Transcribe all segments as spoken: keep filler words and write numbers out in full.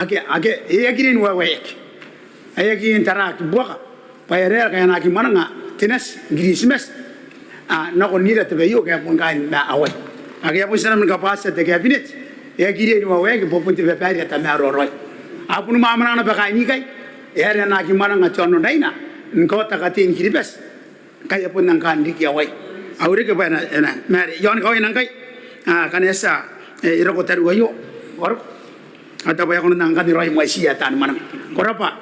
ake, ake, e aki riai ni waewaeaki. Ae aki riai n taraaki buaka bwa e aera ae a na aki mwananga te nati ni Kiritimati nakon ira te bwai aio ke a bon kaain ma awai. Ake a bon tia naba ni kabwaatia te Cabinet, e aki riai ni waewaeaki bwa bon te babaire ae tamaroa raoi. A bon mwamwananga naba kaain ikai, e aera ae a na aki mwananga te aono n Raina ni kaota katei ni Kiribati ngkai e bon nang kaan riki awai. Au reke bwa e na, e na, ma are i aon kawaina ngkai, a, ngkana e tia, e, e roko tariu aio, ao roko. A taku bwa e a kona n nang kan raoi mwaitiia taan mwananga. Ko rabwa,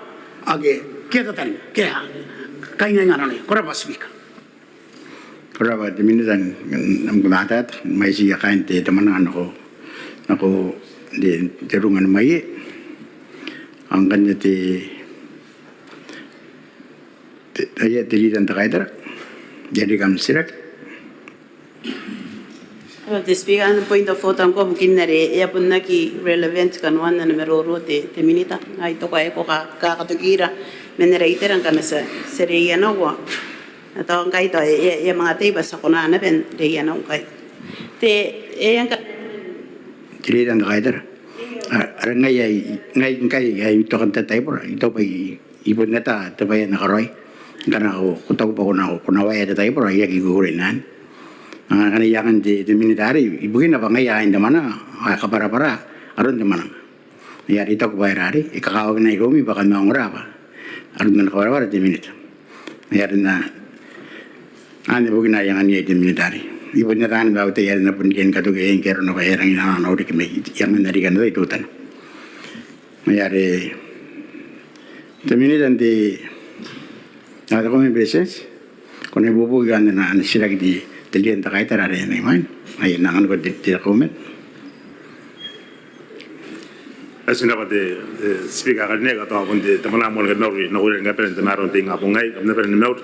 ake, ke a tataninga, ke a kaingainga nanona. Ko rabwa Speaker. Ko rabwa te Minita n am kamatata, mwaitiia kaain te, te mwananga nako, nako te, te runga ni mwaie. Ao ngkanne te Te, aia te Leader n te Kaitara, e a riki am titiraki. Te Speaker, ana point of order ngkoa bukin are e a bon aki relevant kanoan ana maroro te, te Minita. Ai toko ae ko ka, kakatokira man ara itera ngkana ti a, ti a reianaua. Ao tao ngkai tao e, e, e a manga tai bwa ti a kona naba n reianaua ngkai. Te, e a ngka- Te Leader n te Kaitara. A, are ngai ae, ngai ngkai ae I tokan te taibora, I taku bwa I I bon ata te bwai ae na karaoi ngkana ko, ko taku bwa ko na, ko na waea te taibora, I aki kukurei n anne. Ngkana I angan te, te Minita arei, ibukina bwa ngaia ain te mwananga, ao e kabwarabwara aron te mwananga. Ngaia are I taku bwa e rarei, e kakawaki naba iroumi bwa kam na ongora bwa aron ana kabwarabwara te Minita. Ngaia are N na, anne bukina ae I angan iai te Minita arei. I bon ata anne bwa au tai are N na bon riai ni katoki iai ngke arona bwa e rangi n anaana au riki mai, I angan arei ngkana tai teutana. Ngaia are te Minita n te, a, te Kauoman ni Beretitenti, ko na ibuobuoki i aon ana, ana titiraki te, te Leader n te Kaitara are e na imwaina. Ai N na anganiko te, te Kauoman. Ao ti na bwa te, te Speaker ae karineaki, ao tao bon te, te mwananga moa ni kamauri nakoira ni kabane n tamaroa n te ingabong aei, kam na bane ni mauri.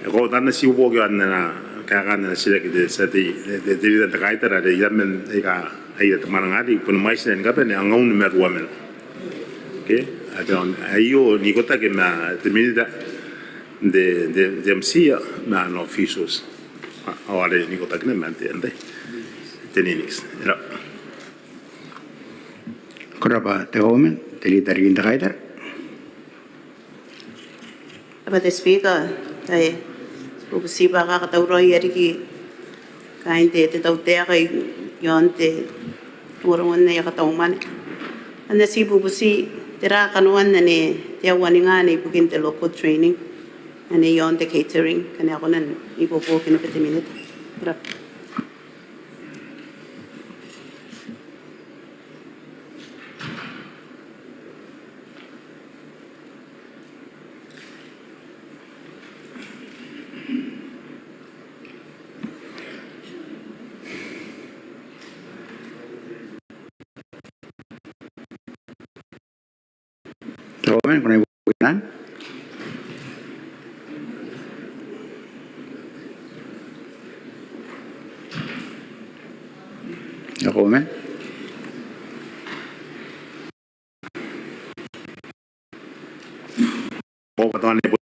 E koaua n na ti ibuobuoki i aon ana, kaekaan ana titiraki te, te, te, te Leader n te Kaitara are iraman aika a ira te mwananga arei, bon mwaitiia ni kabane, a ngaun ma ruaman. Okay? Ao tao aio n ikotaki ma te Minita n te, te, te MCIA ma ana officials. Ao are n ikotaki naba ma te, te, te NENICS. E raba. Ko rabwa te Kauoman, te Leader n te Kaitara. Ko rabwa te Speaker, I bubuti bwa a kakatauraoia riki kaain te, te tautaeka i aon te rongorongo n aia katau mwane. Ao N na ti bubuti tera kanoan anne te aua ninga anne ibukin te local training anne i aon te catering, ngkana e kona n ibuobuoki naba te Minita. Ko rabwa. Te Kauoman, ko na ibuobuoki n anne? Te Kauoman. Ao tao anne bon,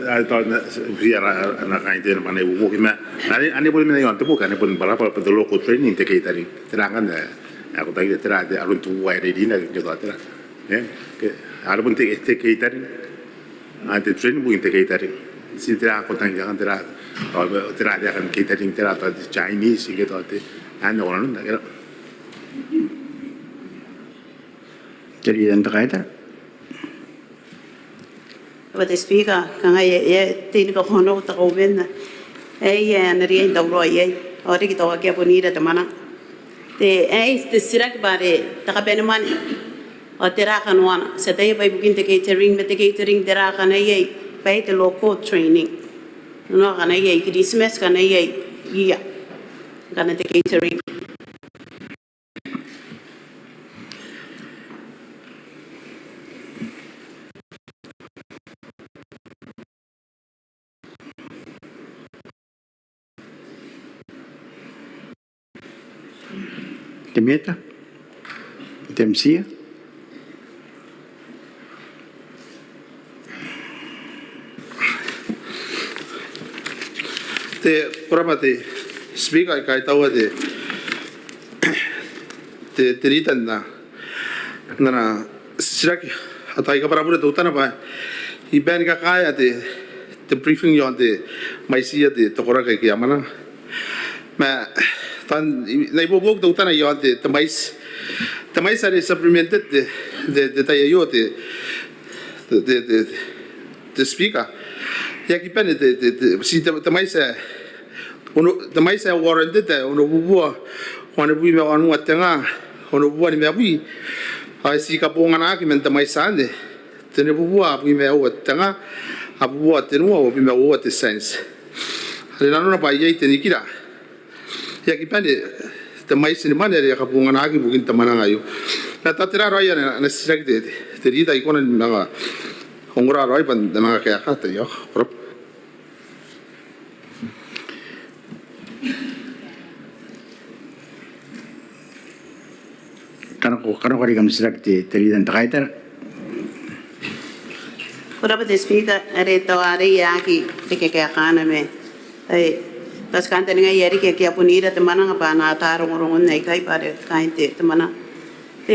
a, tao anne, bia ra, ana kain te, ana ibuobuoki ma anne, anne bon mena i aon te boki, anne bon bwa, bwa te local training, te catering. Tera ngkanne, a, ko taku tera te, aron te uaia rina ke tao tera. E, ke, are bon te, te catering. A, te training bon te catering. Ti tera ko tangiria ngkanne tera, tao, tera te aekan catering, tera tao te Chinese, ke tao te, anne ko nanona, ke ra. Te Leader n te Kaitara. Ko rabwa te Speaker, kanga e, e, te ini kakono te Kauoman. E, e, a na riai n tauraoi iai. Ao riki tao ake a bon ira te mwananga. Te, e, te titiraki bwa are te kabanemwane. Ao tera kanoana. Ti ataia bwa ibukin te catering, ma te catering tera kanoana iai. Bwa te local training. Nono kanoana iai Kiritimati, kanoana iai ia. Ngkana te catering. Te Minita, te MCIA. Te, ko rabwa te Speaker, I kaitaua te, te, te Leader n ana, N na titiraki ao I kabwarabwara teutana bwa I bane ni kakaea te, te briefing iaon te mwaitiia te, te koraki aika a mwananga. Ma tao N na ibuobuoki teutana iaon te, te mwaiti, te mwaiti are supplemented te, te, te tai aio te, te, te, te, te Speaker. E aki bane te, te, te, ti te, te mwaiti ae ono, te mwaiti ae warranted ae onobubua wanibwi ma wanua tenga onobubua nimabwi. Ao e ti kabonganaki man te mwaiti anne tenibubua abwi ma aua tenga abubua tenua uabwi ma uoua te cents. Are nanona bwa iai te nikira. E aki bane te mwaiti ni mwane are e kabonganaki ibukin te mwananga aio. Ma tao tera raoi ana, ana titiraki te, te, te Leader, I kona ni manga ongora raoi bwa N na manga kaeka te, io, ko rabwa. Kanakoa, kanakoa riki am titiraki te, te Leader n te Kaitara. Ko rabwa te Speaker, are tao arei e aki reke kaekana ma, ai, bwa ti kantaningaia riki ake a bon ira te mwananga bwa a na ata rongorongona ikai bwa are kaain te, te mwananga. Te,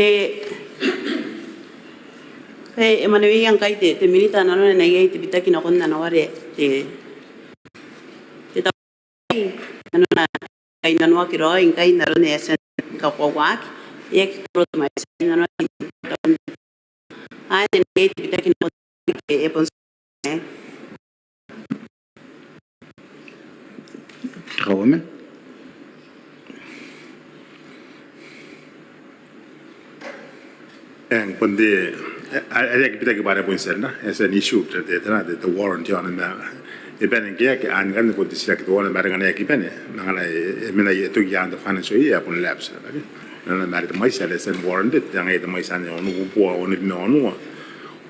e, e mwaneweia ngkai te, te Minita nanona ae iai te bitaki nakon ana ware te, te tau nanona kainnanoaki raoi ngkai n aron ae e a tia ni kakoauaki. E aki koro te mwaiti nanona ae e a tia ni kakoauaki. Kauoman. Eng, bon te, e, are aki bitaki bwa are bon tia n, e, tia n issue te, te, te, te warrant iaona ma e bane ngke e aki, anne bon te titiraki teuana ma are ngkana e aki bane, ma ngkana e, e mena e toki i aan te financial year e a bon lapse, okay? Nanona ma are te mwaiti are e tia n warranted, ngaia te mwaiti anne onobubua, onobwi ma onoua,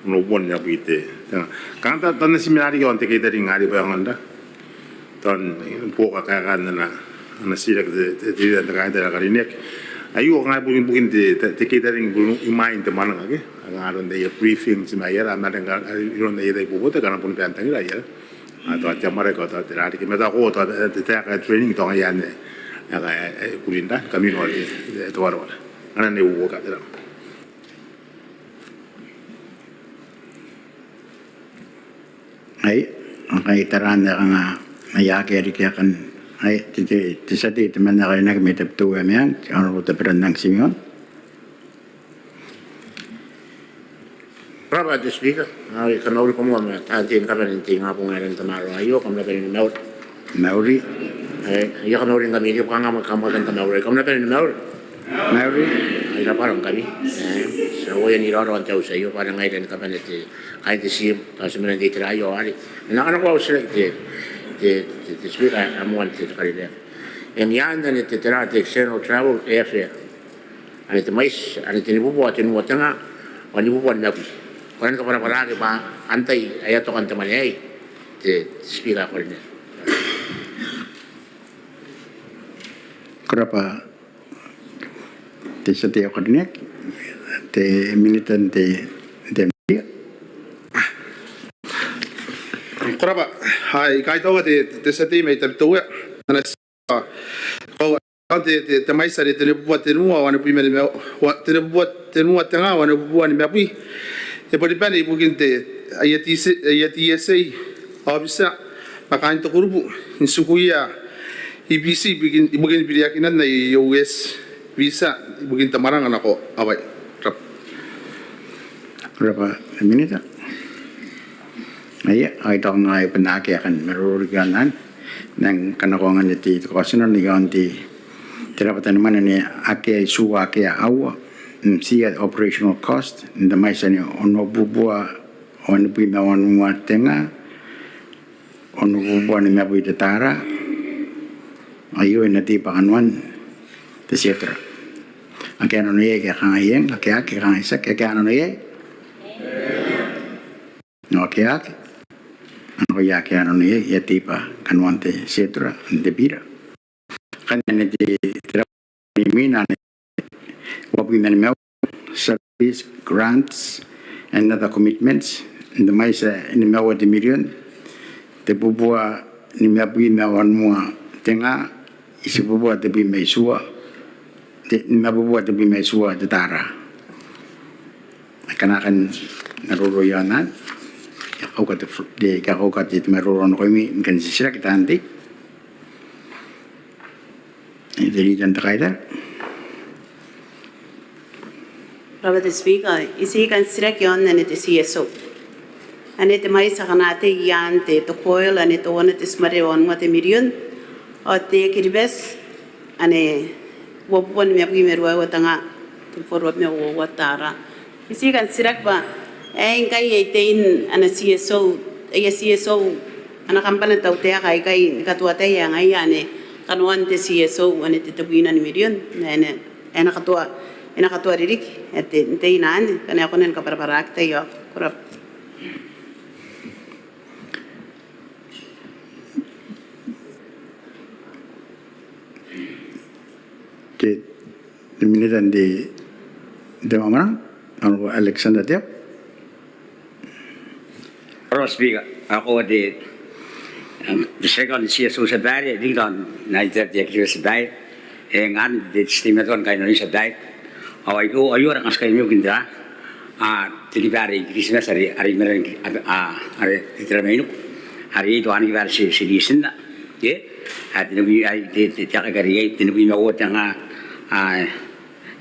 onobubua nimabwi te, te, kanga tao, tao N na ti mena riki iaon te catering are bwa e aonga n ra tao n buoka kaekaan ana, ana titiraki te, te, te Leader n te Kaitara ae karineaki. Aio kanga bon ibukin te, te, te catering ibukin imwain te mwananga, okay? Kanga aron aia briefing, ti ma aia ra, ma are ngkana iroun aia tai bobotaki a na bon bane n tangira aia ra. A tao te amwarake ao tao tera riki, ma tao ko tao te, te, te taeka ae training tao ngaia anne ae, ae, ae kuri n ra, kamino are, e, te wareware. Ngkana N na ibuobuoki tera. Ai, ngkai tara n ae kanga, ai akea riki aekan, ai, te, te, te tia tei temanna ae karineaki mai Tabiteuea Meang, te Honourable Taberannang Timeon. Ko rabwa te Speaker, ao I kamauri bwa moa ma taan tei ni kabane n te ingabong aei n te maroro aio, kam na bane ni mauri. Mauri. E, I a kamauri ngkami riki bwa kanga kam, kam na bane ni mauri. Mauri. Ai rabwa ngkami. E, ti a uaia n iraorao n te auti aio bwa are ngaira ni kabane te, kaain te tiim, tao ti mena n te itera aio are. N na kanakoa au titiraki te, te, te, te Speaker ae moan te, te karineaki. Eng, i aan anne te, tera te external travel airfare. Anne te mwaiti, anne tenibubua tenua tenga, wanibubua nimabwi. Ko na kabwarabwaraaki bwa antai ae a toka n te mwane aei, te, te Speaker ae karineaki. Ko rabwa te tia tei ae karineaki, te Minita n te, te Interior. Ko rabwa, ai, I kaitaua te, te tia tei mai Tabiteuea, ana Ko, te, te, te mwaiti are tenibubua tenua wanibwi ma nima, wa, tenibubua tenua tenga wanibubua nimabwi. E boni bane ibukin te, aia T S A, aia T S A officer ma kaain te kurubu n tikuia i Biti ibukin, ibukin biriakinan aia U S visa ibukin te mwananga nako Hawaii. Ko rabwa. Ko rabwa, Minita. Aia, ai tao ngai bon akea aekan maroro riki iaon anne. Nang kanakoa ngkanne te, te kaotinano iaon te, te rabwata ni mwane ane akea itiua akea aua, mm, tia operational cost, n te mwaiti anne onobubua wanibwi ma wanua tenga, onobubua nimabwi te tara. Aio e na tei bwa kanoan te schedule. Ake a nano iai ke a kangai eng, ake a aki, ake a kangai tiaki, ake a nano iai. Ao ake a aki, ao ake a nano iai, e a tei bwa kanoan te schedule n te bira. Kanga anne te, te rabwata ni mwane anne, uabwi ma nimaua, service, grants and other commitments, n te mwaiti ae nimaua te mirion, tebubua nimabwi ma wanua tenga, itibubua tebwi ma itiua, te, nimabubua tebwi ma itiua te tara. Kanakan maroro iaon anne. I a kauka te, I a kauka te maroro nakoimi ni kan titiraki taan tei. Te Leader n te Kaitara. Ko rabwa te Speaker, I tii kan titiraki iaon anne te C S O. Anne te mwaiti akana tei iaan te Tokoil anne teuana te timare onoua te mirion. Ao te Kiribati anne uabubua nimabwi ma ruaiwa te nga, tebwi ma uoua te tara. I tii kan titiraki bwa aei ngkai aia tein ana C S O, aia C S O ana kambana te tautaeka aikai ni katoa tai ae ngaia anne kanoan te C S O anne te tebwina ni mirion, ma e na, e na katoa, e na katoa ririki ae te, n tein anne ngkana e kona ni kabwarabwaraki. Taiaoka, ko rabwa. Te, te Minita n te, te Mwamwananga, Honourable Alexander Teabo. Ko rabwa Speaker, ao ko rabwa te, te titiraki aon te C S O tia babaire, riki tao n aron te, te, te tia babaire. E, ngkanne te, te teimatoa ni kainnanoi tia babaire. Ao aio, aio ara kanga ti kainnanoia ibukin tera, a, te kiba are i Kiritimati are, are i marenan, a, a, are te, te, are iai teuana kiba are ti, ti ritinna. Ke? A, tenibwi, a, te, te, te, a, kakaria, tenibwi ma uoua te nga, a,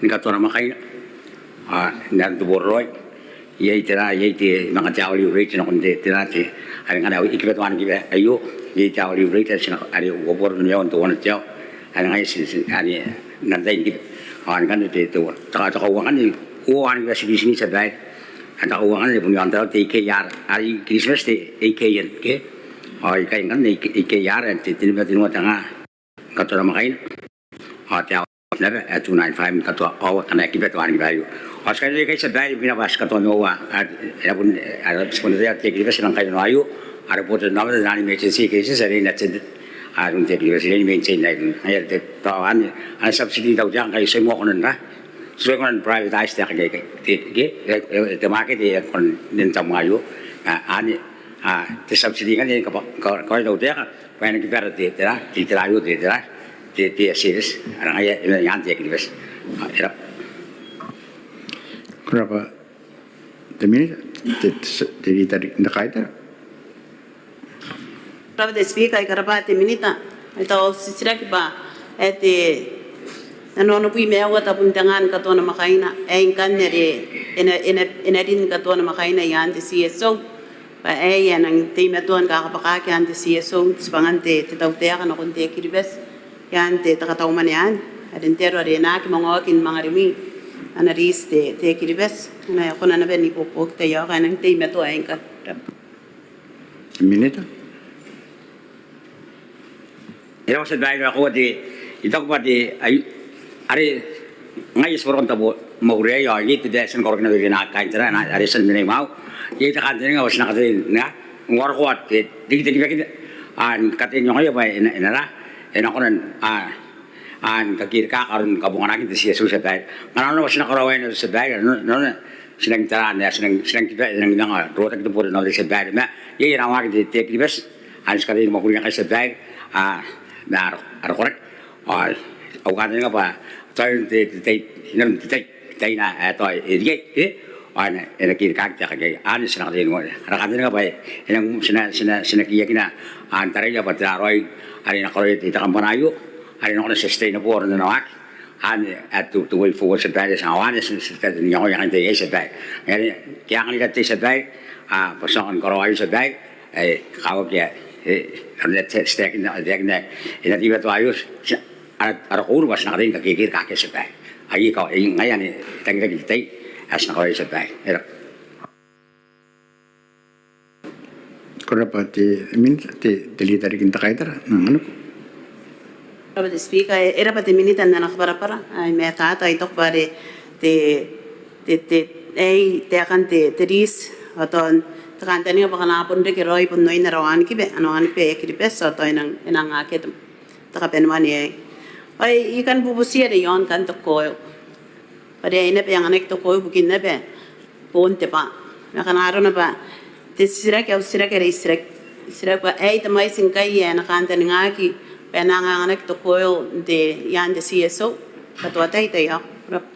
ni katoa namwakaina. A, n aron te boraraoi. Iai tera, iai te manga te hourly rate nakon te, tera te, are ngkana e kiba teuana kiba aio, iai te hourly rate are ti na, are uabubua ruaiwa n teuana te aoa. Are ngaia ti, ti, are n aron tai ni kiba. Ao ngkanne te, te, te kauoua ngkanne, uoua ni kiba ti ritinna tia babaire. Ao te kauoua ngkanne bon iaon tera te A K R, are i Kiritimati te A K N, ke? Ao ikai ngkanne A K R, te, tenibwi ma tenua te nga ni katoa namwakaina. Ao te aoa naba ae two nine five ni katoa aoa ngkana e kiba teuana kiba aio. Ao ti kainnanoi ikai tia babaire ibukina bwa ti katoa ma aoa, a, e na bon, a, ti bon ataia te Kiribati e nang kainnanoa aio, a, are botanaomata n aron emergency cases are inattended. A, iroun te Kiribati are e maintain aio. Ngaia are te, tao anne, ana subsidy te tautaeka ngkai ti moa kona n ra, ti moa kona n privatise te, te, te, te, te, te market e kona n tamu aio. A, anne, a, te subsidy ngkanne e kaba, ka, karaoia te tautaeka bwa e na kibara te, tera, te, tera aio, te, tera, te, te, te service are ngaia e mena iaan te Kiribati. A, e rabwa. Ko rabwa te Minita, te, te, te Leader n te Kaitara. Ko rabwa te Speaker, ai ko rabwa te Minita. Ai tao titiraki bwa ae te, n aron onobwi ma aua tabun te nga ni katoa namwakaina aei ngkanne are e na, e na, e na rin ni katoa namwakaina iaan te C S O. Bwa aei e nang teimatoa ni kakabwakaki iaan te C S O, tibwangan te, te tautaeka nakon te Kiribati iaan te, te katau mwane anne. Are n te aro are e na aki manga oki ni manga rimwi ana riti te, te Kiribati. Ao e kona naba n ibuobuoki. Taiaoka, e nang teimatoa aei ngkanne. Minita. E rabwa tia babaire, ao ko rabwa te, I taku bwa te, ai, are ngaia ti boutoka n tabo mwakuri aei, ao iai te bwai ae ti na karaoia naba ibukin kaain te raa, are e tia n mena imwaiu. Iai te kantaninga bwa ti na kataia n, n uarokoa te, riki te kibakiba, a, ni kataia n iangoia bwa e na, e na raa, e na kona n, a, a, ni kakerikaaki aron kabonganaakin te C S O tia babaire. Ngkana nanona bwa ti na karaoia naba tia babaire, nanona, nanona ti nang tara, ti nang, ti nang kiba, ti nang manga rotaki te botanaomata tia babaire. Ma iai ana waaki te, te Kiribati, a, ti kataia ni mwakuri ngkai tia babaire, a, ma ara, ara koraki. Ao au kantaninga bwa tao n te, te tai, inanon te tai, taina ae tao e riai, e, ao e na, e na kerikaaki te kakaikai. Anne ti na kataia n uaia. Ara kantaninga bwa e nang, ti na, ti na, ti na kiakina, a, n taraia bwa tera raoi are e na karaoia te, te kambana aio, are e na kona n sustain aron ana waaki. Anne ae te, te way forward tia babaire, ti na, ao anne ti na, ti na, ti na iangoia ngkai n te tai aei tia babaire. Ngaia are, ke anganira te tai tia babaire, a, bwa ti aonga ni karaoa aio tia babaire, e, kakawaki ae, e, aron ae ti, ti taekinna, taekinna, e na teimatoa aio, ti, ara, ara kouru bwa ti na kataia ni kakerikaaki tia babaire. Ai, e, ngaia anne e tangiraki n te tai ae ti na karaoia tia babaire. E rabwa. Ko rabwa te Minita, te, te Leader n te Kaitara, n anganiko. Ko rabwa te Speaker, e, e rabwa te Minita n ana kabwarabwara, ai matata, I taku bwa are te, te, te, aei taekan te, te riti, ao tao n te kantaninga bwa ngkana a bon reke raoi bon oin ara wanikiba, ana wanikiba ae Kiribati, ao tao e nang, e nang akea te, te kabanemwane aei. Ao I kan bubuti are iaon kan te koaua. Bwa are e na bia anganaki te koaua ibukin naba boon te bwaa. Ma ngkana arona bwa te titiraki, au titiraki are I titiraki, titiraki bwa aei te mwaiti ngkai ae e na kantaningaaki bwa e na anganaki te koaua n te, iaan te C S O. Katoa tai, taiaoka. Ko rabwa.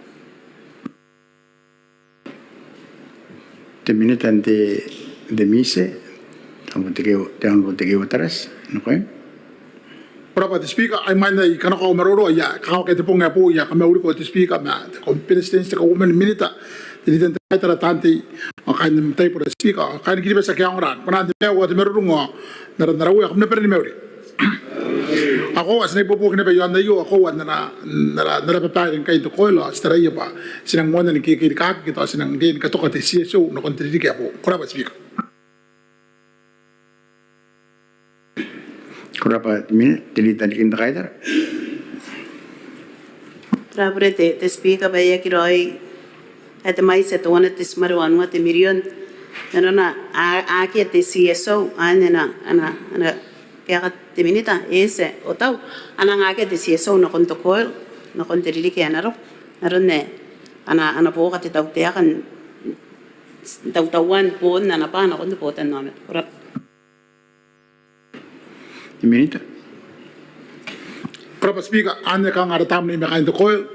Te Minita n te, te MISE, te Honourable Tekeeua Tarati, nakoim. Ko rabwa te Speaker, ai imwain ae I kanakoa au maroro, I a kakawaki te bong ae boou, I a kamauriko te Speaker ma te Beretitenti, te Kauoman, Minita, te Leader n te Kaitara, taan tei ao kaain am taibora Speaker, ao kaain Kiribati ake a ongora, kona n te maiu ao te marurung ao n ara, n ara Uea, kam na bane ni mauri. Ao koaua ti na ibuobuoki naba i aon aio, ao koaua n ara, n ara, n ara babaire ngkai n te COIL, ao ti taraia bwa ti nang moanna ni kekerikaki ke tao ti nang riai ni katoka te CSO nakon te ririki ae boou. Ko rabwa Speaker. Ko rabwa te Minita. Te Leader n te Kaitara. Ko rabwa te, te Speaker, bwa e aki raoi ae te mwaiti ae teuana te decimal wanua te mirion n arona a, akea te CSO, anne ana, ana, ana kaeka te Minita, e eti, ao tao a nang akea te CSO nakon te COIL nakon te ririki ae na roko, n aron ae a na, a na buoka te tautaeka n tautauan boon ana bwa nakon te botannaomata. Ko rabwa. Te Minita. Ko rabwa Speaker, anne kanga ara tamnei ma kaain te COIL,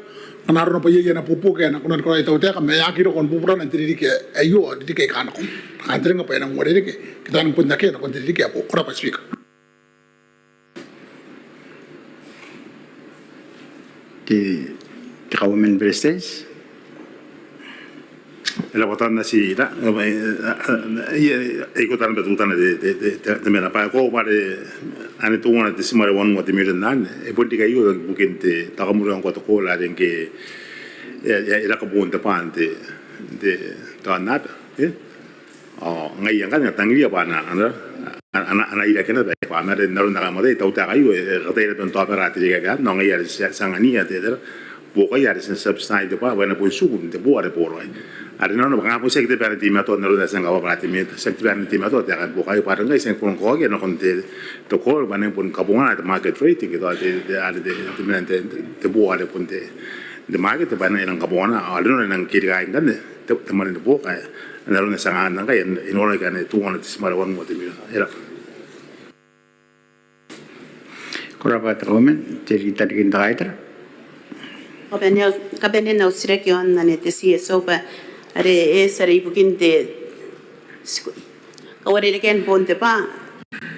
ngkana arona bwa iai ana buobuoki ae e na kona ni karaoia te tautaeka ma e aki roko ni buburana n te ririki aio ao ririki aika nako. Ao n te ringa bwa e nang uarereke ke tao e nang bon akea nakon te ririki ae boou. Ko rabwa Speaker. Te, te Kauoman ni Beretitenti. E rabwa, tao N na ti ira, e, e, e, e, e, I kaota naba teutana te, te, te, te, te mena bwa e koaua bwa are anne teuana te decimal wanua te mirion anne e bon riki aio ibukin te, tao kamwakuriaia ngkoa te COIL are ngke e, e, e raka boon te bwa n te, te, te aonnaba, e? Ao ngaia ngkanne e tangiria bwa a na, a na, a na, a na ira kena bwa e bwa ma are n aron ae kam ataia te tautaeka aio e, e kataia naba n taobara te ririki aei, ao ngaia are ti a, ti angania te, te buokaia are ti na subsidise te bwa, bwa e na bon tiku n te boo are boraoi. Are nanona bwa kanga bon tiaki te bwai ae teimatoa n aron ae ti a kabwarabwara te Minita, tiaki te bwai ae teimatoa te aeka ni buokaia bwa are ngkai ti a bon kaokia nakon te, te COIL bwa e na bon kabongana te market rate ke tao te, te, are te, te, te, te boo are bon te, te market bwa e na, e nang kabongana, ao are nanona e nang kerikaaki ngkanne te, te mwane ni buoka ae n aron ae ti a anganna ngkai, e noora ngkanne teuana te decimal wanua te mirion. E rabwa. Ko rabwa te Kauoman. Te Leader n te Kaitara. Kabanean au, kabanean au titiraki iaon anne te CSO bwa are e eti are ibukin te kauarerekean boon te bwa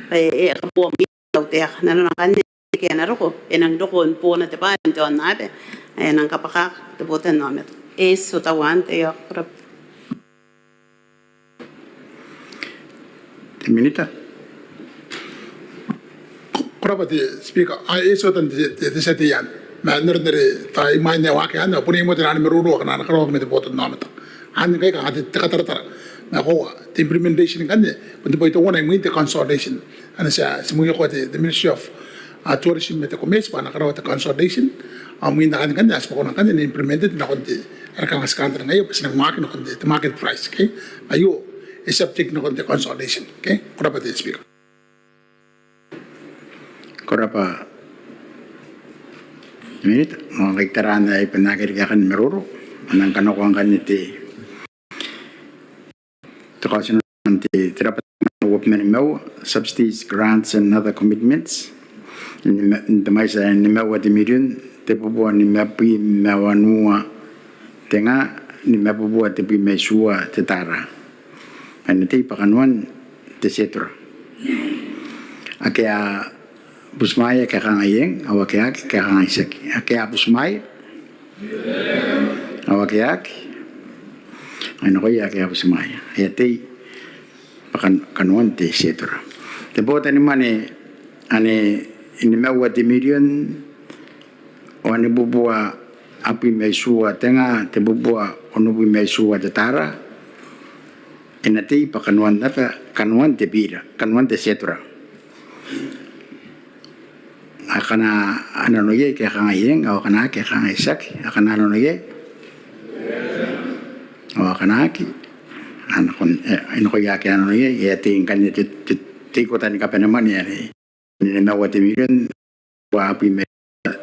bwa e, e kaboa mwiin te tautaeka, nanona ngkanne ririki ae na roko e nang roko ni boona te bwa n te aonnaba ae e nang kabwakaki te botannaomata. E eti, ao tao anne te, io, ko rabwa. Te Minita. Ko rabwa te Speaker, ao e eti otan te, te, te tia tei anne. Ma n aron are tao imwain ae waaki anne ao bon iai moa te nano ni maroro akana a na karaoaki ma te botannaomata. Anne ngkai kanga te, te kataratara. Ma koaua te implementation ngkanne bon te bwai teuana imwin te consultation. Anne ti a, ti mwiokoa te, te Ministry of, a, Tourism ma te Commerce bwa a na karaoa te consultation. Ao imwin akanne ngkanne a tibwa kona ngkanne n implement nakon te, are kanga ti kantaningaia bwa ti nang waaki nakon te, te market price, okay? Aio e subject nakon te consultation, okay? Ko rabwa te Speaker. Ko rabwa Minita. Ao ngkai taraana ae bon akea riki aekakin maroro, a nang kanakoa ngkanne te, te kaotinano n te, te rabwata uabwi ma nimaua, subsidies, grants and other commitments, n, n te mwaiti ae nimaua te mirion, tebubua nimabwi ma wanua te nga, nimabubua tebwi ma itiua te tara. E na tei bwa kanoan te schedule. Ake a butimwaea ke a kangai eng, ao ake a aki ke a kangai tiaki. Ake a butimwaea? Ao ake a aki? Ai nakoia ake a butimwaea. E a tei bwa kan-, kanoan te schedule. Te bota ni mwane anne nimaua te mirion, wanibubua abwi ma itiua te nga, tebubua onobwi ma itiua te tara, e na tei bwa kanoan naba, kanoan te bira, kanoan te schedule. Akana a nano iai ke a kangai eng, ao akana aki ke a kangai tiaki, akana a nano iai. Ao akana aki, a nakon, e, e nakoia ake a nano iai, e a tei ngkanne te, te, te ikota ni kabane mwane anne. Nimaua te mirion, tebubua abwi ma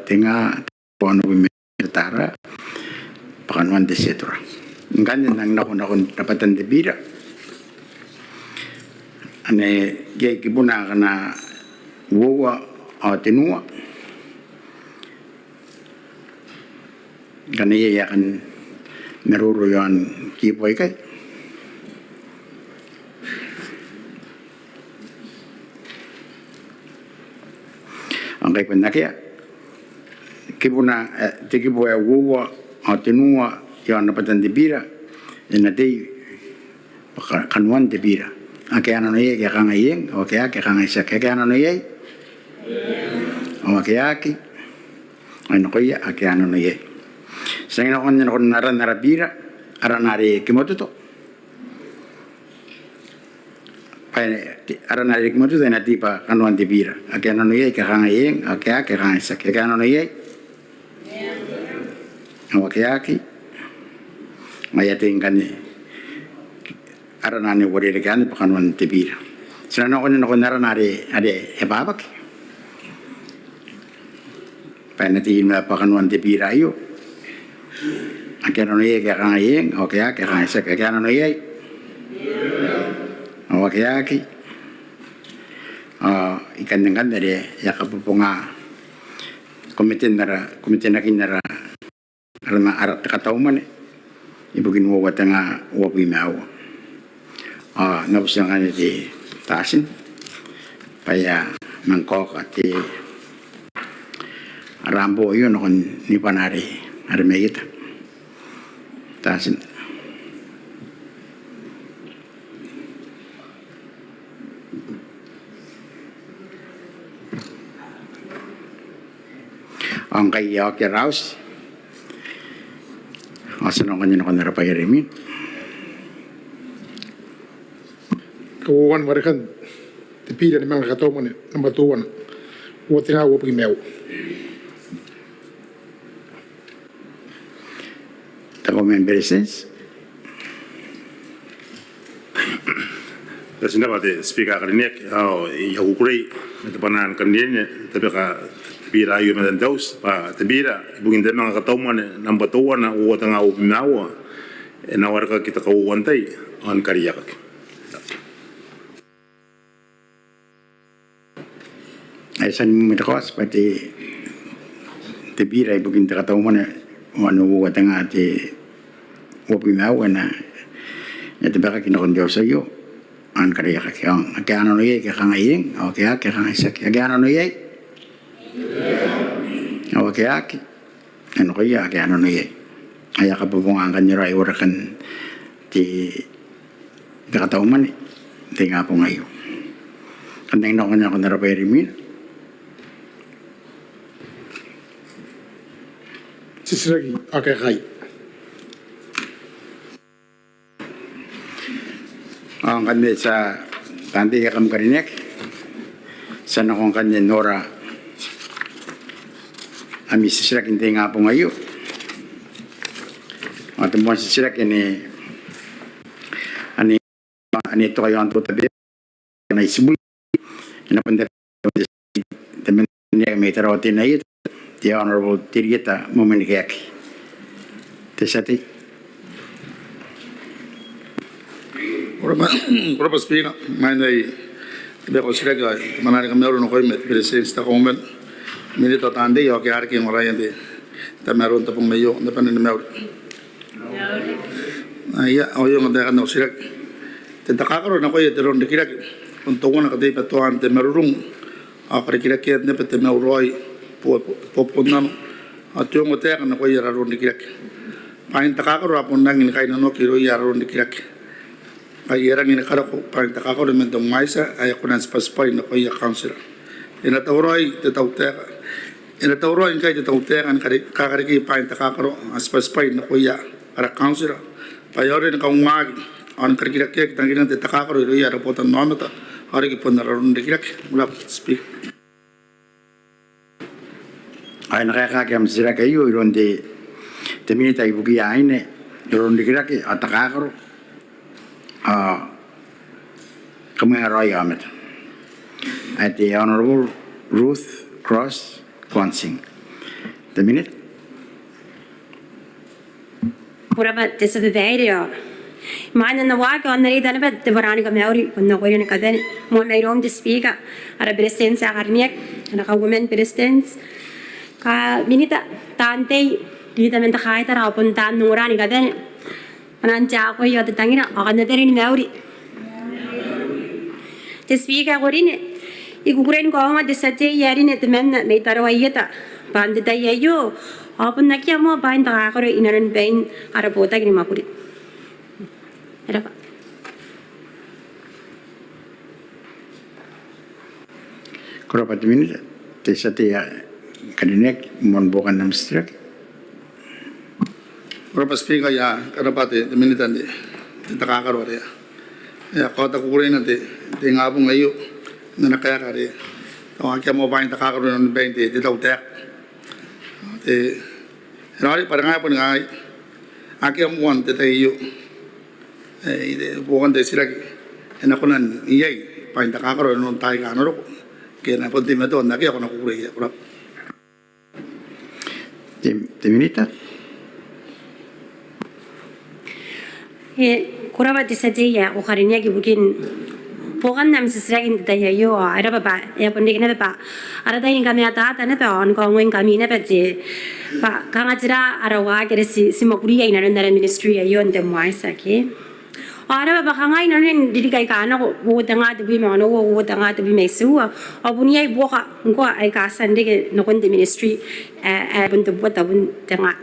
te nga, tebubua onobwi ma te tara, bwa kanoan te schedule. Ngkanne e nang nako nakon rabwatan te bira. Anne iai kibuna akana uoua ao tenua. Ngkana iai ae kan maroro iaon kibu aikai. ngkai bon akea. Kibuna, e, te kibu ae uoua ao tenua iaon rabwatan te bira e na tei bwa ka-, kanoan te bira. Ake a nano iai ke a kangai eng, ao ake a aki ke a kangai tiaki. Ake a nano iai? Ao ake a aki? Ao nakoia ake a nano iai. Ti a nangi nakon, nakon aran ara bira, aran are kimototo. Bwa e na, te, aran are kimototo e na tei bwa kanoan te bira. Ake a nano iai ke a kangai eng, ake a aki ke a kangai tiaki. Ake a nano iai? Ao ake a aki? Ao e a tei ngkanne aran ane uarereke anne bwa kanoan te bira. Ti na nakon, nakon aran are, are e bwabwaki bwa e na tei ma bwa kanoan te bira aio. Ake a nano iai ke a kangai eng, ao ake a aki ke a kangai tiaki. Ake a nano iai? Ao ake a aki? Ao ikanne ngkanne are e a kabobonga kometen ara, kometenakin ara, ara, ara te kataumwane ibukin uoua tenga uabwi ma aua. Ao N na butia ngkanne te Tatin bwa e a manga kaoka te, ara ambo aio nakon nibwana are, are mai eta. Tatin. Ao ngkai e a oki ara auti ao ti a nako ngkanne nakon ara bwai are imwina. Kauoua ni warekan te bira ni manga kataumwane nambwa teuana, uoua tenga uabwi ma aua. Te Kauoman ni Beretitenti. Ko rabwa te Speaker ae karineaki, ao I a kukurei ma te bwanaa ni karinerine n tabeka te bira aio i matan te auti bwa te bira ibukin te manga kataumwane nambwa teuana, uoua tenga uabwi ma aua e na warekaki te kauoua n tai ao ni kariaiakaki. Ai tia ni mwemwe te kaoti bwa te, te bira ibukin te kataumwane, uoua tenga te uabwi ma aua e na, e na tabekaki nakon te auti aio ao ni kariaiakaki. Ao ake a nano iai ke a kangai eng, ao ake a aki ke a kangai tiaki. Ake a nano iai? Ao ake a aki? Ao nakoia ake a nano iai. Ao e a kabobonga ngkanne raoi warekan te, te kataumwane n te ingabong aio. Kam nangi nako ngkanne nakon ara bwai are imwina. Titiraki ao kaekai. Ao ngkanne tia, taan tei aika kam karineaki, ti a nako ngkanne n nora ami titiraki n te ingabong aio. Ao te moan titiraki ane, ane, ane e toka iaon te tabeka ae e na itibwi, e na bon tabe te membwa mai Tarawa Teinainano, te Honourable Terieta Momoe Nikeaki. Te tia tei. Ko rabwa, ko rabwa Speaker. Imwain ae I tabe n titiraki ao I kamwananga ni kamauri nakoim ma te Beretitenti, te Kauoman, Minita, taan tei ao ake a riki n ongora n te tamaroa n te bong aio, kam na bane ni mauri. Aia, ao I ongo n taekan au titiraki. Te takakaro nakoia te roronrikirake bon teuana katei batoaan te marurung ao karikirakean naba te mauraoi, bo-, bo-, bobonnano ao te ongotaeka nakoia ara roronrikirake. Bwain takakaro a bon rangi ni kainnanoaki irouia ara roronrikirake. Ngkai e rangi ni karako bwain takakaro man te ongwaetia ae e kona n tibwatibwai nakoia kauntira. E na tauraoi te tautaeka, e na tauraoi ngkai te tautaeka ni kare-, kakarekei bwain takakaro ae tibwatibwai nakoia ara kauntira bwa e aonga ni kaungaaki ao ni karikirakeaki tangiran te takakaro irouia ara botannaomata ao riki bon ara roronrikirake. Ko rabwa Speaker. Ao e na kaekaaki am titiraki aio iroun te, te Minita ibukiia aine, roronrikirake ao takakaro ao kamwenga raoi aomata, ae te Honourable Ruth Cross Kwansing. Te Minita. Ko rabwa te tia babaire ao imwain ae N na waaki ao N na reita naba te bwanaa ni kamauri bon nakoira ni kabane, moa mairoum te Speaker, ara Beretitenti ae karineaki, ara Kauoman ni Beretitenti, Minita, taan tei, riita man te kaitara ao bon taan ongora ni kabane, bwanaan te akoi ao te tangira, ao kam na bane ni mauri. Te Speaker ae karineaki, I kukurei ni kaongoa te tia tei ae rine temanna mai Tarawa Ieta bwa n te tai aio ao bon akea moa bwain takakaro inanon bain ara botaki ni mwakuri. E rab'a. Ko rab'a te Minita. Te tia tei ae karineaki, moan buokan am titiraki. Ko rab'a Speaker, ao ko rab'a te, te Minita n te, te takakaro are e a kaota kukureina te, te ingabong aio n ana kaeka are tao akea moa bwain takakaro inanon bain te, te tautaeka. Te, e raoiroi bwa are ngaia boni ngaia, akea moa n te tai aio e, buokan te titiraki, e na kona n iai bwain takakaro inanon taai aika a na roko ke e na bon teimatoa n akea? Ko na kukurei. Ko rab'a. Te, te Minita. E, ko rab'a te tia tei ae ko karineaki ibukin buokan am titiraki n te tai aio. E rab'a bwa e a bon reke naba bwa ara tai ni kamataata naba ao ni kaongoingkami naba te bwa kanga tera ara waaki are ti, ti mwakuria inanon ara ministry aio n te MWYSSA ke. Ao e rab'a bwa kanga inanon ririki aika a nako, uoua tenga tebwi ma onoua, uoua tenga tebwi ma itiua, ao bon iai buoka ngkoa aika a tia n reke nakon te ministry ae, ae bon tebubua tabun tenga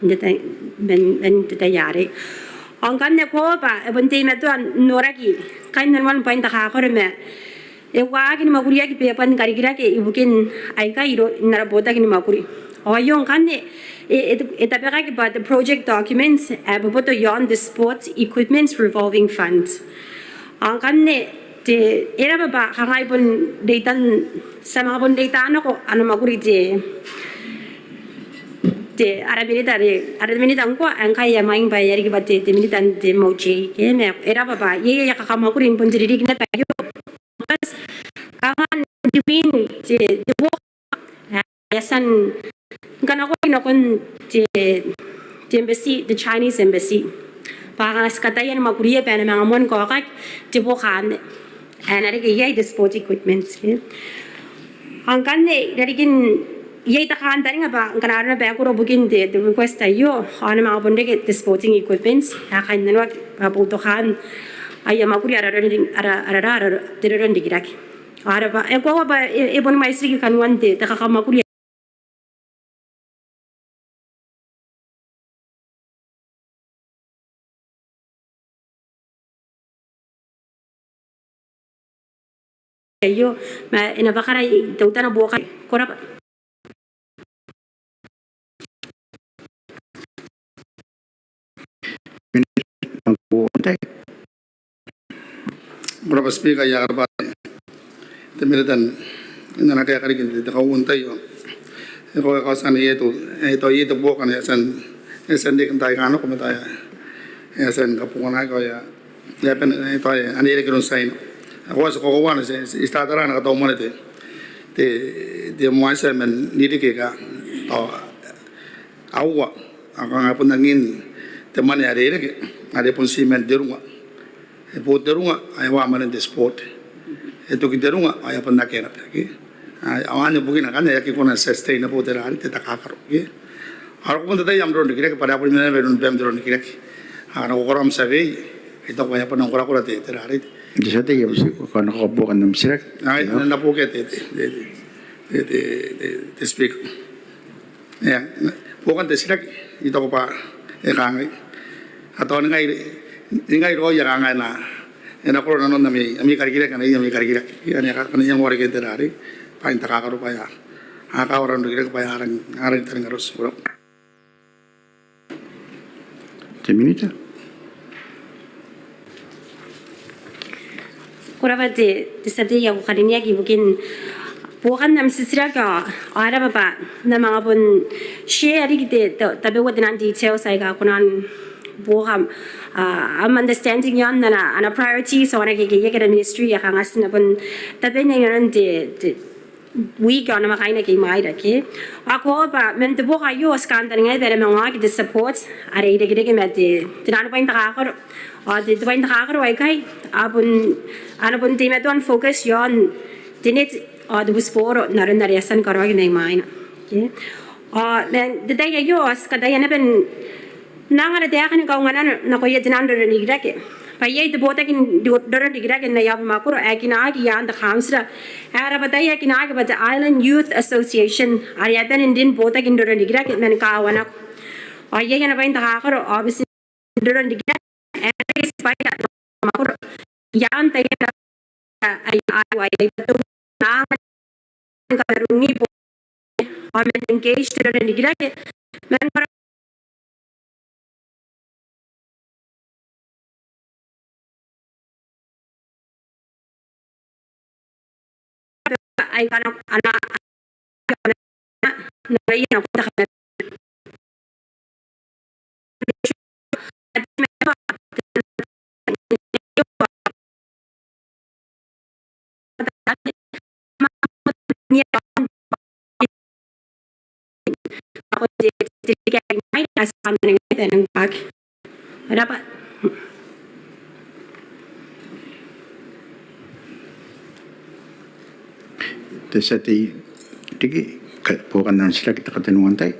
n te tai, man, man te tai arei. Ao ngkanne koaua bwa e bon teimatoa n noraki kainnanoan bwain takakaro ma e uaaki ni mwakuriaki beeban karikirake ibukin aikai iroun ara botaki ni mwakuri. Ao aio ngkanne e, e, e tabekaki bwa te project documents ae boboto iaon te sports equipments revolving fund. Ao ngkanne te, e rab'a bwa kanga I bon reitan, ti a manga bon reita nako ana mwakuri te, te ara Minita are, ara Minita ngkoa ae ngkai e a mwaing bwa e a riki bwa te, te Minita n te MOJ ke, ma e rab'a bwa iai aia kakamwakuri n bon te ririki naba aio. Kanga n rin te, te buoka ae e a tia n kanakoaki nakon te, te embassy, te Chinese embassy. Bwa kanga ti kataia ni mwakuria bwa e na manga moa ni kaokaki te buoka anne ae e na reke iai te sport equipments ke. Ao ngkanne i rarikin iai te kantaninga bwa ngkana arona bwa e koro bukin te, te request aio ao e na manga bon reke te sporting equipments ae kainnanoaki bwa boutokaan aia mwakuri ara roronri, ara, ara, ara, ara, te roronrikirake. Ao e rab'a, e koaua bwa e, e boni mwaiti riki kanoan te, te kakamwakuri aio, ma e na bwakara i teutana buoka. Ko rab'a. Ko rab'a Speaker, ao ko rab'a te Minita n ana kaeka riki n te kauoua n tai aio. E koaua, e koaua, e a tia n iai te, e, tao iai te buoka ae e a tia n, e a tia n reke n taai aika a nako ma tao e a tia ni kabonganaaki ao e a, e a bane, e, tao e a reke iroun Tiaina. E koaua, ti kakoauaa, ti, ti, ti tatara ni katau mwane te, te, te MWYSSA man ririki aika tao aua, ao kanga e bon angin te mwane are e reke are bon tii man te runga. E bo te runga ao e wa mwanen te sport. E toki te runga ao e a bon akea naba ke. Ao anne bukina ngkanne e aki kona n sustain naba te rarei, te takakaro ke. Ao ko bon tataia am roronrikirake bwa are a boni mena naba iroun bem te roronrikirake. Ao ngkana ko karaoa am survey, I taku bwa e a bon nang korakora te, te rarei. Te tia tei, ko na kabuoka am titiraki. Ai, N na buokia te, te, te Speaker. Eng, buokan te titiraki, I taku bwa e kangai. A tao ningai, ningai raoi ae kangai, e na, e na koro nanon ami, ami karikirake, ana, ami karikirake. Ane a ka, ane a kona ni reke te rarei bwain takakaro bwa a, a kawara n rikirake bwa a rang, a rang taningaroti. Ko rab'a. Te Minita. Ko rab'a te, te tia tei ae ko karineaki ibukin buokan am titiraki ao, ao e rab'a bwa N na manga bon share riki te, te, tabeua te naan details aika a kona ni buoka, a, am understanding iaon ana, ana priorities ao ana kekeiaki ara ministry ae kanga ti na bon tabena inanon te, te, week ao namwakaina ake i mwaira ke. Ao koaua bwa man te buoka aio ao ti kantaningaia bwa e na manga oki te support are irekereke ma te, te nano bwain takakaro ao te, te bwain takakaro aikai a bon, a na bon teimatoa n focus iaon te neti ao te butiboro n aron are e a tia ni karaoaki mai mwaina ke. Ao man te tai aio ao ti kataia naba n anga ara taeka ni kaunganano nakoia te nano n roronrikirake Bwa iai te botaki n ro-, roronrikirake n aia abamwakoro ae kinaaki i aan te kauntira ae rabwataaki ae kinaaki bwa te Island Youth Association, are a bane n rin botaki n roronrikirake man kaawa nako. Ao iai ana bwai n takakaro aobitin roronrikirake ae na reke tibwaia n abamwakoro i aan taian ai, ai, ai, ai, ao man engage te roronrikirake, man kara ai, ana, ana, ana, ana, Te tia tei, riki buokan am titiraki te kateniua n tai.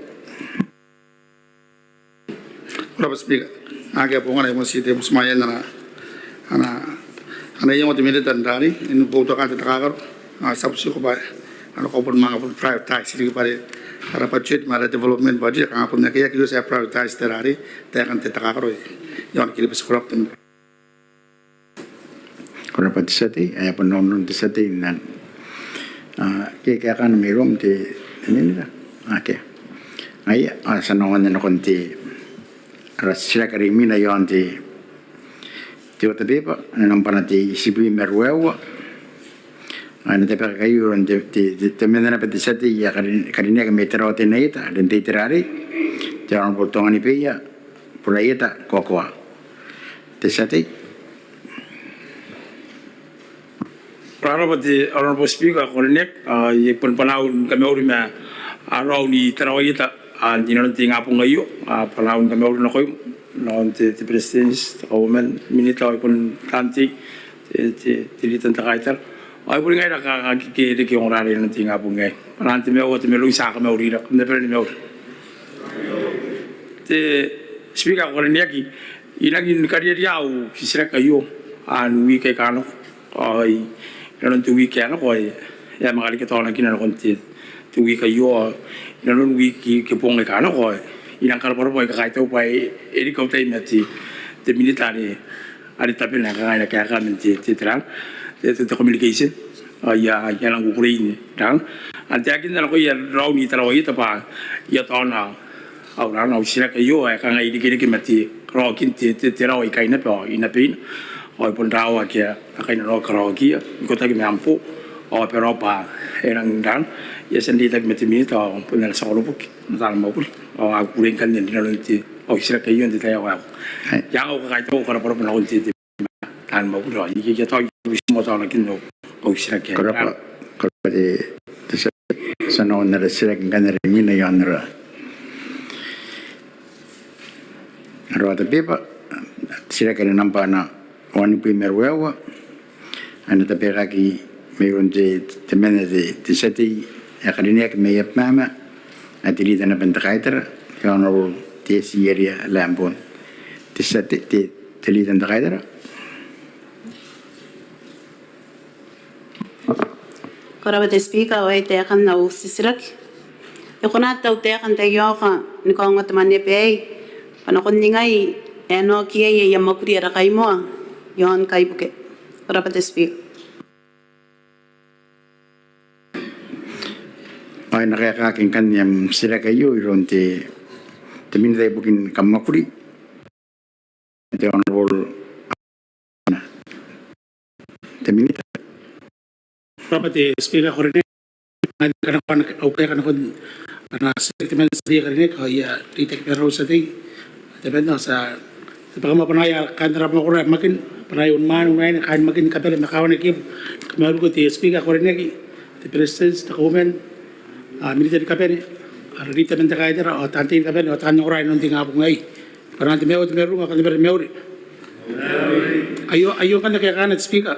Ko rabwa Speaker. Akea bongana, I moan tii te butimwaean ana, ana, ana iango te Minita n rarei ni boutokaan te takakaro, a, ti a butiiko bwa a na kona bon manga bon prioritize riki bwa are ara budget ma ara development budget kanga bon akea, akea oti ae prioritize te rarei, taekan te takakaro iaon Kiribati. Ko rabwa te Ko rabwa te tia tei, ae bon nanon te tia tei n, a, ke, kaekaan mairoum te, te Minita. Akea. Ngaia, a, ti a nako nakon te, ara titiraki are imwina iaon te, te order paper, nambana te I C P ma ruaiwa. A, e na tabekaki aio iroun te, te, te, te membwa naba te tia tei ae kari-, karineaki mai Tarawa Teinainano Ieta, are n tei te rarei, te Honourable Tonganibeia Buraieta Koakoa. Te tia tei. Ko rabwa te Honourable Speaker ae ko karineaki, a, I bon bwanau ni kamauri ma, a, raou ni Tarawa Ieta, a, n te ingabong aio, a, bwanau ni kamauri nakoim, nakon te, te Beretitenti, te Kauoman, Minita, ao bon taan tei, te, te, te Leader n te Kaitara. Ao bon ngaira ake, ake, ake reke ongorara inanon te ingabong aei. Bwanaan te mauri, te mauri, ti a kamaurira, kam na bane ni mauri. Te Speaker ae ko karineaki, I rangi ni kariaria au titiraki aio, a, n wiki aika nako, ao inanon te wiki ae nako, e, e a manga reke taonakina nakon te, te wiki aio, ao inanon wiki ke boong aika nako, ao I nang karabwarabwa, I kakaitau bwa e, e reke au tai ma te, te Minita are, are tabena, kanga e na kaeka man te, te, te rang, te, te, te communication. Ao I a, I a nang kukurei n rang. Ao n taekinna nakoia raou ni Tarawa Ieta bwa I a taona au rang, au titiraki aio ae kanga e irekereke ma te karaoakin te, te, te rawa ikai naba, ao i nabeina. Ao e bon rawa ake a kainnanoaki karaoakiia, ikotaki ma am boo. Ao bwa rawa bwa e rang rang. I a tia n reitaki ma te Minita, ao bon ana tia koroboki ana taan mwakuri. Ao a kukurei ngkanne n rinanon te, au titiraki aio n te tai ae waekoa. Ai. I a anga au kakaitau, au karabwarabwa nakon te, te taan mwakuri, ao I, I, I a tau, I a butimwaea taonakin au, au titiraki aei. Ko rabwa, ko rabwa te, te tia, ti a nako n ara titiraki ngkanne are imwina iaon ara, ara order paper, titiraki are nambana wanibwi ma ruaiwa, ae na tabekaki mairoun te, te membwa te, te tia tei ae karineaki mai Abemama, ae te Leader naba n te Kaitara, te Honourable Tessie Eria Lambourne. Te tia tei, te, te Leader n te Kaitara. Ko rabwa te Speaker, ao ai taekan au titiraki. E kona te tautaeka n taiaoka ni kaongoa te mwaneaba aei bwa nakon ningai ae e na oki iai aia mwakuri ara kaimoa iaon kaibuke? Ko rabwa te Speaker. Ao e na kaekaaki ngkanne am titiraki aio iroun te, te Minita ibukin Kammwakuri, te Honourable, te Minita. Ko rabwa te Speaker ae ko karineaki, au kaeka nakon ana titiraki te membwa te tia tei ae karineaki, ao I a reitaki ma raou tia tei, te membwa, ti a, ti a bwaka ma bwanaia kaain ara abamwakoro ae Makin, bwanaia unimwaane, unaine, kaain Makin ni kabane ma kaawa ni kibu. Kam na mauri ngkoe te Speaker ae ko karineaki, te Beretitenti, te Kauoman, a, Minita ni kabane, ara Leader man te Kaitara, ao taan tei ni kabane, ao taan ongora inanon te ingabong aei. Bwanaan te mauri, te mauri, kam na bane ni mauri. Aio, aio ngkanne kaekaana te Speaker.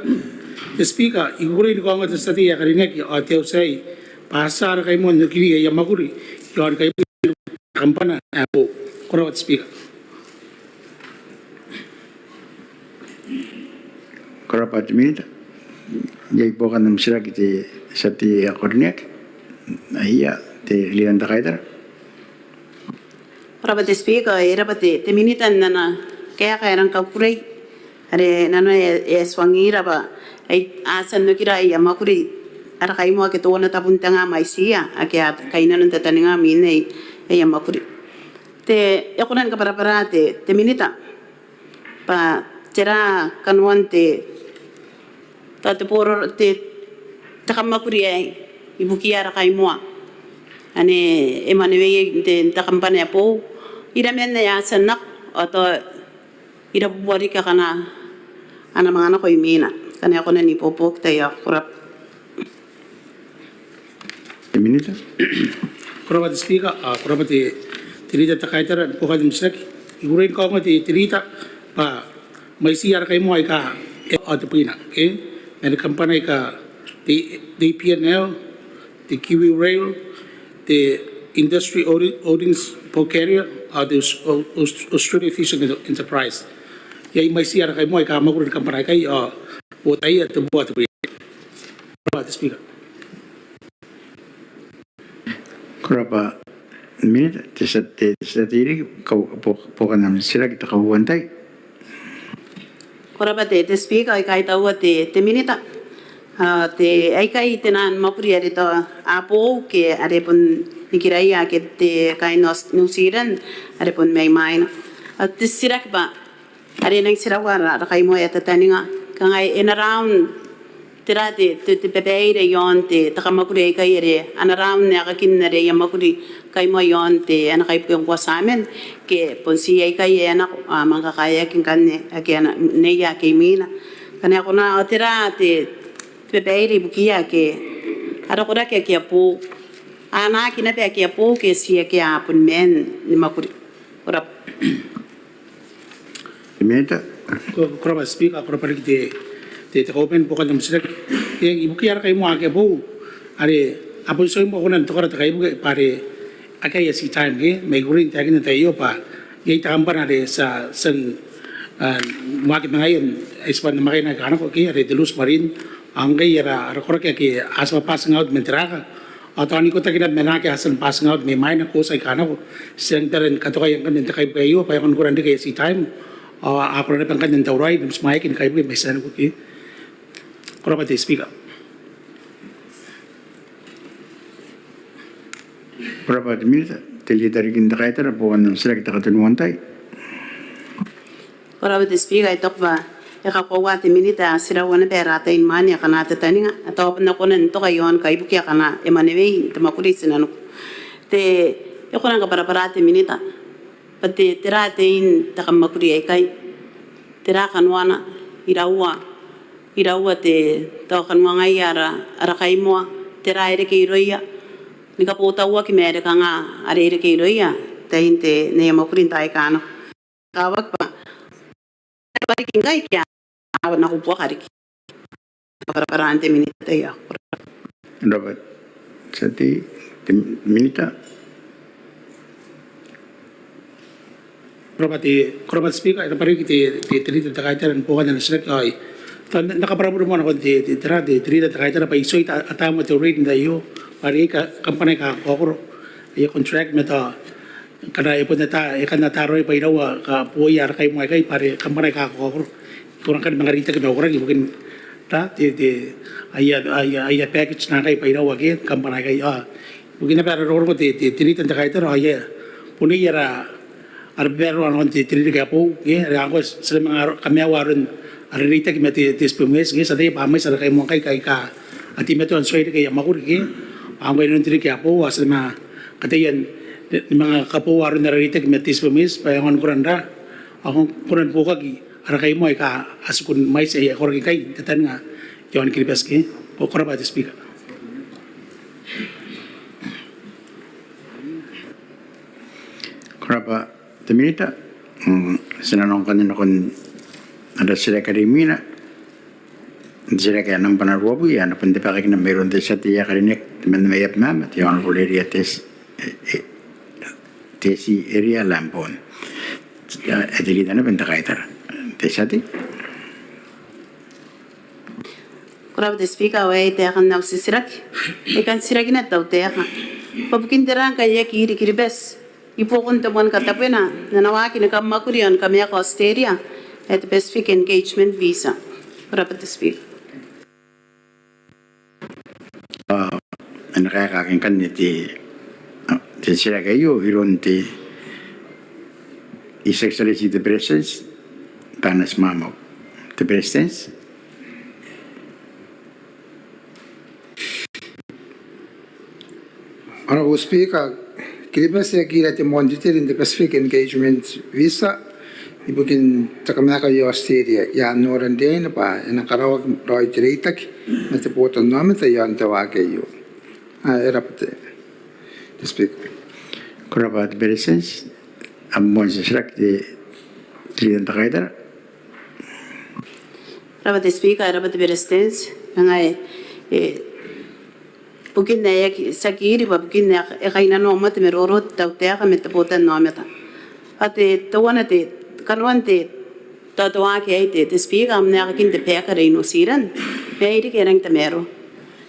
Te Speaker, I kukurei ni kaongoa te tia tei ae karineaki ao te auti aei bwa a tia ara kaimoa n okiri aia mwakuri iaon kaibuke, kambana ae boou. Ko rabwa te Speaker. Ko rabwa te Minita. Iai buokan am titiraki te tia tei ae karineaki? Aia, te Leader n te Kaitara. Ko rabwa te Speaker, e rabwa te, te Minita n ana kaeka ae rang kakukurei are nanona e, e tuangira bwa a tia n okira aia mwakuri ara kaimoa ake teuana tabun tenga mwaitiia ake a kainnano n tataninga mwin aia mwakuri. Te, e kona ni kabwarabwara te, te Minita bwa tera kanoan te, tao te bororo, te, te kammwakuri aei ibukiia ara kaimoa ane e mwaneweia n te, te kambana ae boou, iraman ae a tia n nako ao tao irabubua riki akana a na manga nako imwina. Ngkana e kona n ibuobuoki te tai aio. Ko rabwa. Te Minita. Ko rabwa te Speaker, ao ko rabwa te, te Leader n te Kaitara ni buokan am titiraki. I kukurei ni kaongoa te, te Leader bwa mwaitiia ara kaimoa aika e, ao tebwina, okay? Man kambana aika te, te B N L, te Kiwi Rail, te Industry Holding-, Holdings Bulk Carrier, ao te Aus-, Aus-, Australia Fishing Enterprise. Iai mwaitiia ara kaimoa aika a mwakuri ni kambana aikai, ao botaia tebubua tebwina. Ko rabwa te Speaker. Ko rabwa Minita. Te tia, te tia tei riki, kau, buo-, buokan am titiraki te kauoua n tai. Ko rabwa te, te Speaker, I kaitaua te, te Minita. A, te, aikai te naan mwakuri are tao a boou ke are bon nikiraia ake te kaain Aus-, New Zealand are bon mai mwaina. A, te titiraki bwa are e nang tiraua ara, ara kaimoa ae tataninga. Kanga e na raun tera te, te, te babaire iaon te, te kammwakuri aikai are a na raun aekakin are aia mwakuri kaimoa iaon te, ana kaibuke ngkoa Tiaman, ke bon ti aikai ae a nako, a, manga kakaeaki ngkanne ake a na, neia ake imwina. Ngkana e kona, ao tera te, te babaire ibukiia ake ara koraki ake a boou, a anaaki naba ake a boou ke ti ake a bon maan ni mwakuri. Ko rabwa. Te Minita. Ko, ko rabwa Speaker, ko rabwa riki te, te, te kauoman ni buokan am titiraki. E, ibukiia ara kaimoa ake a boou are a bon tuai moa kona n tokara te kaibuke bwa are akea aia sea time, ke? Ma I kukurei n taekinna n te tai aio bwa iai te kambana are ti a, ti a, a, waaki ma ngaia n, ai tibwa namwakaina aika nako, ke? Are te Luz Marine, ao ngkai ara, ara koraki ake a tibwa passing out man te raka ao tao n ikotaki naba ma naake a tia n passing out mai mwaina, course aika nako, ti a nang bane ni katokaia ngkanne n te kaibuke aio bwa e aonga ni kona n reke aia sea time ao a kona naba ngkanne n tauraoi ni butimwaeaki ni kaibuke mai tinaniku, ke? Ko rabwa te Speaker. Ko rabwa te Minita. Te Leader riki n te Kaitara, buokan am titiraki te kateniua n tai. Ko rabwa te Speaker, I taku bwa e kakoaua te Minita ae tiraua naba ara tai ni mwane akana tataninga, a tao bon a kona n toka iaon kaibuke akana e mwanewei n te mwakuri i tinaniku. Te, e kona ni kabwarabwara te Minita bwa te, tera tein te kammwakuri aikai, tera kanoana, iraua, iraua te, tao kanoangaia ara, ara kaimoa, tera e reke irouia, ni kabotaua ke ma are kanga are e reke irouia tein te, n aia mwakuri n taai aika nako. Kakawaki bwa e a riki ngkai ke a nako buaka riki. Kabwarabwaraan te Minita aio. Ko rabwa te tia tei. Te Minita. Ko rabwa te, ko rabwa te Speaker, e rabwa riki te, te, te Leader n te Kaitara ni buokan ana titiraki aei. Tao N na, N na kabwarabure moa nakon te, te, tera, te, te Leader n te Kaitara bwa I tuai ata, ataia te rate n te tai aio bwa are iai ka, kambana aika kakaokoro aia contract ma tao ngkana e bon ata, e kan ata raoi bwa iraua aika a boou ara kaimoa aikai bwa are kambana aika kakaokoro. I kona ngkanne manga reitaki ma au koraki ibukin tao te, te, aia, aia, aia package naakai bwa iraua ake kambana aikai. Ao ibukin naba ara rongorongo te, te, te Leader n te Kaitara, ao aia bon iai ara, ara babaire nakon te, te ririki ae boou, ke, are ngkoa ti na manga kamaiua aron ara reitaki ma te, te Disposal Waste, ke, ti ataia bwa a mwaiti ara kaimoa ngkai aika a teimatoa n tuai reke aia mwakuri, ke, ao ngkoa inanon te ririki ae boou ao ti na manga kataia ni manga kaboua aron ara reitaki ma te Disposal Waste bwa e aonga ni kona n ra, ao kona ni buokaki ara kaimoa aika a tiku ni mwaiti aia koraki ngkai n tataninga iaon Kiribati, ke. Ko, ko rabwa te Speaker. Ko rabwa te Minita. Mm, ti na nako ngkanne nakon ara titiraki are imwina. Titiraki ae nambwa ruabwi, ae na bon tabekakina mairoun te tia tei ae karineaki, te membwa mai Abemama, te Honourable Eria Tesi, e, e, Tesi Eria Lambourne. Ae te Leader naba n te Kaitara. Te tia tei. Ko rabwa te Speaker, ao aei taekan au titiraki. E kan titirakina te tautaeka bwa bukin tera ngkai e aki iri Kiribati ibuakon te moan katabwena n ana waaki ni kammwakuri ao ni kamaeka Australia ae te Pacific Engagement Visa. Ko rabwa te Speaker. A, e na kaekaaki ngkanne te, a, te titiraki aio iroun te His Excellency te Beretitenti, Taneti Maamau. Te Beretitenti. Honourable Speaker, Kiribati e aki ira te moan te tiri n te Pacific Engagement Visa ibukin te kamaeka i Australia i aan noran riaina bwa e na karaoaki raoi te reitaki ma te botannaomata i aon te waaki aio. A, e rabwa te, te Speaker. Ko rabwa te Beretitenti, am moan titiraki te, te Leader n te Kaitara. Ko rabwa te Speaker, e rabwa te Beretitenti. Ngaia, e, bukin ae e aki, ti aki iri bwa bukin ae e kainnanoa moa te maroro te tautaeka ma te botannaomata. Ao te, teuana te, kanoan te, tao te waaki aei te, te Speaker, am aekakin te baeka are i New Zealand. Ma e riki e rangi n tamaroa.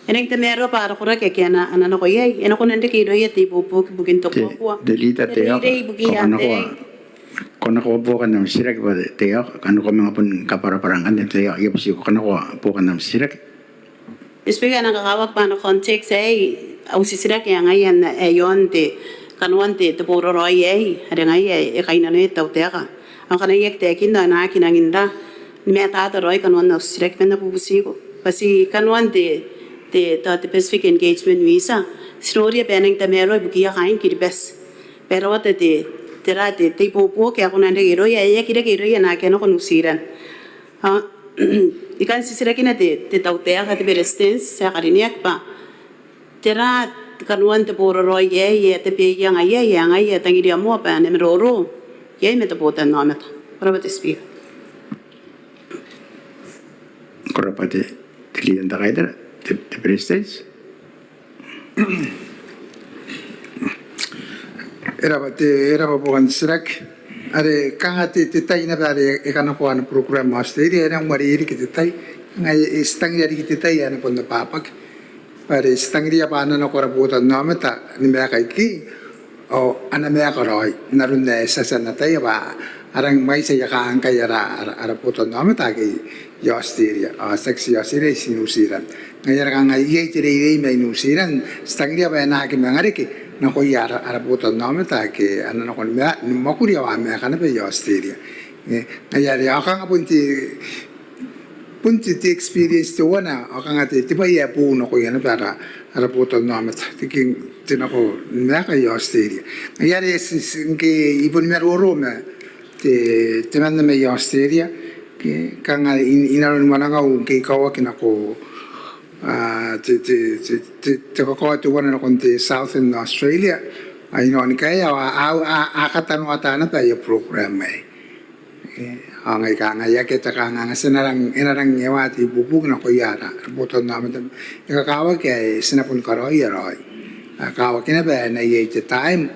E rangi n tamaroa bwa ara koraki ake a na, a na nako iai, e na kona n reke irouia te ibuobuoki ibukin te, te kuakua. Te Leader, te, te reirei ibukiia te, ko na kaoka buokan am titiraki bwa te, te, kanga ko manga bon kabwarabwara ngkanne te, I a butiiko ko na kaoka buokan am titiraki. Te Speaker, e nang kakawaki bwa ana context aei au titiraki ae ngaia n ae i aon te kanoan te, te boraraoi aei are ngaia e kainnanoia te tautaeka. Ao ngkana I aki taekinna ao e na aki rangi n ra ni matata raoi kanoan au titiraki ma N na bubutiko bwa ti kanoan te, te, tao te Pacific Engagement Visa ti noria bwa e rangi n tamaroa ibukiia kaain Kiribati bwa e rawata te, tera te, te ibuobuoki ae kona n reke irouia ae e aki reke irouia naake a nako New Zealand. Ao I kan titirakina te, te tautaeka, te Beretitenti ae karineaki bwa tera kanoan te boraraoi aei ae tabeia ngaia, ae ngaia e tangiria moa bwa e na maroro iai ma te botannaomata. Ko rabwa te Speaker. Ko rabwa te, te Leader n te Kaitara, te, te Beretitenti. E rabwa te, e rabwa buokan titiraki. Are kanga te, te tai naba are e kanakoa ana program Australia, e nang uarereke te tai. Ngaia e, ti tangiria riki te tai ae e na bon ababaki. Are ti tangiria bwa a na nako ara botannaomata ni maeka ikekei ao a na maeka raoi n aron ae ti a tia n ataia bwa a rangi ni mwaiti aia kangkai ara, ara, ara botannaomata ake i Australia, ao tiaki tii Australia, tii New Zealand. Ngaia are kanga iai te reirei mai New Zealand, ti tangiria bwa e na aki manga reke nakoia ara, ara botannaomata ake a na nako ni ma-, ni mwakuri ao a maeka naba i Australia. E, ngaia are ao kanga bon te, bon te, te experience teuana, ao kanga te, te bwai ae boou nakoia naba ara, ara botannaomata, te king, te nako ni maeka i Australia. Ngaia are ti, ti, ngke I boni maroro ma te, temanna mai Australia, ke, kanga i, inanon mwanangau ngke I kaoaki nako, a, te, te, te, te, te kakao teuana nakon te Southern Australia, a, inanon kaea, a, a, a, a katanoata naba aia program aei. E, ao ngai kanga I aki ata kanganga ti na rang, e na rang ewa te ibuobuoki nakoia ara, ara botannaomata. E kakawaki ae ti na bon karaoia raoi. A, kakawaki naba ae na iai te time,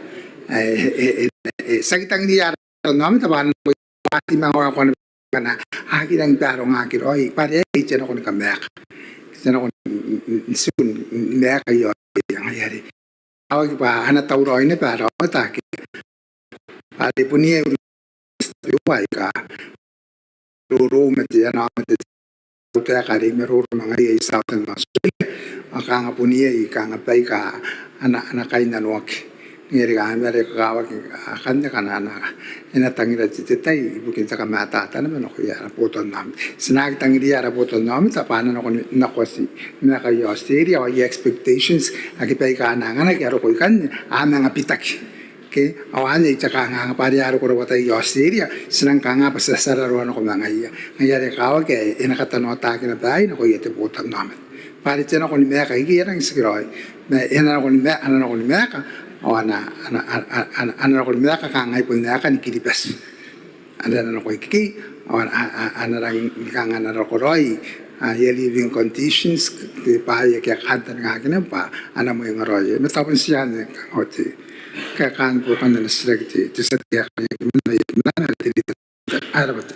e, e, e, e, ti aki tangiria ara botannaomata bwa a na nako iai, bwa ti manga oki naba ngkana a aki rangi ni baarongaki raoi, bwa are e, e, te nako ni kamaeka. Te nako n, n, n, n tiku ni maeka i Australia. Ngaia are kakawaki bwa a na tauraoi naba ara aomata ake bwa are bon iai urun tabeua aika roro ma te, ana aomata te tautaeka are I maroro ma ngaia i Southern Australia. Ao kanga bon iai kanga baika a na, a na kainnanoaki. Ngaia are kanga ma are kakawaki akanne kanga a na, e na tangira te, te tai ibukin te kamatata naba nakoia ara botannaomata. Ti na aki tangiria ara botannaomata bwa a na nako ni, nakoia ti maeka i Australia, ao aia expectations ake baika a na anganaki a roko ikanne a manga bitaki. Ke, ao anne ae I tia kanganga bwa are a roko rawata i Australia, ti nang kanga bwa ti a tia raroa nako ma ngaia. Ngaia are kakawaki ae e na katanoataki naba aei nakoia te botannaomata. Bwa are te nako ni maeka ikekei e rangi n tikiraoi. Ma e na nako ni ma-, a na nako ni maeka, ao a na, a na, a na, a na, a na nako ni maeka kangai bon aekan Kiribati. Are a na nako ikekei, ao a, a, a, a na rangi ni kanga n roko raoi, a, aia living conditions, te bwai ake a kantaningaaki naba bwa a na mwenga raoi. Ma tao bon tii anne kanga te kaekaan buokan ana titiraki te, te tia tei ae karineaki mai Kimana, te Leader. A rabwa te.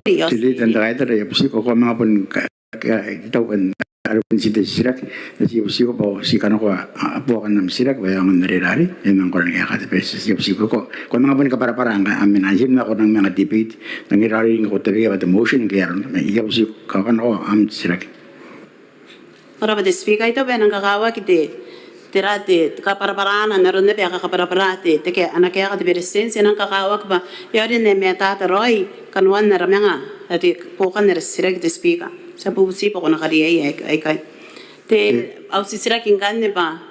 Te Leader n te Kaitara, I a butiko ko a manga bon ka, ka, tau bwa are bon ti te titiraki, ti butiko bwa ti kanakoa buokan am titiraki bwa e aonga n rerare, e manga kona ni kaeka te Beretitenti, ti butiko ko, ko manga boni kabwarabwara ngkai am mena, ti manga kona ni manga debate, n aron are ngkoe ko tabekia bwa te motion ngke aron, ma ti butiko ko kanakoa am titiraki. Ko rabwa te Speaker, I taku bwa e nang kakawaki te, tera te kabwarabwara n aron naba ae kakabwarabwara te, te ke, ana kaeka te Beretitenti, e nang kakawaki bwa e aonga n matata raoi kanoan ara manga, are buokan ara titiraki te Speaker. Ti a bubuti bwa ko na kariaia aikai. Te, au titiraki ngkanne bwa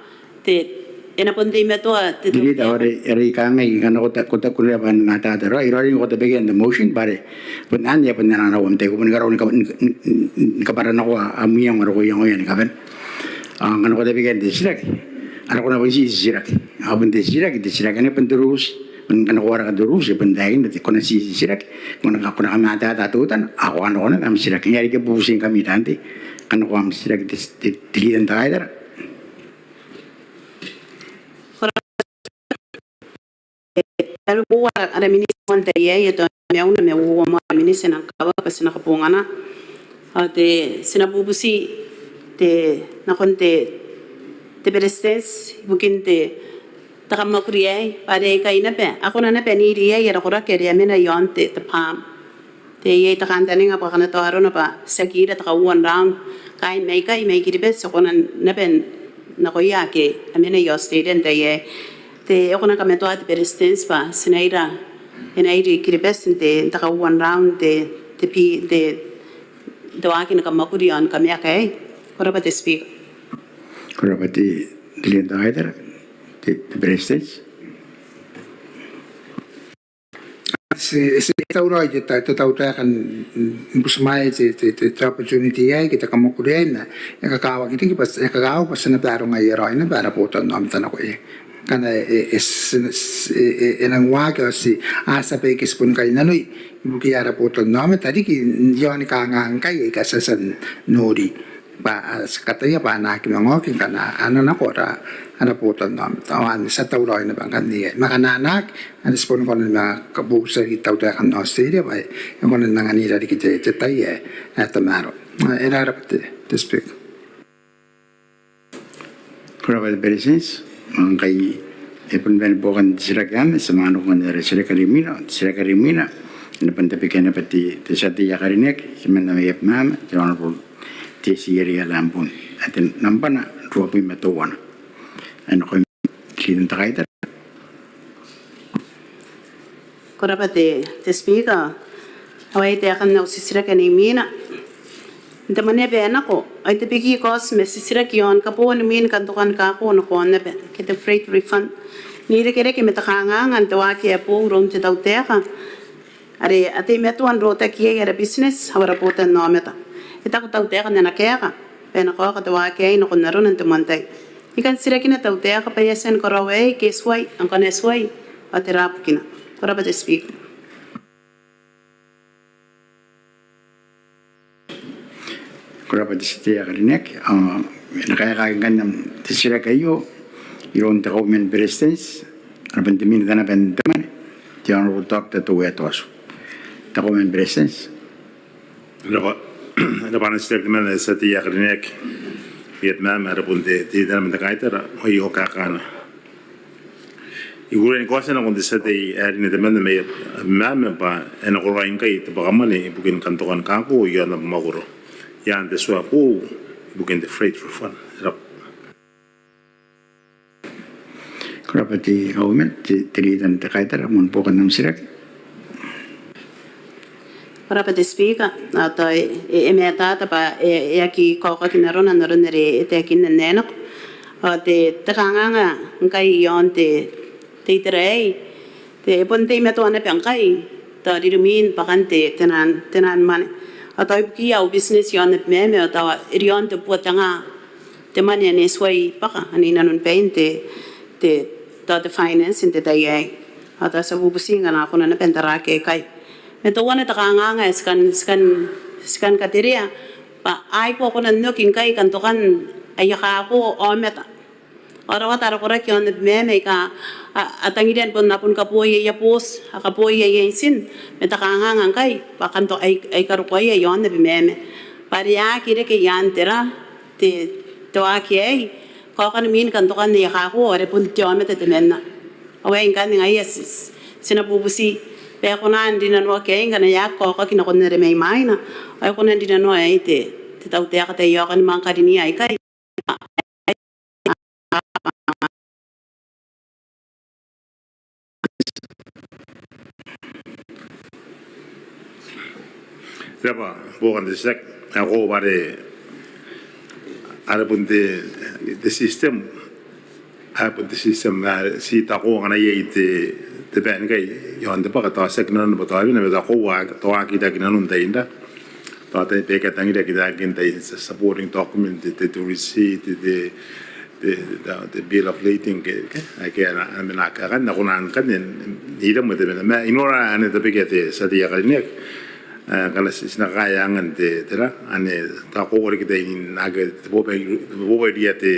te, e na bon teimatoa te, te leader, are, are I kangai ngkana ko ta, ko ta, ko na bwa e na matata raoi, are ngkoe ko tabekia n te motion bwa are bon anne, bon anne, ana uam te, ko bon karaoi ni ka, ni, ni, ni kabwara nako am iango are ko iangoia ni kabane. Ao ngkana ko tabekia n te titiraki, are ko na bon ti titiraki. Ao bon te titiraki, te titiraki anne bon te rules. Bon ngkana ko wareka te rules, e bon taekinna te, ko na ti titiraki. Ngkana ko na kamatata teutana, ao ko kanakoa naba am titiraki. Ngaia are I bubutingkami tante, kanakoa am titiraki te, te, te leader n te kaitara. Tariu, ara, ara minita n te tai aei, e tao maiuna ma uoua moa ara minita ae nang kakawaki bwa ti na kabongana. Ao te, ti na bubuti te, nakon te, te Beretitenti ibukin te, te kammwakuri aei, bwa are aikai naba, a kona naba n iri iai ara koraki are a mena i aon te, te PALM. Te, iai te kantaninga bwa kanga tao arona bwa tiaki ira te kauoua n round kaain aikai mai Kiribati, ti kona naba nakoia ake a mena i Australia n te tai aei. Te, e kona ni kamatoa te Beretitenti bwa ti na ira, e na iri Kiribati n te, n te kauoua n round te, te pi, te, te waaki ni kammwakuri i aon kamaiu aei. Ko rabwa te Speaker. Ko rabwa te, te leader n te kaitara, te, te Beretitenti. Ti, ti tauraoi te, te, te tautaeka n, n butimwaea te, te, te, te opportunity aei ke te kammwakuri aei, ma e kakawaki riki bwa, e kakawaki bwa ti na barongaia raoi naba ara botannaomata nakoia. Ngkana e, e, e, ti, e, e, e nang waaki ao ti a tia baike ti boni kainnanoi ibukiia ara botannaomata riki i aon kanganga ngkai aika ti a tia n nori. Bwa, a, ti kataia bwa a na aki manga oki ngkana a na nako ara, ara botannaomata. Ao anne ti a tauraoi naba ngkanne iai. Ma ngkana a na aki, anne ti boni kona ni manga kabuta riki te tautaeka n Australia bwa e kona n anganira riki te, te tai ae, ae tamaroa. E, e rabwa te, te Speaker. Ko rabwa te Beretitenti, ngkai e bon bane buokan te titiraki anne, ti a manga nakon ara titiraki are imwina, te titiraki are imwina, e na bon tabekia naba te, te tia tei ae karineaki, temanna mai Abemama, te Honourable Tessie Eria Lambourne, ae te nambwa ruabwi ma teuana. Ae nakoim te leader n te kaitara. Ko rabwa te, te Speaker, ao ai taekan au titiraki are imwina. N te mwaneaba ae nako, ai tabeki kaoti ma titiraki i aon kabooan mwin kantokan kako nako aonnaba, ke te freight refund, n irekereke ma te kanganga n te waaki ae boou iroun te tautaeka are a teimatoa n rotaki iai ara business ao ara botannaomata. E taku tautaeka n ana kaeka bwa e na kaoka te waaki aei nakon arona n te moan tai. I kan titirakina tautaeka bwa e a tia ni karaoa aei ke e tuai, ao ngkana e tuai, ao tera bukina? Ko rabwa te Speaker. Ko rabwa te tia tei ae karineaki. Ao e na kaekaaki ngkanne te titiraki aio iroun te Kauoman ni Beretitenti, ana bon te Minita naba n te mwane, te Honourable Doctor Toea Toatu. Te Kauoman ni Beretitenti. Ko rabwa, ko rabwa ana titiraki temanna te tia tei ae karineaki mai Abemama, are bon te, te leader naba n te kaitara, ao aio kaekaana. I kukurei ni kaotia nakon te tia tei ae karineaki temanna mai Abemama bwa e nakoraoi ngkai te bwakamwane ibukin kantokan kako i aon abamwakoro i aan te tua ae boou ibukin te freight refund. E rabwa. Ko rabwa te Kauoman, te, te leader n te kaitara, moan buokan am titiraki. Ko rabwa te Speaker, ao tao e, e, e matata bwa e, e aki kaokaki n arona, n aron are e taekinna n ae nako. Ao te, te kanganga ngkai i aon te, te itera aei, te, e bon teimatoa naba ngkai tao ririmwin bwakan te, te naan, te naan mwane. Ao tao ibukiia au business i aon Abemama, ao tao e riaon tebubua te nga te mwane ane e tuai bwaka ane i nanon bain te, te, tao te finance n te tai aei. Ao tao ti a bubuti ngkana a kona naba n taraaki aikai. Ma teuana te kanganga ae ti kan, ti kan, ti kan katerea bwa a aki kona n oki ngkai kantokan aia kako aomata. Ao rawata ara koraki i aon Abemama aika a, a tangiria ni bon, a bon kaboi aia booti, a kaboi aia intin, ma te kanganga ngkai bwa kanto, ai, ai karokoaia i aon Abemama. Bwa are a aki reke i aan tera, te, te waaki aei, kaokan mwin kantokan aia kako are bon te aomata temanna. Ao aei ngkanne ngaia ti, ti, ti na bubuti bwa e kona n rinanoaki aei ngkana e aki kaokaki nakon are mai mwaina. Ao e kona n rinanoa aei te, te tautaeka taiaoka ni manga karinia aikai. Te raba buokan te titiraki. Ao ko bwa are, are bon te, te system, are bon te system, are ti taku ngkana iai te, te bwai ngkai iaon te bwaka tao tiaki nanona bwa tao e na, ma tao ko a, tao aki taki nanon tai n ra, tao tai bwa e a tangira ke tai n tai supporting document, te, te, te receipt, te, te, te, te, te bill of lading ke, ke, ke a na, a na mena kakan, a kona ngkanne n ira moa te mena. Ma I nora anne tabekia te tia tei ae karineaki. E, ngkana ti, ti na kakaea angan te, tera, anne tao ko a riki tai n ake te bobwai, bobwairia te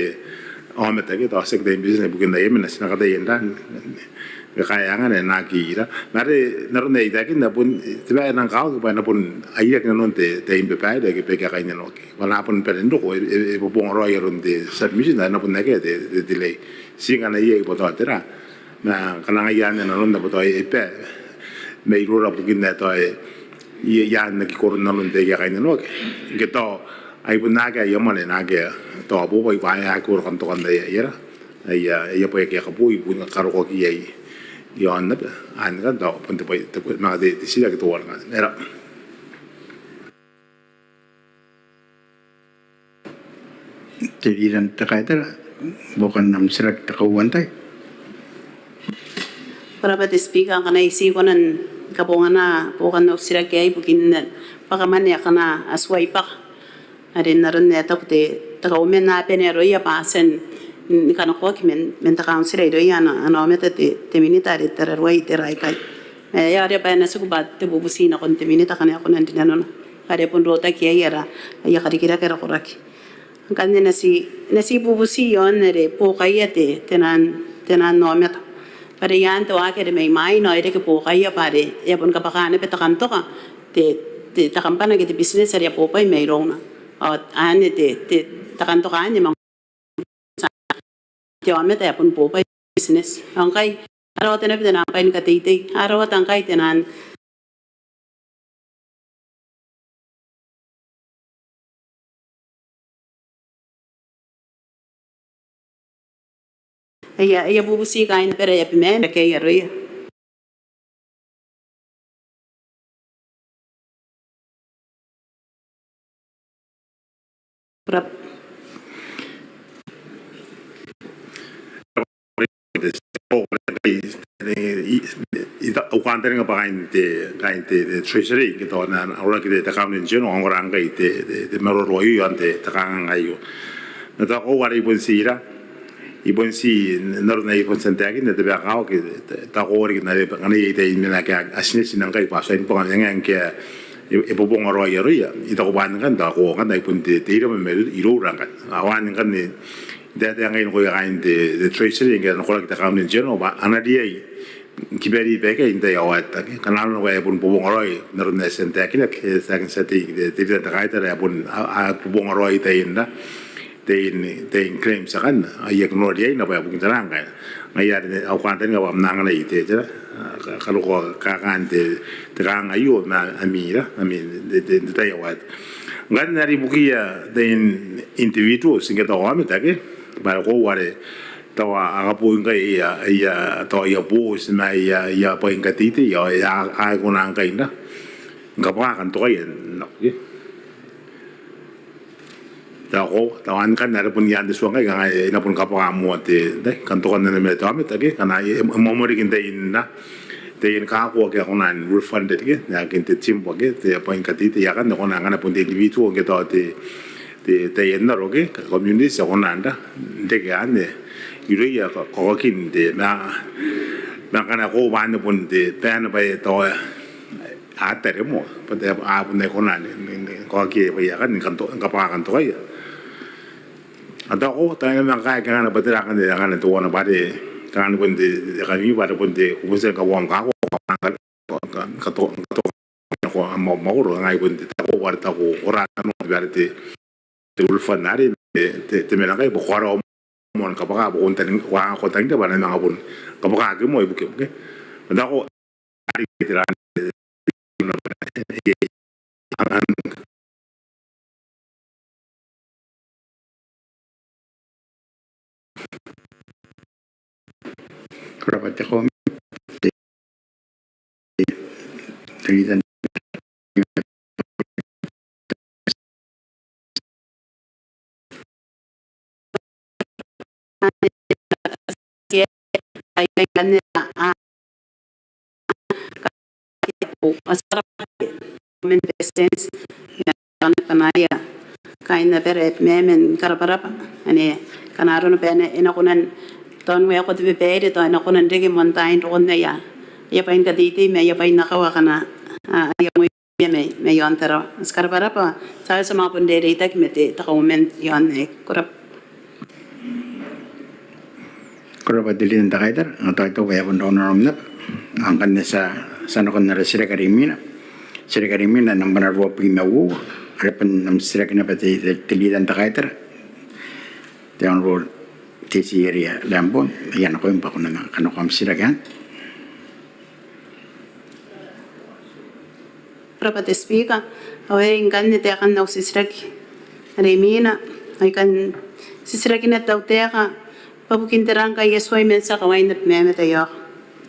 aomata ke tao tiaki tai n business ibukin tai e mena, ti na kataia n ra, kakaea angan ae na aki ira. Ma are n aron ae I taekinna bon te bwai ae nang kakawaki bwa e na bon airaki nanon te, te imbabaire ke bwa e aki kainnanoaki. Bwa a na bon bane n roko, e, e, e bobonga raoi aron te submission, a na bon akea te, te delay. Ti ngkana iai bwa tao tera. Ma ngkana ngaia anne nanona bwa tao e bwa mairoura bukin ae tao e, iai, iai n aki koron nanon te aki kainnanoaki. Ngke tao ai bon akea aia mwane n akea tao bobwai bwa e aki koro kantokan aia, aia ra, aia, aia bwai ake a kaboi bon karokoaki iai, iaon naba. Anne ngkanne tao bon te bwai, te, manga te, te titiraki teuana ngkanne. Era. Te rira n te kaitara, buokan am titiraki te kauoua n tai. Ko rabwa te Speaker, ngkana I ti kona ni kabongana buokan au titiraki aei ibukin bwakamwane akana a tuai bwaka. Are n aron ae e taku te, te kauoman a bane aroia bwa a tia ni kanakoaki man, man te kauntira irouia ana, ana aomata te, te minita are tararuai itera aikai. E, e a oti bwa e na tiku bwa te bubuti nakon te minita ngkana e kona n rinanona. Are bon rotaki iai ara, aia karikirake ara koraki. Ngkanne I na ti, I na ti bubuti iaon are buokaia te, te naan, te naan aomata. Bwa are iaan te waaki are mai mwaina ao e reke buokaia bwa are e a bon kabwaka naba te kantoka, te, te, te kambana ke te business are e a bobwai mairouna. Ao anne te, te, te kantoka anne manga te aomata ae bon bobwai business. Ao ngkai a rawata naba te naan bwai ni kateitei, a rawata ngkai te naan, aia, aia bubuti kaain Beru ae Abemama ke aroia. Ko rabwa. I, i, i, au kantaninga bwa kaain te, kaain te, te Treasury, ke tao n aron ae te, te Accountant General, a ongora ngkai te, te, te maroro aio, iaon te, te kanganga aio. Ma tao ko are I bon ti ira, I bon ti n aron ae I bon tia n taekinna te bwai ae kakawaki, tao ko are ngkana iai, ngkana iai tai n mena ake a, a tinetine ngkai bwa a tuai ni bwaka, ma ngaia ngke e, e bobonga raoi aroia. I taku bwa ngkanne tao ko ngkanne ai bon te, te irama ma iroura ngkanne. Ao anne ngkanne I taetae ngai nakoia kaain te, te Treasury, ngke a nakoraki te Accountant General, bwa a na riai ni kibari baikai n tai aio, ke ngkana nanona bwa e bon bobonga raoi n aron ae e tia n taekinaki, e taekinna te, te, te, te kaitara ae bon a, a bobonga raoi taian ra, taian, taian claims akanne, aia kanoa riaina bwa e bukin tera ngkai. Ngaia are au kantaninga bwa N na anganai te, te, a, ka, karokoa kakan te, te kanganga aio ma ami ra, ami te, te, te tai aio. Ngkanne are ibukiia taian individuals, ngke tao aomata ke, bwa ko are tao a kaboi ngkai aia, aia, tao aia booti ma aia, aia bwai ni kateitei, ao a, a kona ngkai n ra, ni kabwaka kantokaia nako ke. Tao ko, tao anne ngkanne are bon iaan te tua ngkai, kanga e na bon kabwaka moa te, te kantokan ana mwane te aomata ke, ngkana e, e moa riki n tai n ra, taian kako ake a kona n refunded ke, n aekan te timbo ke, te bwai ni kateitei akanne, kona ngkana bon te individual ke tao te, te, taian aro ke, community a kona n ra, n reke anne irouia ka, kaokin te, ma, ma ngkana ko bwa anne bon te, bwa anne bwa e tao a tare moa, bwa te, a bon e kona ni, ni, ni kaokia bwai akanne, ni kanto, ni kabwaka kantokaia. Ao tao ko, tao e na manga kaea ngkanne bwa tera ngkanne, ngkanne teuana bwa are, ngkanne bon te, te kani bwa are bon te, ko bon tia ni kabonganaa am kako, ka, ka, kato, kato, ko, am, am mwakoro, ngaia bon te, tao ko, bwa are tao ko, ko ora nano, bwa are te, te refund are, te, te mena ngkai bwa ko karaoa moa ni kabwaka bwa ko tangi, ko tangi bwa a na manga bon kabwakaki moa ibukim ke. Ma tao ko a riki te raan Ko rabwa te comment. Te leader. Kaain abara e a mena ni karabwarabwa ane kanga arona bwa e na kona n taonako te babaire tao e na kona n reke moan tain rokon aia bwai ni kateitei ma aia bwai n akawa akana a iangoia mai aon Tarawa. Ti karabwarabwa, ti a tia ma bon reitaki ma te kauoman iaon aei. Ko rabwa. Ko rabwa te leader n te kaitara. Ao tao I taku bwa e a bon raonaraom naba. Ao ngkanne ti a nakon ara titiraki are imwina. Titiraki are imwina nambwa ruabwi ma uoua, are bon am titiraki naba te leader n te kaitara, te Honourable Tessie Eria Lambourne. I a nakoim bwa ko na kanakoa am titiraki anne. Ko rabwa te Speaker. Ao e a ngkanne taekan au titiraki are imwina. Ao I kan titirakina te tautaeka bwa bukin tera ngkai e tuai man tia kawain Abemama.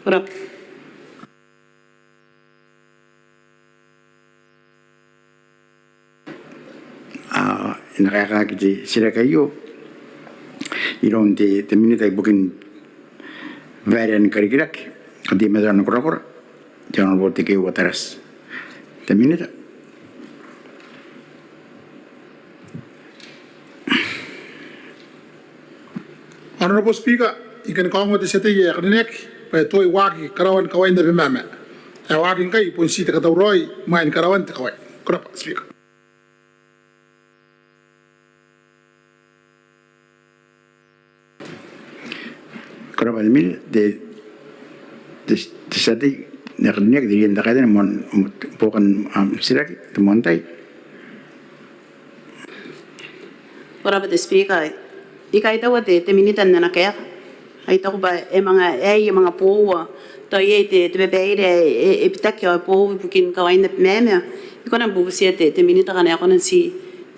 Ko rabwa. Ao e na kaekaaki te titiraki aio iroun te minita ibukin babaire ni karikirake ao te mataata ni korakora, te Honourable Tekeeua Tarati. Te minita. Honourable Speaker, I kan kaongoa te tia tei ae karineaki bwa e tuai waaki karaoan kawain Abemama. E waaki ngkai bon ti te katauraoi imwain karaoan te kawai. Ko rabwa Speaker. Ko rabwa te minita. Te tia tei ae karineaki, te leader n te kaitara, moan buokan am titiraki te moan tai. Ko rabwa te Speaker. I kaitaua te minita n ana kaeka. Ao I taku bwa e manga, e a manga boou, tao iai te babaire ae e bitaki ao e boou ibukin kawain Abemama. I kona ni bubutia te minita ngkana e kona n ti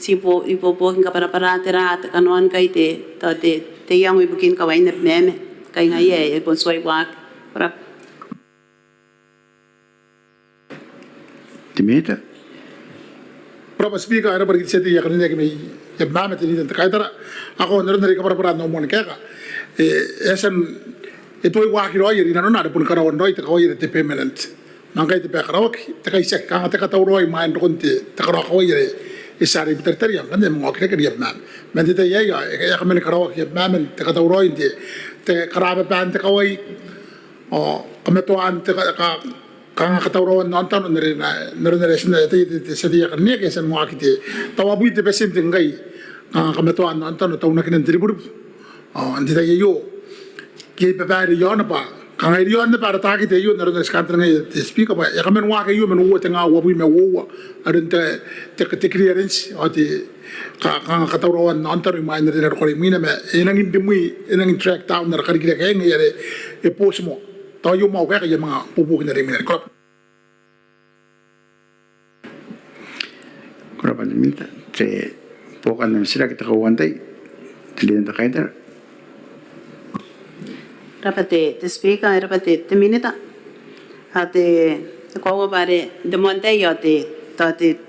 ibuobuoki ni kabwarabwara tera kanoan ngkai te, tao te iango ibukin kawain Abemama ngkai ngaia e bon tuai waaki. Ko rabwa. Te minita. Ko rabwa Speaker, e rabwa riki te tia tei ae karineaki mai Abemama, te leader n te kaitara. Ao n aron are I kabwarabwara n au moani kaeka, e a tia n, e tuai waaki raoi are inanona are boni karaoan raoi te kawai are te permanent. Ma ngkai te bwai ae karaoaki te kaitiaki, kanga te katauraoi imwain rokon te karaokawai are e tia are i Butaritari ao ngkanne e manga okirake are i Abemama. Man te tai aei ao e a kaman karaoaki i Abemama te katauraoi n te karababaan te kawai ao kamatoaan te ka, ka, kanga katauraoan aontano n aron are e tia n ataia te tia tei ae karineaki, e a tia n waaki te, tao abwi te betienti ngkai kanga kamatoaan aontano taunakinan te riburibu. Ao n te tai aio iai babaire iaona bwa kanga e riaon naba ara takete aio n aron are ti kantaningaia te Speaker bwa e a kaman waaki aio man uoa tenga uabwi ma uoua aron te clearance ao te ka, kanga katauraoan aontano imwain are e na roko are imwina ma e nangi n rimwi, e nangi n track down ara karikirake aei ngaia are e boti moa. Tao aio moa au kaeka, I a manga buobuoki n are imwina. Ko rabwa. Ko rabwa te minita. Te buokan am titiraki te kauoua n tai, te leader n te kaitara. Ko rabwa te Speaker, ko rabwa te minita. Ao te koaua bwa are n te moan tai ao te, tao te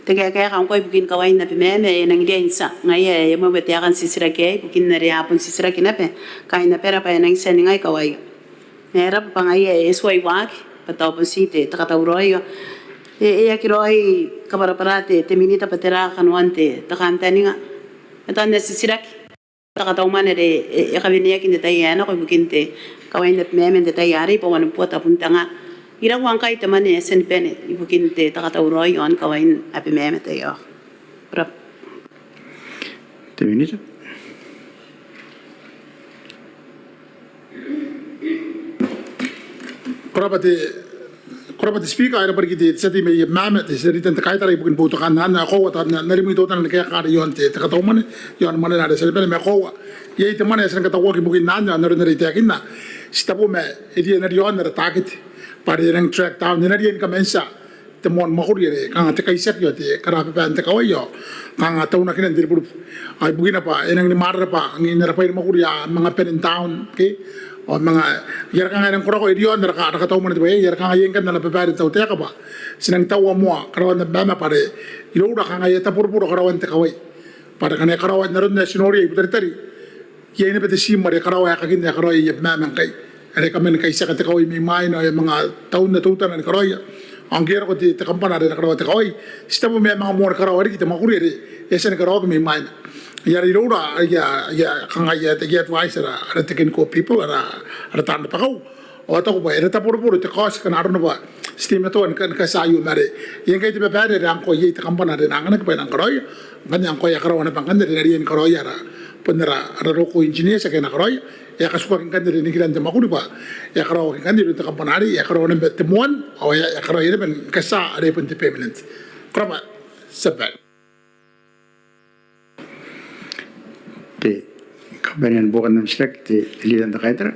te kaeka ngkoa ibukin kawain Abemama e nangi riai n tia. Ngaia ae e moa bwa te aeka n titiraki aei ibukin are a bon titiraki naba kaain abara bwa e nangi tia ningai kawaia. E rabwa bwa ngaia e tuai waaki bwa tao bon ti te katauraoi. E aki raoi kabwarabwara te minita bwa tera kanoan te kantaninga. E tao n na titiraki te katau mwane are e kaweneaki n te tai ae nako ibukin te kawain Abemama n te tai arei bwa wanibubua tabun tenga. Iraua ngkai te mwane ae e tia ni bane ibukin te katauraoi iaon kawain Abemama? Te minita. Ko rabwa te, ko Ko rabwa te Speaker, e rabwa riki te tia tei mai Abemama, te tia tei n te kaitara ibukin boutokaan anne. Ao e koaua tao n na rimwi teutana ni kaekaa are iaon te kataumwane, iaon mwanena are e a tia ni bane, ma e koaua iai te mwane ae e a tia ni katauaki ibukin anne, ao n aron are I taekinna, ti tabo ma e riai n na riaon ara takete bwa are e nang track down, e na riai ni kamantia te moan mwakuri are kanga te kaitiaki ao te karababaan te kawai ao kanga taunakinan te ruburubu. Ao ibukina bwa e nang rimwarara bwa ngke n ara bwai ni mwakuri a manga bane n down, ke, ao manga iai ara kanga e nang korakora, e riaon ara kataumwane te bwai aei, iai ara kanga iai ngkanne ana babaire te tautaeka bwa ti nang taua moa karaoan Abemama bwa are iroura kanga e a taboroboro karaoan te kawai bwa are ngkana e karaoa n aron ae ti noria i Butaritari, iai naba te tiim are e karaoa aekakin ae e karaoia i Abemama ngkai, are e kaman kaitiaka te kawai mai mwaina ao e a manga taunna teutana ni karaoia. Ao ngke e a roko te kambana are e na karaoa te kawai, ti tabo ma e a manga moa ni karaoa riki te mwakuri are e a tia ni karaoaki mai mwaina. Iai iroura aia, aia, kanga aia, aia advice ara, ara technical people, ara, ara taan rabakau, ao a taku bwa e na taboroboro te cost ngkana arona bwa ti teimatoa ni katia aio. Ma are iai ngkai te babaire are ngkoa iai te kambana are e na anganaki bwa e nang karaoia. Ngkanne ngkoa e a karaoa naba ngkanne are e na riai ni karaoia ara, bon ara, ara local engineers ake a na karaoia. E a katukaki ngkanne are nikiran te mwakuri bwa e a karaoaki ngkanne iroun te kambana arei, e a karaoa naba te moan, ao e a karaoia naba ni katia are bon te permanent. Ko rabwa, Tia Babaire. Te kabanean buokan am titiraki, te Leader n te kaitara.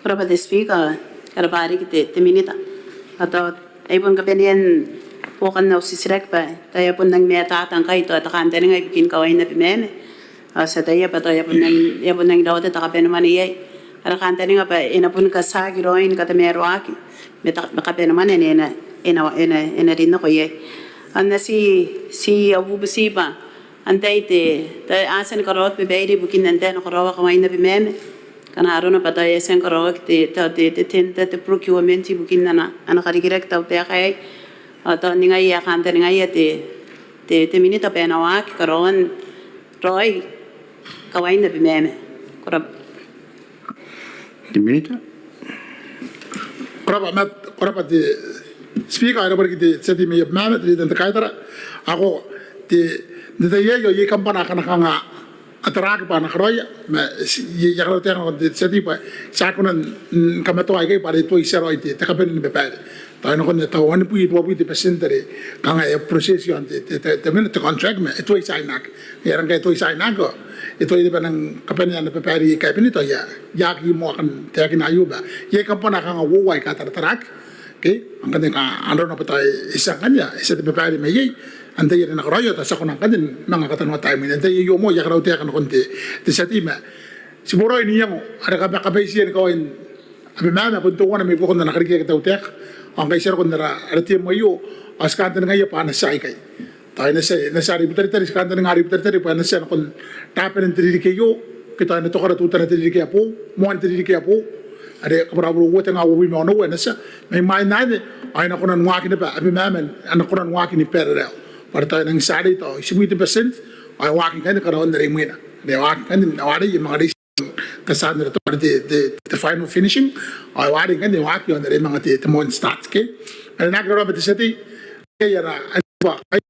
Ko rabwa te Speaker, e rabwa riki te, te Minita. Ao tao ai bon kabanean buokan au titiraki bwa tao e a bon nang matata ngkai tao te kantaninga ibukin kawain Abemama. Ao ti ataia bwa tao e a bon nang, e a bon nang rawata te kabanemwane iai. Ara kantaninga bwa e na bon katiaki raoi ni katamaroaki ma te, ma kabanemwane ane e na, e na, e na, e na rin nako iai. Ao N na ti, ti a bubuti bwa antai te, tao a tia ni karaoaki babaire ibukin antai ae na karaoa kawain Abemama? Ngkana arona bwa tao e a tia ni karaoaki te, tao te, te tender, te procurement ibukin ana, ana karikirake te tautaeka aei. Ao tao ningai ae e kantaningaia te, te, te Minita bwa e na waaki karaoan raoi kawain Abemama. Ko rabwa. Te Minita. Ko rabwa, ma-, ko rabwa te Speaker, e rabwa riki te tia tei mai Abemama, te Leader n te kaitara. Ao te, n te tai aei ao iai kambana akana kanga a taraaki bwa a na karaoia, ma ti, I a karautaeka nakon te tia tei bwa ti aki kona ni kamatoa aikai bwa are e tuai tia raoi te, te kabane ni babaire. Tao e nakon ae tao wanibwi, ruabwi te percent are kanga e process iaon te, te, te, te, te contract ma e tuai tiainaki. Ngaia are ngkai e tuai tiainaki ao e tuai naba nang kabanea ana babaire iai kabinet ao I a, I aki moa kan taekina aio bwa iai kambana kanga uoua aika a tarataraaki. Okay? Ngkanne ngkana arona bwa tao e tia ngkanne, e tia te babaire mai iai, antai are e na karaoia, tao ti a kona ngkanne ni manga katanoata imwina. N te tai aio moa I a karautaeka nakon te, te tia tei ma ti boraoi n iango are kaba-, kabaitian kawain Abemama bon teuana mai buakon ana karikirake te tautaeka. Ao ngkai ti a roko n ara, ara term aio ao ti kantaningaia bwa a na tia aikai. Tao e na tia, e na tia are i Butaritari, ti kantaninga are i Butaritari bwa e na tia nakon rabanen te ririki aio ke tao e na tokara teutana te ririki ae boou, moan te ririki ae boou. Are kabwarabwara uoua tenga uabwi ma onoua e na tia. Mai mwaina anne ao e na kona n waaki naba Abemama, a na kona n waaki ni parallel. Bwa are tao e nang tia arei tao itibwi te percent ao e waaki ngkanne karaoan are imwina. Are e waaki ngkanne n awarei e manga reiti katian ara tao are te, te, te final finishing, ao e waaki ngkanne e waaki ao are e manga te, te moan start, okay? Are e na aki raraoma te tia tei, okay, ara, ai, bwa, ai,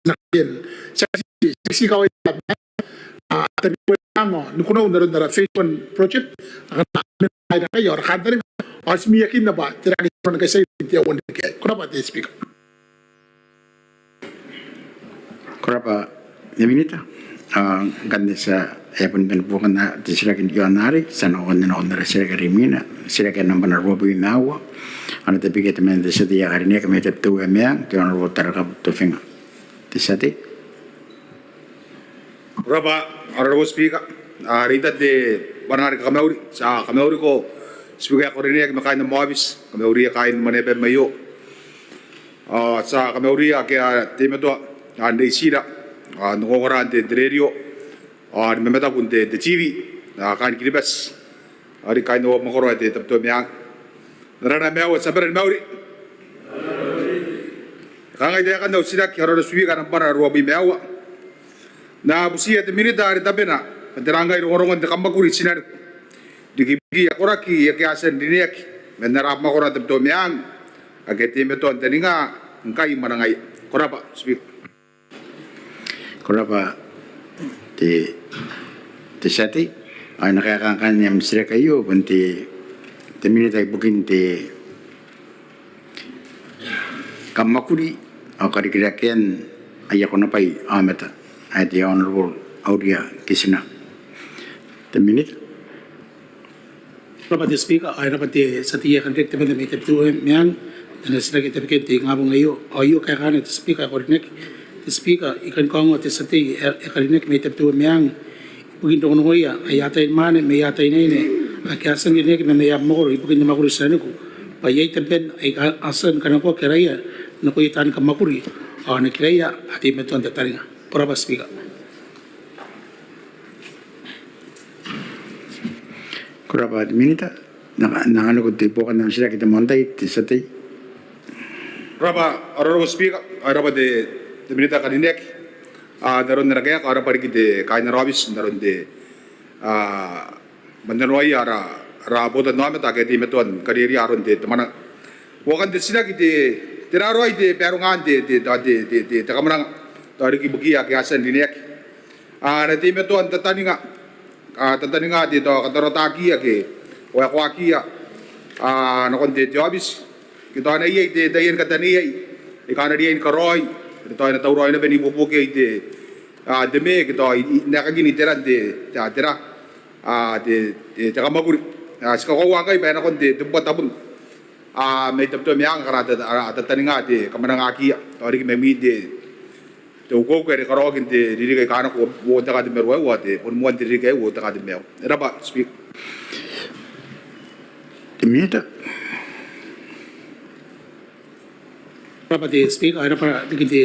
na, ien, tia tei, tia tei kawain, a, tabeua nango, ni kunou n aron ara phase one project, akana, ai, ao ara kantaninga, ao ti miakinna bwa tera ae ti kona ni katiai n te aua n ririki aei. Ko rabwa te Speaker. Ko rabwa te Minita. Ao ngkanne ti a, e a boni bane buokan te titiraki iaon arei, ti a nako ngkanne nakon ara titiraki are imwina, titiraki ae nambwa ruabwi ma aua. Ao e na tabekia te mwaane te tia tei ae karineaki mai Tabiteuea Meang, te Honourable Tarakabu Tofinga. Te tia tei. Ko rabwa, Honourable Speaker. A, reita te bwanaa ni kakamauri, ti a kamauriko Speaker ae ko karineaki ma kaain am aobiti, kamauria kaain Maneaba aio. Ao ti a kamauria ake a teimatoa n reitira, ao n ongongora n te, te radio, ao ni mamataku n te, te TV, ao kaain Kiribati, ao riki kaain au mwakoro ae te Tabiteuea Meang. N arana ae maiu, ti a bane ni mauri. E kangai taekan au titiraki, Honourable Speaker, nambwa ruabwi ma aua. N na butiia te Minita are tabena bwa tera ngkai rongorongon te kammwakuri i tinaniku riki, riki ae koraki ake a tia n rineaki man ara mwakoro ae Tabiteuea Meang, ake a teimatoa n taninga ngkai i mwanangaia. Ko rabwa, Speaker. Ko rabwa te, te tia tei. Ao e na kaekaaki ngkanne am titiraki aio, bon te te Minita ibukin te Kammwakuri ao Karikirakean aia Konabwai Aomata, ae te Honourable Auria Kitina. Te Minita. Ko rabwa te Speaker, ao e rabwa te tia tei ae karineaki temanna mai Tabiteuea Meang n ana titiraki tabekan te ingabong aio. Ao aio kaekaana te Speaker ae ko rineaki. Te Speaker, I kan kaongoa te tia tei ae karineaki mai Tabiteuea Meang ibukin rongorongoia aia ataeinimwaane ma aia ataeinnaine ake a tia n rineaki man aia mwakoro ibukin te mwakuri i tinaniku bwa iai tabeman aika a tia ni kanakoaki araia nakoia taani kammwakuri ao nakoia aia teimatoa n tataninga. Ko rabwa Speaker. Ko rabwa te Minita. N na anganiko te buokan ana titiraki te moan tai, te tia tei. Ko rabwa Honourable Speaker, ao e rabwa te Minita ae karineaki n aron ana kaeka, ao e rabwa riki te kaain ara aobiti n aron te mannanoaia ara botannaomata ake a teimatoa ni kariaria aron te mwananga. Buokan te titiraki, tera raoi te barongaan te kamwananga tao riki ibukiia ake a tia n rineaki. A na teimatoa n tataninga, a tataninga te tao kataraotakiia ke waekoakiia nakon te aobiti ke tao a na iai te taian kataneiai aika a na riai ni karaoi are tao e na tauraoi naba n ibuobuoki iai te te me ke tao n aekakin iteran te tera te kamwakuri. Ti kakoaua ngkai bwa e nakon te bubua tabun mai Tabiteuea Meang akana a tataninga te kamwanangakiia tao riki mai mwin te te ukeuke are karaoaki n te ririki aika nako, uoua te katenimaua ao te boni moan te ririki ae uoua te katenimaua. E rabwa Speaker. Te Minita. Ko rabwa te Speaker, ao e rabwa riki te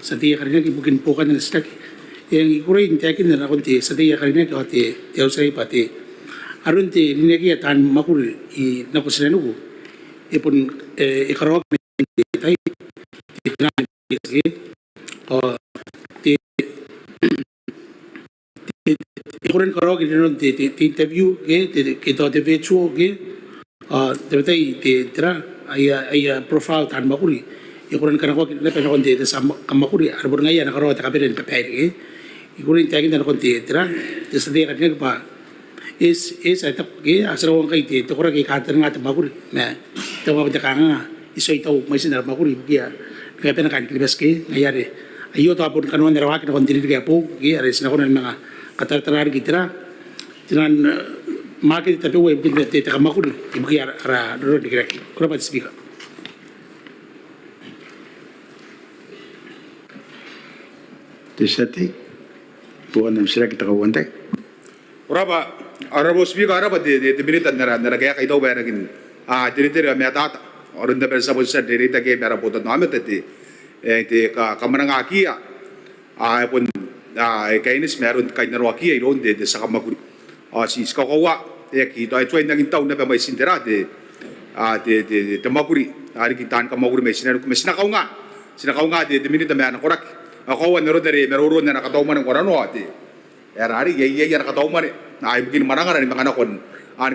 tia tei ae karineaki ibukin buokan ana titiraki. Eng, I kukurei n taekinna nakon te tia tei ae karineaki ao te auti aei bwa te aron te rineakiia taani mwakuri nako tinaniku e bon e karaoaki man te tai te ao te e kona ni karaoaki inanon te interview ke tao te virtual ke ao tabetai te tera aia profile taani mwakuri e kona ni kanakoaki naba nakon te tia kamwakuri are bon ngaia ae na karaoa te kabanea ni babaire ke. I kukurei n taekinna nakon te tera te tia tei ae karineaki bwa e ti e ti ae taku ke a ti rawa ngkai te koraki aika tataninga te mwakuri ma te bwabwai te kanganga e tuai tau mwaitin ara mwakuri ibukiia ni kabane kaain Kiribati ke ngaia are aio tao bon kanoan ara waaki nakon te ririki ae boou ke are ti na kona ni manga kataratara riki tera taian mwakete tabeua ibukin te kamwakuri ibukiia ara roronrikirake. Ko rabwa te Speaker. Te tia tei, buokan am titiraki te kauoua n tai. Ko rabwa Honourable Speaker, ko rabwa te Minita n ana kaeka. I taku bwa e rangi n teretere ao matata aron naba ara tia bon tia n reitaki ma ara botannaomata te kamwanangakiia ae bon e kaineti ma aron kainnanoakiia iroun te tia kamwakuri. Ao ti kakoaua e aki tao e tuai n rangi n tau naba mwaitin tera te mwakuri riki taani kamwakuri mai tinaniku ma ti na kaunga ti na kaunga te Minita ma ana koraki ao koaua n aron are maroroon ana katau mwane ngkoananoa te ae rarei iai ana katau mwane ibukin mwanangana ni manga nako ni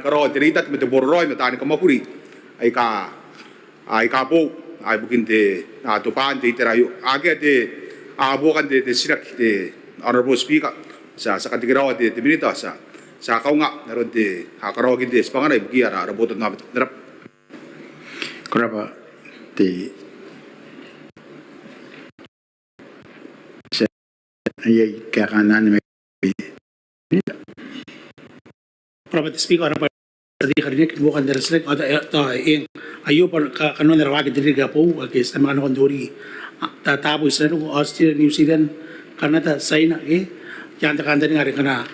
karaoa te reitaki ma te boraraoi ma taani kamwakuri aika aika boou ibukin te tobwaan te itera aio. Akea te buokan te titiraki te Honourable Speaker, ti a katekeraoa te Minita ti a kaunga n aron te karaoakin te tibwangana ibukiia ara botannaomata. Ko rabwa. Ko rabwa te Ko rabwa te Speaker, ko rabwa te tia tei ae karineaki ibukin buokan te titiraki. Ao tao eng aio bwa kanoan ara waaki n te ririki ae boou ake ti na manga nako n tori taabo i tinaniku, Australia, New Zealand, Canada, China ke iaan te kantaninga are ngkana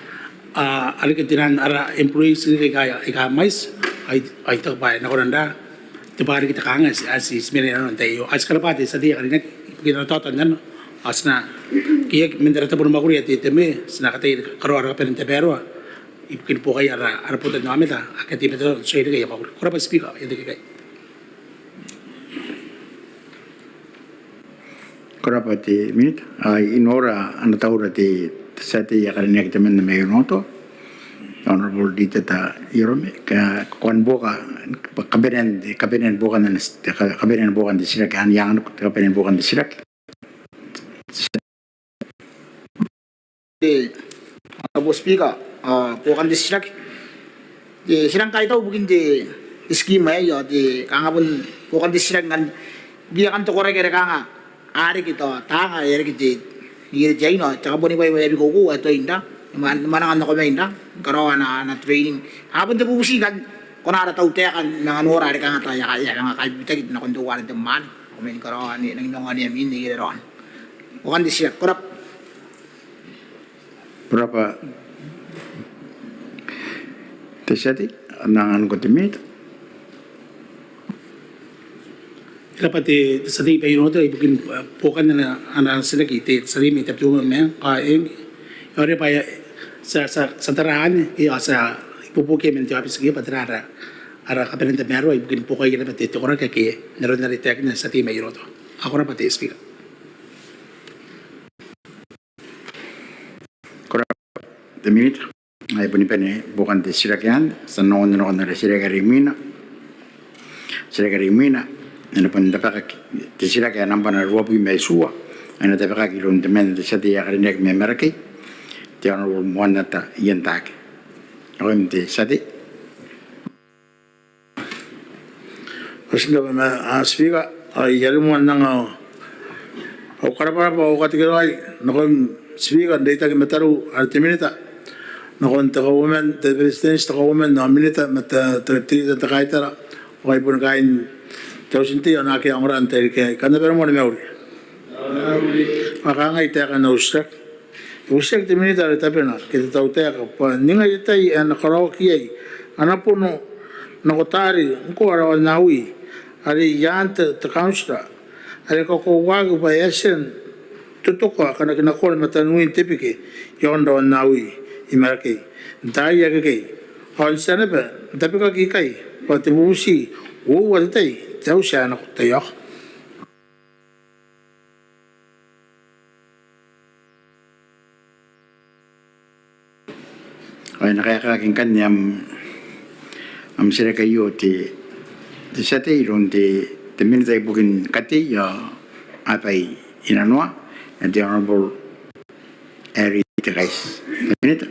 a reke taian ara employees riki aika mwaiti ao I taku bwa e na kona n ra te bwai riki te kanganga ae ti mena inanon te tai aio. Ao ti karabwa te tia tei ae karineaki ibukin ana taotaonano ao ti na keiaki man ara tabo ni mwakuri ae te te me ti na kataia ni karaoa ara kabanea n tabaroa ibukin buokaia ara botannaomata ake a teimatoa n tuai reke aia mwakuri. Ko rabwa Speaker, I a tia n kakaea. Ko rabwa te Minita. Ao I nora ana taura te tia tei ae karineaki temanna mai Onotoa, Honourable Ritata Iorome, ko kan buoka kabanean buokan te titiraki. Ao I anganiko te kabanean buokan te titiraki. Te Honourable Speaker, buokan te titiraki. Te, ti rang kaitau ibukin te, te scheme aei ao te kanga bon buokan te titiraki ngkanne ibukin te koraki are kanga a reke tao taanga ae a reke te, iai te aine ao te kabonibwai bwa e a bikoukou ae toin ra, mwananga nako main ra, karaoa ana, ana training. A bon te bubuti ngkanne, ko na ara tautaeka n manga nora are kanga tao e a, e a manga kaibibitaki nakon teuare te mwaane, ko mena ni karaoa ni, nangi manga ni amin ni kere raon. Buokan te titiraki, ko rabwa. Ko rabwa te tia tei, anganiko te minita. Ko rabwa te, te tia tei mai Onotoa ibukin, eh, buokan ana, ana titiraki te, te tia tei mai Tabiteuea Meang, ao e, ao e rabwa, eh, ti a, ti a, ti a tara anne, e, ao ti a ibuobuoki man te aobiti ke bwa tera ara, ara kabanean tamaroa ibukin buokaia naba te, te koraki ake n aron are e taekinna te tia tei mai Onotoa. Ao ko rabwa te Speaker. Ko rabwa te minita. Ai boni bane buokan te titiraki anne, ti a nang nakon ara titiraki are imwina. Titiraki are imwina, e na bon tabekaki, te titiraki ae nambwa ruabwi ma itiua, e na tabekaki iroun temanna te tia tei ae karineaki mai Marakei, te Honourable Moannata Ientaake. Nakoim te tia tei. Ko rabwa, Madam Speaker, ao I a rimoa n anga au karabwarabwa ao au katekeraoi nakoim Speaker n reitaki ma tariu are te minita, nakon te Kauoman, te Beretitenti, te Kauoman ao minita ma te, te, te, te kaitara, ao ai bon kaain te auti n tei ao naake a ongora n te tairiki aei, kam na bane moa ni mauri. Ao kangai taekan au titiraki. I butiaki te minita are tabena ke te tautaeka bwa ningai te tai ae e na karaoaki iai ana bono nako taari ngkoa ara wanawi are i aan te, te kauntira are kakoauaki bwa e a tia n totokoa kanakinakon mataniwin te bike i aon ara wanawi i Marakei n taai akekei. Ao n tia naba n tabekaki ikai bwa te bubuti uoua te tai te auti ae nako, tai aoka. Ao e na kaekaaki ngkanne am, am titiraki aio te, te tia tei iroun te, te minita ibukin katei ao aaba inanoa, ae te Honourable Harry Tekaiti. Te minita.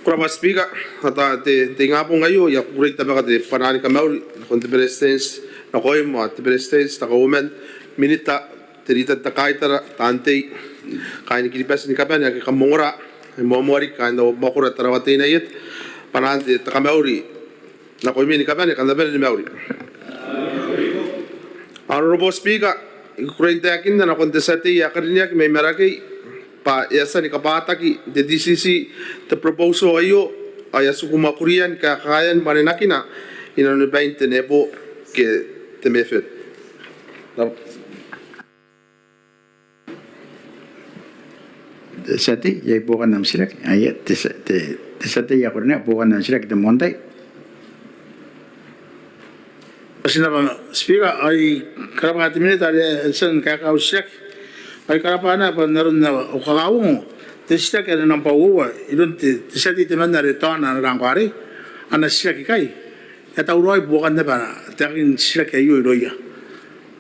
Ko rabwa Speaker, ao te, te ingabong aio I a kukurei n tabeka te bwanaa ni kamauri nakon te Beretitenti, nakoim ao te Beretitenti, te Kauoman, minita, te rita n te kaitara, taan tei, kaain Kiribati ni kabane ake kam ongora, ai moamoa riki kaain au mwakoro Tarawa Teinainano, bwanaan te, te kamauri nakoimi ni kabane, kam na bane ni mauri. Honourable Speaker, I kukurei n taekinna nakon te tia tei ae karineaki mai Marakei bwa e a tia ni kabwataki n te DCC te proposal aio, ao e a tiku mwakurian kakaean mwanenakina inanoni bain te NEPO ke te MEFED. Te tia tei, iai buokan am titiraki? Aia, te tia, te, te tia tei ae karineaki, buokan am titiraki te moan tai. Ko rabwa Speaker, ao I karabwa te minita are e a tia ni kaeka au titiraki. Ao I karabwa naba n aron au kakauongo te titiraki are nambwa uoua iroun te, te tia tei temanna are taona ana rangko arei, ana titiraki ikai. E a tauraoi buokan naba taekan titiraki aio irouia.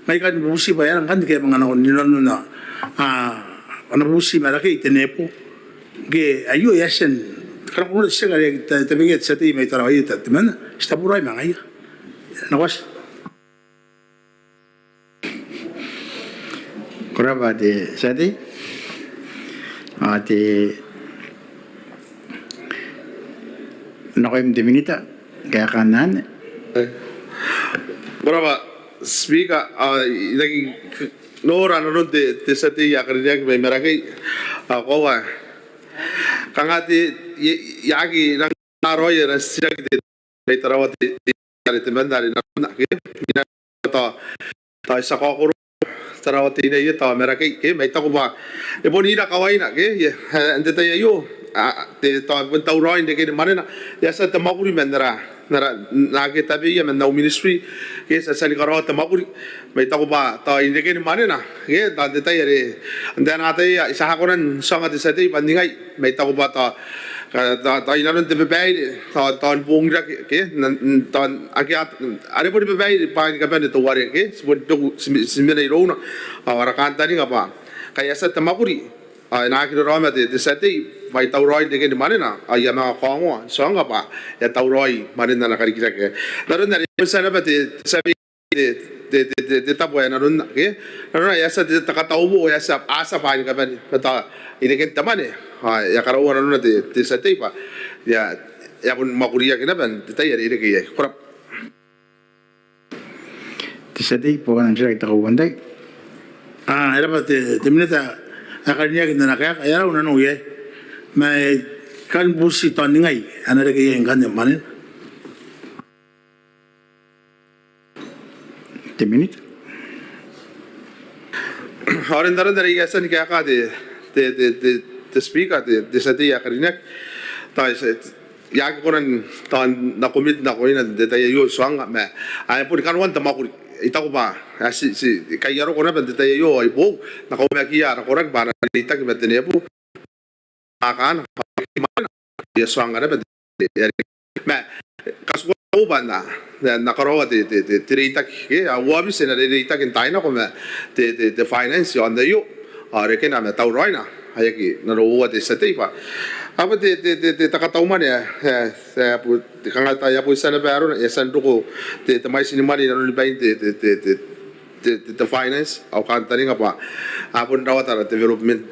Ma I kan bubuti bwa e aera ngkanne ngke e a manga nako n inanona, a, ana bubuti Marakei te NEPO. Ngke aio e a tia n, kanga ko noora te titiraki are e tabekia te tia tei mai Tarawa ieta temanna, ti taboraoi ma ngaia. Nakoati. Ko rabwa te tia tei. Ao te, nakoim te minita, kaekaan anne. Ko rabwa Speaker, ao I aki noora nanon te, te tia tei ae karineaki mai Marakei, ao koaua kanga te, I, I aki nang raroa ana titiraki te, mai Tarawa Teinainano are temanna are nanona ke, tao, tao e tia kaokoro Tarawa Teinainano, tao Marakei ke, ma I taku bwa e bon ira kawaina ke, e, n te tai aio, a, te, tao e bon tauraoi n reke ni mwanena, e a tia te mwakuri man ara, n ara, n ake tabeia man au ministry ke, ti a tia ni karaoa te mwakuri, ma I taku bwa tao e reke ni mwanena ke, tao n te tai are, n te anatai ae I tia kona n tuanga te tia tei bwa n ningai, ma I taku bwa tao, tao, tao inanon te babaire, tao, tao ni bongirake ke, n, n, tao ake a, are boni babaire bwaai ni kabane teuare ke, ti boni beku, ti, ti mena irouna, ao ara kantaninga bwa ngkai e a tia te mwakuri, ao e na aki raraoma te, te tia tei bwa e tauraoi n reke ni mwanena, ao e a manga kaongoa n tuangnga bwa e a tauraoi mwanen ana karikirake. N aron are e a tia naba te, te survey te, te, te, te, te tabo ae nanonna, ke? Nanona e a tia te, te kataumwane, e a tia, a tia bwaai ni kabane, ma tao e reke n te mwane, ao e a karaua nanona te, te tia tei bwa e a, e a bon mwakuriaki naba n te tai are e reke iai. Ko rabwa. Te tia tei, buokan am titiraki te kauoua n tai. A, e rabwa te, te minita ae karineaki n ana kaeka, e a rau nanou iai. Ma I kan bubuti tao n ningai ae na reke iai ngkanne mwanena. Te minita. Ao n aron are I a tia ni kaeka te, te, te, te, te Speaker, te, te tia tei ae karineaki, tao e tia, I aki kona n tao n na commit nakoina n te tai aio n tuangnga, ma ae boni kanoan te mwakuri. I taku bwa ae ti, ti, kai a roko naba n te tai aio ao ibuou, n na kaumakiia ara koraki bwa a na reitaki ma te nebu. Akana, I a tuangnga naba te, ma katukua au bwa N na, N na, N na karaoa te, te, te, te reitaki, ke, ao aobiti e na reitaki n taai nako ma te, te, te finance i aon aio, ao e rekena ma tauraoina, ae aki nanououa te tia tei bwa. Ao te, te, te, te, te kataumwane, e, e, e, a bo, te kangata, e a bo tia naba arona, e a tia n roko te, te mwaiti ni mwane i nanoni bain te, te, te, te, te, te, te finance, ao kantaninga bwa a bon rawata ara development,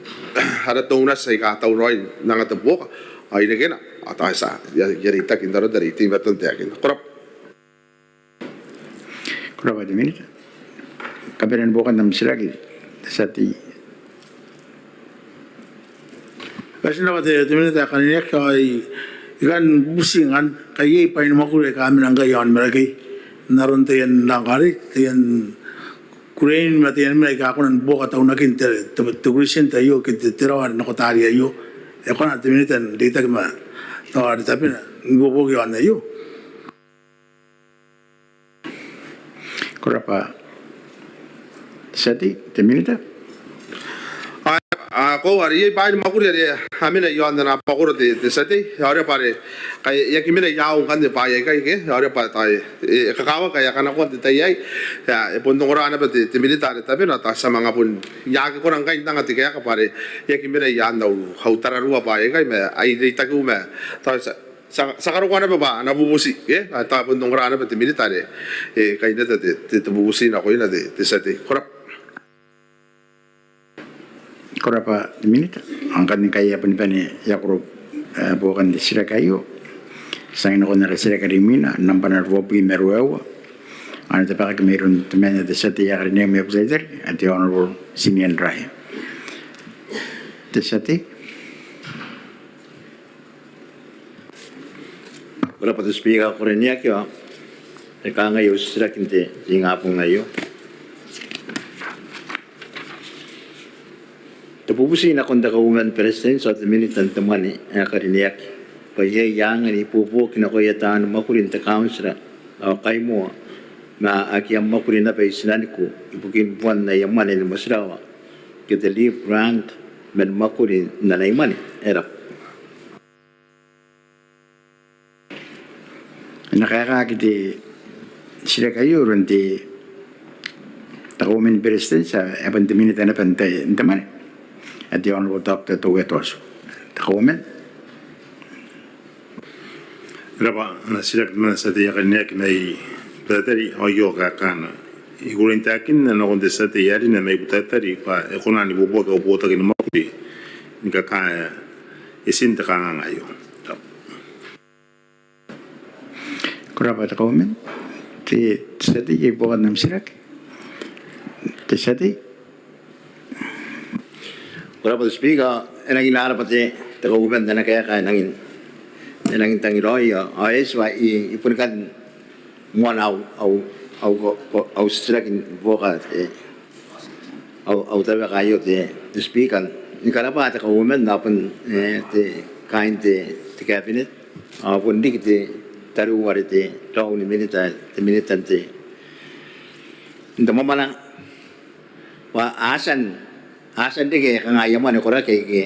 ara donors aika tauraoi n anga te buoka, ao e rekena, ao tao e tia, e a, e a reitaki n aron are I teimatoa n taekinna. Ko rabwa. Ko rabwa te minita. Kabanean buokan am titiraki, te tia tei. Bati n rabwa te, te minita ae karineaki, ao I, I kan bubuti ngkanne, kai iai bwai ni mwakuri aika a mena ngkai i aon Marakei, n aron taian rangkari, taian kurein ma taian mwane aika a kona ni buoka taunakin te, te, te kurein aio ke te, te rawa nako taari aio. E kona te minita n reitaki ma tao are tabena n ibuobuoki i aon aio. Ko rabwa te tia tei, te minita. A, a, ko are iai bwai ni mwakuri are a mena i aon ana mwakoro te, te tia tei, e a ore bwa are, kai, e aki mena i aou ngkanne bwaai aikai, ke, e a ore bwa tao e, e kakawaki ae a kanakoa n te tai aei, e a, e bon ongora naba te, te minita are tabena, tao ti a manga bon, I aki kona ngkai n anga te kaeka bwa are, e aki mena i aan au, au tararua bwaai aikai, ma ai reitakiu ma, tao ti a, ti a, ti a karokoa naba bwa ana bubuti, ke? Ao tao bon ongora naba te minita are e kaineta te, te, te bubuti nakoina te, te tia tei. Ko rabwa. Ko rabwa te minita. Ao ngkanne ngkai e a boni bane iakoro, e, buokan te titiraki aio, ti a nangi nakon ara titiraki are imwina, nambwa ruabwi ma ruaiwa. Ao e na tabekaki mairoun temanna te tia tei ae karineaki mai Butaritari, ae te Honourable Tinian Rae. Te tia tei. Ko rabwa te Speaker ae karineaki, ao e kangai au titiraki n te, te ingabong aio. Te bubuti nakon te Kauoman ni Beretitenti ao te Minita n te Mwane ae karineaki bwa iai angan ibuobuoki nakoia taani mwakuri n te kauntira ao kaimoa ma akea mwakuri naba i tinaniku ibukin buan aia mwane ni motirawa ke te leave grant man mwakuri n anai mwane. E rabwa. E na kaekaaki te titiraki aio iroun te, te Kauoman ni Beretitenti, ae bon te Minita naba n te, n te Mwane, ae te Honourable Doctor Teuea Toatu. Te Kauoman. E rabwa, ana titiraki temanna te tia tei ae karineaki mai Butaritari, ao aio kaekaana. I kukurei n taekinna nakon te tia tei ae karineaki mai Butaritari bwa e kona n ibuobuoki au botaki ni mwakuri ni kakaea etin te kanganga aio. Ko rabwa te Kauoman. Te, te tia tei, iai buokan am titiraki? Te tia tei. Ko rabwa te Speaker, e nangi n rabwa te, te Kauoman n ana kaeka ae nangi, e nangi n tangiraoi, ao e eti bwa I, I boni kan moana au, au, au, au, au titiraki ni buoka te, au, au tabeka aio te, te Speaker, ni karabwa te Kauoman ao bon, e, te, kaain te, te Cabinet, ao bon riki te tariu are te, raou ni Minita, te Minita n te, n te mwamwananga. Bwa a tia n, a tia n reke kanga aia mwane koraki aike,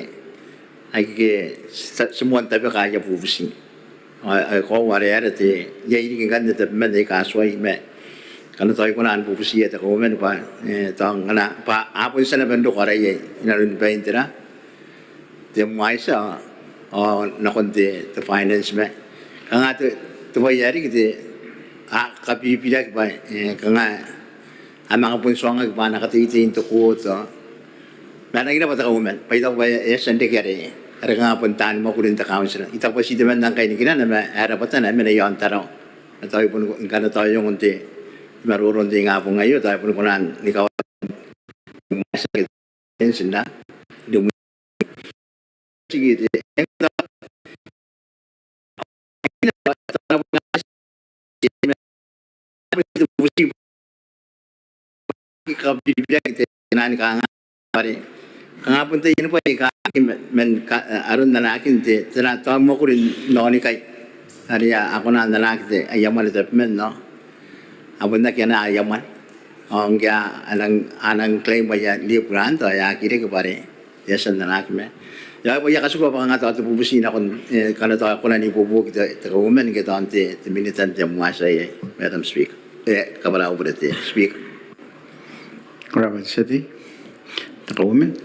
aike ti, ti moan tabeka aia bubuti. Ao, ao e koaua are, are te, iai riki ngkanne tabeman aika tuai ma ngkana tao I kona ni bubutiia te Kauoman bwa, e, tao ngkana bwa a bon tia naba n roko araia i nanoni bain te ra, te MISE, ao ao nakon te, te finance ma kanga te, te bwai ae riki te, a, kabiribiraki bwa, e, kanga a manga bon tuangaki bwa a na kateitei n te court ao ma a rangi n rabwa te Kauoman bwa I taku bwa e a tia n reke are, are kanga bon taani mwakuri n te council. I taku bwa ti temanna ngkai nikiran ma e a rabwatana e mena i aon Tarawa. Ao tao I bon, ngkana tao e ongo n te maroro n te ingabong aio tao e bon kona ni kawai kanga bon te ianibwai aika aki man aron anakin te, te na tao mwakuri n aonikai are a kona n anaki te aia mwane tabeman ao a bon aki anaa aia mwane ao ngke a nang, a nang claim aia leave grant ao e aki reke bwa are e a tia n anaki ma e a bwa I a katikua bwa kanga tao te bubuti nakon, e, ngkana tao e kona n ibuobuoki te, te Kauoman ke tao n te, te Minita n te MWYSSA aei, Madam Speaker. E, kabwara au bure te Speaker. Ko rabwa te tia tei. Te Kauoman.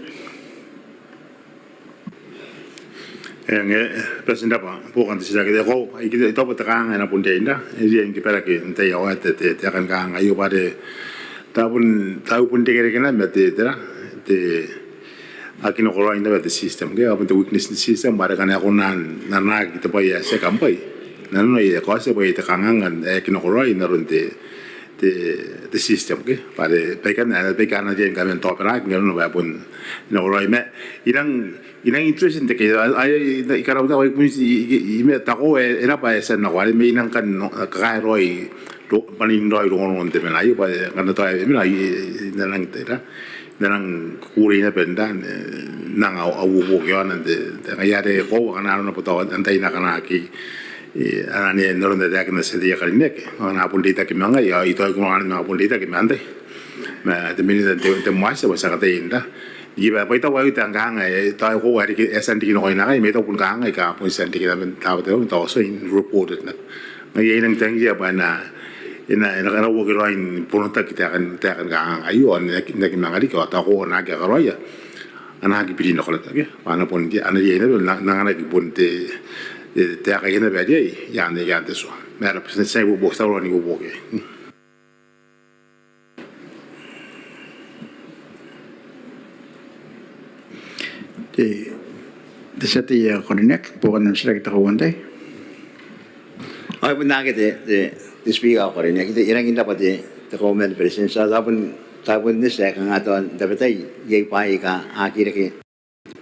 E, ngaia, e, Beretitenti, rabwa buokan te titiraki. Te koaua, I taku bwa te kanganga e na bon riai n ra, e riai ni kabwarabwaraa n te tai ae uaia te, te, te aeka ni kanganga aio bwa are tao bon, tao bon irekereke naba ma te, te ra, te aki nakoraoi naba te system ke, a bon te weakness n te system bwa are ngkana e kona n anaaki te bwai ae tiaki kambwai, nanona e kaotia bwa iai te kanganga ae aki nakoraoi n aron te, te, te system ke, bwa are baikanna, baikanna a na riai ni kaman taobaraki ngkana nanona bwa e bon nakoraoi ma I rang, I rang interest n te case ae I karaua bwa I bon ti, I, I, I mena taku e, e raba e tia n nako are ma I rang kan kakaeroa bwanin raoi rongorongon te mena aio bwa ngkana tao e mena I, I, I na rang te ra, I na rang kukurei naba n ra, n anga au, au uouoki iaona n te, te ngaia are koaua ngkana arona bwa tao antai ae na kanakoaki, e, anne n aron ae taekinna te tia tei ae karineaki, ngkana a bon reitaki ma ngai ao I taku ngkana a bon reitaki ma antai, ma te Minita n te, te MWYSSA bwa ti a kataia n ra. Iai bwa I taku bwa e a tia n kanganga, e, tao e koaua e riki, e a tia n riki nakoina ngkai, ma I taku bon kanganga aika bon tia n riki naba n taabo tabeua, tao so in reported naba. Ngaia I nang tangiria bwa e na, e na, e na, e na uoki raoi ni bonotaki taekan, taekan kanganga aio, ao n aki, n aki manga riki, ao tao koaua naake a karaoia a na aki biri nakoraoi ke, bwa a na bon, a na riai naba n anganaki bon te, te, te aeka naba ae riai i aan, i aan te tua. Ma e raba, ti a ibuobuoki, ti a rawa n ibuobuoki. Te, te tia tei ae karineaki, buokan am titiraki te kauoua n tai. Ao e bon akea te, te, te Speaker ae karineaki, te, I rangi n raba te, te Kauoman ni Beretitenti, ao tao bon, tao bon eti ae kanga tao n tabetai iai bwaai aika aki reke,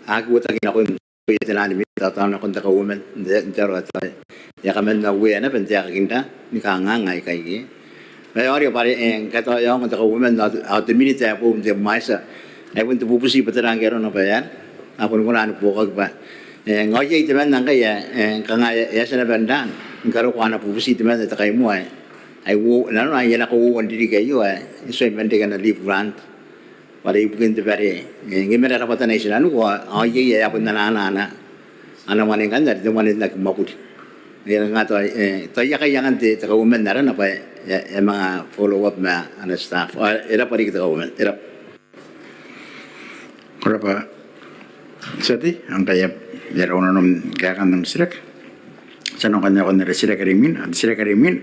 aki uotaki nakon, iai te nani Minita, tao nakon te Kauoman n te, n te aro ae tao e a kaman uea naba n taekakin ra ni kanganga aikai ke. Ma e a oti bwa are, e, ngkai tao e a ongo te Kauoman ao te, ao te Minita ae boou n te MWYSSA, e bon te bubuti bwa tera ngke arona bwa e a, a bon kona ni buokaki bwa, e, ngkai iai temanna ngkai ae, e, kanga e a tia naba n ra ni karokoa ana bubuti temanna te kaimoa ae, ae uoua, nanona ae e a nako uoua n ririki aio ae e tuai man reke ana leave grant. Bwa are ibukin te bwai are, e, ngke e mena rabwatana i tinaniku ao, ao iai ae a bon anaa, anaa, ana mwane ngkanne are te mwane n aki mwakuri. E, ngaia tao, e, tao I a kaangai angan te, te Kauoman arana bwa e, e, e a manga follow up ma ana staff. Ao e raba riki te Kauoman, e raba. Ko raba te tia tei, ao ngkai e a, e a rau nanom kaekaan am titiraki. Ti a nako nakon ara titiraki are imwina, te titiraki are imwina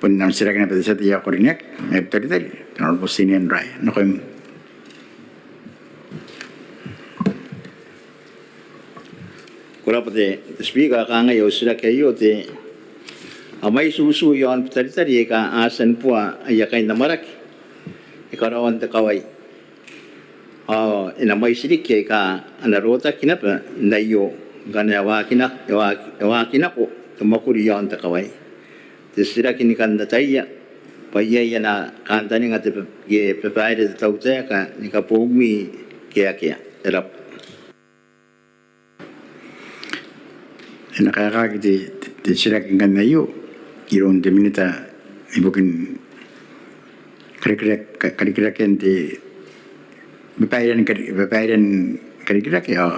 bon am titiraki naba te tia tei ae karineaki mai Butaritari, te Honourable Stephen Rai, nakoim. Ko raba te, te Speaker, ao kangai au titiraki aio te, a mwaiti utu i aon Butaritari aika a tia ni bua aia kainamwarake i karaoan te kawai. Ao e na mwaiti riki aika a na rotaki naba n aio ngkana e waaki na-, e waaki, e waaki nako te mwakuri i aon te kawai. Te titiraki ni kan ataia bwa iai ana kantaninga te ba-, ke babaire te tautaeka ni kaboumwi ke akea. E raba. E na kaekaaki te, te, te titiraki ngkanne aio iroun te Minita ibukin karikira-, ka-, karikirakean te babairean kari-, babairean karikirake ao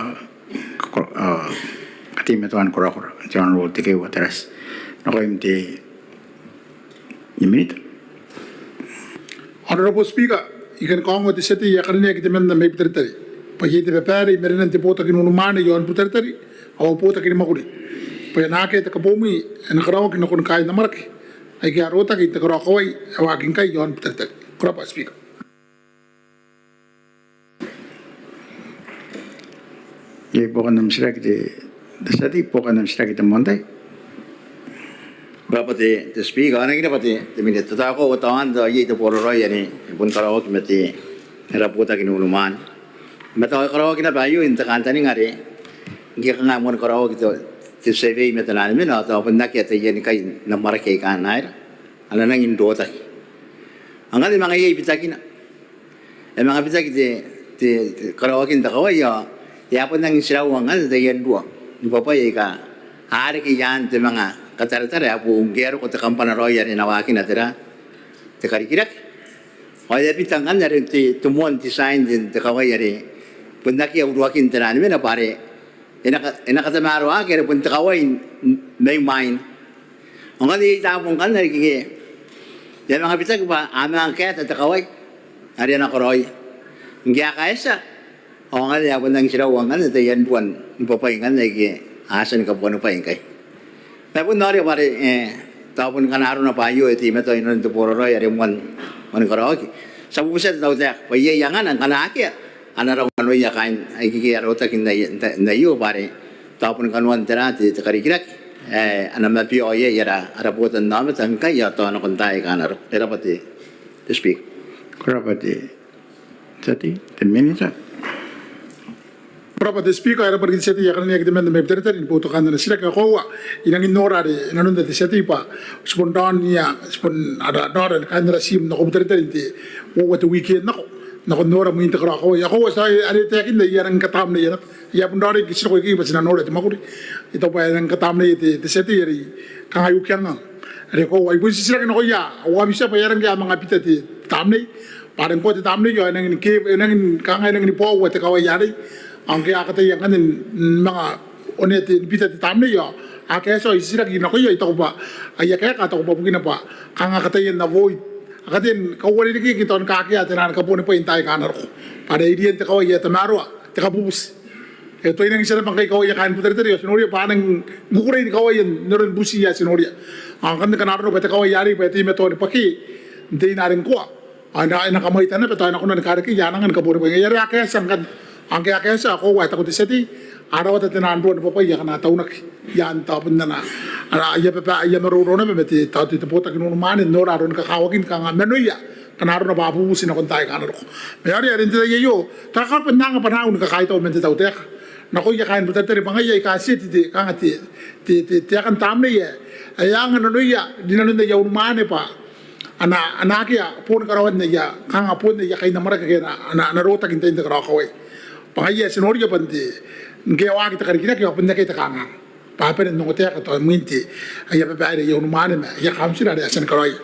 ko-, ao kateimatoan korakora, te Honourable Tekeeua Tarati. Nakoim te Minita. Honourable Speaker, I kan kaongoa te tia tei ae karineaki temanna mai Butaritari bwa iai te babaire i marenan te botaki n unimwaane i aon Butaritari ao botaki ni mwakuri bwa e na akea te kaboomwi ae na karaoaki nakon kaain Amwarake aike a rotaki n te karaokawai ae waaki ngkai iaon Butaritari. Ko rabwa Speaker. Iai buokan am titiraki te, te tia tei, buokan am titiraki te moan tai. Ko rabwa te, te Speaker, ao e rangi n rabwa te, te Minita. Tao ko ataia tao iai te boraraoi are e bon karaoaki ma te, ara botaki n unimwaane. Ma tao e karaoaki naba aio n te kantaninga are ngke kanga e moan karaoaki te, te survey ma te nanimena, tao bon akea taian kai n Amwarake aika a na aera, a na nangi n rotaki. Ao ngkanne e manga iai bitakina, e manga bitaki te, te, te karaoakin te kawai ao e a bon nangi n tiraua ngkanne taian rua ni bwabwai aika a reke i aan te manga kataratara ae boou ngke e a roko te kambana raoi are e na waakina tera, te karikirake. Ao e a bita ngkanne are te, te moan design n te, te kawai are bon akea uruakin te nanimena bwa are e na ka, e na katamaroaki are bon te kawai mai mwaina. Ao ngkanne iai taabo ngkanne are ngke e a manga bitaki bwa a manga kaeta te kawai are a na karaoia. Ngke a kaetia ao ngkanne e a bon nangi tiraua ngkanne taian rua ni bwabwai ngkanne aike a tia ni kabuanibwai ngkai. Ma e bon noria bwa are, e, tao bon kanga arona bwa aio e teimatoa inanon te boraraoi are moan, moan karaoaki. Ti a bubutia te tautaeka bwa iai angana ngkana akea a na rau nanoia kaain aike a rotaki n aio, n aio bwa are tao bon kanoan tera, te, te karikirake ae a na mabiao iai ara, ara botannaomata ngkai ao tao nakon taai aika a na roko. E rabwa te, te Speaker. Ko rabwa te tia tei, te Minita. Ko rabwa te Speaker, e rabwa riki te tia tei ae karineaki temanna mai Butaritari ni boutokaan ana titiraki. Ao koaua I rangi n nora are inanon te tia tei bwa ti bon raoniia, ti bon ara nora ni kaain ara tiim nako Butaritari n te uoua te weekend nako, nako n nora mwin te karaokawai. Ao koaua ti a, are e taekinna I a rangi ni katamneia naba. I a bon raoiroi ngke ti roko ikekei bwa ti na nora te mwakuri. I taku bwa e rangi ni katamneia te, te tia tei are I kangai ukiangang. Are koaua I bon titiraki nakoia, ao a bitiia bwa e aera ngke a manga bita te tamnei. Bwa are ngkoa te tamnei ao e nangi ni ke, e nangi ni kanga e nangi ni baoua te kawai arei. Ao ngke a kataia ngkanne n manga onea te, ni bita te tamnei ao a kaetia, ao I titiraki nakoia, I taku bwa aia kaeka a taku bwa bukina bwa kanga a kataia n avoid, a kataia ni kauarerekea tao ni kakea te naan kabuanibwai n taai aika a na roko. Bwa are irian te kawai ae tamaroa te kabubuti. E tuai nangi tia naba ngkai kawaia kaain Butaritari ao ti noria bwa a nangi kukurei ni kawaia n aron buti ae ti noria. Ao ngkanne ngkana arona bwa te kawai arei bwa e teimatoa ni bwake n teina are ngkoa ao e na, e na kamwaita naba tao e na kona ni karekea n angan kabuanibwai. Ngaia are a kaetia ngkanne. Ao ngke a kaetia ao koaua e taku te tia tei a rawata te naan rua ni bwabwai akana a taunaki i aan tao bon ana, ana, aia baba, aia maroro naba ma te, tao te, te botaki n unimwaane n nora aron kakawakin kanga manoia ngkana arona bwa a bubuti nakon taai aika a na roko. Ma e aera are n te tai aio tao e kakabwaia n anga bwanaau ni kakaitau man te tautaeka nakoia kaain Butaritari bwa ngaia aika a tia te, te, kanga te, te, te, te aekan tamnei ae e anga nanoia rinanon aia unimwaane bwa a na, a na akea boon karaoan aia, kanga boon aia kainamwarake ake a na, a na, a na rotaki n tain te karaokawai. Bwa ngaia ae ti noria bwa n te, ngke e waaki te karikirake ao bon akea te kanganga bwa a bane n ongotaeka tao mwin te, aia babaire, aia unimwaane ma aia kauntira are a tia ni karaoia.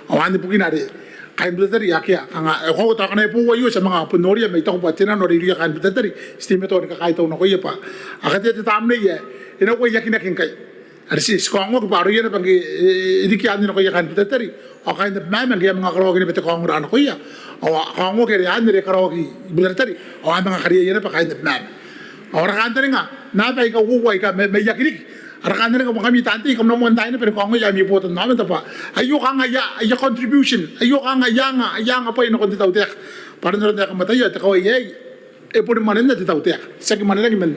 Ao anne bukina are kaain Butaritari akea, kanga, e koaua tao akana e boou aio ti a manga bon noria ma I taku bwa te nano are irouia kaain Butaritari ti teimatoa ni kakaitau nakoia bwa a katea te tamnei ae e na uaiakinaki ngkai. Are ti, ti kaongoaki bwa aroia naba ngke e, e, e riki anne nakoia kaain Butaritari ao kaain Abemama ngke a manga karaoaki naba te kaongora nakoia ao a kaongoaki are anne are e karaoaki i Butaritari ao a manga kariaia naba kaain Abemama. Ao ara kantaninga naba aika uoua aika mai, maiaki riki, ara kantaninga bwa ngkami taan tei kam na moan tai naba ni kaongoia ami botannaomata bwa aio kanga aia, aia contribution, aio kanga aia anga, aia anga bwai nakon te tautaeka. Bwa are n aron ae kam ataia ao te kawai aei e boni mwanenna te tautaeka, tiaki mwanenaki man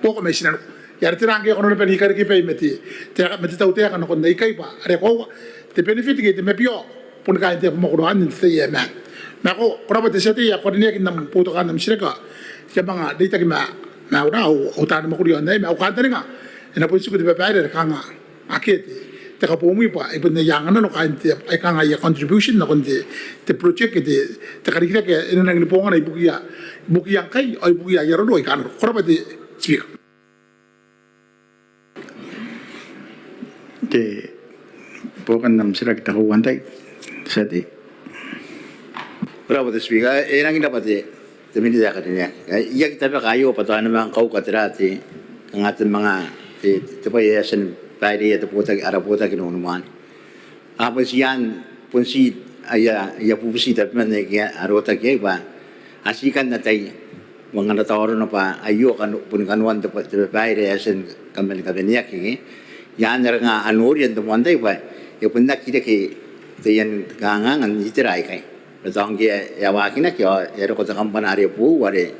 buoka mai tinaniku. Ngaia are tera ngke e kona naba n ikarekebai ma te, te, ma te tautaeka nakon aikai bwa are koaua te benefit ke te mabiao boni kaain te abamwakoro anne n te tai ae maan. Ma ko, ko rabwa te tia tei ae ko karineaki n am boutokaan am titiraki. I a manga reitaki ma, ma au ra, au, au taani mwakuri aon aei ma au kantaninga e na bon tiku te babaire are kanga akea te, te kaboomwi bwa e bon aia anganano kaain te, ai kanga aia contribution nakon te, te project ke te, te karikirake ae e na nangi ni bongana ibukia, ibukia ngkai ao ibukia aia roro aika a na roko. Ko rabwa te Speaker. Te buokan am titiraki te kauoua n tai, te tia tei. Ko rabwa te Speaker, e rangi n rabwa te te Minita ae karineaki. I aki tabeka aio bwa tao e na manga kauka tera te, kanga te manga te, te bwai ae e a tia ni baireia te botaki, ara botaki n unimwaane. A bon ti, a bon ti aia, aia bubuti tabeman aike a rotaki iai bwa a ti kan ataia bwa ngkana tao arona bwa aio bon kanoan te babaire ae e a tia ni kabaneaki, i aan are kanga a noria n te moan tai bwa e bon aki reke taian kangaanga n itera aikai. Ma tao ngke e a waakinaki ao e a roko te kambana are boou are e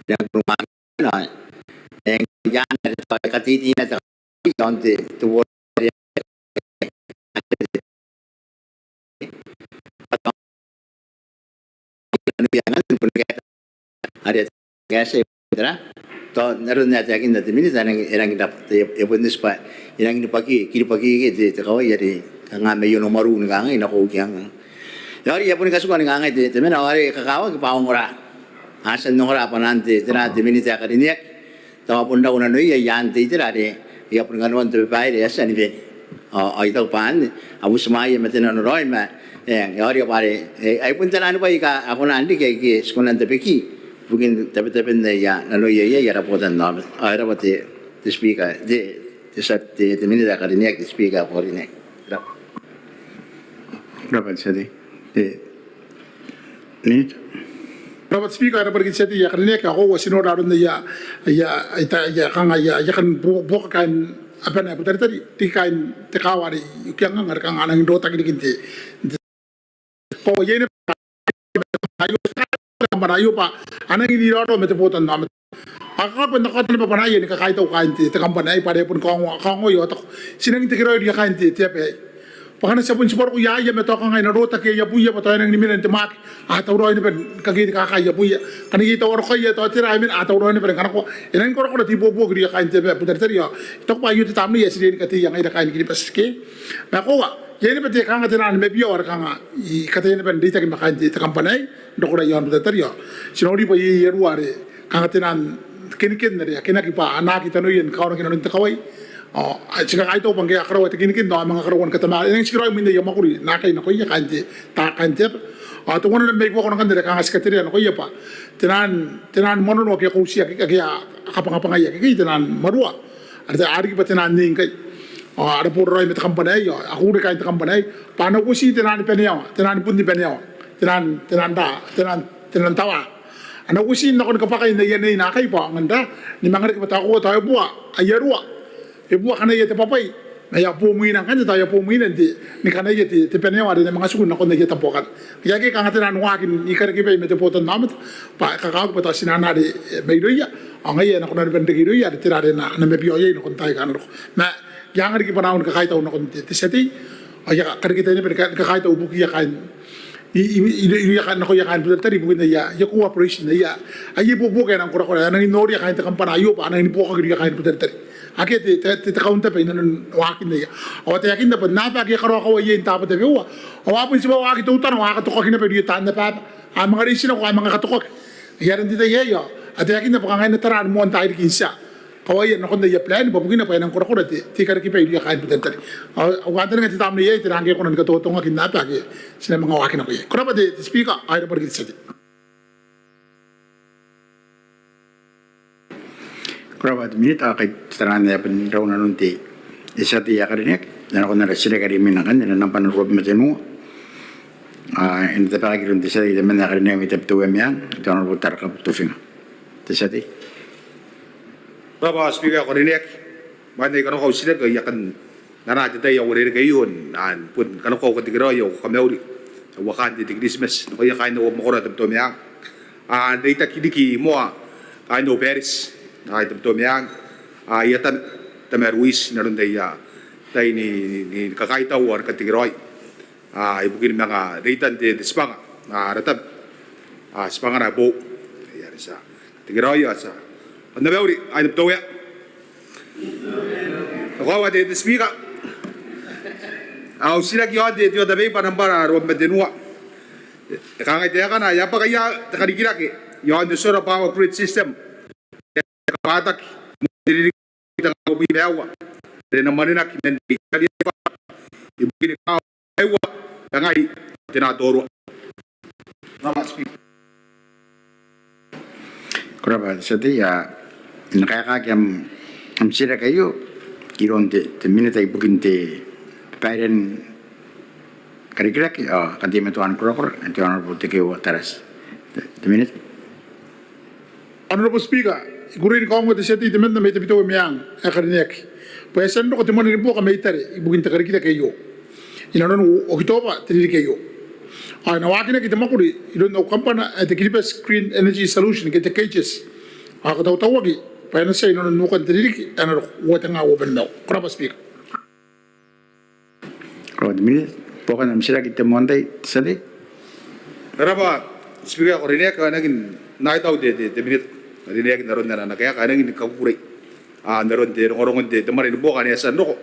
nang bon waakinaki, ao e nang, i aan are tao e kateiteina te kambana i aon te, te word are e a tia, tao n aron ae e taekinna te Minita, e nangi, e nangi rab-, e bon eti bwa e nangi ni bwaki, kiribwaki te, te kawai are kanga mai Onomarun ni kangai nako Ukiangang. Ao are e a boni katikua ni kangai te, te membwa, ao are e kakawaki bwa a ongora, a tia n ongora bwanaan te, tera, te Minita ae karineaki. Tao a bon rau nanoia i aan te itera are e a bon kanoan te babaire ae e a tia ni bane. Ao, ao I taku bwa anne a butimwaeia ma te nanoraoi ma, e, e a oti bwa are, e, ai bon taian bwai aika a kona n riki aike ti kona n tabeki ibukin tabetaben aia nanoia iai ara botannaomata. Ao e rabwa te, te Speaker, te, te tia, te, te Minita ae karineaki, te Speaker ae karineaki. E rabwa. E rabwa te tia tei. Te Minita. E rabwa te Speaker, e rabwa riki te tia tei ae karineaki. Ao koaua ti nora aron aia, aia, aia, aia kanga aia, aia kan bu-, buoka kaain abana ae Butaritari, riki kaain te kaawa are i Ukiangang are kanga a nangi n rotaki riki n te, n te, koaua iai naba aio, kambana aio bwa a nangi n iraorao ma te botannaomata. Ao e kakawaki bwa N na kaota naba bwanaia ni kakaitau kaain te, te kambana aei bwa are e boni kaongo, kaongoi ao taku, ti nangi n tekeraoi irouia kaain te, te aba aei. Bwa ngkana ti a bon tibwa roko i aia, ma tao kanga e na rotaki aia buia bwa tao e nangi ni mena n te mwaaki, a tauraoi naba ni kakerikaaka aia buia. Ngkana iai tao arokaia, tao tera, e mena, a tauraoi naba ni kanakoa. E nangi korakora te ibuobuoki irouia kaain te aba ae Butaritari. Ao I taku bwa aio te tamnei ae ti riai ni kateia ngaira kaain Kiribati ke. Ma koaua iai naba te kanga taian mabiao are kanga I kataia naba n reitaki ma kaain te, te kambana aei n rokora i aon Butaritari. Ao ti noori bwa iai, iai ruarei kanga taian keniken are a kenaki bwa a na aki tanoia ni kaonaki inanon te kawai. Ao ti kakaitau bwa ngke a karaua te keniken ao a manga karaua ni katamaroa, e nangi tikiraoi mwin aia mwakuri naakai nakoia kaain te, ta, kaain te aba. Ao teuana naba mai buakon ngkanne are kanga ti katerea nakoia bwa taian, taian mwanono ake a koutia, ake a kabangabanga iai, ake taian marua are a riki bwa taian nei ngkai. Ao a na boraraoi ma te kambana aei, ao a kukurei kaain te kambana aei bwa a na uoti taian baneawa, taian bun ni baneawa, taian, taian ta, taian, taian tawa. A na uoti nako ni kabwakai n aia nei naakai bwa a aonga n ra, ni manga reke bwa tao koaua tao e bua aia rua, e bua kanaia te bwabwai. Ma e a bo mwiina ngkanne, tao e a bo mwiina n te, ni kanaia te, te baneawa are e na manga tiku nakon aia tabo akana. Iai ake kanga taian waaki n ikarekebai ma te botannaomata bwa e kakawaki bwa tao ti na anaa are, e, mairouia. Ao ngaia e na kona naba n reke irouia are tera are a na, a na mabiao iai nakon taai aika a na roko. Ma I a anga riki bwanaau ni kakaitau nakon te, te tia tei. Ao I a karekea naba ni ka, ni kakaitau ibukiia kaain, i, i, i, irouia kaain, nakoia kaain Butaritari ibukin aia, aia cooperation, aia, aia ibuobuoki ae e nang korakora, ae a nangi n noria kaain te kambana aio bwa a nangi ni buokaki irouia kaain Butaritari ake te, te, te kauntaba inanon waakin aia. Ao a taekinna bwa n aaba ake a karaoa kawai iai n taabo tabeua ao a bon tibwa waaki teutana ao a katokaki naba irouia taan abaaba. A manga reitinako, a manga katokaki. Ai aron te tai aei ao a taekinna bwa kanga e na tara ni moan taai riki n tia kawaia nakon aia plan, bwa bukina bwa e nang korakora te, te ikarekebai irouia kaain Butaritari. Ao au kantaninga te tamnei aei, tera ngke e kona ni katotongaki n aaba ake ti na manga waaki nako iai. Ko rabwa te, te Speaker, ao e rabwa riki te tia tei. Ko rabwa te Minita. Ao kai taian ae bon rau nanon te, te tia tei ae karineaki, e na nakon ara titiraki are imwina ngkanne, nambwa ruabwi ma tenua. Ao e na tabekaki iroun te tia tei temanna ae karineaki mai Tabiteuea Meang, te Honourable Taraka Butofinga. Te tia tei. Ko rabwa Speaker ae karineaki. Imwain ae I kanakoa au titiraki ao I a kan anaa te tai ae uarereke aio n, a, bon kanakoa au katekeraoi ao au kamauri, au akaan te, te Kiritimati nakoia kaain au mwakoro ae Tabiteuea Meang. A, n reitaki riki moa kaain au parish ae Tabiteuea Meang, a, aia tama, Tama Ruiti, n aron aia tai ni, ni, ni kakaitau ao ni katekeraoi, a, ibukin manga reitan te, te tibwanga, a, ara tama, a, tibwangana ae boou. Ai are ti a katekeraoi ao ti a, kam na mauri kaain Tabiteuea. Ko rabwa te, te Speaker. Au titiraki iaon te, te order paper nambwa ruabwi ma tenua. E kangai taekana: E a bwaka ia te karikirake iaon te solar power grid system ae kabwataki man te ririki tenga uabwi ma aua are e na mwanenaki man te I-tariaifa ibukin kaawa aua, kangai tena torua. Ko rabwa te tia tei. Ao e na kaekaaki am, am titiraki aio iroun te, te Minita ibukin te Babaire ni Karikirake ao Kateimatoan Korakora, te Honourable Tekeeua Tarati. Te, te Minita. Honourable Speaker, I kukurei ni kaongoa te tia tei temanna mai Tabiteuea Meang ae karineaki bwa e a tia n roko te mwane ni buoka mai Italy ibukin te karikirake aio inanon Okitoba te ririki aio. Ao e na waakinaki te mwakuri iroun au kambana ae te Kiribati Green Energy Solution ke te KGES. Ao e katautauaki bwa e na tia inanon nukan te ririki ae na roko, uatenga uabwi ma nimaua. Ko rabwa Speaker. Ko rabwa te Minita. Buokan am titiraki te moan tai, te tia tei. Ko rabwa Speaker ae ko karineaki, ao e nangi n aitau te, te, te Minita ae karineaki n aron ana kaeka, ao e nangi ni kakukurei n aron te rongorongon te, te mwane ni buoka ane e a tia n roko.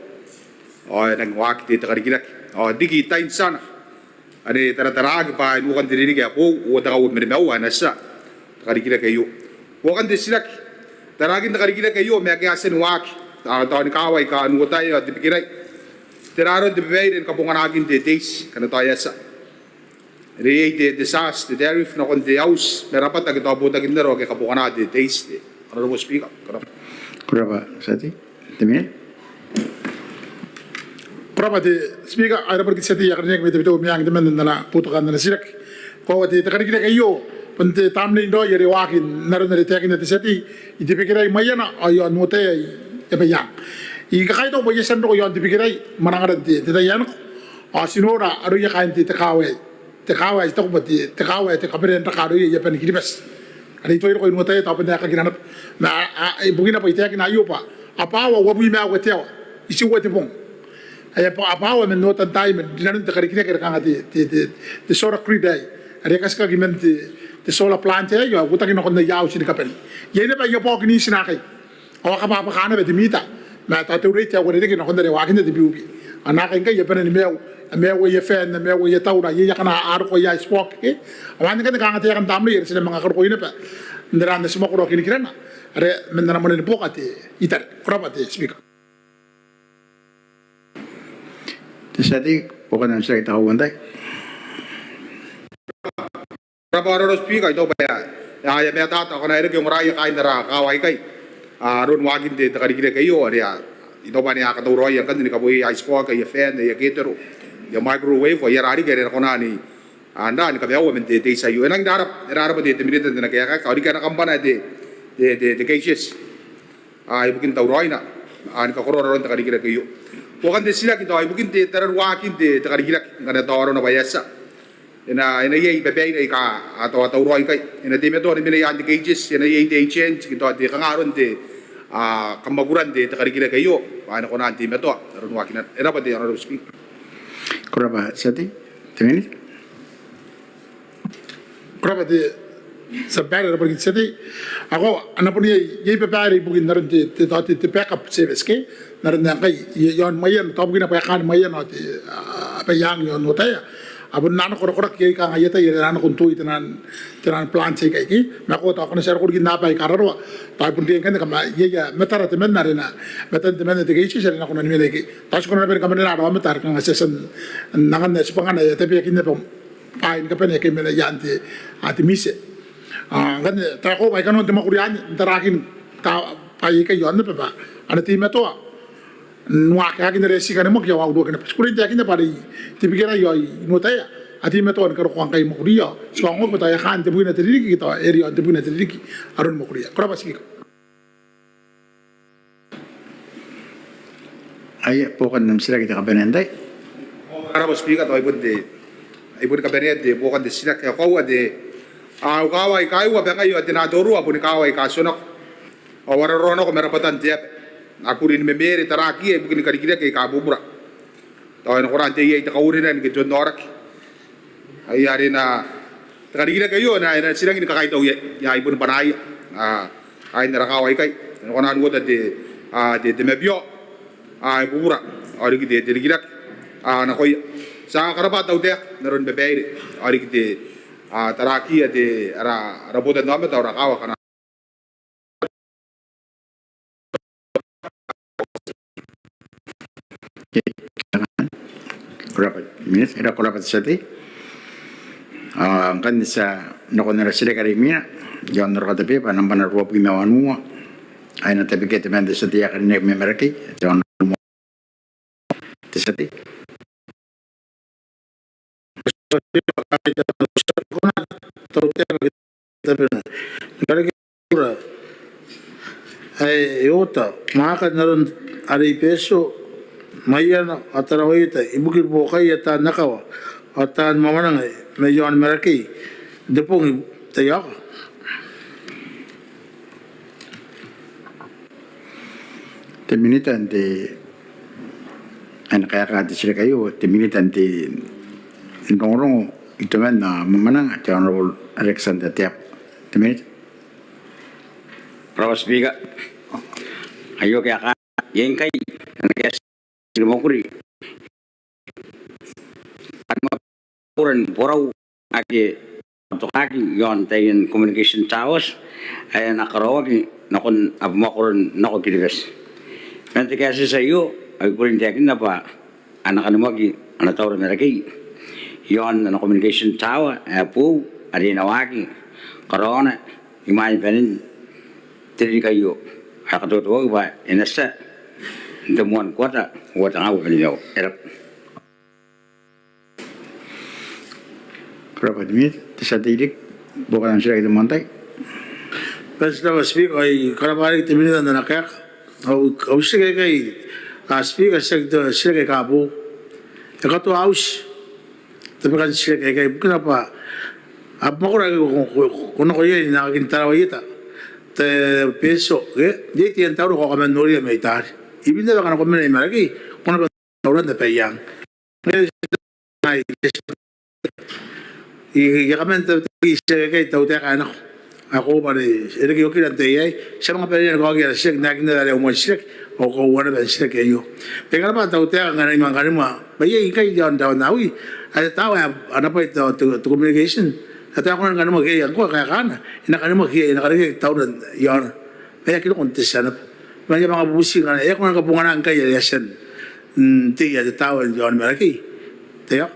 Ao e nangi waaki te, te karikirake. Ao riki tain tiana ane e tarataraaki bwa n nukan te ririki ae boou, uatenga uabwi ma nimaua, e na tia te karikirake aio. Buokan te titiraki, tarakin te karikirake aio ma ake a tia ni waaki, tao, tao ni kaawa aika Nuotaea ao Tebikirai. Tera aron te babaire ni kabonganakin te, te iti ngkana tao e a tia. Are iai te, te charge, te tariff nakon te auti ma rabwata ake tao botakin aro ake kabongana te, te iti, te Honourable Speaker. Ko rabwa. Ko rabwa, tia tei. Te Minita. Ko rabwa te Speaker, ao e rabwa riki te tia tei ae karineaki mai Tabiteuea Meang temanna n ana boutokaan ana titiraki. Koaua te, te karikirake aio bon te tamnei n raoi are e waaki n aron are e taekinna te tia tei, i Tebikirai Maiana ao i aon Nuotaea i Abaiang. I kakaitau bwa e a tia n roko i aon Tebikirai mwanangaran te, te tai ae nako. Ao ti nora aroia kaain te, te kaawa aei. Te kaawa ae I taku bwa te, te kaawa ae te kabanea n raka aroia i aban Kiribati. Are I tuai roko i Nuotaea tao bon aekakina naba. Ma a, a, ibukina bwa I taekina aio bwa a bwaawa uabwi ma aua te aoa, itiua te bong. Ae a bwa, a bwaawa man otan tai man rinanon te karikirake are kanga te, te, te, te solar grid aei. Are e katikaki man te, te solar plant aei, ao e uotaki nakon aia auti ni kabane. Iai naba aia bwaoki n iti naakai. Ao a kabwabwaka naba te mita, ma tao te rate ae uarereke nakon are e waakinna te PUB. Ao naakai ngkai a bane ni maiu, a maiu aia fan, a maiu aia taura, iai akana a roko aia ice box, ke? Ao anne ngkanne kanga taekan tamnei are ti na manga karokoi naba n aron ae ti mwakoro kinikirana are man ana mwane ni buoka te Italy. Ko rabwa te Speaker. Te tia tei, buokan am titiraki te kauoua n tai. Ko rabwa Honourable Speaker, I taku bwa e a, e a, e a matata ao akana e reke ongoraia kaain ara kaawa aikai aron waakin te, te karikirake aio, are e a, I taku bwa ane a katauraoia ngkanne ni kabooi aia ice box, aia fan, aia ketero, aia microwave, ao aia rariki are a na kona ni, a, n ra ni kamaiua man te, te iti aio. E nangi n rarabwa, e rarabwa te, te Minita n ana kaeka, ao riki ana kambana te, te, te, te KGES. A, ibukin tauraoina, a, ni kakoroa raroan te karikirake aio. Buokan te titiraki tao ibukin te tararuaakin te, te karikirake ngkana tao arona bwa e a tia. E na, e na iai babaire aika a tao a tauraoi ikai. E na teimatoa ni mena i aan te KGES, e na iai te agent ke tao te kanga aron te, a, kamwakuran te, te karikirake aio bwa e na kona n teimatoa aron waakinan. E rabwa te Honourable Speaker. Ko rabwa tia tei. Te Minita. Ko rabwa te tia babaire, e rabwa riki te tia tei. Ao a na bon iai, iai babaire ibukin aron te, te, te, te backup service ke n aron ae ngkai i, i aon Maiana, tao bukina bwa e kaan Maiana ao te, a, Abaiang i aon Nuotaea. A bon nako korakoraki iai kanga aia tai are a nako n tuoi taian, taian plant aikai ke. Ma ko tao ngkana ti a roko riki n aaba aika raroa, tao e bon riai ngkanne kam a, iai, iai matara temanna are na, matan temanna te KGES are na kona ni mena ikai. Tao ti kona naba ni kamanena ara aomata are kanga ti a tia n angan ae tibwangana ae tabeakin naba bwaai ni kabane ake a mena i aan te, a, te miti. A, ngkanne tao ko bwa e kanoan te mwakuri anne n tarakin tao bwaai aikai i aon aba bwa a na teimatoa n waaki, a aki n are ti kanimwaki ao a uruaki naba. Ti kukurei n taekinna bwa are i Tebikirai ao i Nuotaea a teimatoa ni karokoa ngkai mwakuria. Ti kaongoaki bwa tao e a kaan tebwina te ririki ke tao e riaon tebwina te ririki aron mwakuria. Ko rabwa Speaker. Aia, buokan am titiraki te kabanea n tai. Ko rabwa Speaker, tao ai bon te, ai bon kabanean te buokan te titiraki. Ao koaua te, a, au kaawa aika iua bwa ngaia ao te natorua boni kaawa aika tionako ao a raraonako ma rabwatan te aba. A kuri ni memeere tarakiia ibukin karikirake aika bubura. Tao e na kona n tei iai te kaurena ni ke te onnaoraki. Ai are na, te karikirake aio e na, e na ti rangi ni kakaitau iai, iai bon bwanaia, a, kaain ara kaawa aikai. E na kona n uota te, a, te, te mabiao, a, e bubura ao riki te, te rikirake, a, nakoia. Ti a karabwa tautaeka n aron babaire ao riki te, a, tarakiia te, ara, ara botannaomata ao ara kaawa akana Ko rabwa, Minita, e rabwa, ko rabwa te tia tei. A, ngkanne ti a nakon ara titiraki are imwina, iaon ara katabeba nambwa ruabwi ma wanua. Ae e na tabekia temanna te tia tei ae karineaki mai Marakei, te Honourable Te tia tei. taura ae e oota mwaaka n aron are i Betio, Maiana ao Tarawa Ieta ibukin buokaia taan akawa ao taan mwamwananga mai aon Marakei n te bong ae e a tia. Te Minita n te, ana kaeka te titiraki aio, te Minita n te, n rongorongo, itoman ao mwamwananga, te Honourable Alexander Teabo. Te Minita. Ko rabwa Speaker. Aio kaeka, iai ngkai ana kaeka te tia tei ni mwakuri ae mwakuri n borau ake a tokaki iaon taian communication towers ae a na karaoaki nakon abamwakoro nako Kiribati. Man te kaetieti aio ao I kukurei n taekinna bwa a na kanimwaki ana taura Marakei iaon ana communication tower ae boou are e na waaki karaoana imwain banen te ririki aio, ae katautauaki bwa e na tia n te moan kuata uoa tenga uabwi ma nimaua. E rabwa. Ko rabwa te Minita. Te tia tei riki, buokan am titiraki te moan tai. Ko rabwa Speaker, ao ko rabwa riki te Minita n ana kaeka. Au, au titiraki aikai, a Speaker, titiraki, titiraki aika boou. E katoa auti tabekan titiraki aikai ibukina bwa abamwakoro ake ko, ko, ko, ko nako iai n aekakin Tarawa Ieta, te Betio, ke? Iai taian taura aika ko kaman noria mai taari. Ibukina bwa ngkana ko mena i Marakei, ko na bon tauran te Baiang. I, I kaman tabe, tabe, titiraki aikai te tautaeka ae nako. Ao ko bwa are e reke okira n te tai aei, ti a manga bane ni kaoki ara titiraki n aekan are au moan titiraki, ao ko uana bwa titiraki aio. Bwa I karabwa te tautaeka ngkana I manga kanimwa bwa iai ngkai iaon Rawa Nawi ae te tawa ae ana bwai te, te, te communication ae tao e kona ni kanimwaki iai ngkoa kaekaana, e na kanimwaki iai, e na karekea taura iaona. Ma e aki roko n te tia naba. Ma I a manga bubuti ngkana e kona ni kabongana ngkai are e a tia n tei ae te tawa iaon Marakei. Te ia.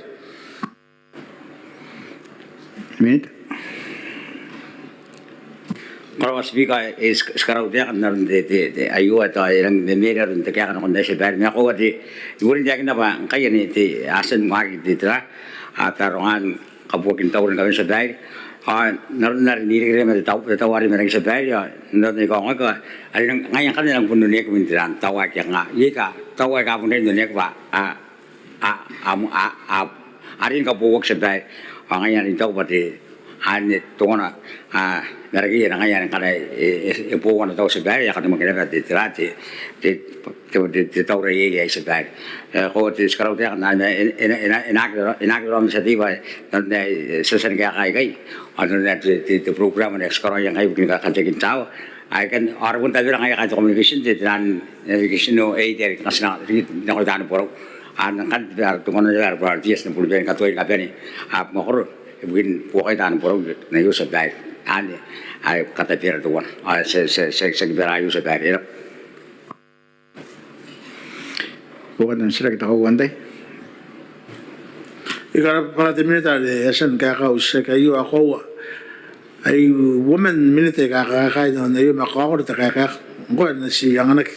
Minita. Ko rabwa Speaker, e, ti, ti karautaeka n aron te, te, te aio ae tao e rang memere aron te kaeka nakon aei Tia Babaire. Ma e koaua te, I kukurei n taekinna bwa ngkai anne te, a tia ni waaki te, te ra, a, barongan kabuakin taura ni kabane Tia Babaire. Ao n aron are n irekereke ma te tau, te taura are i Marakei Tia Babaire, ao n aron are I kaongoaki, are ngaia ngkanne e rang bon oneaki mwin te ra, taura aika kanga, iai aika, taura aika bon riai n oneaki bwa, a, a, a, a, a riai ni kabooaki Tia Babaire. Ao ngaia are I taku bwa te, anne teuana, a, Marakei, ngaia are ngkana e, e, e boou ana taura Tia Babaire, e a kanimwaki naba te, te ra, te, te, te, te, te taura iai, iai Tia Babaire. E, ko, ti karautaeka n aron, e, e, e, e na aki, e na aki raraoma Tia Tei bwa, n aron ae, e, ti a tia ni kaeka aikai. Ao n aron ae te, te, te program ae ti karaoia ngkai ibukin kateakin taura. Ai kan, ao bon tabera ngkai kaain te communication, te, te navigation aid are kanga ti na, riki nakoia taani borau. Ao ngkanne te, te kona n ara borau, ti a tia ni bane ni katoa ni kabane abamwakoro ibukin buokaia taani borau n aio Tia Babaire. Anne, ai katabera teuana. Ao ti, ti, ti, ti a kibara aio Tia Babaire. E rabwa. Buokan am titiraki te kauoua n tai. I karabwa te Minita are e a tia ni kaeka au titiraki aio. A koaua, ai uoman Minita aika kakaekai n aron aio, ma kaokoro te kaeka ngkoa ae ti anganaki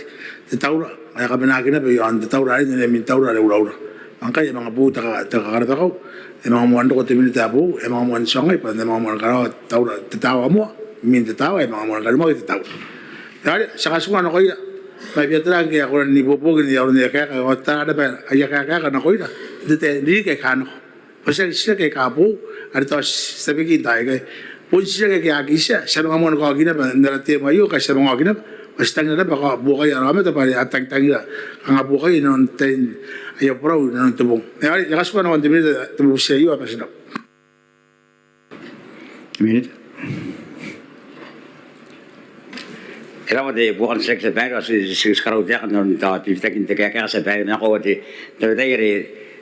te taura ae kamenaaki naba iaon te taura are n aron ae mwin taura are uraura. Ma ngkai e a manga boou te ka, te kakarabakau, e a manga moan roko te Minita ae boou, e a manga moan tuangai bwa e a manga moan karaoa taura, te taura moa, mwin te taura, e a manga moan kanimwaki te taura. Are ti a katikua nakoia mai Biatara ngke a kona n ibuobuoki n aron aia kaeka, ao tara naba aia kaeka nakoira n te tai n ririki aika nako. Bwa tiaki titiraki aika boou are tao ti tabeki n taai aikai. Bon titiraki ake a aki tia, ti a manga moan kaoki naba n ara term aio, ngkai ti a manga oki naba bwa ti tangira naba buokaia ara aomata bwa are a tangtangira kanga buokaia inanon tain aia borau inanon te bong. Are I a katikua nakon te Minita te bubuti aio, ao bati n rabwa. Minita. E rabwa te buokan titiraki Tia Babaire, ao ti, ti, ti karautaeka n aron tao bibitakin te kaeka Tia Babaire, ma e koaua te, tabetai are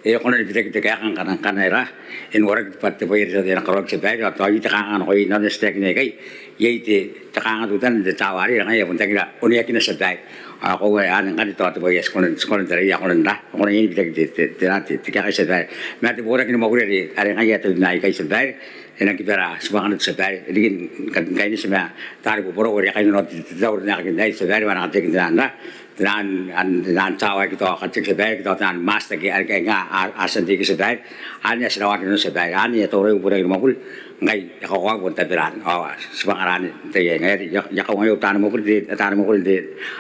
e kona ni bitaki te kaeka ngkana, ngkana e ra, e noraki bwa te bwai are e na karaoaki Tia Babaire, ao tao iai te kanganga nakoia n aron ae ti taekinna ikai, iai te, te kanganga teutana n te taura arei, are ngaia e a bon tangira oneakina Tia Babaire. Ao e koaua anne ngkanne tao te bwai ae ti kona, ti kona n taraia, a kona n ra, a kona n iai ni bitaki te, te, te, te, te kaeka Tia Babaire. Ma te Bootaki ni Mwakuri are, are ngaia e a tabe n aikai Tia Babaire, e nang kibara tibwangana te tia babaire, e riki ni kaineti ma taani boborau are a kainnanoa te taura n aekakin aei te tia babaire, bwa a na kateaki n te naan ra, te naan, te naan tawa ae aki tao kateaki te tia babaire, aki tao te naan mast ake a tia n tei ikai te tia babaire. Anne ae ti na waaki nano te tia babaire, anne ae tauraoi bubura ni mwakuri, ngkai e a kakoaua bon taberan ao tibwangara anne n tai aei. Ngaia are I a kaungaia au taani mwakuri n te, taani mwakuri n te,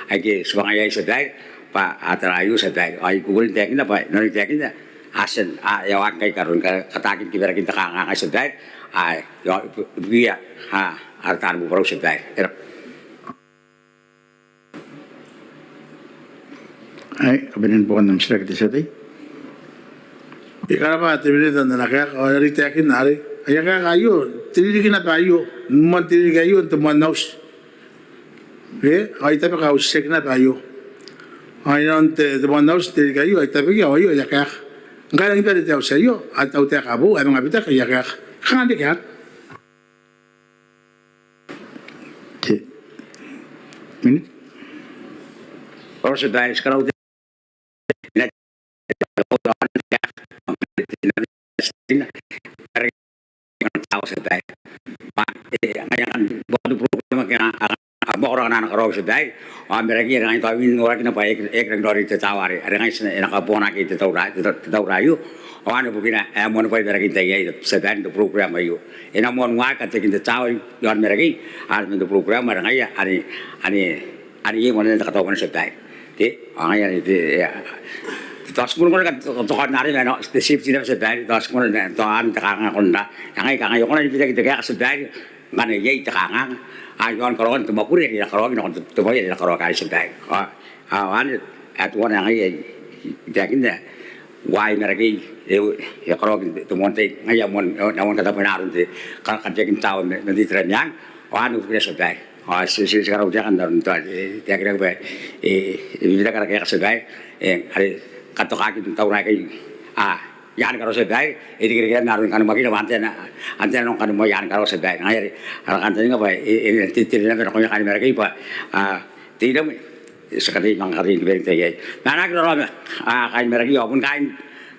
aike tibwanga iai te tia babaire, bwa a tara aio te tia babaire. Ao I kukurei n taekinna bwa nanoni taekinna a tia n, a, e a waaki ngkai karaoan, ka, kataakin kibarakin te kanganga te tia babaire, a, e a, ibukiia, a, ara taani boborau te tia babaire. E rab'a. Ai, kabanean buokan am titiraki te tia tei. E karab'a te Minita n ana kaeka, ao e a riki taekinna arei. Aia kaeka aio, te ririki naba aio, moan te ririki aio, n te moan auti. Ke, ao I tabeka au titiraki naba aio. Ao inanon te, te moan auti n te ririki aio, ao I tabekia, ao aio aia kaeka. Ngkai e rangi ni bane te auti aio, ao te tautaeka ae boou ae manga bitaki aia kaeka. Kanga n reke anne. Te Minita. Ora te tia babaire, ti karaua te ao e rangi n noraki naba bwa e aki rangi n raoiroi te tawa are, are ngaia ti na, e na kabonganaki te taura, te taura aio. Ao anne bukina ae moan bwai ae e rangi n tai iai te tia babaire n te program aio. E na moan waaki kateakin te tawa iaon Marakei, are man te program are ngaia, are, are, are iai moan te kataumwane te tia babaire. Te, ao ngaia are te, e a, tao ti moan kona ni katoka arei ma te safety naba te tia babaire, tao ti moan kona n tao anne te kanganga kona. Ao ngaia kanga e kona ni bitaki te kaeka te tia babaire ngkana iai te kanganga. Ao iaon karaoan te mwakuri are e na karaoaki nakon te, te bwai are e na karaoaki arei te tia babaire. Ao, ao anne ae teuana ae ngaia I taekinna, uaai Marakei e, e karaoaki n te moan tai, ngaia moan, e na moan katabwena aron te, ka, kateakin tawa man, man te itera meang. Ao anne bukina te tia babaire. Ao ti, ti, ti karaua taekan aron tao, e, taekinaki bwa e, e bibitaki ara kaeka te tia babaire, e, are katokaki n taura aikai. A, i aan karawa te tia babaire, e irekereke naba aron kanimwakina bwa antai ae na, antai ae na nang kanimwai i aan karawa te tia babaire. Ngaia are ara kantaninga bwa e, e, e, te, te, te, nakoia kaain Marakei bwa, a, te iremwe ti katei manga katei ni bane n tai aei. Ma a na aki raraoma, a, kaain Marakei ao bon kaain,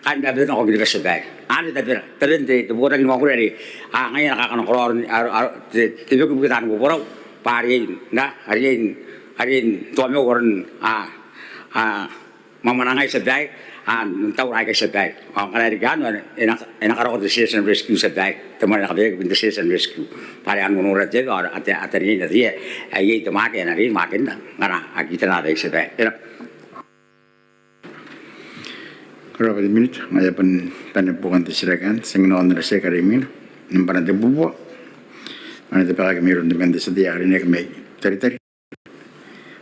kaain Marakei nako Kiribati te tia babaire. Anne tabera, taben te, te botaki ni mwakuri are, a, ngaia e na kakanakoraoa aron, a, a, te, te beku ibukia taani boborau bwa a riai n, a, a riai n, a riai n toamau aron, a, a, mwamwanangai te tia babaire, a, n taura aikai te tia babaire. Ao ngkana e reke anne, e na, e na karokoa te search and rescue te tia babaire. Te mwane ae na kabaeaki bon te search and rescue. Bwa are a noora te aba, ao a, a, a tataninga n ataia ae iai te mwaaka ae na riai ni mwakina ngkana a kitana abaia te tia babaire. E rab'a. Ko rab'a te Minita, ngaia bwa e bane buokan te titiraki anne, ti a nang nakon ara titiraki are imwina. Nambana tebubua, ao e na tabekaki mairoun te membwa te tia tei ae karineaki mai Taritari.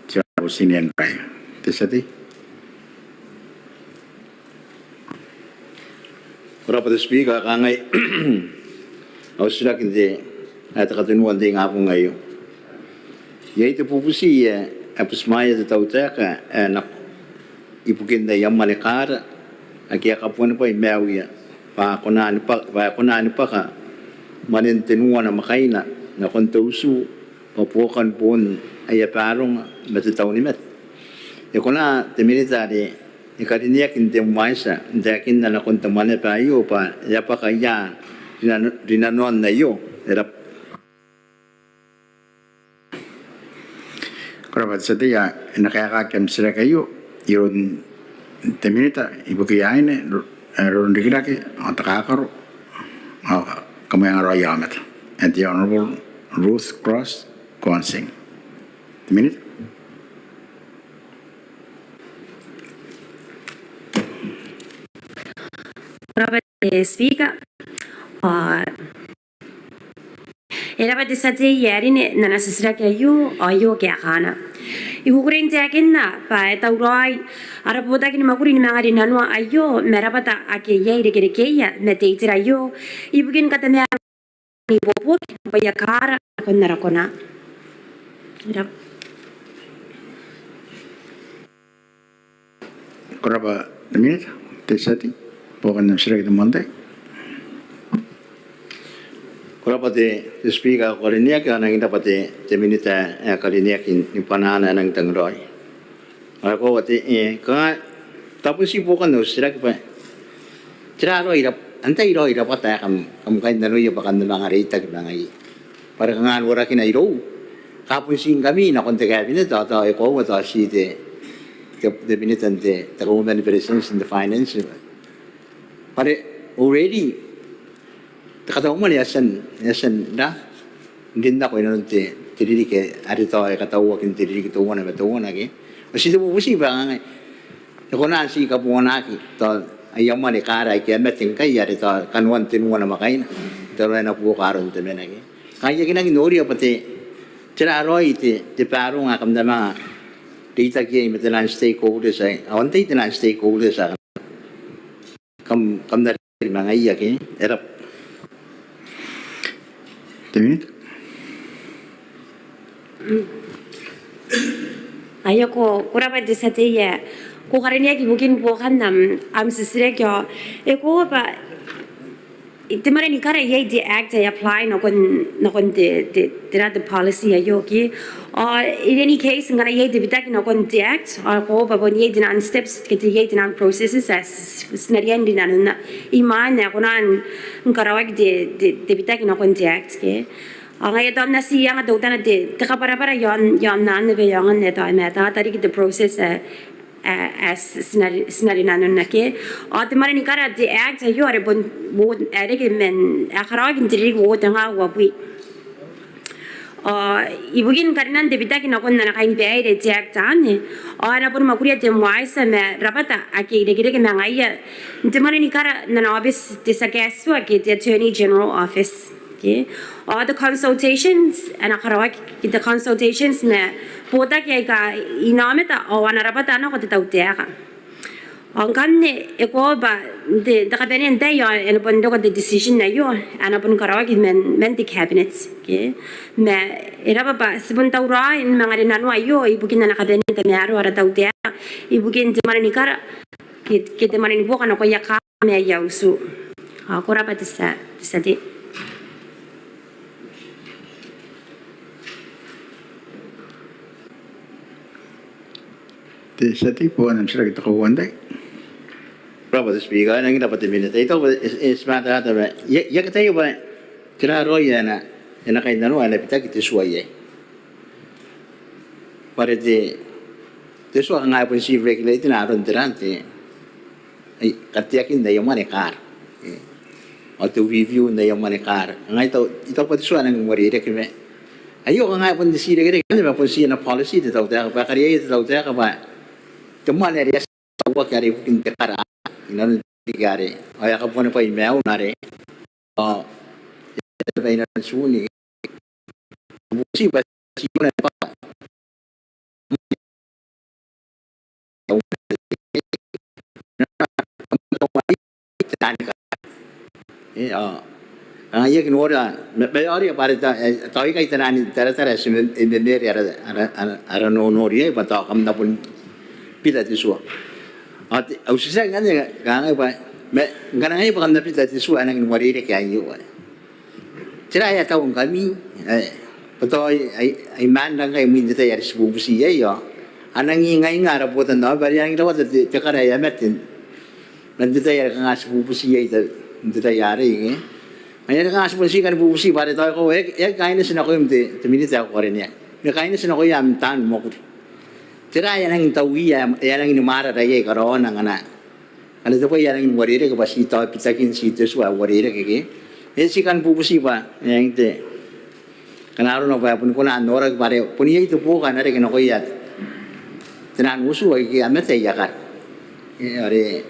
Te Honourable Tinian Braim. Te tia tei. Ko rab'a te Speaker, ao kangai au titiraki n te, ae te katenua n te ingabong aio. Iai te bubuti ae, ae butimwaeia te tautaeka ae nako ibukin aia mwane kaara ake a kabuanibwai maiuia bwa a kona ni bwa-, bwa a kona ni bwaka mwanen tenua namwakaina nakon te utu bwa buokan boon aia baronga ma te taunimate. E kona te Minita are e karineaki n te MWYSSA n taekinna nakon te mwaneaba aio bwa e a bwaka ia rinano-, rinanoan aio? E rab'a. Ko rab'a te tia tei, ao e na kaekaaki am titiraki aio iroun te Minita ibukia aine, ro-, e, roronrikirake ao takakaro ao kamwengaraoia aomata, ae te Honourable Ruth Cross Kwansing. Te Minita. Ko rab'a te Speaker. Ao e rab'a te tia tei ae rine n ana titiraki aio, ao aio kaekaana. I kukurei n taekinna bwa e tauraoi ara botaki ni mwakuri ni manga rinanoa aio ma rabwata ake iai irekerekeia ma te itera aio ibukin katamaroan ibuobuoki ma bwaia kaara nakon ara kona. E rab'a. Ko rab'a te Minita. Te tia tei, buokan am titiraki te moan tai. Ko rab'a te, te Speaker ae ko karineaki, ao e nang rab'a te, te Minita ae karineaki ni bwanaana ae nang tangiraoi. Ao e koaua te, e, kanga tabeua buokan au titiraki bwa tera raoi rab-, antai raoi rabwata ae kam, kam kainnanoia bwa kam na manga reitaki ma ngaiia. Bwa are kanga norakina irou, kabun tii ngkami nakon te Cabinet, tao, tao e koaua tao tii te, te, te Minita n te, te Government Presidency n te Finance. Bwa are already te katau mwane e a tia n, e a tia n ra, rin nako inanon te, te ririki are tao e katauaki n te ririki teuana ma teuana ke. Ao ti te bubuti bwa kanga e kona n ti kabonganaki tao aia mwane kaara aike a mate ngkai are tao kanoan tenua namwakaina, tao e na buoka aron temanna ke. Kanga I aki rangi n noria bwa te, tera raoi te, te baronga ae kam na manga reitaki iai ma taian stakeholders aei, ao antai taian stakeholders ae kam, kam na reitaki ma ngaiia ke. E rabwa. Te Minita. Aio ko, ko rabwa te tia tei ae ko karineaki ibukin buokan am, am titiraki ao e koaua bwa te mwane ni kara iai te Act ae apply nakon, nakon te, te, tera te policy aio ke. Ao in any case ngkana iai te bitaki nakon te Act ao e koaua bwa bon iai taian steps ke iai taian processes ae ti, ti na riai n rinanona imwain ae kona ni karaoaki te, te, te bitaki nakon te Act ke. Ao ngaia tao N na ti anga teutana te, te kabwarabwara iaon, iaon anne bwa e aonga n ae tao e mataata riki te process ae, ae, ae ti, ti na ri, ti na rinanona ke. Ao te mwane ni kara te Act aio are bon, bon, e reke man, e karaoaki n te ririki uoua tenga uabwi. Ao ibukin karinan te bitaki nakon ana kainibaire te Act anne, ao e na boni mwakuria te MWYSSA ma rabwata ake irekereke ma ngaiia n te mwane ni kara n ana aobiti te tia kaetiua ke te Attorney General Office. Ke. Ao te consultations, e na karaoaki te consultations ma botaki aika inaomata ao ana rabwata nako te tautaeka. Ao ngkanne e koaua bwa te, te kabanea n tai ao e na bon roko te decision aio, e na bon karaoaki man, man te Cabinet. Ke. Ma e rabwa bwa ti bon tauraoi ni manga rinanoa aio ibukin ana kabanea n tamaroa ara tautaeka ibukin te mwane ni kara ke, ke te mwane ni buoka nakoia kaara ma aia utu. Ao ko rabwa te tia, te tia tei. Te tia tei, buokan am titiraki te kauoua n tai. Ko rabwa te Speaker, e nangi rabwa te Minita. I taku bwa e, e, ti mataata bwa I a, I aki ataia bwa tera raoi ae e na, e na kainnanoa ae e na bitaki te tua iai. Bwa are te, te tua kanga e bon ti regulatina aron tera te, ai, kateakin aia mwane kaara. E. Ao te review n aia mwane kaara. Ngaia I taku, I taku bwa te tua e nangi uarereke ma aio kanga e bon ti irekereke ma bon ti ana policy te tautaeka bwa e kariaia te tautaeka bwa te mwane are e a tia n tauaki are ibukin te kaara inanon te ririki are ao e a kabuanibwai maiuna are ao e a tia n tauaki inanon Tune. Bubuti bwa ti kona ni bwaka E, a. A, I aki noria, ma, ma I noria bwa are tao, e, tao ikai taian taratara ae ti, e, memere ara, ara, ara, ara nonori, e, bwa tao kam na bon bita te tua. A, te, au titiraki ngkanne, kangai bwa, ma, ngkana ngaia bwa kam na bita te tua, e nangi n uarereke aio, e. Tera ae a taungkami, e, bwa tao ai, ai, ai maan ngkai imwin te tai are ti bubuti iai, ao a nangi ingainga ara botannaomata bwa are a nangi rawata te, te kara ae a mate man te tai are kanga ti bubuti iai n te tai arei, e. Ngaia are kanga ti bon ti kani bubuti bwa are tao e koaua e aki, e aki kaineti nakoim te, te Minita ae ko karineaki. Ma e kaineti nakoia am taan mwakuri. Tera ae a nangi n taui ae, ae a nangi ni mwarara iai karaoana ngkana ngkana te bwai ae rangi n uarereke bwa ti tao bitakin ti te tua ae uarereke ke. E ti kan bubuti bwa e ang te, ngkana arona bwa e boni kona n noraki bwa are bon iai te buoka ae na reke nakoia taian utu aike a mate aia kara. E, are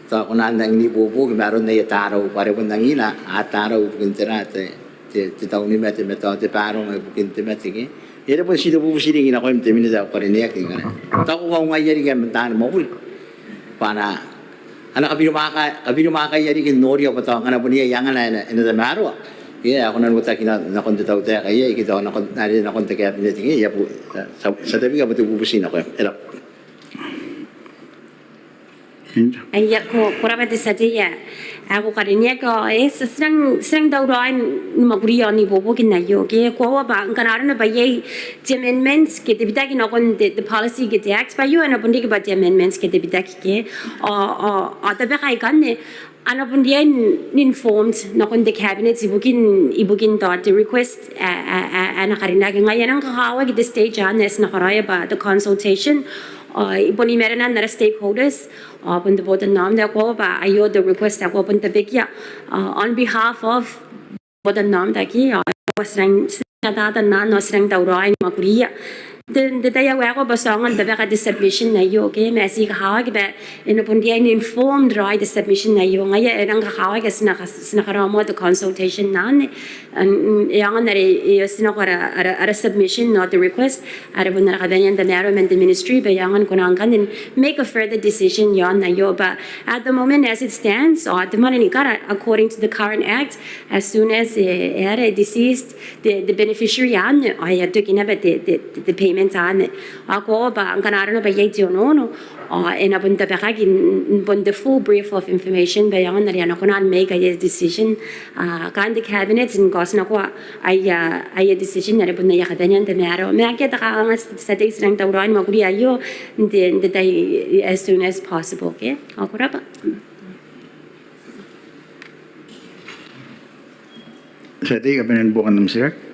tao kona n rangi n ibuobuoki ma aron aia tarau bwa are bon rangi n a tarau ibukin tera te, te, te taunimate ma tao te baronga ibukin te mate ke. E are bon ti te bubuti riki nakoim te Minita ae ko karineaki ngkana tao ko kaungaia riki am taan mwakuri bwa a na, a na kabirimwaaka, kabirimwaakaia riki n noria bwa tao ngkana bon iai angana ae na, ae na tamaroa, e, a kona n uotaki nakon te tautaeka iai ke tao nakon, are nakon te Cabinet ke, e a bu, ti a, ti a tabeka bwa te bubuti nakoim. E rabwa. Aia, ko, ko rabwa te tia tei ae ko karineaki. E, ti a, ti a rang, ti a rang tauraoi ni mwakuri iaon ibuobuoki n aio ke. Koaua bwa ngkana arona bwa iai te amendments ke te bitaki nakon te, te policy ke te act bwa aio a na bon riki bwa te amendments ke te bitaki ke. Ao, ao, ao tabeka aikanne a na bon riai n informed nakon te cabinet ibukin, ibukin tao te request ae, ae, ae, ae na karineaki. Ngaia a nang kakawaki te stage anne ae ti na karaoia bwa te consultation, ao i bon imarenan ara stakeholders ao bon te botannaomata. Koaua bwa aio te request ae ko a bon tabekia, ao on behalf of botannaomata ke, ao ti a rang, ti a rang ataata n anne, ti a rang tauraoi ni mwakuria. N te, n te tai ae waekoa bwa ti aonga n tabeka te submission aio ke, ma ti kakawaki bwa e na bon riai n informed raoi te submission aio. Ngaia e rang kakawaki ae ti na ka, ti na karaoa moa te consultation anne. Ao e aonga n are e, e, ti na karaoa ara, ara, ara submission ao te request are bon ara kabanean tamaroa man te ministry bwa e aonga ni kona ngkanne n make a further decision iaon aio. Bwa at the moment as it stands, ao te mwane ni kara according to the current act, as soon as e, e are deceased te, te beneficiary anne, ao e a toki naba te, te, te, te payment anne. Ao koaua bwa ngkana arona bwa iai te onoono, ao e na bon tabekaki n, n bon te full brief of information bwa e aonga n are a na kona n make aia decision. Ao kaain te cabinet n kaotinakoa aia, aia decision are bon aia kabanean tamaroa. Ma akea te kanganga, ti a, ti a, ti a rang tauraoi ni mwakuria aio n te, n te tai as soon as possible ke. Ao ko rabwa. Tia tei, kabanean buokan am titiraki.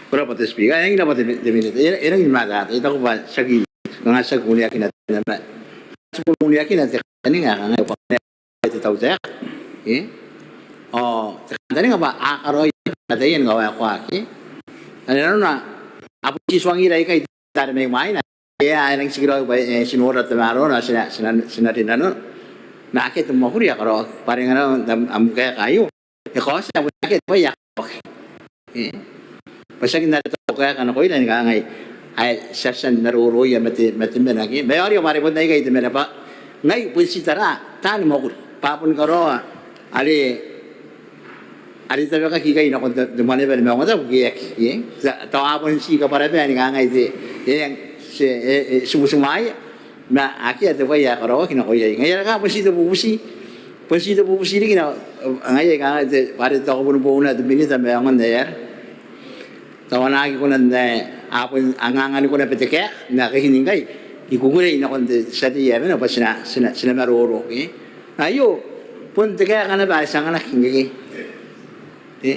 Ko rabwa te Speaker. E rangi n rabwa te, te Minita. E rangi ni matata. I taku bwa tiaki, kanga tiaki kuneakina te, ma tiaki kuneakina te kantaninga, kanga e bwa te tautaeka. E? Ao te kantaninga bwa a karaoi te kantaninga ni kawaekoaki. Are nanona a bon ti tuangira ikai tare mai mwaina. E a, e nang tikiraoi bwa e, ti nora tamaroa, ti na, ti na, ti na rinanona. Ma akea te mwakuri ae karaoaki bwa are ngkana am, am kaeka aio e kaotia bwa akea te bwai ae karaoaki. E. Bwa tiaki n are tao kaeka nakoira ni kangai ae ti a tia n maroroia ma te, ma te mena ke. Ma e aoria bwa are bon aikai te mena bwa ngai bon ti tara taani mwakuri bwa a boni karaoa are are tabekaki ikai nakon te, te Mwaneaba ni Maungatabu ke e aki, e? Tao a bon ti kabwarabwara ni kangai te, e, ti, e, e, ti butimwaea, ma akea te bwai ae karaoaki nako iai. Ngaia are kanga bon ti te bubuti, bon ti te bubuti riki nako, ngaia ae kanga te, bwa are tao ko boni bouna te Minita ma e aonga n ae are tao a na aki kona n ae, a bon anganga ni kona bwa te kaeka, ma kaekaan ngkai I kukurei nakon te tia tei ae mena bwa ti na, ti na, ti na maroro, e? Aio bon te kaeka naba ae ti anganaki ngke. E?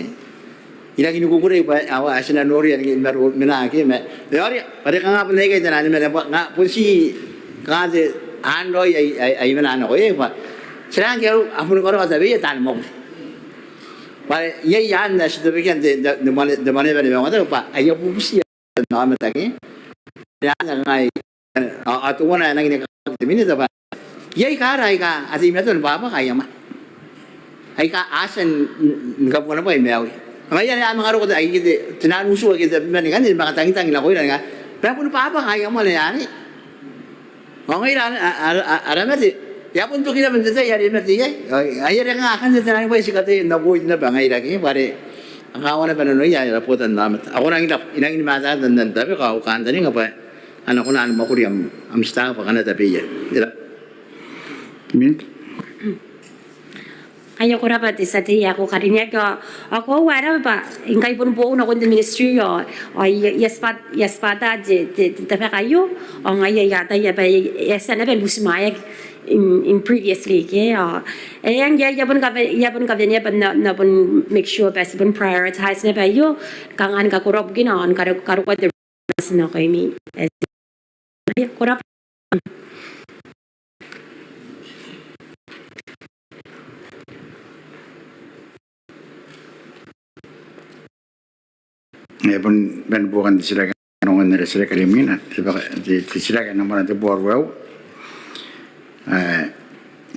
I rangi ni kukurei bwa, a, a ti na noria ni maroro, mena ke, ma e aoria bwa are kanga bon aikai te nano ni mena bwa nga bon ti kanga te anroi ae, ae, ae mena nako, e, bwa ti rang ke a boni karaoa tabeia taani mwakuri. Bwa iai anne ae ti tabekia n te, n te, n te Mwaneaba ni Maungatabu bwa aia bubuti aomata ke. Iai anne kangai, a, a teuana ae nangi ni kakawaki te Minita bwa iai kaara aika a teimatoa ni bwabwaka aia mwane aika a tia n, n, ni kabuanibwai maiuia. Ngaia are a manga roko te, aike te, te nano n utu ake tabeman ikanne ni manga tangitang nakoira ni kangai bwa e boni bwabwaka aia mwane arei. Ao ngaira ara, ara, ara, ara mate e a bon toki naba n te tai are e mate iai. Ao ngaia are kanga akanne te nano ni bwai ti kataia n avoid naba ngaira ke, bwa are a kawa naba nanoia ara botannaomata. Ao ko rangi n rabwa, I rangi ni matata n tabeka ao kantaninga bwa a na kona ni mwakuri am, am staff akana tabeia. Ko rabwa. Minita. Aia, ko rabwa te tia tei ae ko karineaki. Ao, ao koaua e rabwa bwa ngkai I boni boou nakon te ministry ao, ao I a, I a tibwa, I a tibwa ata te, te, te tabeka aio. Ao ngaia I ataia bwa e a tia naba ni butimwaeaki in, in previously ke. Ao e a, I a, I a boni kaba, I a boni kabanea bwa N na, N na boni make sure bwa ti boni prioritize naba aio. Kanga ni kakoroa bukina ao ni karo, karokoa te nakoimi. Ko rabwa. E bon, bon buokan te titiraki, rongorongon ara titiraki are imwina, te, te, te titiraki ae nambwa tebwi ma uoua. E,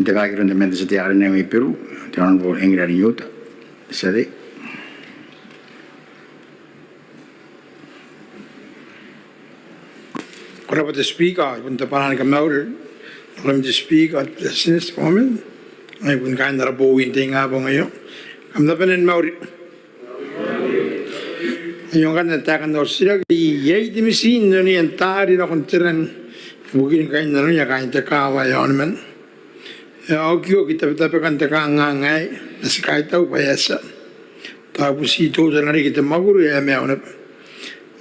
te bwai ae iroun te membwa te tia tei ae karineaki mai Beru, te Honourable Engira Riota. Te tia tei. Ko rabwa te Speaker, I bon tabeka ana kamauri nakoim te Speaker, te Beretitenti, te Kauoman, ao bon kaain ara bowi n te ingabong aio. Kam na bane ni mauri. Aio ngkanne taekan au titiraki. Iai te mitiin n onean taari nakon te ran ibukin kainnanoia kaain te kaawa ae Aoniman. E a okioki tabetabekan te kanganga aei, ma ti kaitau bwa e a tia. Tao e buti teutana riki te mwakuri ae e maiu naba.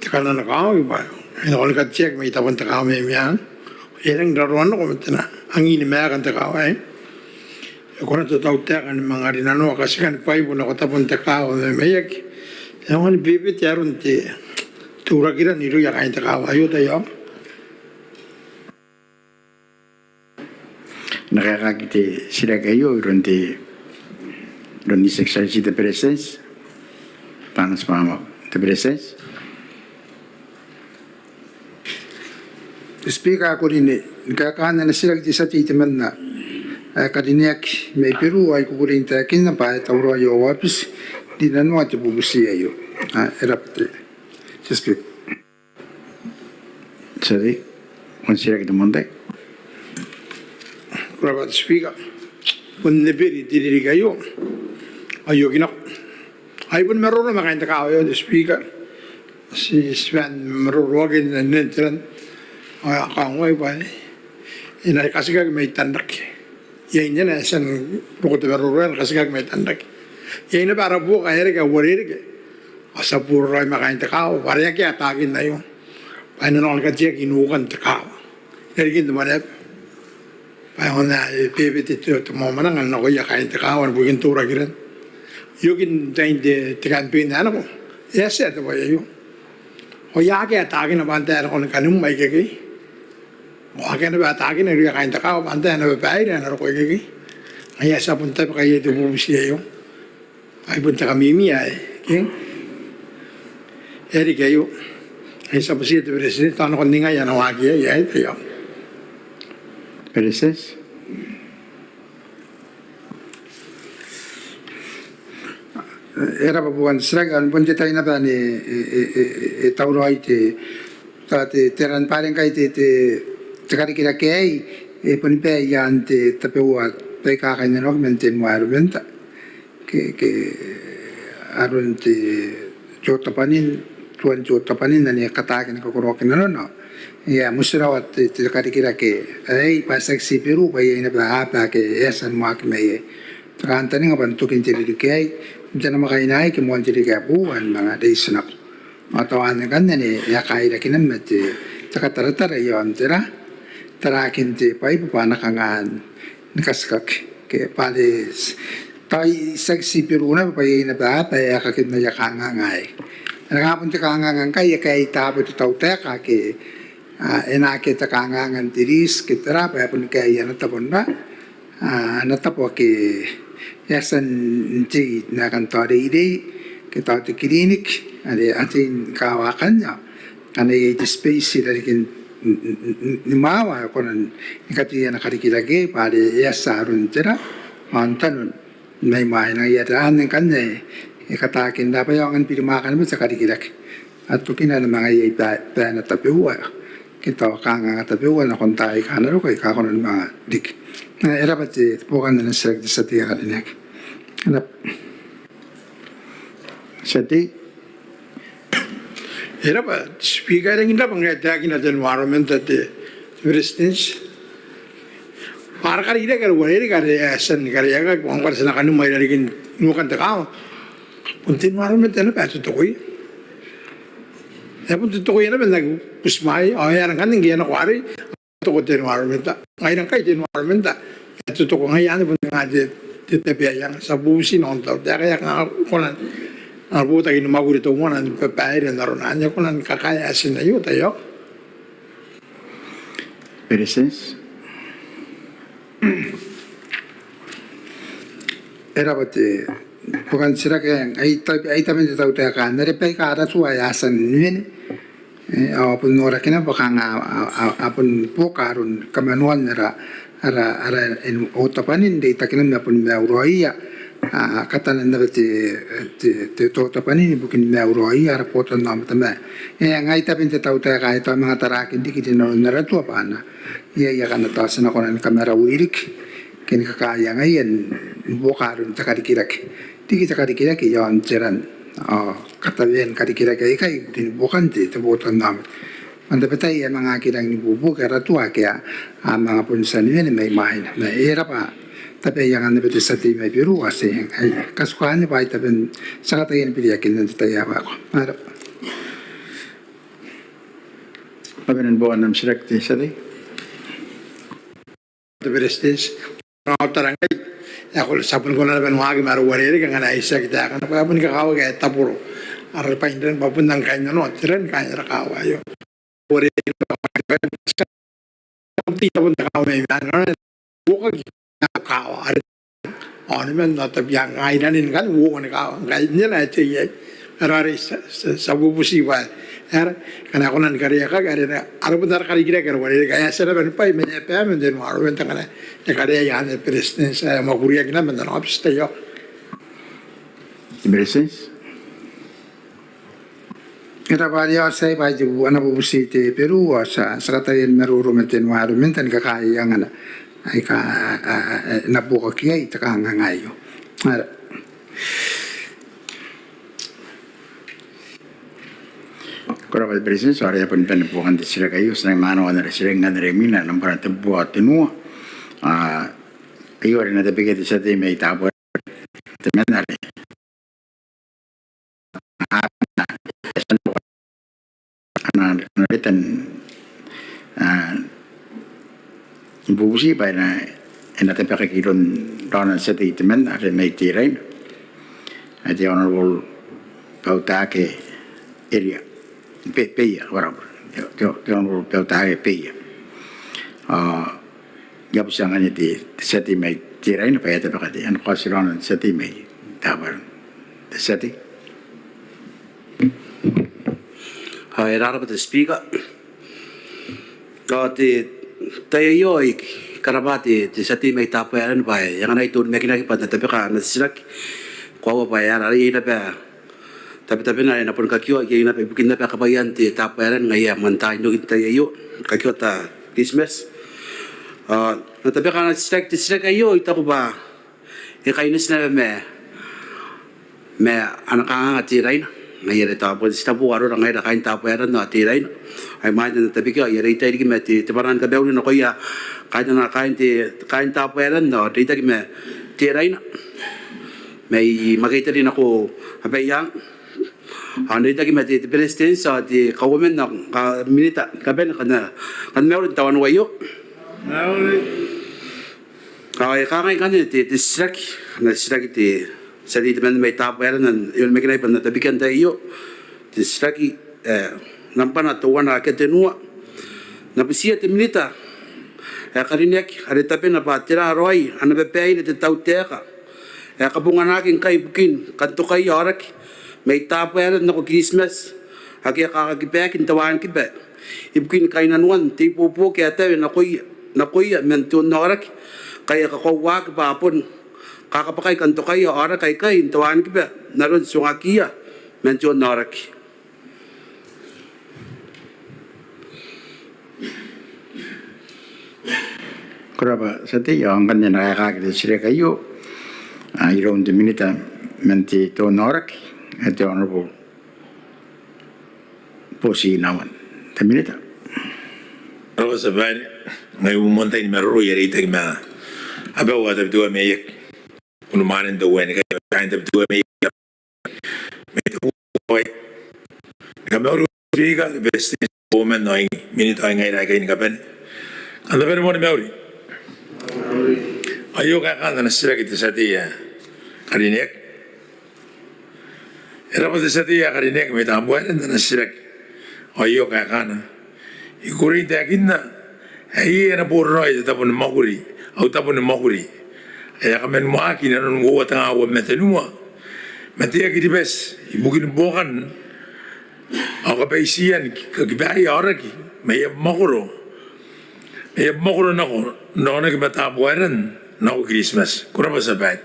Te kananokawaki bwa e na kona ni kateaki mai tabon te kaawa mai meang. E rangi n raroa nako ma te na angin maeka n te kaawa aei. E kona te tautaeka ni manga rinanoa katikan bwaibu nako tabon te kaawa mai maiaki. E aonga ni bebete aron te, te urakiran irouia kaain te kaawa aio. Taiaoka. E na kaekaaki te titiraki aio iroun te, iroun His Excellency te Beretitenti. Tangati Maamau, te Beretitenti. Te Speaker ae ko rine, ni kaekaan ana titiraki te tia tei temanna ae karineaki mai Beru, ao I kukurei n taekinna bwa e tauraoi au aobiti n rinanoa te bubuti aio. Ao e rabwa te, te Speaker. Tia tei, bon titiraki te moan tai. Ko rabwa te Speaker. Bon neberi te ririki aio. Ao I oki nako. Ao I bon maroro ma kaain te kaawa aio te Speaker. Ti, ti bane ni maroroaki n nen te ran. Ao I kaongoai bwa e na katikaki mai Tanrake. Iai naba ae e a tia n roko te maroro aei, e na katikaki mai Tanrake. Iai naba ara buoka ae e reke ae uarereke. Ao ti a boraraoi ma kaain te kaawa bwa are akea ataakin aio bwa e na nako ni kateaki i nukan te kaawa i rarikin te mwaneaba. Bwa e aonga n bebete te, te mwamwananga nakoia kaain te kaawa ibukin te urakiran. I oki n tain te, te campaign ae nako, e a tia te bwai aio. Ao akea ataakina bwa antai ae e na kona ni kanim mai ikekei. Ao akea naba ataakina irouia kaain te kaawa bwa antai ae e na babaire ae e na roko ikekei. Ngaia ae ti a bon tabeka iai te bubuti aio. Ai bon te kamimi ae, ke? E riki aio. Ai ti a butiia te Beretitenti, tao nakon ningai ae e na waaki iai, ae, taiaoka. Beretitenti. E rabwa buokan titiraki, ao bon te tai naba anne e, e, e, e tauraoi te, tao te, te ran bwa are ngkai te, te, te karikirake aei e boni bae i aan te tabeua baika kainnanoaki man te environment. Ke, ke aron te, te otabwanin, tuan te otabwanin ane e kataaki ni kakoroaki nanona. Ia, motirawa te, te karikirake aei bwa tiaki ti Beru bwa iai naba aaba ake e a tia ni waaki mai iai. Te kantaninga bwa n tokin te ririki aei n te namwakaina aei ke moan te ririki ae boou ao ni manga reitinako. Ao tao anne ngkanne ane e a kairaki naba ma te, te kataratara i aon tera, tarakin te bwaibu bwa a na kanga ni katikaki. Ke bwa are tao tiaki ti Beru naba bwa iai naba aaba ae aekakin aia kanganga aei. Are kanga bon te kanganga ngkai e kaei taabo te tautaeka ake, a, e na akea te kanganga n te riiti ke tera bwa e boni kaei ana tabo n ra, a, ana tabo ake e a tia n tei n aekan tao reirei ke tao te kiriniki are a tei ni kawakinna. Ngkana iai te space i rarikin ni, ni, ni, ni mwawa e kona ni kateia ana karikirake bwa are e a tia aron tera, aon tanon mai mwaina. Ngaia are anne ngkanne e kataaki n ra bwa e aonga ni birimwaaka naba te karikirake. A tokina ae na manga iai bae, baena tabeua ke tao kanganga tabeua nakon taai aika a na roko aika a kona ni manga riki. E rabwa te buokan ana titiraki te tia tei ae karineaki. E rabwa. Tia tei. E rabwa Speaker, e rangi n rabwa ngkai e taekina te environment te, te Beretitenti. Bwa ara karikirake are uarereke are e a tia ni kariaiakaki bwa ngkana ti na kanim mai rarikin nukan te kaawa, bon te environment naba ae totokoia. E a bon totokoia naba n aki butimwaea, ao e aera ngkanne ngke e a nako arei toko te environment. Ngaira ngkai te environment e totoko, ngaia anne bon ngaia te, te tabeaianga. Ti a bubuti nakon te tautaeka ae kanga kona n ara botaki ni mwakuri teuana ni babaire n arona anne, e kona ni kakaea ae ti na iota io. Beretitenti. E rabwa te buokan titiraki aei, ai taben te tautaeka anne are baika ara tua ae a tia ni wene. E, ao a bon noraki naba bwa kanga a, a, a bon buoka aron kamanoan ara, ara, ara otabwanin, reitaki naba ma bon maiuraoia, a, katanan naba te, te, te otabwanin ibukin maiuraoia ara botannaomata ma. E, ngai taben te tautaeka ae tao manga tarakin riki rinanon ara tua bwa a na iai akana tao ti na kona ni kamarauiriki ke ni kakaea ngaia ni buoka aron te karikirake. Riki te karikirake i aon te ran, ao katawean karikirake aikai ibukin buokan te, te botannaomata. Man tabetai e a manga aki rangi ni buobuoki ara tua ake a, a manga bon tia ni wene mai mwaina. Ma e rabwa tabeaianga naba te tia tei mai Beru, ao ti a katikua ni bwai taben ti a kataia ni biriakinna n te tai ae waekoa. Ko rabwa. Kabanean boon am titiraki te tia tei. Te Beretitenti, ao tara ngai, e a kona, ti a bon kona naba ni waaki ma ara uarereke ngkana e itiaki taekana bwa e a bon kakawaki ae taboro ara bwai n ran bwa bon ngkai n nano te ran kaain ara kaawa aio. Uarereke bwa bon te ran, ti a bon te kaawa mai meang, buokaki kaawa are ao ni man nao tabeaianga i nanon ngkanne uoua ni kaawa ngkai n ena ae te iai. Ara are ti a, ti a, ti a bubuti bwa e aera ngkana e kona ni karekeaki are a bon ara karikirake ara uarereke ae a tia naba ni bwai ma e a bae man te environment ngkana e karekeaki anne Beretitenti ae mwakuriaki naba man ana aobiti. Taiaoka. Beretitenti. E rabwa. Are ao ti a bwai te bu, ana bubuti te Beru, ao ti a, ti a kataia ni maroro ma te environment ni kakaei angana aika a, a, a, e na buokaki iai te kanganga aio. Ara. Ko rabwa te Beretitenti, ao are e a bon bane buokan te titiraki aio, ti nang manoa n ara titiraki ngkanne are imwina, nambwa tebubua tenua. Ao aio are e na tabekia te tia tei mai Tabuaeran, te membwa are ana, ana, ana reta n, a, bubuti bwa e na, e na tabekaki iroun raona n tia tei temanna are mai Teraina, ae te Honourable Bautake Eria. Be, Beia, ko rabwa. Te, te, te Honourable Bautake Beia. A, I a butia ngkanne te, te tia tei mai Teraina bwa e a tabeka te, ana kaoti raona n tia tei mai Tabuaeran. Te tia tei. Ao e rabwa te Speaker. Ao te tai aio I karabwa te, te tia tei mai Tabuaeran bwa e anganai te onimakinaki bwa N na tabeka ana titiraki. Koaua bwa e a, are iai naba tabetabena are e na boni kakioa iai naba ibukin naba kabwaian te Tabuaeran ngaia man tain okin te tai aio, kakioa te Kiritimati. Ao N na tabeka ana titiraki, te titiraki aio I taku bwa e kaineti naba ma, ma ana kanganga Teraina. Ngaia are tao bon ti tabu arora ngaira kaain Tabuaeran ao Teraina. Ao imwain ae N na tabekia ao I a reita riki ma te, te bwanaa ni kamauri nakoia kaain ana, kaain te, kaain Tabuaeran ao reitaki ma Teraina. Mai Maketere nako Abaiang. Ao n reitaki ma te, te Beretitenti ao te Kauoman ao, ao Minita ni kabane, kam na, kam na mauri n te tawanou aio. Mauri. Ao e kangai ngkanne te, te titiraki, ana titiraki te tia tei temanna mai Tabuaeran, e onimakinai bwa N na tabekia n tai aio. Te titiraki, e, nambwana teuana ke tenua. N na butiia te Minita ae karineaki are tabena bwa tera raoi ana babaire te tautaeka ae kabonganaki ngkai ibukin kantokaia aoraki mai Tabuaeran nako Kiritimati ake a kakaki baeki n te wanikiba ibukin kainnanoan te ibuobuoki ae tawe nakoia, nakoia man te onnaoraki, ngkai e kakoauaki bwa a bon kakabwakai kantokaia aoraki aikai n te wanikiba n aron tiongakiia man te onnaoraki. Ko rabwa tia tei, ao ngkanne e na kaekaaki te titiraki aio, a, iroun te Minita man te onnaoraki, ae te Honourable Boti Nauan. Te Minita. Ko rabwa tia babaire, ngai moan tain maroro I a reitaki ma abau aika Tabiteuea Maiaki, unimwaanen te uea ni kai, kaain Tabiteuea Maiaki. Mai te uea ni kamauri Speaker, te Beretitenti, Kauoman ao Minita ao ngaira aika ni kabane. Kam na bane moa ni mauri. Aio kaekaan ana titiraki te tia tei ae karineaki. E rabwa te tia tei ae karineaki mai Tabuaeran n ana titiraki. Aio kaekaana. I kukurei n taekinna ae iai ana boraraoi te tabo ni mwakuri, au tabo ni mwakuri ae a kaman waaki inanon uoua tenga uabwi ma tenua ma te Air Kiribati ibukin buokan ao kabaitian kakibaia aoraki mai abamwakoro, mai abamwakoro nako n aonaki ma Tabuaeran nako Kiritimati. Ko rabwa tia babaire.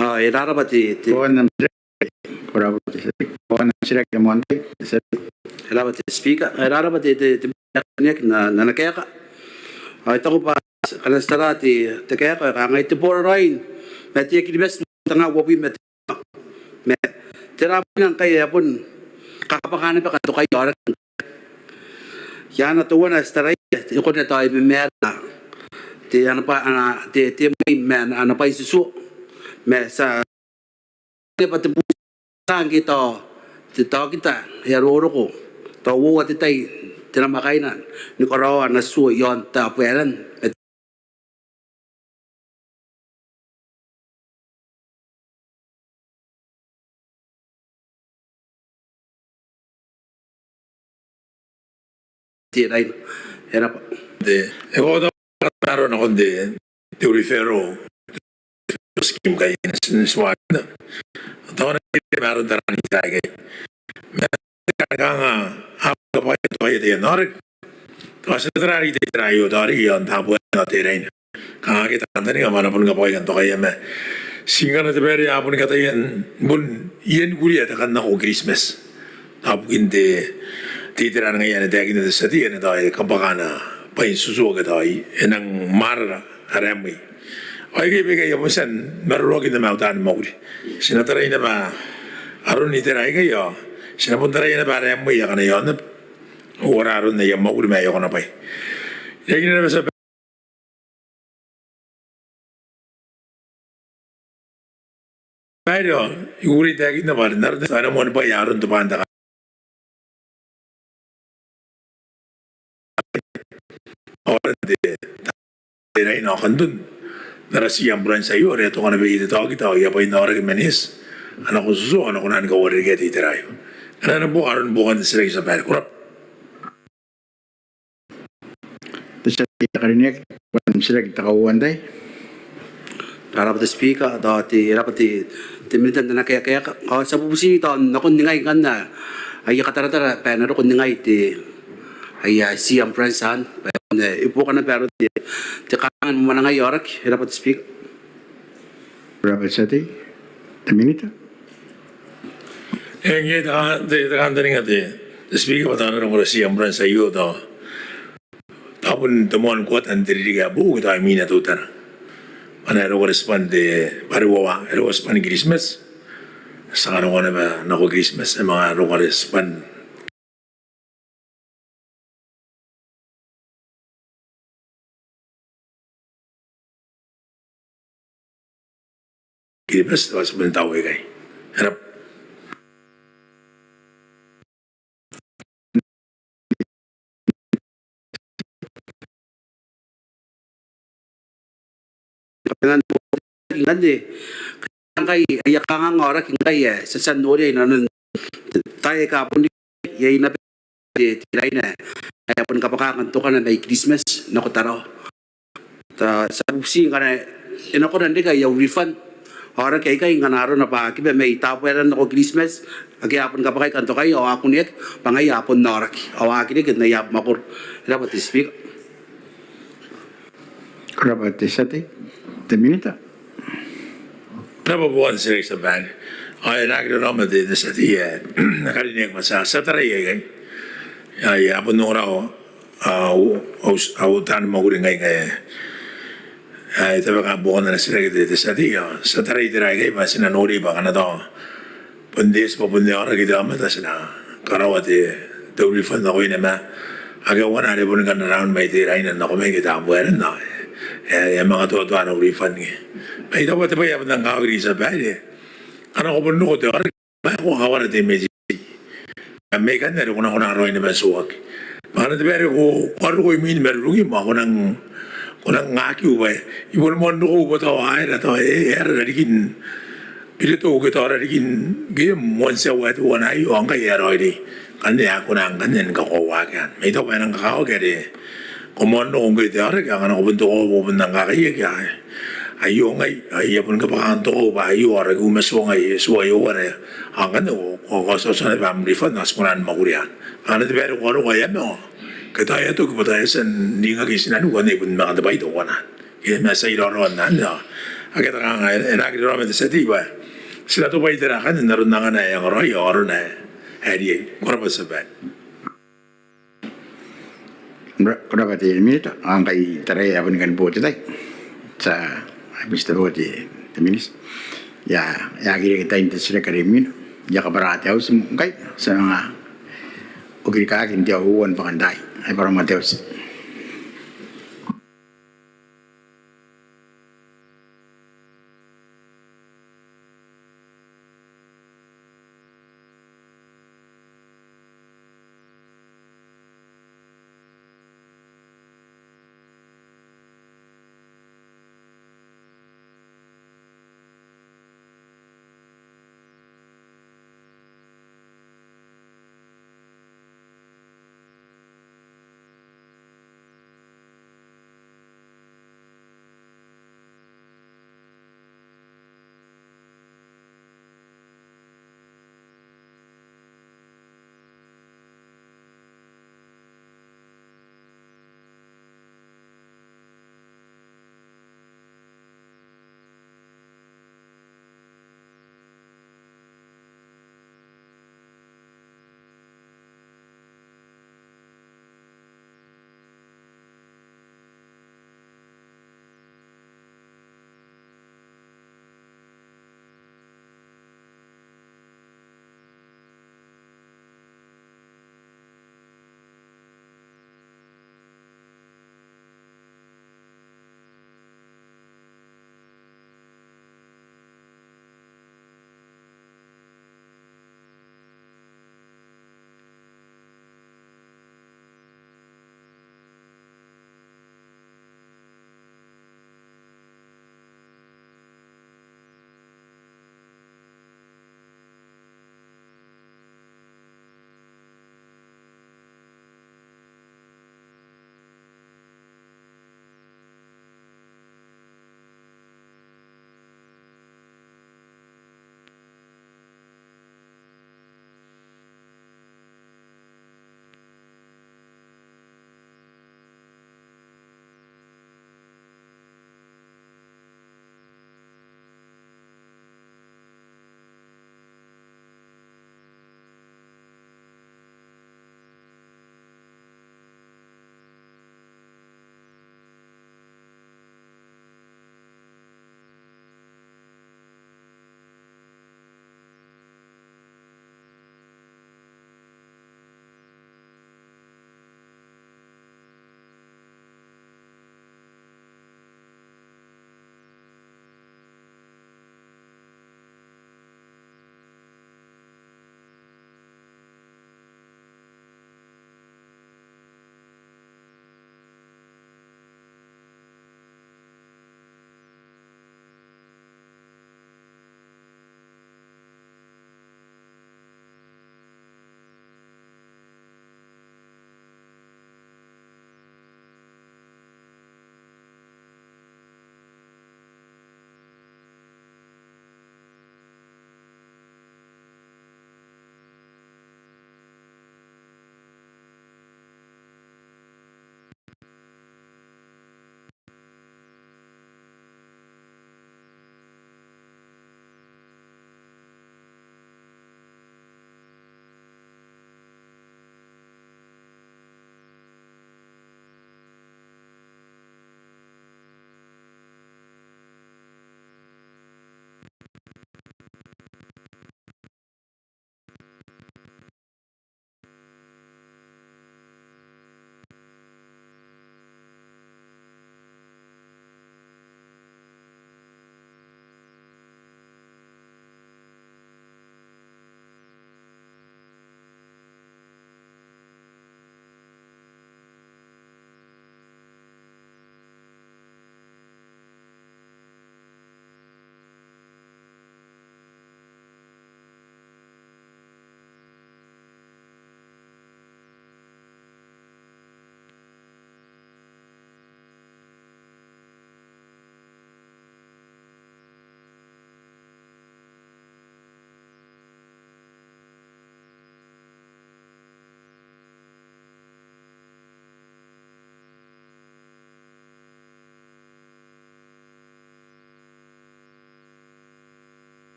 Ao e rabwa te, te, ko rabwa te, ko rabwa te Speaker, e rabwa te, te, te, n ana kaeka. Ao I taku bwa ngkana ti tara te, te kaeka, e kangai te boraraoi ma te Air Kiribati n tenga uabwi ma te, ma tera bwaina ngkai e a bon kakabwaka naba kantokaia aoraki. Iai ana teuana ae ti taraia, te e kona tao e memera te ana bwa, ana te, te mwi ma ana bwai n tutuo. Ma ti a neba te buti ngke tao te taokita e a roroko tao uoua te tai te namwakaina ni karaoa ana tutuo i aon Tabuaeran. Te raina. E raba. Te, e ko tao kataaro nakon te, te referral scheme ngkai n, n tuakinna. Tao na te maro n taraan te tai ngkai. Ma kanga a kabwaia tao iai te norek. Tao ti a tara riki te itera aio tao riki i aon Tabuaeran ao te raina. Kanga akea te kantaninga bwa a na bon kabwaia kantokaia ma ti ngkana te baere a bon kataia n bon ienikuria te kan nako Kiritimati. Tao bukin te, te itera ngaia ae e na taekinna te tia tei ae e na tao e kabwaka ana bwai n tutuo ke tao e nang mwarara ara mwi. Ao aikai baikai a bon tia n maroroakinna ma au taani mwakuri. Ti na tarai naba aron itera aikai ao ti na bon taraia naba ara mwi akana i aon naba. Ao ara aron aia mwakuri ma aia konabwai. Iai naba tia babaire ao I kukurei n taekinna bwa n aron te, ana moan bwai aron te bwai n taka ao aron te, te raina ao kanton n ara tia ambulance aio are e a toka naba iai te taokita ao aia bwai n aoraki ma neeti a nako n tutuo ao a na kona ni kauarerekea te itera aio. Ana, ana buoka aron buokan te titiraki tia babaire. Ko rabwa. Te tia tei ae karineaki, bwa am titiraki te kauoua n tai. Ko rabwa te Speaker, tao te, e rabwa te, te minita n ana kaeka. Ao ti a bubuti tao nakon ningai ngkanne aia kataratara bwa e na roko n ningai te, aia tia ambulance anne bwa e na ibuobuoki naba aron te, te kanganga ni mwanangaia aoraki. E rabwa te Speaker. Ko rabwa te tia tei. Te minita. Eng, iai te, te, te kantaninga te, te Speaker bwa tao a na roko ara tia ambulance aio tao, tao bon te moan kuata n te ririki ae boou ke tao imwina teutana. Bwa e na roko ara tiban te, bwa are uoua, e roko ara tiban Kiritimati. Ti a roko naba nako Kiritimati, e manga roko ara tiban Kiribati, tao ti bon tau ikai. E rabwa. Ngkanne, ngkai aia kanganga aoraki ngkai ae ti a tia n noria inanon taai aika a bon riki, iai naba te, te raina ae a boni kabwaka kantokana mai Kiritimati nako Tarawa. Tao ti a bubuti ngkana e na kona n reke aia refund aoraki aikai ngkana arona bwa a kiba mai Tabuaeran nako Kiritimati, ake a boni kabwakai kantokaia ao a kuneaki bwa ngaia a bon aoraki ao a aki reke n aia mwakoro. E rabwa te Speaker. Ko rabwa te tia tei. Te minita. E rabwa buokan te titiraki tia babaire. Ao e na aki raraoma te, te tia tei ae karineaki bwa ti a, ti a tarai aikai. Ao e a bon ongora au, au, au, au taani mwakuri ngkai ngkai ae e tabeka buokan ana titiraki te, te tia tei. Ao ti a tarai itera aikai bwa ti na nori bwa ngkana tao bon te eti bwa bon te aoraki te aomata, ti na karaoa te, te refund nakoina ma ake a uana are boni kan raraun mai te raina nako mai ke Tabuaeran ao e, e a manga toatoa ana refund ngke. Ma I taku bwa te bwai ae bon rang kakawaki riki tia babaire, ngkana ko bon roko te aoraki, ma ko a kawara te emergency. Kam mai ikanne are ko na, ko na karaoi naba n tuoaki. Ma ngkana te baere ko, ko a roko imwin marurungim ao ko nang, ko nang akiu bwa I boni moan roko bwa tao aera, tao e, e aera rarikin Biretou ke tao rarikin ke moan tia ae teuana aio, ao ngkai e a raoiroi. Ngkanne a kona ngkanne ni kakoauakian. Ma I taku bwa e nang kakawaki are ko moan roko ngkoe te aoraki, ao ngkana ko bon tokoa bwa ko bon nang kakaiaki, aio ngai, aio a bon kabwaka n tokou bwa aio aoraki, ma tuo ngai, tuo aio are. Ao ngkanne ko, ko, ko a tia, tia naba am refund, ao ti kona ni mwakurian. Ngkana te baere ko a roko ae e a mao ke tao e a toki bwa tao e a tia n ringaki tinaniku, anne I bon manga tabetai teuana. Ke ma ti a iraorao n anne, ao akea te kanganga, e na aki raraoma te tia tei bwa ti na tobwai itera akanne n aron angana ae angaraoi ao arona ae riai. Ko rabwa tia babaire. Ko rabwa te minita, ao ngkai taraia ae boni kani bo te tai. Ti a, I butibo te, te minita. E a, e aki reke tain te titiraki are imwina. E a kabwara te auti ngkai, ti a manga okirikaki n te aua n bwakantaai. Ai bwara ma te auti.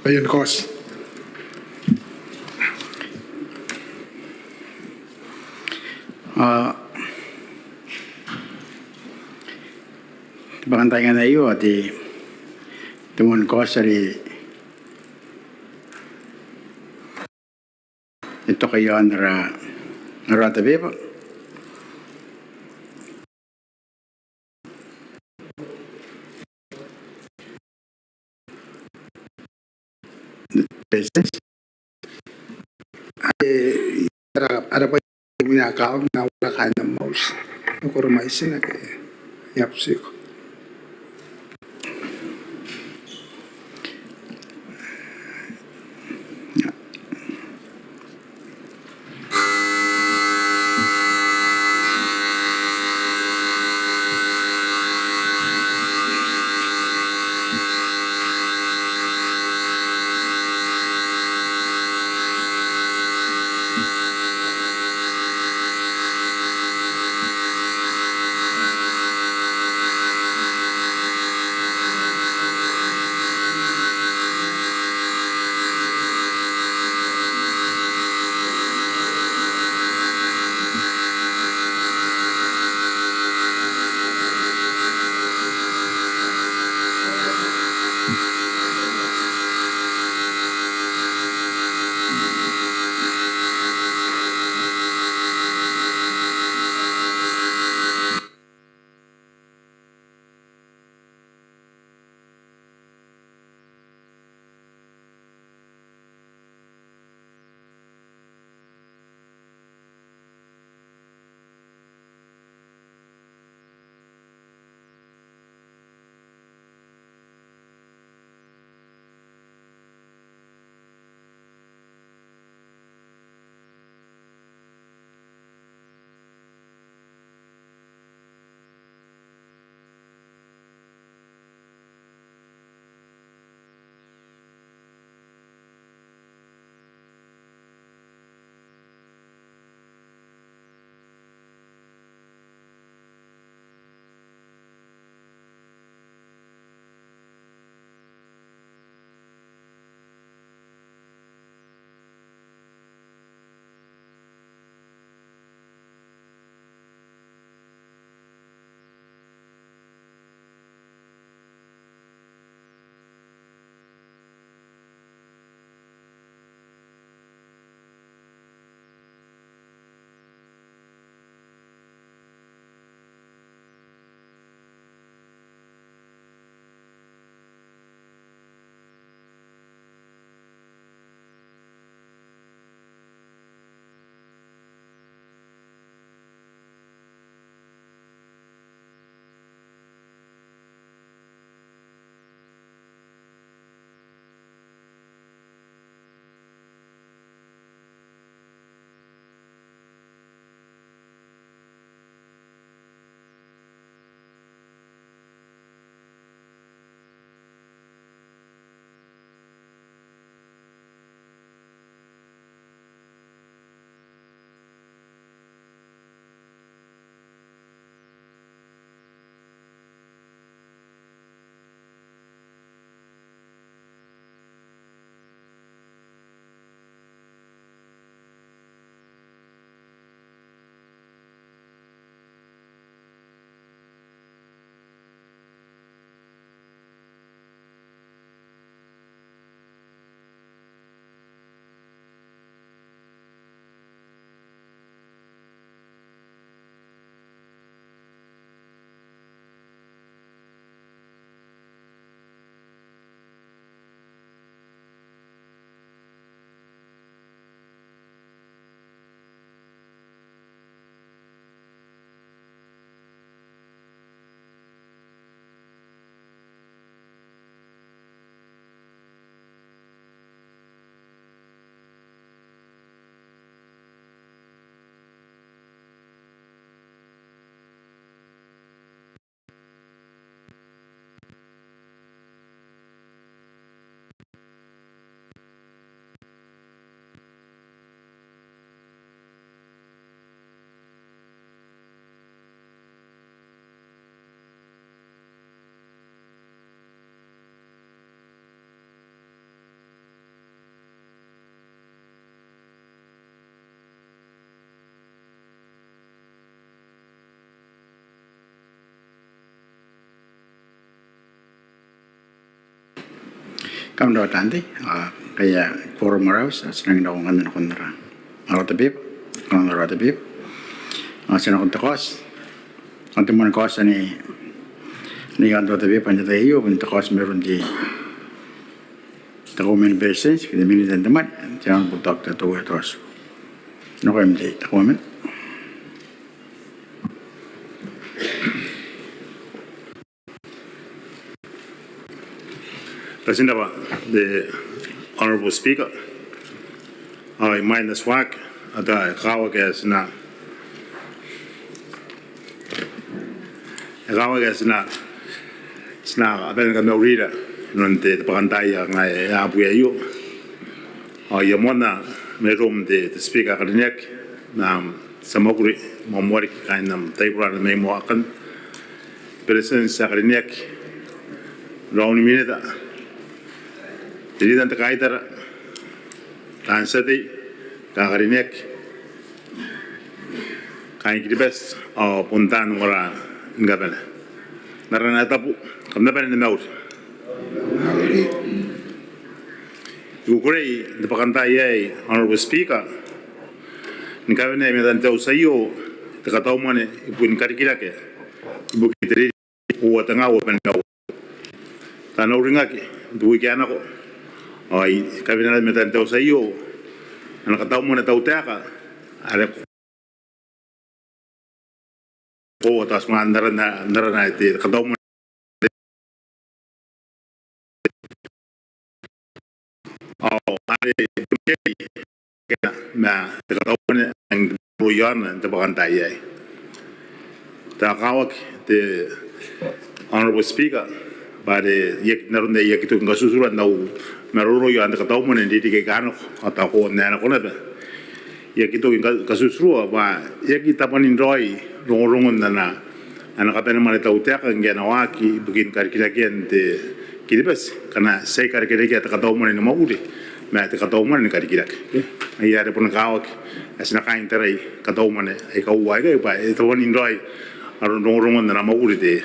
Ian Kos. A, te bwakantaai ngkanne aio, a, te, te moan kaoti are e toka iaon ara, ara tabeba. Ara, ara bwai, imwina kaawa, N na waerake kaain am auti. Ko rabwa, I a butiko. Kam na ota n tei, a, ngkai a quorum arouse, a, ti nang nako ngkanne nakon ara, ara order paper, nakon ara order paper. A, ti nako n te kaoti, a, te moan kaoti anne, anne iaon te order paper n te tai aio, bon te kaoti mairoun te, te Kauoman ni Beretitenti, ke te Minita n te Mwane, te Honourable Doctor Toea Toatu. Nakoim te, te Kauoman. Ko rabwa te Honourable Speaker. Ao imwain ae ti waaki, ao e kakawaki ae ti na, e kakawaki ae ti na, ti na kabane ni kamaurira inanon te, te bwakantaai ae kangai, ae abwi aio. Ao I a moana mairoum te, te Speaker ae karineaki, ma am tia mwakuri, moa moa riki kaain am taibora mai Moakan, Beretitenti ae karineaki, raou ni minita, te rita n te kaitara, taan tia tei aika karineaki, kaain Kiribati, ao bon taan ongora ni kabane. N arana ae tabu, kam na bane ni mauri. I kukurei n te bwakantaai aei, Honourable Speaker, ni kawenea i matan te auti aio te katau mwane ibukin karikirake ibukin te ririki uoua tenga uabwi ma nimaua. Ti a uringaki n te wiki ae nako, ao I kawenea i matan te auti aio ana katau mwane tautaeka are ko, ao ti a tia n arana, n arana ae te katau mwane, ao are e bon iai ma te katau mwane ae e rang n roko iaona n te bwakantaai aei. Ti a kakawaki te Honourable Speaker bwa are I aki, n aron ae I aki toki ni katuturua n au maroro iaon te katau mwane n ririki aika a nako, ao tao ko na nako naba, I aki toki ni ka, katuturua bwa e aki tabwanin raoi rongorongon ana, ana kabane mwane tautaeka ngke e na waaki ibukin karikirakean te Kiribati, ngkana ti aki karekerekea te katau mwane ni mwakuri ma te katau mwane ni karikirake. Ngaia are bon kakawaki ae ti na kaai n tarai katau mwane aika uoua aikai bwa e tabwanin raoi aron rongorongon ana mwakuri te,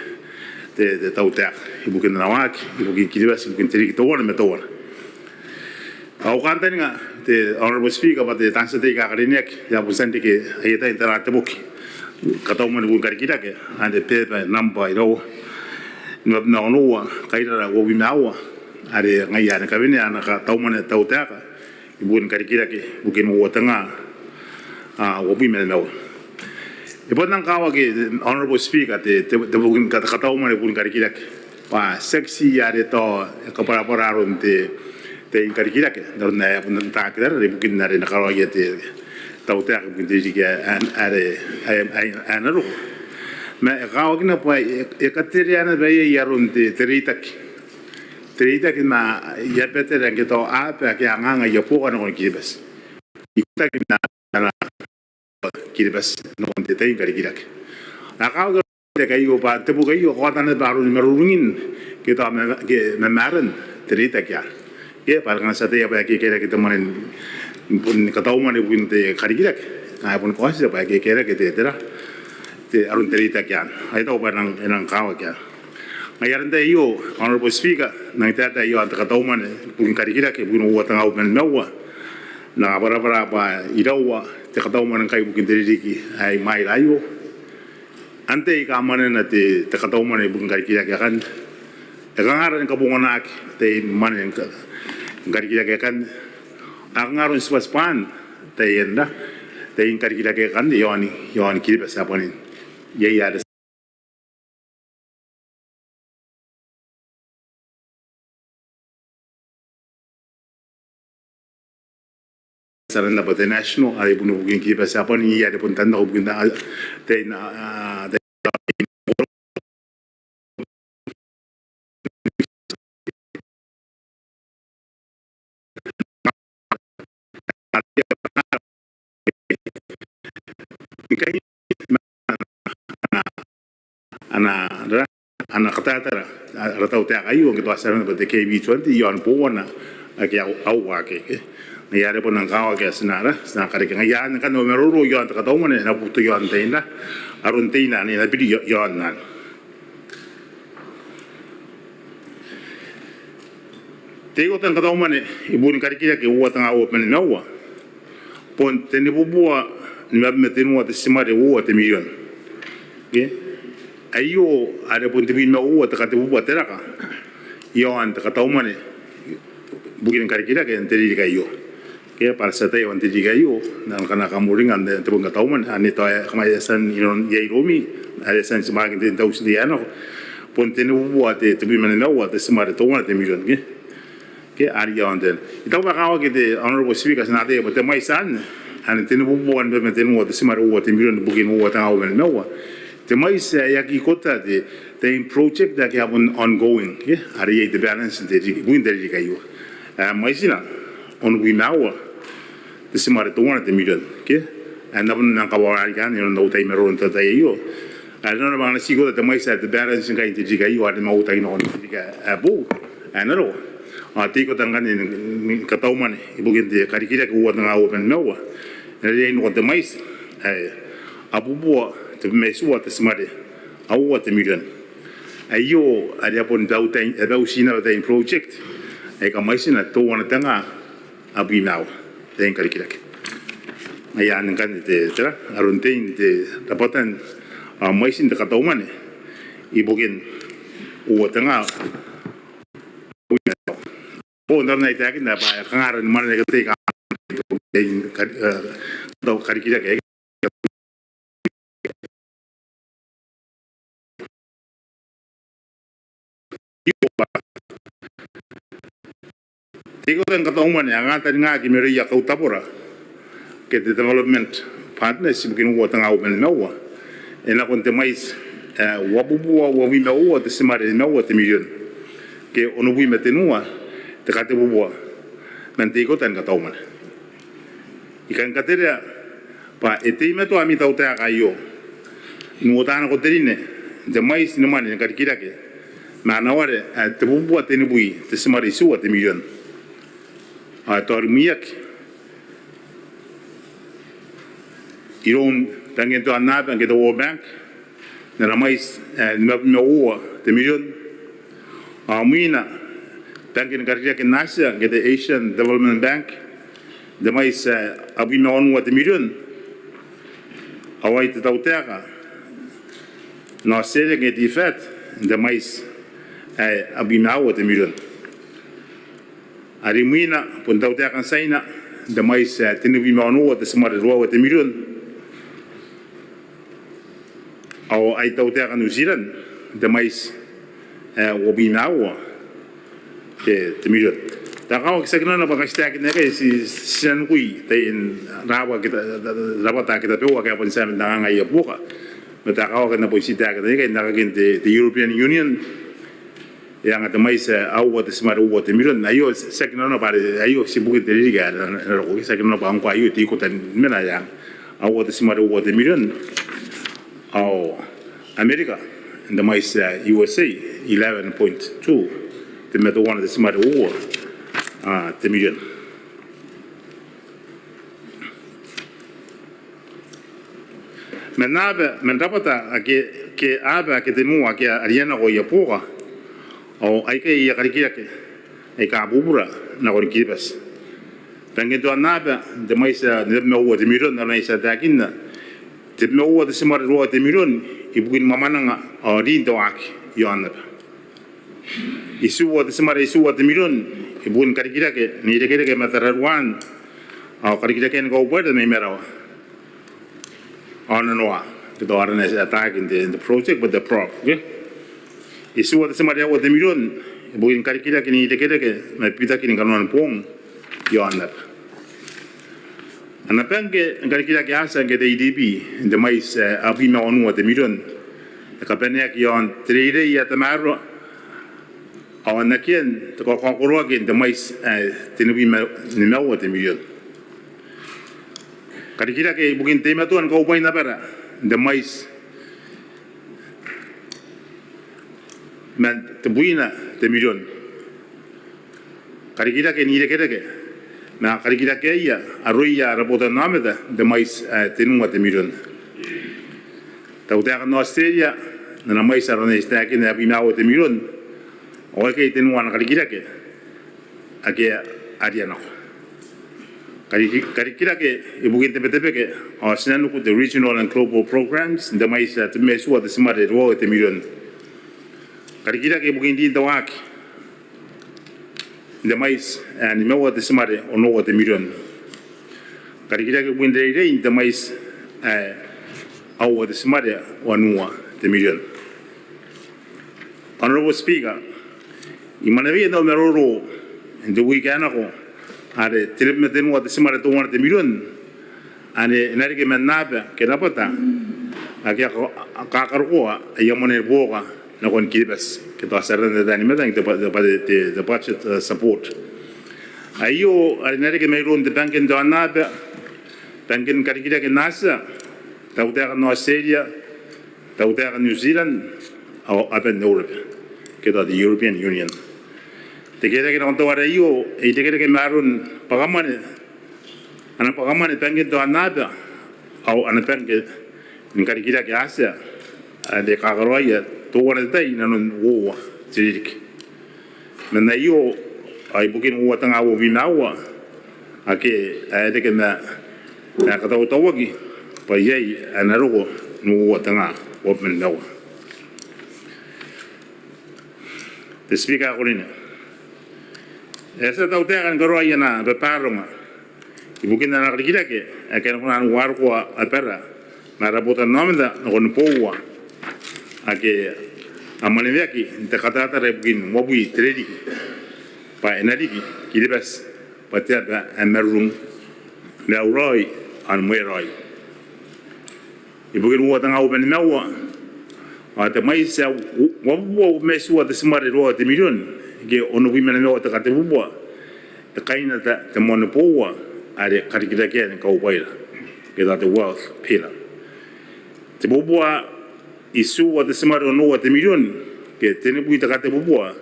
te, te tautaeka ibukin ana waaki ibukin Kiribati ibukin te ririki teuana ma teuana. Au kantaninga te Honourable Speaker bwa te taan tia tei aika karineaki, e a bon tia n reke aia tai n tara te boki, katau mwane ibukin karikirake, are beba nambwa iraua, nimabwi ma onoua, kairara uabwi ma aua, are ngaia are e kawenea ana katau mwane tautaeka ibukin karikirake ibukin uoua tenga uabwi ma nimaua. E bon rang kakawaki, Honourable Speaker, te, te, te boki ni ka, katau mwane ibukin karikirake bwa tiaki ti are tao e kabwarabwara aron te, te tai ni karikirake n aron ae e a bon tangiraki rara ibukin are e na karaoia te tautaeka ibukin te ririki ae, ae, ae, ae, ae e na roko. Ma e kakawakina bwa e, e katerea naba iai aron te, te reitaki, te reitaki ma aia batera ngke tao aba ake a anganga aia buoka nakon Kiribati, ikotaki ma ana Kiribati nakon te tai ni karikirake. A kakawaki te reitaki aio bwa te boki aio e kaota naba aroni marurungin ngke tao ma, ngke mamaran te reitaki anne. Ke bwa are ngkana ti ataia bwa e kekerake te mwane n, n katau mwane ibukin te karikirake, ao e bon kaotira bwa e kekerake te, tera, te aron te reitaki anne. Ao I taku bwa e nang, e nang kakawaki anne. Ngaia are n te tai aio, Honourable Speaker, n nang taetae iaon te katau mwane ibukin karikirake ibukin uoua tenga uabwi ma nimaua, N na kabwarabwara bwa iraua te katau mwane ngkai ibukin te ririki ae imwaira aio. Antai aika mwanena te, te katau mwane ibukin karikirake akanne? E kanga aroni kabonganaki taian mwane ni ka, ni karikirake akanne? E kanga aron tibwatibwaan taian ra, taian karikirake akanne iaoni, iaoni Kiribati ae bwanin? Iai are ti aranna bwa te national, are ibukin, ibukin Kiribati ae bwanin, are bon tannako ibukin te, te, te, ana, ana, ana katautau ara tautaeka aio ngke tao ti aranna bwa te K B twenty iaon bouana ake a, a uake. Ngaia are bon nang kakawaki ae ti na, ti na karekea. Ngaia anne ngkanne au maroro iaon te katau mwane, e na buto iaon tein ra, aron tein ra ane e na biri iaon anne. te ikota ni kataumwane ibukin karikirake uoua tenga uabwi ma nimaua bon tenibubua nimabwi ma tenua te timare uoua te mirion. Ke aio are bon tebwi ma uoua te katebubua te raka iaon te kataumwane ibukin karikirake n te ririki aio. Ke bwa ti ataia bwa n te ririki aio ngkana kam uringa n te bong ni kataumwane anne tao e kamaia e a tia n iroumi are e a tia n timakin te tausi n te iango bon tenibubua te tebwi ma nimaua te timare teuana te mirion. Ke ke are iaon te, I taku bwa e kakawaki te Honourable Speaker ti na ataia bwa te mwaiti anne, anne tenibubua nimabwi ma tenua te timare uoua te mirion ibukin uoua tenga uabwi ma nimaua, te mwaiti ae e aki ikota te, te project ake a bon ongoing, ke are iai te balance n te ririki, ibukin te ririki aio ae mwaitina onobwi ma aua te timare teuana te mirion. Ke ae N na bon nang kawawarika anne inanon au tai maroro n te tai aio. Are nanona bwa ngkana ti ikota te mwaiti ae te balance ngkai n te ririki aio are e mwautaki nakon te ririki ae boou ae na roko, ao te ikota ngkanne ni kataumwane ibukin te karikirake uoua tenga uabwi ma nimaua e na riai n roko n te mwaiti ae abubua tebwi ma itiua te timare aua te mirion. Aio are a bon bauti, a bauti naba taian project aika mwaitina teuana tenga abwi ma aua taian karikirake. Ngaia anne ngkanne te, tera, aron tein te rabwatan ao mwaitin te kataumwane ibukin uoua tenga abwi ma aua. Bon, n aron ae I taekinna bwa e kanga aron mwane aika tei kanga taian kari, eh, taian karikirake aika te ikota ni kataumwane ae kantaningaaki mairouia kautabora ke te development partners ibukin uoua tenga uabwi ma nimaua e nakon te mwaiti ae uabubua uabwi ma uoua te timare nimaua te mirion ke onobwi ma tenua te katebubua man te ikota ni kataumwane. I kan katerea bwa e teimatoa ami tautaeka aio n uota nako te rine n te mwaiti ni mwane ni karikirake ma ana ware ae tebubua tenibwi te timare itiua te mirion ao e taorimwiaki iroun Bangke n te Aonnaba ngke te World Bank n ana mwaiti ae nimabwi ma uoua te mirion. Ao mwina Bangke ni Karikirake n Atia ngke te Asian Development Bank n te mwaiti ae abwi ma onoua te mirion. Ao ai te tautaeka n Australia ngke te DFAT n te mwaiti ae abwi ma aua te mirion. Are imwina bon tautaeka n Tiaina n te mwaiti ae tenibwi ma onoua te timare ruaiwa te mirion. Ao ai tautaeka n New Zealand n te mwaiti ae uabwi ma aua te, te mirion. Ti a kakawaki, ti aki nanona bwa ngkai ti taekinna aikai ti, ti nanokoi taian rabwata ake tabeua ake a bon tia n anga aia buoka. Ma ti a kakawaki n na bon ti taekinna aikai n aekakin te, te European Union e anga te mwaiti ae aua te timare uoua te mirion. Aio ti aki nanona bwa are aio ti ibukin te ririki ae na, na roko, ti aki nanona bwa ngkoa aio te ikota ni mena ae aua te timare uoua te mirion. Ao Amerika n te mwaiti ae USA eleven point two, tebwi ma teuana te timare uoua, a, te mirion. Man aba, man rabwata ake, ke aba ake tenua ake a rianako aia buoka ao aikai aia karikirake aika bubura nakon Kiribati. Bangke n te Aonnaba n te mwaiti ae nimabwi ma uoua te mirion, aron ae ti a taekinna, tebwi ma uoua te timare ruaiwa te mirion ibukin mwamwananga ao rin te waaki i aonnaba. Itiua te timare itiua te mirion ibukin karikirake n irekereke ma tararuaan ao karikirakean kaubwaira mai marawa ao nanoa, ke tao arana ae ataaki n te, n te project bwa te PROP, ke? Itiua te timare aua te mirion ibukin karikirake n irekereke ma bibitakin kanoan boong i aonnaba. Ana Bangke ni Karikirake Atia ngke te ADB n te mwaiti ae abwi ma onoua te mirion, te kabaneaki iaon te reirei ae tamaroa ao n akean te kakaokoroaki n te mwaiti ae tenibwi ma nimaua te mirion. Karikirake ibukin teimatoan kaubwain abara n te mwaiti man tebwina te mirion. Karikirake n irekereke ma karikirakeaia aroia ara botannaomata n te mwaiti ae tenua te mirion. Tautaeka n Australia n ana mwaiti aron ae ti taekinna ae abwi ma aua te mirion ao aikai tenua ana karikirake ake a rianako. Kariki-, karikirake ibukin te Betebeke ao Tinaniku, te regional and global programs, n te mwaiti ae tebwi ma itiua te timare ruaiwa te mirion. Karikirake ibukin rin te waaki n te mwaiti ae nimaua te timare onoua te mirion. Karikirake ibukin reirei n te mwaiti ae aua te timare wanua te mirion. Honourable Speaker, I mwanewea n au maroro n te wiki ae nako are tebwi ma tenua te timare teuana te mirion ane e na reke man aba ke rabwata ake a ka-, a kakarokoa aia mwane ni buoka nakon Kiribati, ke tao ti aranna n te tai ni matang te bu-, te bu-, te, te budget, uh, support. Aio are e na reke mairoun te bangke n te aonnaba, bangke ni karikirake n Atia, tautaeka n Australia, tautaeka n New Zealand ao aban Europe, ke tao te European Union. Te kerake nakon teuare aio e irekereke ma aron bwakamwane, ana bwakamwane bangke n te aonnaba ao ana bangke ni karikirake Atia are e kakaraoia teuana te tai inanon uoua te ririki. Man aio ao ibukin uoua tenga uabwi ma aua ake a reke ma, ma katautauaki bwa iai ae na roko n uoua tenga uabwi ma nimaua. Te Speaker ae ko rine, e a tia tautaeka ni karaoi ana babaronga ibukin ana karikirake ake a na kona n uarokoa abara ma ara botannaomata nakon boua ake a mwaneweaki n te kataratara ibukin uabwi te ririki bwa e na riki Kiribati bwa te aba ae marurung, maiu raoi ao ni mweraoi. Ibukin uoua tenga uabwi ma nimaua ao te mwaiti ae u-, uabubua ma itiua te timare ruaiwa te mirion ke onobwi ma nimaua te katebubua e kaineta te moan boua are karikirakean kaubwaira, ke tao te wealth pillar. Tebubua itiua te timare onoua te mirion ke tenibwi te katebubua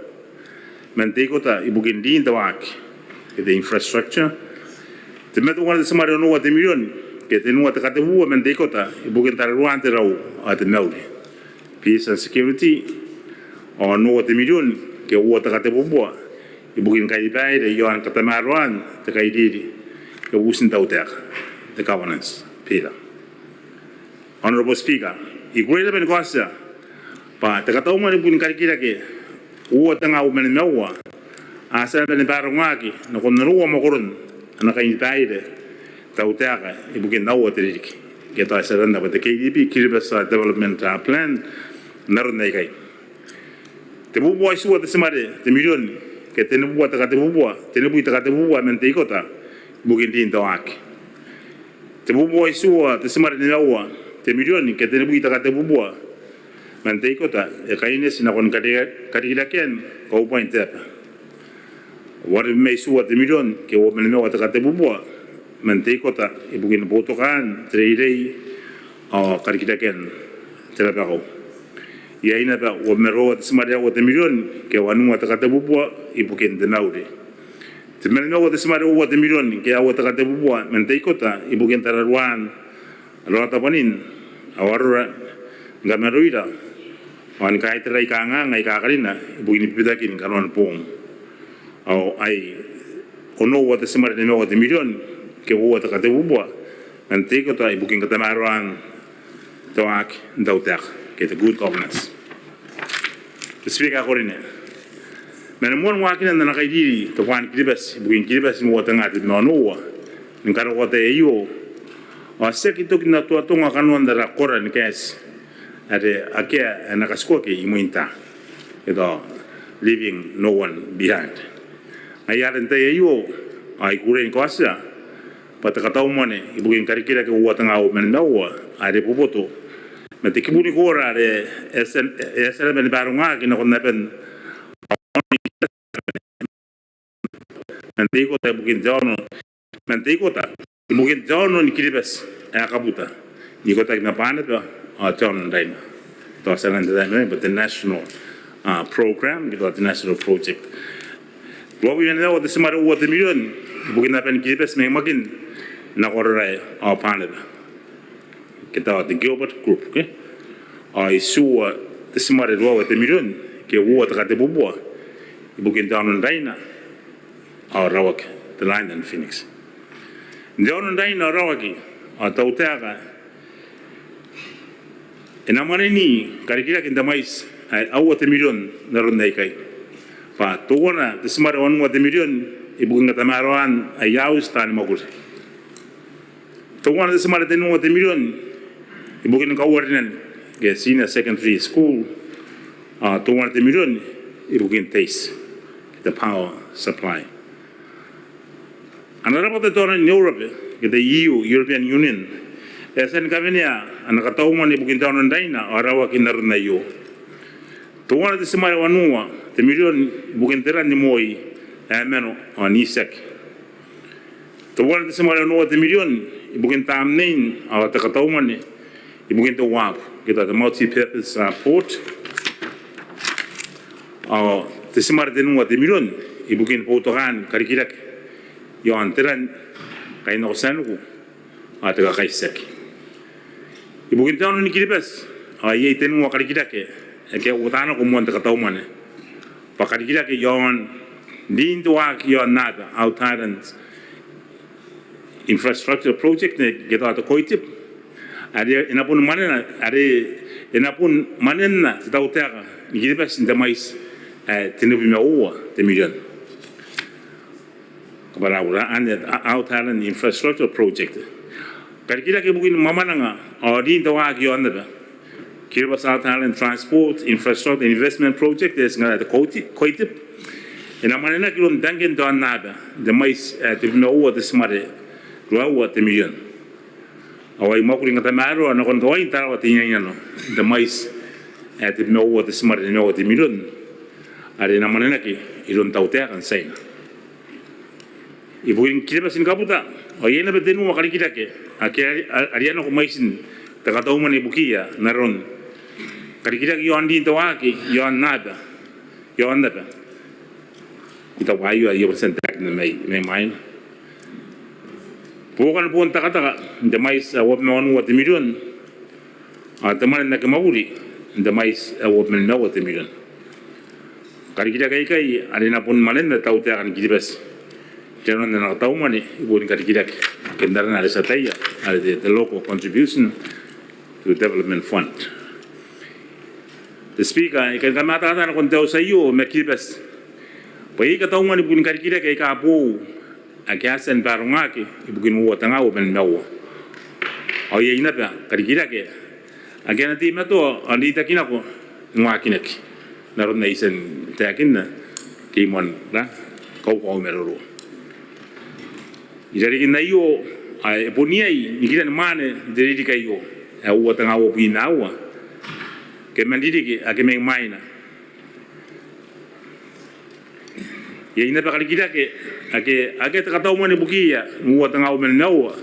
man te ikota ibukin rin te waaki, ke te infrastructure. Tebwi ma teuana te timare onoua te mirion ke tenua te katebubua man te ikota ibukin tararuaan te rau ao te mauri, peace and security, ao onoua te mirion ke uoua te katebubua ibukin kainibaire iaon katamaroaan te kairiri ke butin tautaeka, te governance pillar. Honourable Speaker, I kukurei naba ni kaotia bwa te katau mwane ibukin karikirake uoua tenga uabwi ma nimaua a tia naba ni baarongaki nakon onoua mwakoron ana kainibaire tautaeka ibukin aua te ririki, ke tao ti aranna bwa te K D P, Kiribati Development, uh, Plan, n aron aikai. Tebubua itiua te timare te mirion ke tenibubua te katebubua, tenibwi te katebubua man te ikota ibukin rin te waaki. Tebubua itiua te timare nimaua te mirion ke tenibwi te katebubua man te ikota e kaineti nakon kari-, karikirakean kaubwain te aba. Uabwi ma itiua te mirion ke uabwi ma nimaua te katebubua man te ikota ibukin boutokaan te reirei ao karikirakean te rabakau. Iai naba uabwi ma ruaiwa te timare aua te mirion ke wanua te katebubua ibukin te mauri. Tebwi ma nimaua te timare uoua te mirion ke aua te katebubua man te ikota ibukin tararuaan raotabwanin ao arora ni kamanoira ao ni kaitarai kangaanga aika karina ibukin bibitakin kanoan boong. Ao ai onoua te timare nimaua te mirion ke uoua te katebubua man te ikota ibukin katamaroaan te waaki n tautaeka, ke te good governance. Te Speaker ae ko rine, man moan waakinan ana kairiri Tobwaan Kiribati ibukin Kiribati uoua tenga tebwi ma onoua, ni karokoa te tai aio ao ti aki toki n atuatonga kanoan ara koora ni kaeti are akea ae na katikuaki imwin taai, ke tao leaving no one behind. Ngaia are n te tai aio ao I kukurei ni kaotia bwa te katau mwane ibukin karikirake uoua tenga uabwi ma nimaua are e boboto ma te kibu ni koora are e a tia, e a tia naba ni baarongaki nakon aban man te ikota ibukin te aono, man te ikota ibukin te aono ni Kiribati ae kabuta n ikotaki ma Banaba ao te aono n Raina. Tao ti aranna n te tai ni matang bwa te national, ah, program, ke tao te national project. Uabwi ma nimaua te timare uoua te mirion ibukin aban Kiribati mai Makin nako Arorae ao Banaba, ke tao te Gilbert Group, ke? Ao itiua te timare ruaiwa te mirion ke uoua te katebubua ibukin te aono n Raina, ao rawaki, te line and Phoenix. N te aono n Raina ao rawaki ao tautaeka, e na mwaneni karikirake n te mwaiti ae aua te mirion n aron aikai, bwa teuana te timare wanua te mirion ibukin katamaroan aia auti taani mwakuri, teuana te timare tenua te mirion ibukin kauarinan ke senior secondary school, ao teuana te mirion ibukin te iti, te power supply. Ana rabwata te aono n Eurobe ke te E U, European Union, e a tia ni kawenea ana katau mwane ibukin te aono n Raina ao rawaki n aron aio. Teuana te timare wanua te mirion ibukin te ran ni moi ae mano ao n itiaki, teuana te timare wanua te mirion ibukin tamnein ao te katau mwane ibukin te uabu ke te multi-purpose port, ao te timare tenua te mirion ibukin boutokaan karikirake iaon te ran, kainako tianiku ao te kakaitiaki. Ibukin te aono ni Kiribati ao iai tenua karikirake ake a uota nako moan te katau mwane, bwa karikirake iaon rin te waaki iaon aba, Outer Island Infrastructure Project ke tao te COITIP, are e na bon mwanena, are e na bon mwanena te tautaeka ni Kiribati n te mwaiti ae tenibwi ma uoua te mirion. Kabwarabwara anne, Outer Island Infrastructure Project. Karikirake ibukin mwamwananga ao rin te waaki iaon aba, Kiribati Outer Island Transport Infrastructure Investment Project, e tingara te COITIP, e na mwanenaki iroun bangke n te aonnaba n te mwaiti ae tebwi ma uoua te timare ruaiwa te mirion. Ao ai mwakuri ni katamaroa nakon kawain Tarawa Teinainano n te mwaiti ae tebwi ma uoua te timare nimaua te mirion, are e na mwanenaki iroun tautaeka n Tiaina. Ibukin Kiribati ni kabuta ao iai naba tenua karikirake ake a ri-, a riai nako mwaitin te katau mwane ibukiia, n aron karikirake iaon rin te waaki iaon aba, iaon aba. I taku aio ae I a bon tia n taekinna mai, mai mwaina. Buokan boon takataka n te mwaiti ae uabwi ma wanua te mirion, ao te mwane n aki mwakuri n te mwaiti ae uabwi ma nimaua te mirion. Karikirake aikai are e na bon mwanenna te tautaeka ni Kiribati inanon ana katau mwane ibukin karikirake ke n arana are ti ataia are te, te local contribution to development fund. Te Speaker, I kan kamataata nakon te auti aio ma Kiribati bwa iai katau mwane ibukin karikirake aika boou ake a tia ni barongaki ibukin uoua tenga uabwi ma nimaua. Ao iai naba karikirake ake a na teimatoa ao n reitaki nako ni waakinaki, n aron ae I tia n taekinna, ke i moan ra, kaukau maroro. I rarikin aio ao e bon iai nikiran mwane n te ririki aio ae uoua tenga uabwi ma aua, ke man ririki ake mai mwaina. Iai naba karikirake ake, ake te katau mwane ibukiia n uoua tenga uabwi ma nimaua,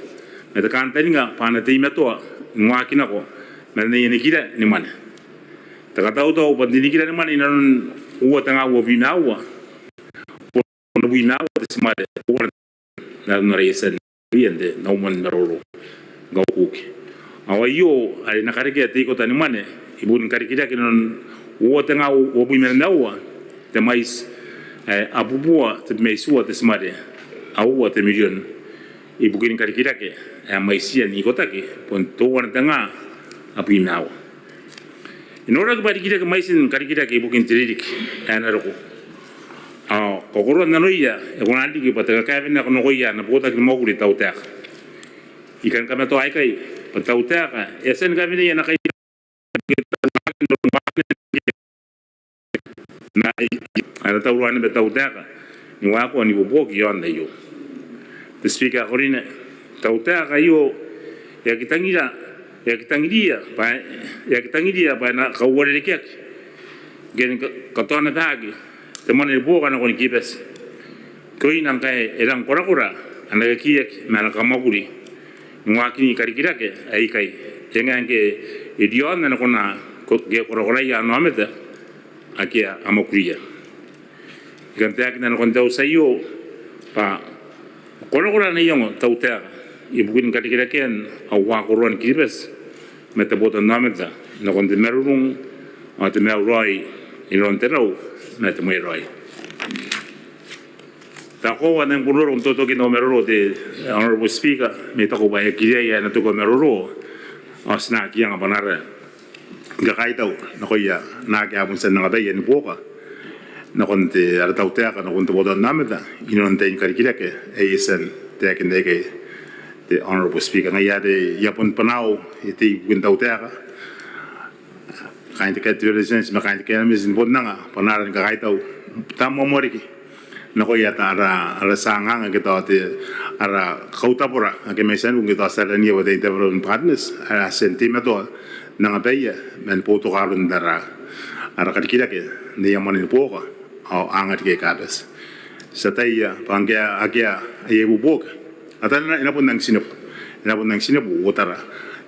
ma te kantaninga bwa a na teimatoa ni waaki nako man aia nikira ni mwane. Te katautau bwa n te nikira ni mwane inanon uoua tenga uabwi ma aua, bon uabwi ma aua te timare, uoua n aron are I a tia n noria n te nanomwan maroro n kaukuki. Ao aio are e na karekea te ikota ni mwane ibukin karikirake inanon uoua tenga uabwi ma nimaua, te mwaiti ae abubua tebwi ma itiua te timare aua te mirion, ibukin karikirake ae mwaitiia n ikotaki bon teuana tenga abwi ma aua. E noraki bwa e rikirake mwaitin karikirake ibukin te ririki ae na roko. Ao kakoroan nanoia e kona n riki bwa te kakaewenako nakoia ana botaki ni mwakuri te tautaeka. I kan kamatoa aikai bwa te tautaeka e a tia ni kawenei ana kairiri ma ana tauraoi naba te tautaeka ni waekoa n ibuobuoki iaon aio. Te Speaker ae karineaki, te tautaeka aio e aki tangiria, e aki tangiriia bwa, e aki tangiriia bwa e na kauarerekeaki ke ni ka-, katoanabaki te mwane ni buoka nakon Kiribati, kioina ngkae e rang korakora ana kakiaki ma ana kamwakuri ni waakini karikirake aikai, e ngae ngke e riaon ana kona ko-, ke korakoraia ana aomata ake a mwakuria. I kan taekinna nakon te auti aio bwa korakora ana iango te tautaeka ibukin karikirakean au ua koroan Kiribati ma te botannaomata nakon te marurung ao te maiuraoi inanon te rau ma te mwairaoi. Taku bwa e nang bon roko n totokin au maroro te Honourable Speaker, ma I taku bwa e kiriaia ae e na toki au maroro ao ti na aki anga bwa n ara ni kakaitau nakoia naake a bon tia n angabaia ni buoka nakon te ara tautaeka nakon te botannaomata inanon tain karikirake ae e a tia n taekinna ikai te Honourable Speaker. Ngaia are I a bon banau e tei ibukin tautaeka, kaain te Cabinet, ma kaain te Cabinet ni bon anga bwa n ara ni kakaitau tabeua moa riki nakoia ara, ara tia anganga ke tao te ara kautabora ake mai tianiku ke tao ti arana bwa te development partners ae a tia n teimatoa n angabaia man boutokaan ara, ara karikirake n aia mwane ni buoka ao a anga riki aika bati. Ti ataia bwa ngke akea aia ibuobuoki ao tao e na bon nang tinebu, e na bon nang tinebu uotara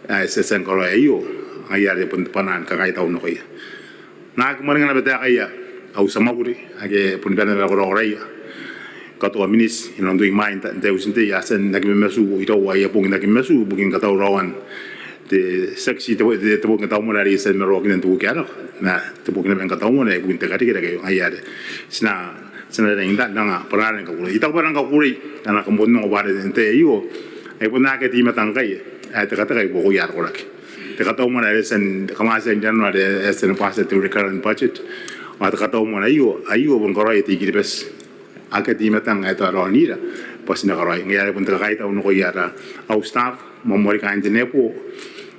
ae ti a tia ni karaoia aio. Ngaia are I bon banau ni kakaitau nakoia. N na aki mwaninga naba taekaia au tia mwakuri ake bon bane naba ni korakoraia katoa miniti inanon te imwain te, te utin te, a tia n aki mamatu iraua aia bong n aki mamatu ibukin katauraoan te tax, te, te, te bong ni kataumwane are e a tia ni maraoaki n te wiki ae nako ma te bong naba ni kataumwane ibukin te karikirake aio. Ngaia are ti na, ti na rangi n anga bwa n ara ni kakukurei. I taku bwa n ara ni kakukurei, n ara ni kamoamoa bwa are n te tai aio ai bon akea te I-Matang ngkai ae tekateka i buakoia ara koraki. Te kataumwane are e a tia n, kam a tia n tia n noria are e a tia ni bwati te recurrent budget ao te kataumwane aio, aio bon karaoia te I-Kiribati. Akea te I-Matang ae tao raonira bwa ti na karaoi. Ngaia are bon te kakaitau nakoia ara, au staff, moa moa riki kaain te NEPO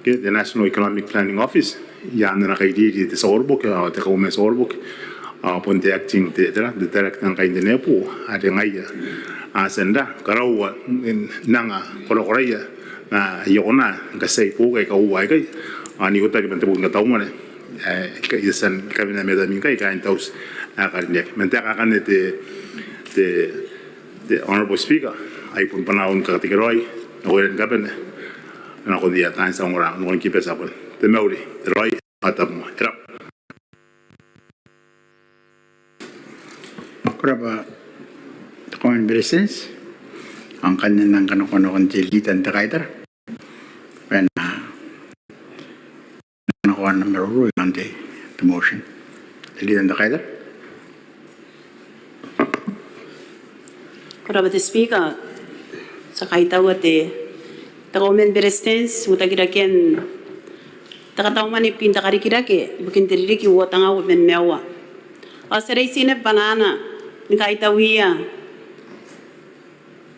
ke te National Economic Planning Office, i aan ana kairiri te tia koroboki ao te kauoman ni tia koroboki ao bon te acting, te, te, te director ngkai n te NEPO are ngaia a tia n ra, karaoa n anga korakoraia ma aia kona ngkai ti a ibuobuoki aika uoua aikai ao n ikotaki man te bong ni kataumwane ae I a tia ni kawenea ma tamnei ngkai kaain te auti ae karineaki. Man taeka akanne te, te, te Honourable Speaker, ai bon banau ni kakatekeraoi nakoira ni kabane nakoia taan tia ongora nakon Kiribati ae bon te mauri, te raoi ao te tabomoa. E rab'a. Ko rab'a te Kauoman ni Beretitenti. Ao ngkanne N nang kanakoa nakon te Leader n te Kaitara bwa e na kanakoa ana maroro iaon te, te motion. Te Leader n te Kaitara. Ko rab'a te Speaker. Ti a kaitaua te, te Kauoman ni Beretitenti n uotakirakean te kataumwane ibukin te karikirake ibukin te ririki uoa tengaun ma nimaua. Ao ti a reitia naba bwanaana ni kaitauia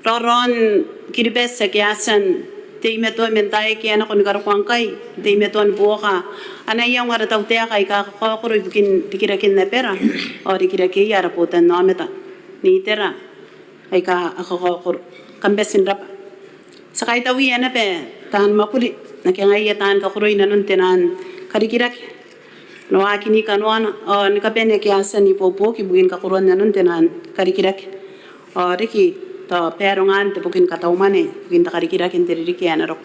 raoraon Kiribati ake a tia n teimatoa man taai ake a nako ni karokoa ngkai n teimatoa ni buoka ana iango ara tautaeka aika kakaokoro ibukin rikiraken abara ao rikirakeia ara botannaomata n itera aika a kakaokoro. Kam bati n rab'a. Ti a kaitauia naba taan mwakuri ake ngaia taan kakoroi nanon te naan karikirake, ana waaki ni kanoana ao ni kabane ake a tia n ibuobuoki ibukin kakoroan nanon te naan karikirake ao riki tao barongaan te boki ni kataumwane ibukin te karikirake n te ririki ae na roko.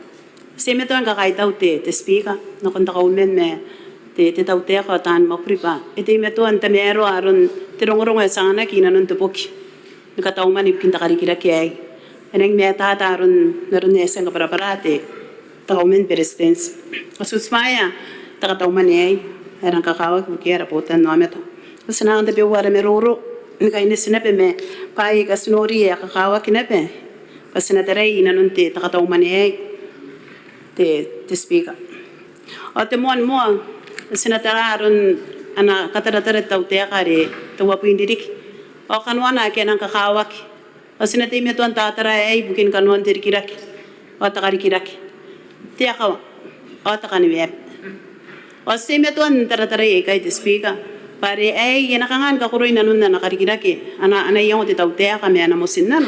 Ti teimatoa ni kakaitau te, te Speaker nakon te Kauoman ma te, te tautaeka ao taan mwakuri bwa e teimatoa n tamaroa aron te rongorongo ae ti anganaki inanon te boki ni kataumwane ibukin te karikirake aei. E nangi matata aron, aron ae e tia ni kabwarabwara te, te Kauoman ni Beretitenti. Ao ti tibwaia te kataumwane aei ae e rang kakawaki ibukia ara botannaomata. Ao ti na angan tabeua ara maroro ni kaineti naba ma bwaai aika ti nori ae kakawaki naba bwa ti na tarai inanon te, te kataumwane aei, te, te Speaker. Ao te moan moa, ti na tara aron ana kataratara te tautaeka are te uabwi n ririki ao kanoana ake a nang kakawaki. Ao ti na teimatoa n tatara aei ibukin kanoan te rikirake ao te karikirake, te akawa ao te kaneweaba. Ao ti teimatoa n taratara aikai te Speaker bwa are aei e na kanga ni kakoroi nanon ana karikirake, ana, ana iango te tautaeka ma ana motinnano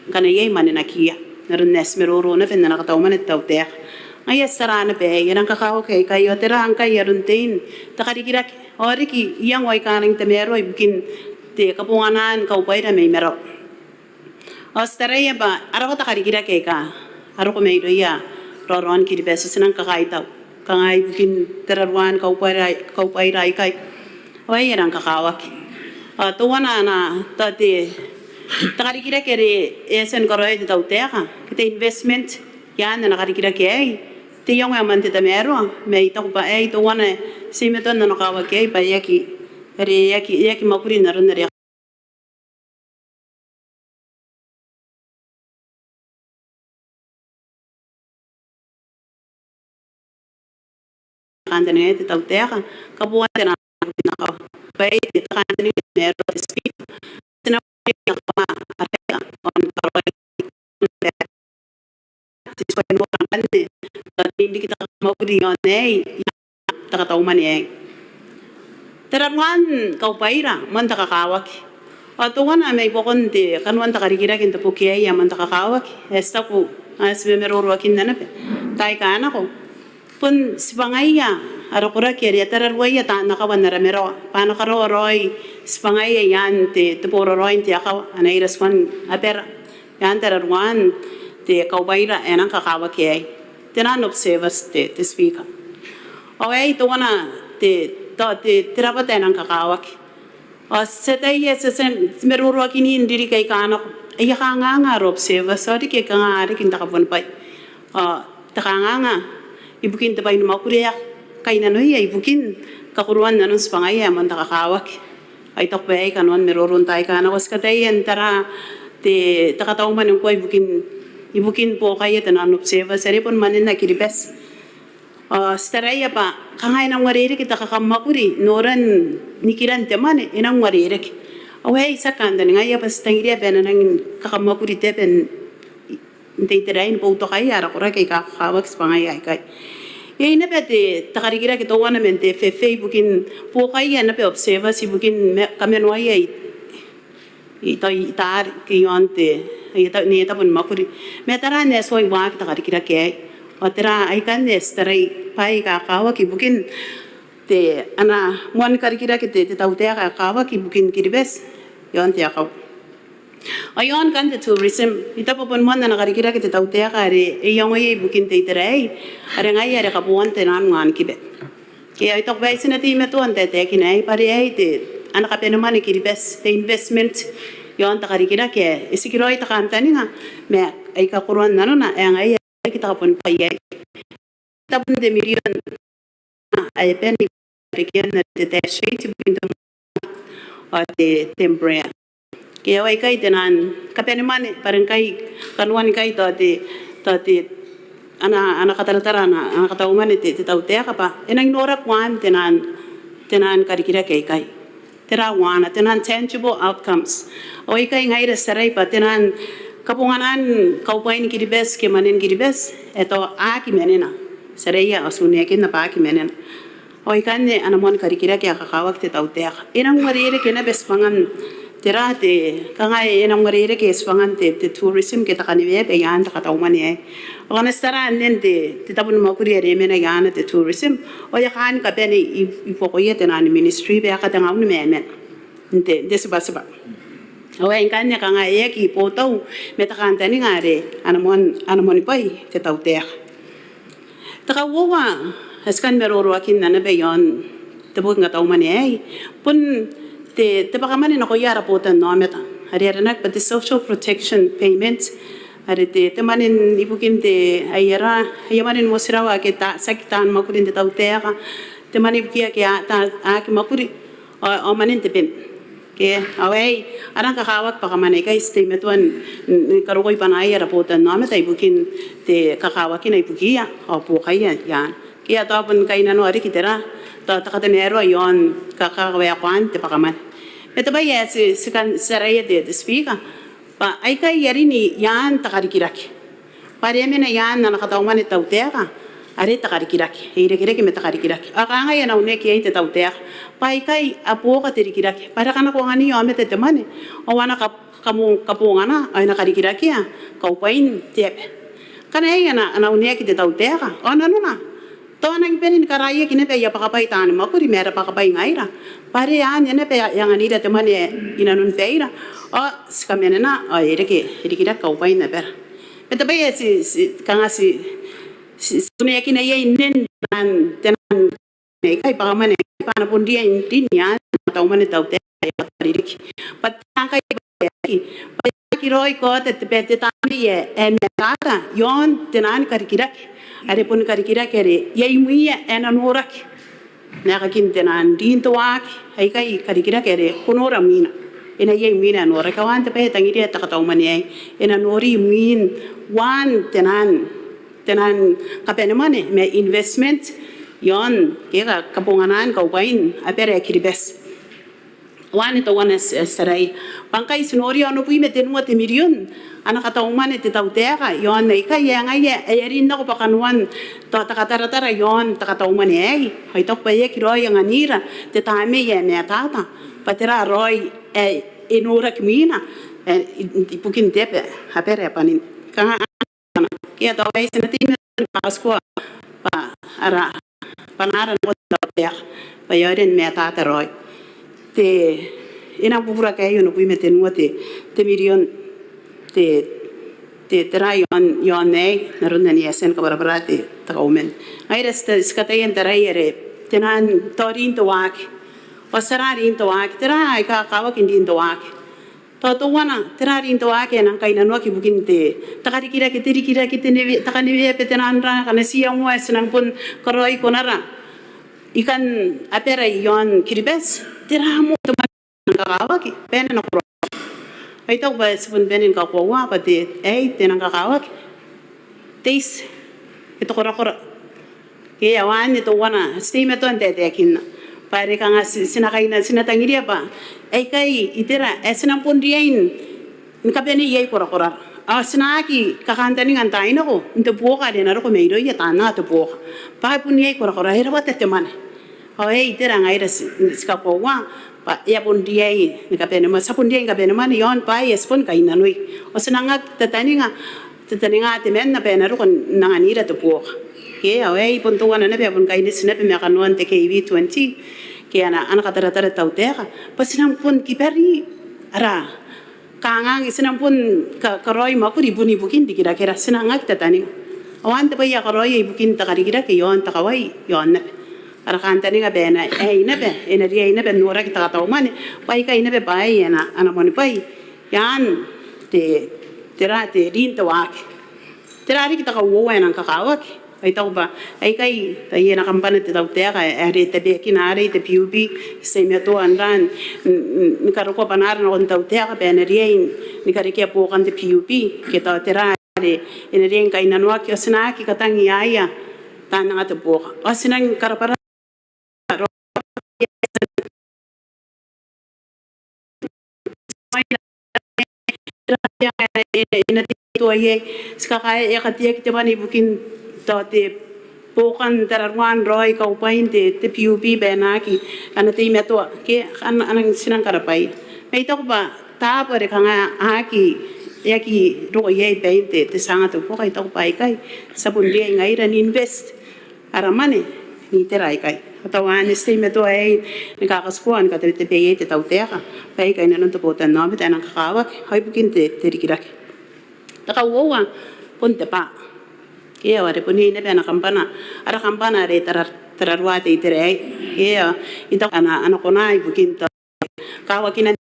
ngkana iai mwanenakiia n aron ae ti maroro naba n ana kataumwane te tautaeka. Ngaia ti tara naba aei, e rang kakawaki aikai ao tera ngkai aron tein te karikirake ao riki iango aika a nangi tamaroa ibukin te kabonganaan kaubwaira mai marawa. Ao ti taraia bwa a rawata karikirake aika a roko mairouia raoraon Kiribati, ti nang kakaitau. Kanga ibukin tararuaan kaubwaira, kaubwaira aikai ao aei e rang kakawaki. Ao teuana ana, tao te, te karikirake are e a tia ni karaoia te tautaeka ke te investment i aan ana karikirake aei, te iango ae moan te tamaroa, ma I taku bwa aei teuana ae ti teimatoa n nanokawaki aei bwa e aki, are e aki, e aki mwakuri n aron are kantaningaia te tautaeka, kabooan te nano n akawa. Bwa e te kantaninga ni mero te Speaker. Ti na kuri n akawa, are on paroi te tuai nora ngkanne, tao te rikirake ni mwakuri iaon aei, te katau mwane aei. Tararuaan kaubwaira, moan te kakawaki. Ao teuana mai buakon te kanoan te karikirake n te boki aei ae moan te kakawaki, ae ti taku, ae ti mamaroroakinna naba. Taai aika nako. Bon tibwangaia ara koraki are a tararuaia taan akawa n ara marawa. Bwa a na karaoa raoi tibwangaia i aan te, te boraraoi n te akawa. A na ira tibwan abara. I aan tararuaan te kaubwaira ae nang kakawaki aei. Te nano n observers te, te Speaker. Ao aei teuana te, tao te, te rabwata ae nang kakawaki. Ao ti ataia, ti, ti, ti maroroakin ririki aika nako. Aia kanganga ara observers, ao riki aika kanga a riki n te kabuanibwai. Ao te kanganga ibukin te bwai ni mwakuri ae kainnanoia ibukin kakoroan nanon tibwangaia ae moan te kakawaki. Ao I taku bwa aei kanoan maroro n taai aika nako, ti kataia n tara te, te katau mwane ngkoa ibukin, ibukin buokaia te nano n observers are bon mwanena Kiribati. Ao ti taraia bwa kanga e nang uarereke te kakamwakuri, noran nikiran te mwane, e nang uarereke. Ao aei ti a kantaningaia bwa ti tangiria bwa e na nangi kakamwakuri te aba n te itera aei ni boutokaia ara koraki aika kakawaki tibwangaia aikai. Iai naba te, te karikirake teuana man te F F A ibukin buokaia naba observers ibukin ma, kamanoaia i, i, tao i taari, ke i aon te, aia ta, n aia tabo ni mwakuri. Ma tera ae tuai waaki te karikirake aei. Ao tera aikanne ae ti tarai bwa e kakawaki ibukin te, ana moan karikirake te, te tautaeka ae kakawaki ibukin Kiribati i aon te akawa. Ao i aon ngkanne te tourism, I taku bwa bon moan ana karikirake te tautaeka are e iangoia ibukin te itera aei, are ngaia are kabooan te nano n wanikiba. Ke ao I taku bwa ti na teimatoa n taetaekina aei bwa are aei te, ana kabanemwane Kiribati, te investment i aon te karikirake ae e tikiraoi te kantaninga, ma aika koroan nanona ae ngaia are riki te kabuanibwai aei. Tabun te mirion ae bane i Berekian are te Dash eight ibukin te, ao te, te Embraer. Ke ao aikai te nano ni kabanemwane, bwa are ngkai kanoan ngkai tao te, tao te, ana, ana kataratara, ana, ana katau mwane te, te tautaeka bwa e nangi noraki uaan te nano, te nano ni karikirake aikai. Tera uaana, te nano n tangible outcomes. Ao aikai ngaira ti tarai bwa te nano ni kabonganaan kaubwain Kiribati ke mwanen Kiribati ae tao a aki manena. Ti taraia ao ti uneakinna bwa a aki manena. Ao aikanne ana moan karikirake ae kakawaki te tautaeka. E nang uarereke naba tibwangan tera te, kanga e nang uarereke tibwangan te, te tourism ke te kaneweaba i aan te katau mwane aei. Ao ngkana ti tara nnen te, te tabo ni mwakuri are e mena i aana te tourism, ao e a kaani kabane i, i buakoia te nano ni ministry bwa e a katengaun ma e mena n te, n te tibwatibwa. Ao aei ngkanne kanga e aki botau ma te kantaninga are ana moan, ana moanibwai te tautaeka. Te kauoua ae ti kan maroroakinna naba i aon te boki ni katau mwane aei, bon te, te bwakamwane nakoia ara botannaomata are aranaki bwa te social protection payment, are te, te mwane ibukin te, aia ra, aia mwane ni motirawa ake taa, tiaki taan mwakuri n te tautaeka, te mwane ibukiia ake a, taa, a aki mwakuri, ao, ao mwanen te bem. Ke, ao aei a rang kakawaki bwakamwane aikai, ti teimatoa n, n, ni karokoi bwanaai ara botannaomata ibukin te kakawakina ibukiia ao buokaia i aana. Ke ao tao bon kainnanoa riki tera, tao te katamaroa i aon ka, kakawaekoan te bwakamwane. Ma te bwai ae ti, ti kan, ti taraia te, te Speaker, bwa aikai a rin i aan te karikirake. Bwa are e mena i aan ana katau mwane te tautaeka are te karikirake, e irekereke ma te karikirake. Ao kangai ae na uneaki iai te tautaeka bwa aikai a buoka te rikirake bwa are a kanakoa ngkana e aomata te mwane ao a na ka, kamo, kabongana ao e na karikirakea kaubwain te aba. Ngkana iai ae na, ae na uneaki te tautaeka ao nanona tao a nangi bane ni karaiaki naba aia bwakabwai taani mwakuri ma ara bwakabwai ngaira bwa are anne naba ae anganira te mwane ae inanon baira. Ao ti kamanena ao e reke, e rikirake kaubwain abara. Ma te bwai ae ti, ti, kanga ti, ti, ti uneakina iai nnen te nano, te nano aikai bwakamwane bwa a na bon riai n rin i aan ana katau mwane te tautaeka ae e a kataririki. Bwa te nano aikai bwa e aki, bwa e aki raoi kaota te, te tamnei ae, ae matata i aon te nano ni karikirake are boni karikirake are iai mwiia ae na noraki n aekakin te nano n rin te waaki. Aikai karikirake are ko nora mwiina, e na iai mwiina ae noraki. Ao anne te bwai ae tangiria te katau mwane aei, e na nori mwiin waan te nano, te nano ni kabane mwane ma investment iaon, ke ka, kabonganaan kaubwain abara ae Kiribati. Ao anne teuana ae ti, ae ti taraia. Bwa ngkai ti noria onobwi ma tenua te mirion ana kataumwane te tautaeka iaon aikai ae ngaia ae a rin nako bwa kanoan tao te kataratara iaon te kataumwane aei. Ao I taku bwa e aki raoi anganira te tamnei ae matata bwa tera raoi ae e noraki mwina, e, i, ibukin te aba, abara ae bwanin. Kanga, ke tao aei ti na teimatoa ni kakatikua bwa ara bwanara nakon te tautaeka bwa e aonga ni matata raoi. Te, e nang bubura ngkai onobwi ma tenua te, te mirion te, te, tera iaon, iaon aei, n aron ane e a tia ni kabwarabwara te, te Kauoman. Ngaira ti, ti kataia n taraia are te nang tao rin te waaki. Ao tera rin te waaki, tera aika kakawaki n rin te waaki. Tao teuana, tera rin te waaki ae nang kainnanoaki ibukin te, te karikirake, te rikirake, te newe, te kaneweaba, te nang ra, ngkana ti iangoa ae ti nang bon karaoi konara i kan abara iaon Kiribati, tera moa te mwane ae nang kakawaki bwa e na nakoraoi. Ao I taku bwa ti bon bane ni kakoaua bwa te, aei, te nang kakawaki te iti ke te korakora. Ke ao anne teuana ae ti teimatoa n taetaekinna bwa are kanga ti, ti na kaina, ti na tangiria bwa aikai itera ae ti nang bon riai ni kabanei iai korakorara. Ao ti na aki kakantaninga n taai nako n te buoka are e na roko mairouia taan anga te buoka bwa bon iai korakorara, e rawata te mwane. Ao aei itera ngaira ti, ti kakoaua bwa e a bon riai ni kabanemwane, ti a bon riai ni kabanemwane iaon bwaai ae ti bon kainnanoi. Ao ti nang aki tataninga, tataninga temanna bwa e na roko n anganira te buoka. Ke ao aei bon teuana naba ae bon kaineti naba ma kanoan te K V twenty, ke ana, ana kataratara te tautaeka bwa ti nang bon kibari ara kanganga, ti nang bon ka, karaoi mwakuri bon ibukin rikirakera, ti nang aki tataninga. Ao anne te bwai ae karaoia ibukin te karikirake iaon te kawai iaon aba. Ara kantaninga bwa e na, aei naba, e na riai naba n noraki te kataumwane bwa aikai naba bwaai ae ana, ana moanibwai iaan te, tera, te rin te waaki. Tera riki te kauoua ae nang kakawaki? Ao I taku bwa aikai, taian kambana te tautaeka ae are tabeakina arei te P U B, ti teimatoa n ra n, n, n, ni karokoa bwanara nakon te tautaeka bwa e na riai ni karekea buokan te P U B ke tao tera are e na riai ni kainnanoaki, ao ti na aki katangiaia taan anga te buoka. Ao ti nang karabwarabwara ti kakaea e kateaki te mwane ibukin tao te buokan tararuan raoi kaubwain te, te P U B bwa e na aki, a na teimatoa ke a na, a nang, ti nang karabwaia. Ma I taku bwa taabo are kanga a aki, e aki roko iai bain te, te tia anga te buoka, I taku bwa aikai ti a bon riai ngaira n invest ara mwane n itera aikai. Ao teuana ae ti teimatoa aei ni kakatikua ni katabetabea iai te tautaeka bwa e kainnanoa te botannaomata ae nang kakawaki ao ibukin te, te rikirake. Te kauoua bon te bwa. Ke ao are bon iai naba ana kambana, ara kambana are tara, tararua te itera aei. Ke ao I taku ana, ana kona ibukin tao kawakinan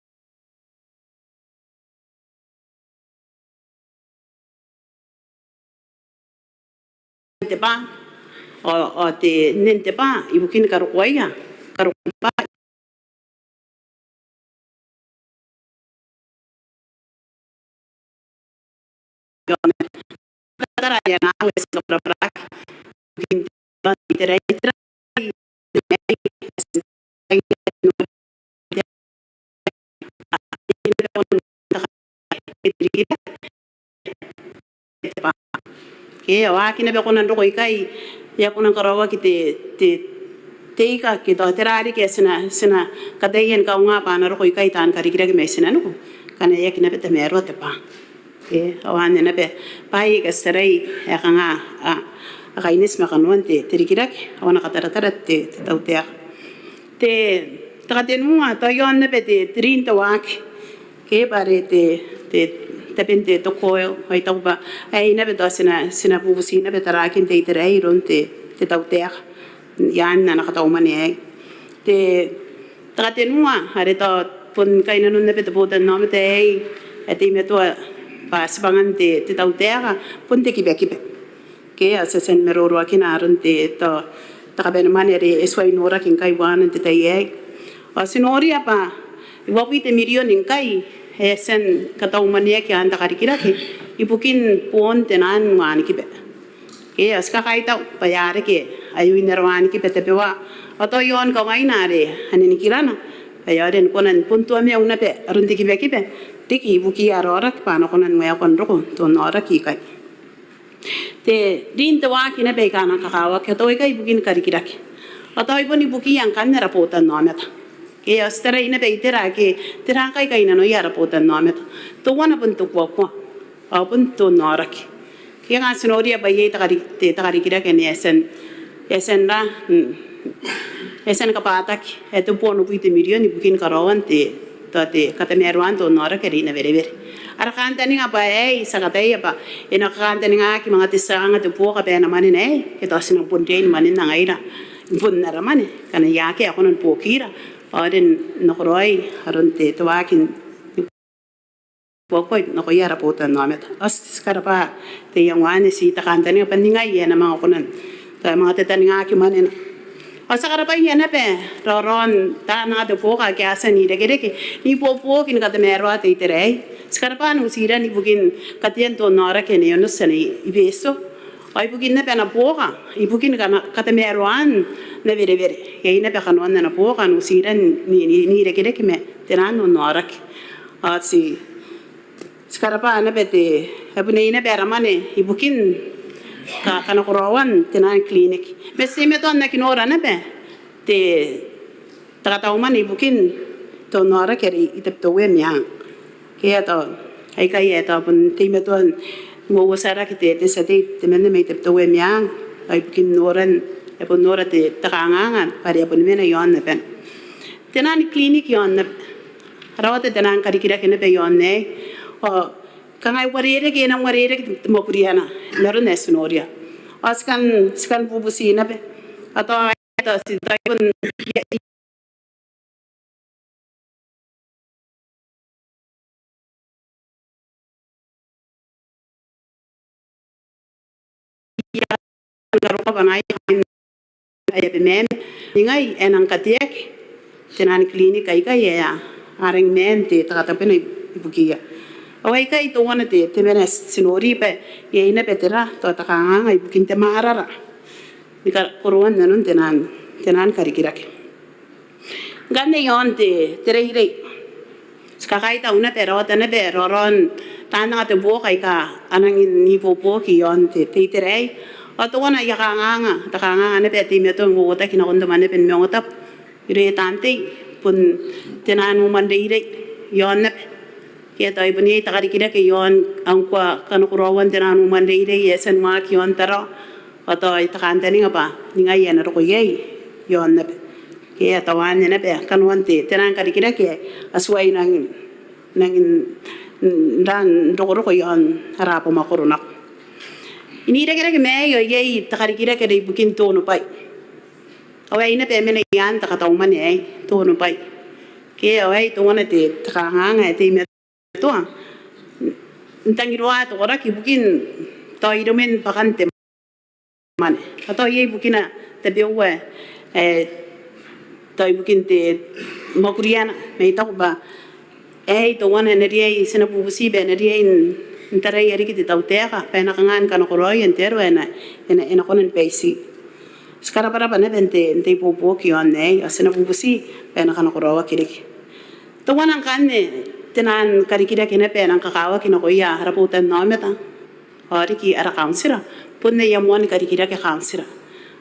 te bwa, ao, ao te nen te bwa ibukin karokoaia, karokoan bwa Ke ao a aki naba kona n roko ikai, e a kona ni karaoaki te, te, te ika ke tao tera riki ae ti na, ti na kataia ni kaunga bwa a na roko ikai taan karikirake mai tinaniku ngkana e aki naba tamaroa te bwa. Ke ao anne naba bwaai aika ti tarai ae kanga a, a kaineti ma kanoan te, te rikirake ao ana kataratara te, te tautaeka. Te, te katenua, tao iaon naba te, te rin te waaki. Ke bwa are te, te, taben te, te koil, ao I taku bwa aei naba tao ti na, ti na bubuti naba tarakin te itera aei iroun te, te tautaeka iaan ana kataumwane aei. Te, te katenua are tao bon kainnanon naba te botannaomata aei ae teimatoa bwa tibwangan te, te tautaeka bon te kibakiba. Ke ao ti a tia ni maroroakina aron te, tao, te kabanemwane are e tuai noraki ngkai uaana n te tai aei. Ao ti noria bwa uabwi te mirion ngkai ae e a tia ni kataumwaneaki iaan te karikirake ibukin boon te naan wanikiba. Ke ao ti kakaitau bwa e a reke aio n ara wanikiba tabeua. Ao tao iaon kawaina are a na nikirana bwa e aonga ni kona n bon tuamau naba aron te kibakiba riki ibukiia ara aoraki bwa a na kona ni waekoa n roko n te onnaoraki ikai. Te rin te waaki naba aika a nang kakawaki, ao tao aikai ibukin karikirake. Ao tao ai bon ibukiia ngkanne ara botannaomata. Ke ao ti tarai naba itera ake tera ngkai kainnanoia ara botannaomata. Teuana bon te kuakua ao bon te onnaoraki. Ke ngkana ti noria bwa iai te kari-, te, te karikirake anne e a tia n, e a tia n ra, mm, e a tia ni kabwataki ae tebwi onobwi te mirion ibukin karaoan te, tao te katamaroan te onnaoraki are i Nawerewere. Ara kantaninga bwa aei, ti a kataia bwa e na kakantaningaki manga te tia kanga te buoka bwa e na mwanena aei, ke tao ti nang bon riai ni mwanenna ngaira, bon ara mwane, ngkana iai ake a kona ni buokira, ao e nakoraoi aron te, te waaki n kuakua nakoia ara botannaomata. Ao ti karabwa te iango anne, ti te kantaninga bwa ningai ae e na manga kona n, tao manga tataningaki mwanena. Ao ti karabwaia naba raoraon taan anga te buoka ake a tia n irekereke n ibuobuoki ni katamaroa te itera aei. Ti karabwa Nutiran ibukin katean te onnaoraki anne i Onotoa, anne i Betio. Ao ibukin naba ana buoka ibukin kana-, katamaroan Nawerewere. Iai naba kanoan ana buoka Nutiran n, n, n irekereke ma te naan onnaoraki. Ao ti, ti karabwa naba te, e bon iai naba ara mwane ibukin ka-, kanakoraoan te naan clinic. Ma ti teimatoa n aki nora naba te, te katau mwane ibukin te onnaoraki are i Tabiteuea Meang. Ke ao tao aikai ae tao bon teimatoa n uouotiaraki te, te tia tei temanna mai Tabiteuea Meang, ao ibukin noran, e bon nora te, te kanganga bwa are e a bon mena iaon abana te naan clinic iaon ab-, a rawata te naan karikirake naba iaon aei. Ao kanga e uarereke, e nang uarereke te mwakuriana n aron ae ti noria. Ao ti kan, ti kan bubuti naba. Ao tao, tao ti, tao bon, ia, ia, karokoa bwa ngaia ae a bemam, ningai ae nang kateaki te naan clinic aikai ae a rangi man te, te katabena ibukiia. Ao aikai teuana te, te mwane ae ti nori bwa iai naba tera, tao te kanganga ibukin te marara ni ka-, koroan nanon te naan, te naan karikirake. Ngkanne iaon te, te reirei. Ti kakaitau naba, e rawata naba raoraon taan anga te buoka aika a rangi n ibuobuoki iaon te, te itera aei. Ao teuana aia kanganga, te kanganga naba ae teimatoa n uouotaki nakon te Mwaneaba ni Maungatabu irouia taan tei, bon te naan umwanreirei iaon naba. Ke tao e bon iai te karikirake iaon ngkoa kanakoraoan te naan umwanreirei ae e a tia n waaki iaon Tarawa. Ao tao te kantaninga bwa ningai ae na roko iai iaon naba. Ke tao anne naba kanoan te, te naan karikirake ae a tuai nang, nang n, n, n rokoroko iaon ara abamwakoro nako. N irekereke ma aei ao iai te karikirake are ibukin te onobwai. Ao aei naba e mena i aan te katau mwane aei, te onobwai. Ke ao aei teuana te, te kanganga ae teimatoa n tangiroa te koraki ibukin tao iromen bwakan te mwane. Ao tao iai ibukina tabeua, e, tao ibukin te mwakuriana, ma I taku bwa aei teuana ae na riai, ti na bubuti bwa e na riai n, n taraia riki te tautaeka bwa e na kanga ni kanakoraoia n te aro ae e na, e na, e na kona ni baiti. Ti karabwarabwa naba n te, n te ibuobuoki iaon aei, ao ti na bubuti bwa e na kanakoraoaki riki. Teuana ngkanne te naan karikirake naba ae nang kakawaki nakoia ara botannaomata ao riki ara kauntira, bon aia moan karikirake kauntira.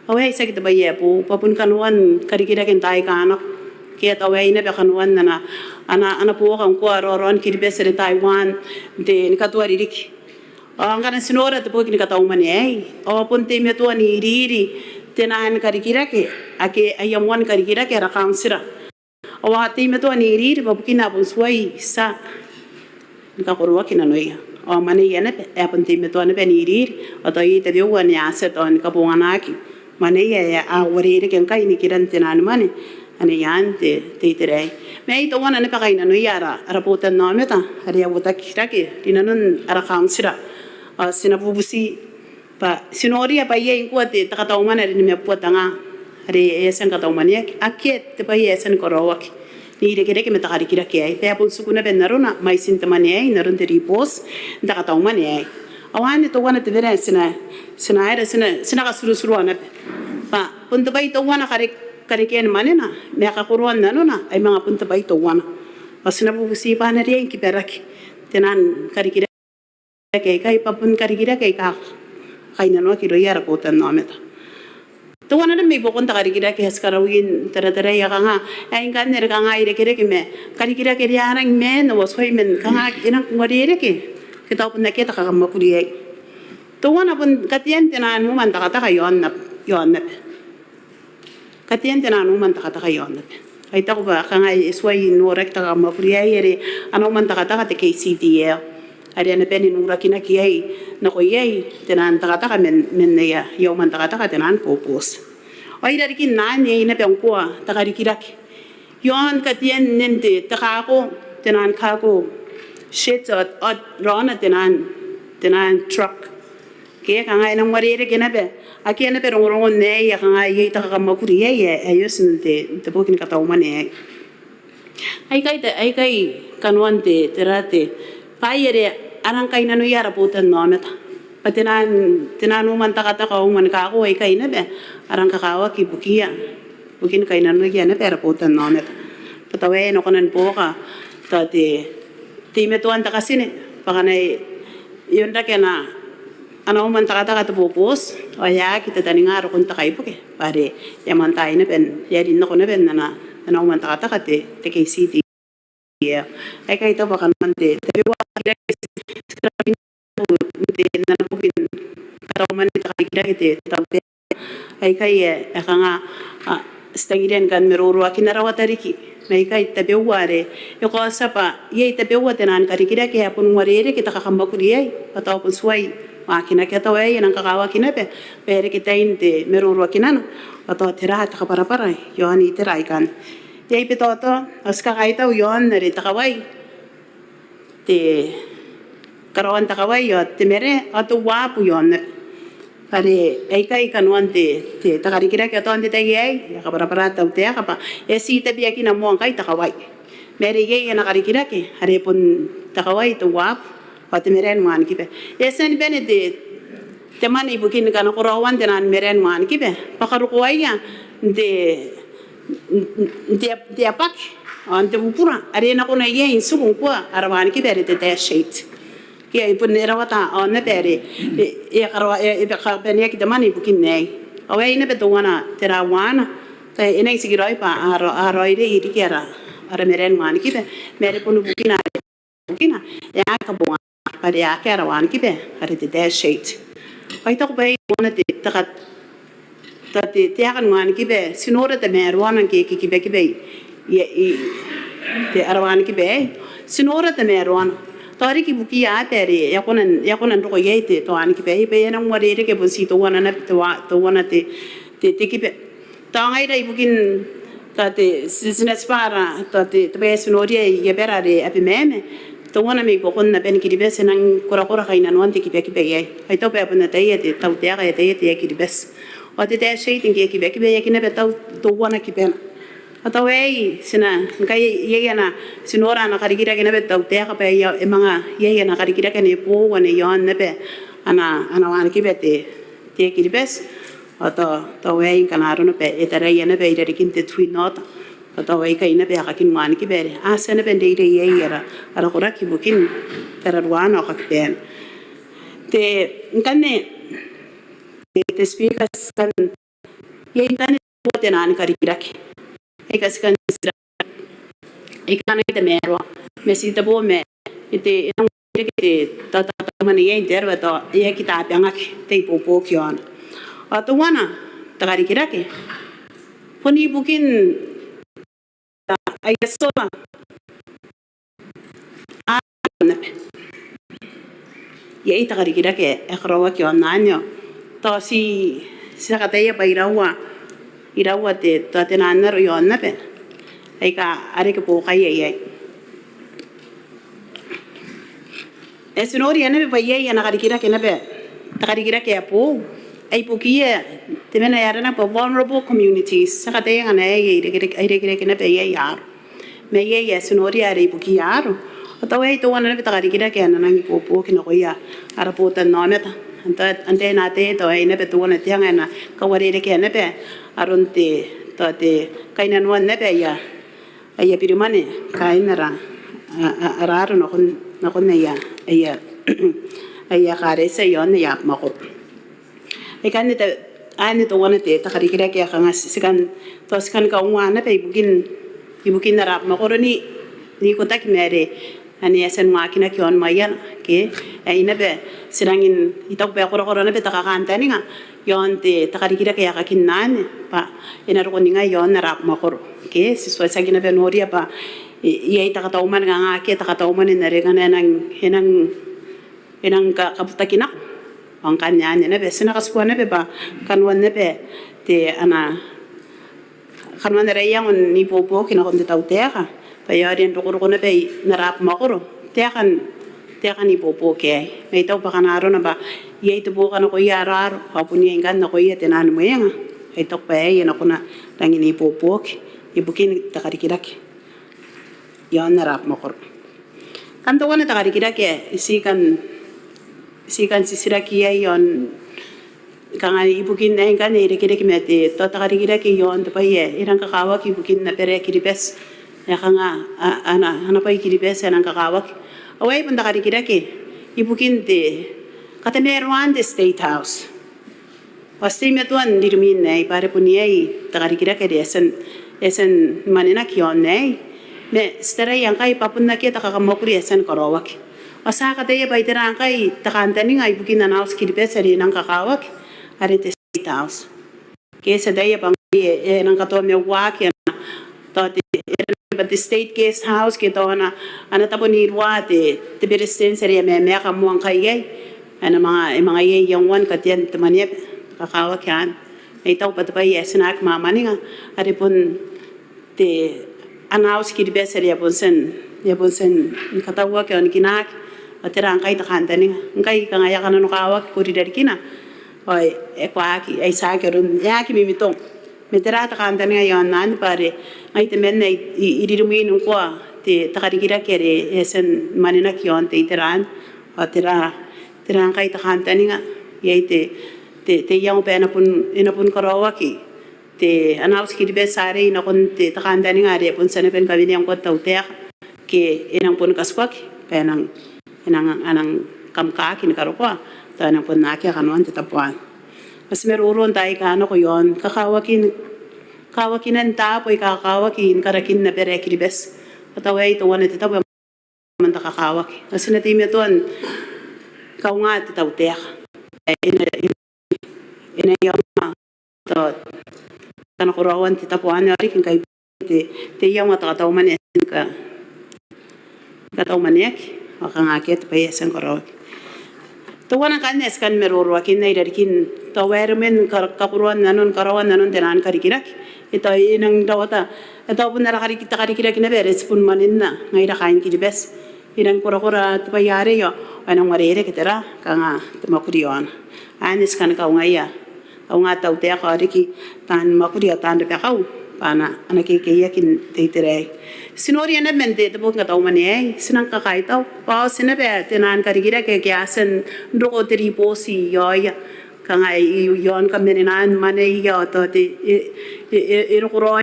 Ao aei tiaki te bwai ae boou, bwa bon kanoan karikirake n taai aika nako. Ke tao aei naba kanoan ana, ana, ana buoka ngkoa raoraon Kiribati are Taiwan, n te, ni katoa ririki. Ao ngkana ti nora te boki ni katau mwane aei, ao bon teimatoa n iriiri te naan karikirake ake aia moan karikirake ara kauntira. Ao a teimatoa n iriiri bwa bukina a bon tuai tia ni kakoroaki nanoia. Ao mwaneia naba ae bon teimatoa naba n iriiri, ao tao iai tabeua ane a tia tao ni kabonganaki mwaneia ae a uarereke ngkai nikiran te naan mwane ane i aan te, te itera aei. Ma aei teuana naba kainnanoia ara, ara botannaomata are a uotaki rake rinanon ara kauntira. Ao ti na bubuti bwa ti noria bwa iai ngkoa te, te katau mwane are nimabubua te nga are e a tia ni katau mwaneaki, akea te bwai ae e a tia ni karaoaki n irekereke ma te karikirake aei, bwa e bon tiku naba n arona mwaitin te mwane aei n aron te ribooti n te katau mwane aei. Ao anne teuana te bera ae ti na, ti na aera, ti na, ti na katuruturua naba bwa bon te bwai teuana kare-, karekean mwanena ma kakoroan nanona, ai manga bon te bwai teuana. Ao ti na bubuti bwa a na riai ni kibaraki te naan karikirake aikai bwa bon karikirake aika kainnanoaki irouia ara botannaomata. Teuana naba mai buakon te karikirake ae ti karaoi n tarataraia kanga ae ngkanne are kanga irekereke ma karikirake are a rangi man ao a tuai man kanga e nang uarereke ke tao bon akea te kakamwakuri aei. Teuana bon katean te naan uma n takataka iaon ab-, iaon aba. Katean te naan uma n takataka iaon aba. Ao I taku bwa kanga e tuai n noraki te kakamwakuri aei are ana uma n takataka te K C D L are a na bane n urakinaki iai nako iai te naan takataka man, man aia, aia uma n takataka te naan boboti. Ao irarikin anne iai naba ngkoa te karikirake iaon katean nen te, te kako, te naan kako shed ao, ao raona te naan, te naan truck. Ke kanga e nang uarereke naba, akea naba rongorongon aei ae kanga iai te kakamwakuri iai ae, ae oti n te, te boki ni kataumwane aei. Aikai te, aikai kanoan te, tera te bwai are a rang kainnanoia ara botannaomata. Bwa te naan, te naan uma n takataka ao uma ni kako aikai naba a rang kakawaki ibukia, ibukin kainnanoia naba ara botannaomata. Bwa tao aei e na kona ni buoka tao te, te teimatoan te katine bwa kanga e onrake ana, ana uma n takataka te boboti ao e aki tataninga rokon te kaibuke bwa are e a moantaai naba n, e a rin nako naba n ana, ana uma n takataka te, te K C D L. Aikai tao bwa kanoan te, tabeua karikirake n te, n ana boki ni kataumwane te karikirake te, te tautaeka. Aikai ae, ae kanga, a, ti tangiria ni kan maroroakinna rawata riki. Ma aikai tabeua are e kaotia bwa iai tabeua te naan karikirake ae bon uarereke te kakamwakuri iai bwa tao bon tuai waakinaki. Ao tao aei e nang kakawaki naba bwa e reke tain te maroroakinana bwa tao tera te kabwarabwara iaon itera aikanne. Iai Betaotao, ao ti kakaitau iaon are te kawai, te karaoan te kawai ao te marae ao te uabu iaon aba. Bwa are aikai kanoan te, te, te karikirake ao tao n te tai aei e a kabwarabwara te tautaeka bwa e a tii tabeakina moa ngkai te kawai. Ma are iai ana karikirake are bon te kawai, te uabu ao te marae ni wanikiba. E a tia ni bane te, te mwane ibukin kanakoraoan te naan marae ni wanikiba bwa karokoaia n te, n te, n te abwaki ao n te bubura are e na kona iai n tiku ngkoa ara wanikiba are te dash eight. Ke ai bon e rawata aon aba are e, e a karaoa, e, e kabaneaki te mwane ibukin aei. Ao aei naba teuana tera uaana, tao e nang tikiraoi bwa a raoi, a raoiroi riki ara, ara marae ni wanikiba. Ma are bon bukina are bukina e aki kabonganaa bwa are akea ara wanikiba are te dash eight. Ao I taku bwa e kona te, te ka-, tao te, te taeka ni wanikiba, ti nora tamaroana ngke e kibakiba i, i, i, te, ara wanikiba aei. Ti nora tamaroana. Tao riki ibukiia aba are e a kona n, e a kona n roko iai te, te wanikiba aei bwa e a nang uarereke bon tii teuana naba te wa-, teuana te, te, te kiba. Tao ngaira ibukin tao te, ti, ti na tibwa ara, tao te, te bwai ae ti noria i abara are Abemama. Teuana mai buakon aban Kiribati ae e nang korakora kainnanoan te kibakiba iai. Ao I taku bwa e bon ataia te tautaeka, e ataia te Air Kiribati. Ao te dash eight ngke e kibakiba e aki naba tau teuana kibana. Ao tao aei ti na, ngkai iai ana, ti nora ana karikirake naba te tautaeka bwa e a, e manga iai ana karikirake ane boou ane iaon naba ana, ana wanikiba te, te Air Kiribati. Ao tao, tao aei ngkana arona bwa e taraia naba irarikin te Twin Otter. Ao tao aikai naba aekakin wanikiba are a tia naba n reirei iai ara, ara koraki ibukin tararuana ao kakibaana. Te, ngkanne, te, te Speaker, ti kan, iai ngkanne te naan karikirake aika ti kan tira, aika a na tamaroa. Ma ti tabo ma e te, e nang reke te, tao, tao, tao mwane iai n te aro bwa tao e aki tabangaki te ibuobuoki iaona. Ao teuana te karikirake bon ibukin aia solar. A, naba iai te karikirake ae karaoaki iaon anne. Tao ti, ti a kataia bwa iraua, iraua te, tao te naan aro iaon aba aika a reke buokaia iai. E, ti noria naba bwa iai ana karikirake naba, te karikirake ae boou ae ibukiia te mwane ae aranaki bwa vulnerable communities. Ti a kataia ngkana iai, iai, irekereke, irekereke naba iai aaro. Ma iai ae ti noria are ibukiia aaro. Ao tao aei teuana naba te karikirake ae na nang ibuobuoki nakoia ara botannaomata Tao antai naba tao ae naba teuana te anga ae na kauarerekea naba aron te, tao te kainnanoan naba aia, aia birimwane kaain ara, a, a, ara aro nakon, nakon aia, aia, aia ekaretia i aon aia abamwakoro. Aikanne tao anne teuana te karikirake ae kanga ti kan, tao ti kan kaunga naba ibukin, ibukin ara abamwakoro n ikotaki ma are anne e a tia n waakinaki i aon maiana ke, ae naba ti rangi n, I taku bwa e korakora naba te kakantaninga i aon te karikirake ae kakinna anne bwa e na roko n ningai i aon ara abamwakoro ke ti tuai tiaki naba noria bwa iai te kataumwane kanga akea te kataumwane n are ngkana e nang, e nang, e nang kabutaki nako. Ao ngkanne anne naba ti na katikua naba bwa kanoan naba te ana kanoan ara iango n ibuobuoki nakon te tautaeka bwa e aonga n rokoroko naba n ara abamwakoro taekan, taekan ibuobuoki aei. Ma I taku bwa kanga arona bwa iai te buoka nakoia ara aro ao bon iai ngkanne nakoia te nang mwenga. I taku bwa aei e na kona rangi n ibuobuoki ibukin te karikirake i aon ara abamwakoro. Kan teuana te karikirake ae ti kan, ti kan titiraki iai i aon kanga ibukin ae ngkanne e irekereke ma te, tao te karikirake i aon te bwai ae e rang kakawaki ibukin abara ae Kiribati ae kanga a, ana, ana bwai Kiribati ae e nang kakawaki. Ao aei bon te karikirake ibukin te katamaroan te State House. Ao ti teimatoa n ririmwin aei bwa are bon iai te karikirake are e a tia n, e a tia ni mwanenaki i aon aei. Ma ti taraia ngkai bwa bon akea te kakamwakuri ae e a tia ni karaoaki. Ao ti a kataia bwa tera ngkai te kantaninga ibukin ana Auti Kiribati are e nang kakawaki are te State House. Ke ti ataia bwa ngkai e, e nang katoa meuaki ana, tao te, e nang bwa te State Guest House ke tao ana, ana tabo n iruwa te, te Beretitenti are e a mamaaka moa ngkai iai. E na manga, e manga iai iangoan katean te mwaneaba, kakawaki anne. Ma I taku bwa te bwai ae ti na aki mwamwaninga are bon te ana Auti Kiribati are e a bon tia n, e a bon tia ni katauaki ao ni kinaaki. Ao tera ngkai te kantaninga ngkai kanga e a kananokawaki kori i rarikina ao e, e koaki, e itiaki aron, e aki mimitong. Ma tera te kantaninga i aon anne bwa are ngai temanna I, I, I ririmwin ngkoa te, te karikirake are e a tia ni mwanenaki i aon te itera anne. Ao tera, tera ngkai te kantaninga iai te, te, te iango bwa e na bon, e na bon karaoaki te ana Auti Kiribati arei nakon te, te kantaninga are e a bon tia naba ni kawenea ngkoa te tautaeka ke e nang bon katikuaki bwa e nang, e nang, a nang kamkaaki ni karokoa tao e nang bon akea kanoan te tabo anne. Ao ti maroro n taai aika nako i aon kakawakin, kawakinan taabo aika kakawaki ni karakin abara ae Kiribati. Ao tao aei teuana te tabo ae moan te kakawaki. Ao ti na teimatoa n kaunga te tautaeka. E na, e na iangoa tao kanakoraoan te tabo anne ao riki ngkai te, te iango ae te katau mwane ae ti kan, katau mwaneaki ao kanga akea te bwai ae ti kan karaoaki. Teuana ngkanne ae ti kan maroroakinna i rarikin tao waeremwen ka, kakoroan nanon, karaoan nanon te naan karikirake. E tao e nang rawata, e tao bon ara kariki, te karikirake naba are ti bon mwaninna ngaira kaain Kiribati. E nang korakora te bwai arei ao e nang uarereke tera, kanga te mwakuri i aona. Anne ti kan kaungaia, kaunga te tautaeka ao riki taan mwakuri ao taan rabakau bwa a na, a na kekeiaki n te itera aei. Ti noria naba man te, te boki ni katau mwane aei, ti nang kakaitau bwa a otinako naba te naan karikirake ake a tia n roko te ribooti i aoia. Kanga i, i aon kamanenan mwaneia ao tao te, e, e, e, e roko raoi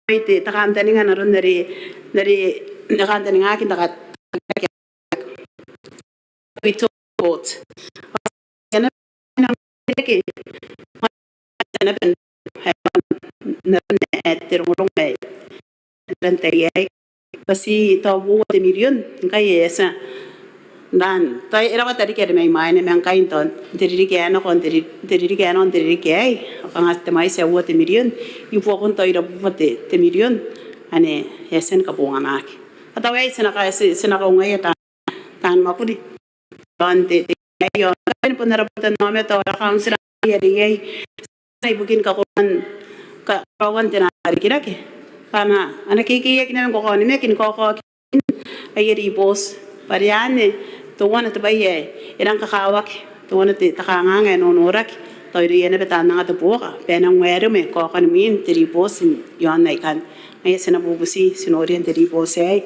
te, te kantaninga n aron are, n are, n are kantaningaaki n te ka, we talk about. N aron ae te rongorongo ae n te tai aei bwa ti tao uoua te mirion ngkai e a tia n ran, tao e rawata riki are mai mwaina ma ngkai n tao n te ririki ae nako, n te ri, n te ririki ae nako, n te ririki aei ao kanga te mwaiti ae uoua te mirion i buakon tao irabubua te, te mirion ane e a tia ni kabonganaki. Ao tao aei ti na ka, ti, ti na kaungaia taan, taan mwakuri i aon te, te, aei ao ngkai ni bon ara botannaomata ao ara kauntira aei are iai ibukin kakoroan, kakoroan te naan karikirake bwa a na, a na kekeiaki naba ni kakaonimaki ni kaokaoki aia ribooti bwa are anne teuana te bwai ae e rang kakawaki, teuana te, te kanganga ae nonoraki tao irouia naba taan anga te buoka bwa e nang waeremwe kaokan mwin te ribooti i aon aikanne. Ngaia ti na bubuti, ti noria n te ribooti aei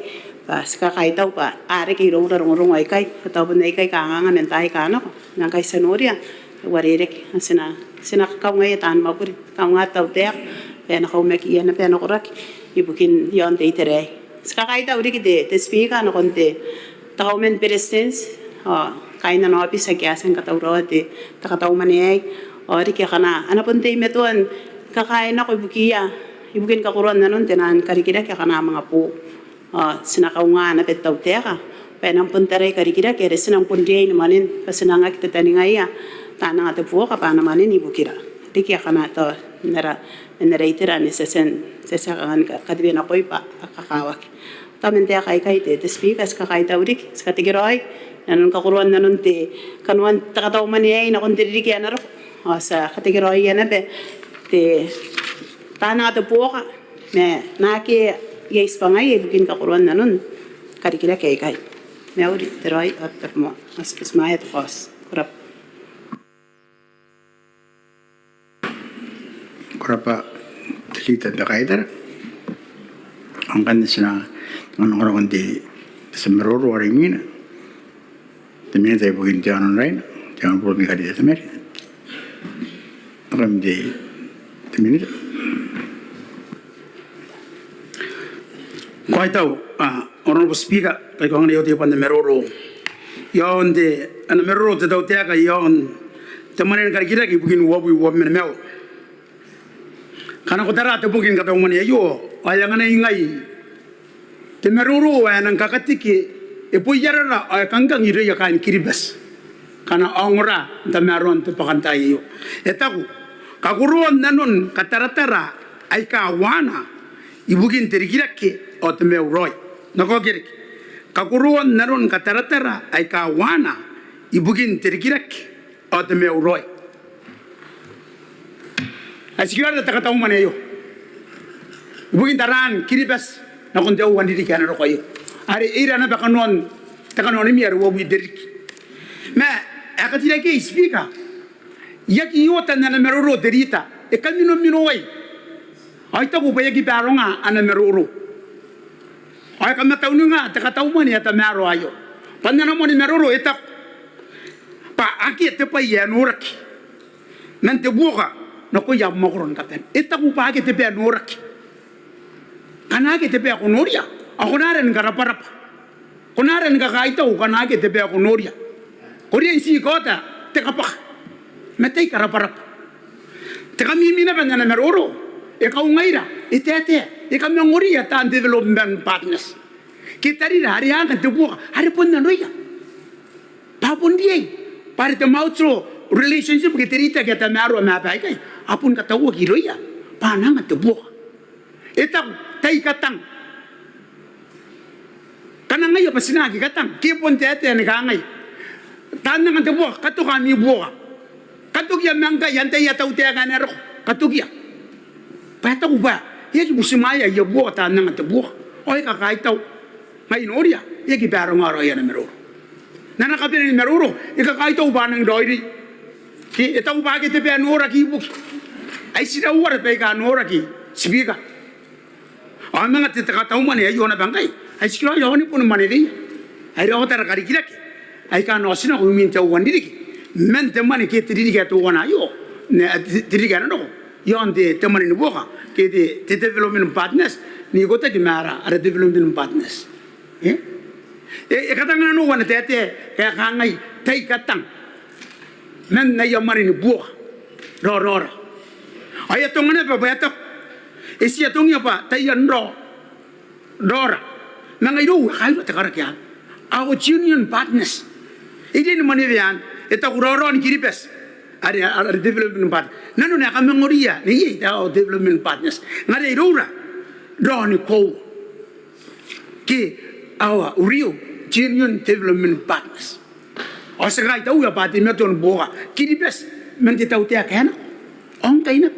Bwa ti kakaitau bwa a reke iroura rongorongo aikai, a tau bon aikai kanganga man taai aika nako, ma ngkai ti a noria e uarereke, ti na, ti na kaungaia taan mwakuri, kaunga te tautaeka bwa e na kaumakiia naba ana koraki ibukin iaon te itera aei. Ti kakaitau riki te, te Speaker nakon te, te Kauoman ni Beretitenti ao kaain ana aobiti ake a tia ni katauraoa te, te katau mwane aei, ao riki akana a na bon teimatoa ni kakae nako ibukiia, ibukin kakoroan nanon te naan karikirake akana a manga bo. Ao ti na kaunga naba te tautaeka bwa e nang bon tarai karikirake are ti nang bon riai ni mwanen bwa ti nang aki tataningaia taan anga te buoka bwa a na mwanen ibukira. Riki akana tao n ara, n ara itera ane ti a tia, ti a tia kanga ni ka, katebenakoi bwa a kakawaki. Tao man taeka aikai te, te Speaker, ti kakaitau riki, ti katekeraoi inanon kakoroan nanon te kanoan te katau mwane aei nakon te ririki ae na roko. Ao ti a katekeraoia naba te, taan anga te buoka ma naake iai tibwangaia ibukin kakoroan nanon karikirake aikai. Mauri, te raoi ao te tabomoa. Ao ti butimwaea te kaoti. Ko rabwa. Ko rabwa te Leader n te kaitara. Ao ngkanne ti na anga rongorongon te, te tia maroro are imwina. Te Minita ibukin te Aono n Raina, te Honourable Mikarite Temari. Nakoim te, te Minita. Ko kaitau, a, Honourable Speaker, kaikoakin aio te bwai n te maroro. Iaon te, ana maroro te tautaeka iaon te mwane ni karikirake ibukin uabwi uabwi ma nimaua. Ngkana ko tara te boki ni katau mwane aio, ao e anganai ngai te maroro ae e nang kakateke, e boiarara ao e kangkang irouia kaain Kiribati ngkana a ongora n tamaroan te bwakantaai aio. E taku, kakoroan nanon kataratara aika uaana ibukin te rikirake ao te maiu raoi. N na kaokia riki. Kakoroan nanon kataratara aika uaana ibukin te rikirake ao te maiu raoi. Ae ti kiraria te katau mwane aio ibukin taraan Kiribati nakon te aua n ririki ae na roko aio, are e ira naba kanoan te kanoanimi are uabwi te ririki. Ma ae kateirakeai Speaker, e aki oota n ana maroro te Leader, e kaminominowai. Ao I taku bwa e aki baronga ana maroro. Ao e kamatauninga te katau mwane ae tamaroa aio. Bwa n ana moani maroro e taku bwa akea te bwai ae noraki man te buoka nakoia mwakoro ni kabane. E taku bwa akea te bwai ae noraki. Ngkana akea te bwai ae ko noria, ao ko na aera ni karabwarabwa? Ko na aera ni kakaitau ngkana akea te bwai ae ko noria? Ko riai n tii kaota te kabwaka ma tai karabwarabwa. Te kamimi naba n ana maroro, e kaungaira, e taetae, e kamangoria taan development partners ke tarira are a anga te buoka are bon nanoia. Bwa a bon riai bwa are te mutual relationship ke te reitaki ae tamaroa ma aba aikai a bon katauaki irouia bwa a na anga te buoka. E taku tai katang. Ngkana ngaia bwa ti na aki katang, ke bon taetae ni kangai, taan anga te buoka, katoka ami buoka. Katokia ma ngkai, antai ae tautaeka ae na roko, katokia. Bwa e taku bwa e aki butimwaea aia buoka taan anga te buoka. Ao e kakaitau. Ngai I noria e aki baronga raoi ana maroro. N ana kabanea ni maroro e kakaitau bwa a nang raoiroi. Ke e taku bwa akea te bwai ae noraki ibukia. Ai tira uara baika noraki, Speaker. Ao manga te katau mwane aio naba ngkai, ai tikiraoi ao ni boni mwaneweia. Ai raora ara karikirake aika a na otinako imwin te aua n ririki man te mwane ke te ririki ae teuana aio, n te ririki ae na roko, iaon te mwane ni buoka ke te development partners, n ikotaki ma ara development partners. E katanga nanou ana taetae ae kangai, tai katang man aia mwane ni buoka raoraora. Ao e atonga naba bwa e taku, e tii atongia bwa taian raoraora. Ma ngaia irou e kairua te karaki anne, our genuine partners. E riai ni mwanewea anne, e taku raoraon Kiribati are ara development partners. Nanona e kamangoria neiei our development partners. Ngaia iroura raoni koaua ke our real genuine development partners. Ao ti kaitauia bwa te matoa ni buoka Kiribati man te tautaeka ae nako. Ao ngkai naba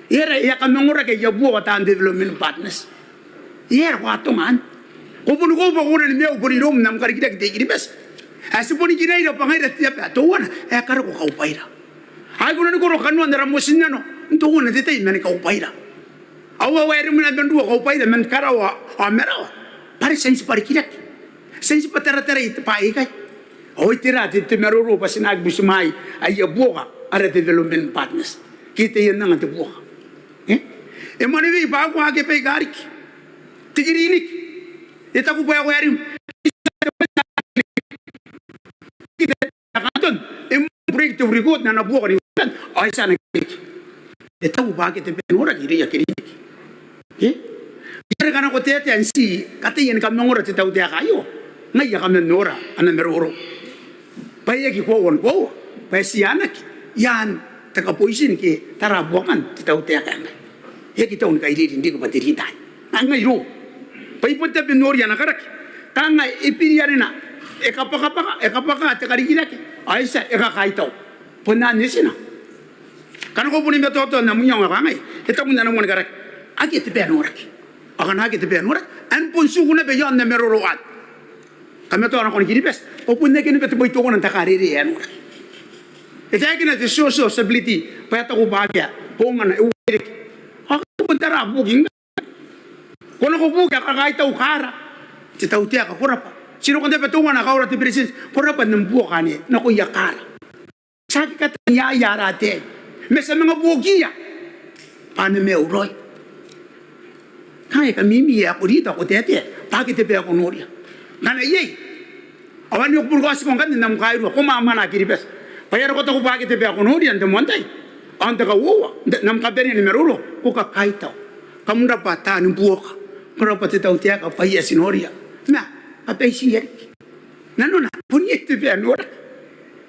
e aera e a kamangoraki aia buoka taan development partners? E aera ko atonga anne? Ko boni koaua bwa ko na ni maiu boni iroum n am karikirake te I-Kiribati ae ti boni kinaira bwa ngaira te aba teuana ae karako kaubwaira. Ai ko na ni koro kanoan ara motinnano n teuana te tai man kaubwaira. Ao a waeremwina man rua kaubwaira man karawa ao marawa. Are ti a nti bwa rikirake, ti a nti bwa taratara bwa aikai. Ao tera te, te maroro bwa ti na aki butimwaea aia buoka ara development partners ke taian anga te buoka? E? E mwaneweia bwa ko aki baika riki te kiriniki. E taku bwa e koaua arim kanaton, e mwaneweia break te record n ana buoka ni utan, ao e tia n aki riki. E taku bwa akea te bwai ae noraki irouia kiriniki. E? Are ngkana ko taetae n ti kataia ni kamangora te tautaeka aio, ngaia kam a nora ana maroro bwa e aki koaua ni koaua bwa e tia n aki iaan te kaboitin ke tara buakan te tautaeka ae ngai. E aki tau ni kairiri n riki bwa te rita ae ngai irou. Bwa I bon tabe n noria ana karaki. Kanga e biri arena, e kabwakabwaka, e kabwaka te karikirake, ao e tia, e kakaitau. Bon anne tina. Ngkana ko boni matoatoa n am iango ae kangai, e taku n ana moan karaki, akea te bwai ae noraki. Ao ngkana akea te bwai ae noraki, a na bon tiku naba iaon ana maroro ao kamatoa nakon Kiribati bwa bon akea naba te bwai teuana n te karere ae noraki. E taekina te social stability bwa e taku bwa akea bongana e uarereke. Ao kam bon tara bukin ko nako buki ae kakaitau, kaara te tautaeka, ko rabwa. Ti nako n tabe teuana, kaora te Beretitenti, ko rabwa n am buoka anne nakoia kaara. Ti aki kataneiai ara ataei ma ti a manga buokiia bwa a na maiu raoi. Kangai kamimi ae ko rita, ko taetae bwa akea te bwai ae ko noria. Ngkana iai ao anne ko boni kaotiko ngkanne n am kairua, ko mwamwanaa Kiribati. Bwa e aera ko taku bwa akea te bwai ae ko noria n te moan tai ao n te kauoua n am kabanea ni maroro, ko kakaitau. Kam rabwa taani buoka. Ko rabwa te tautaeka bwa aia ti noria. Ma kabaitia riki. Nanona bon iai te bwai ae noraki.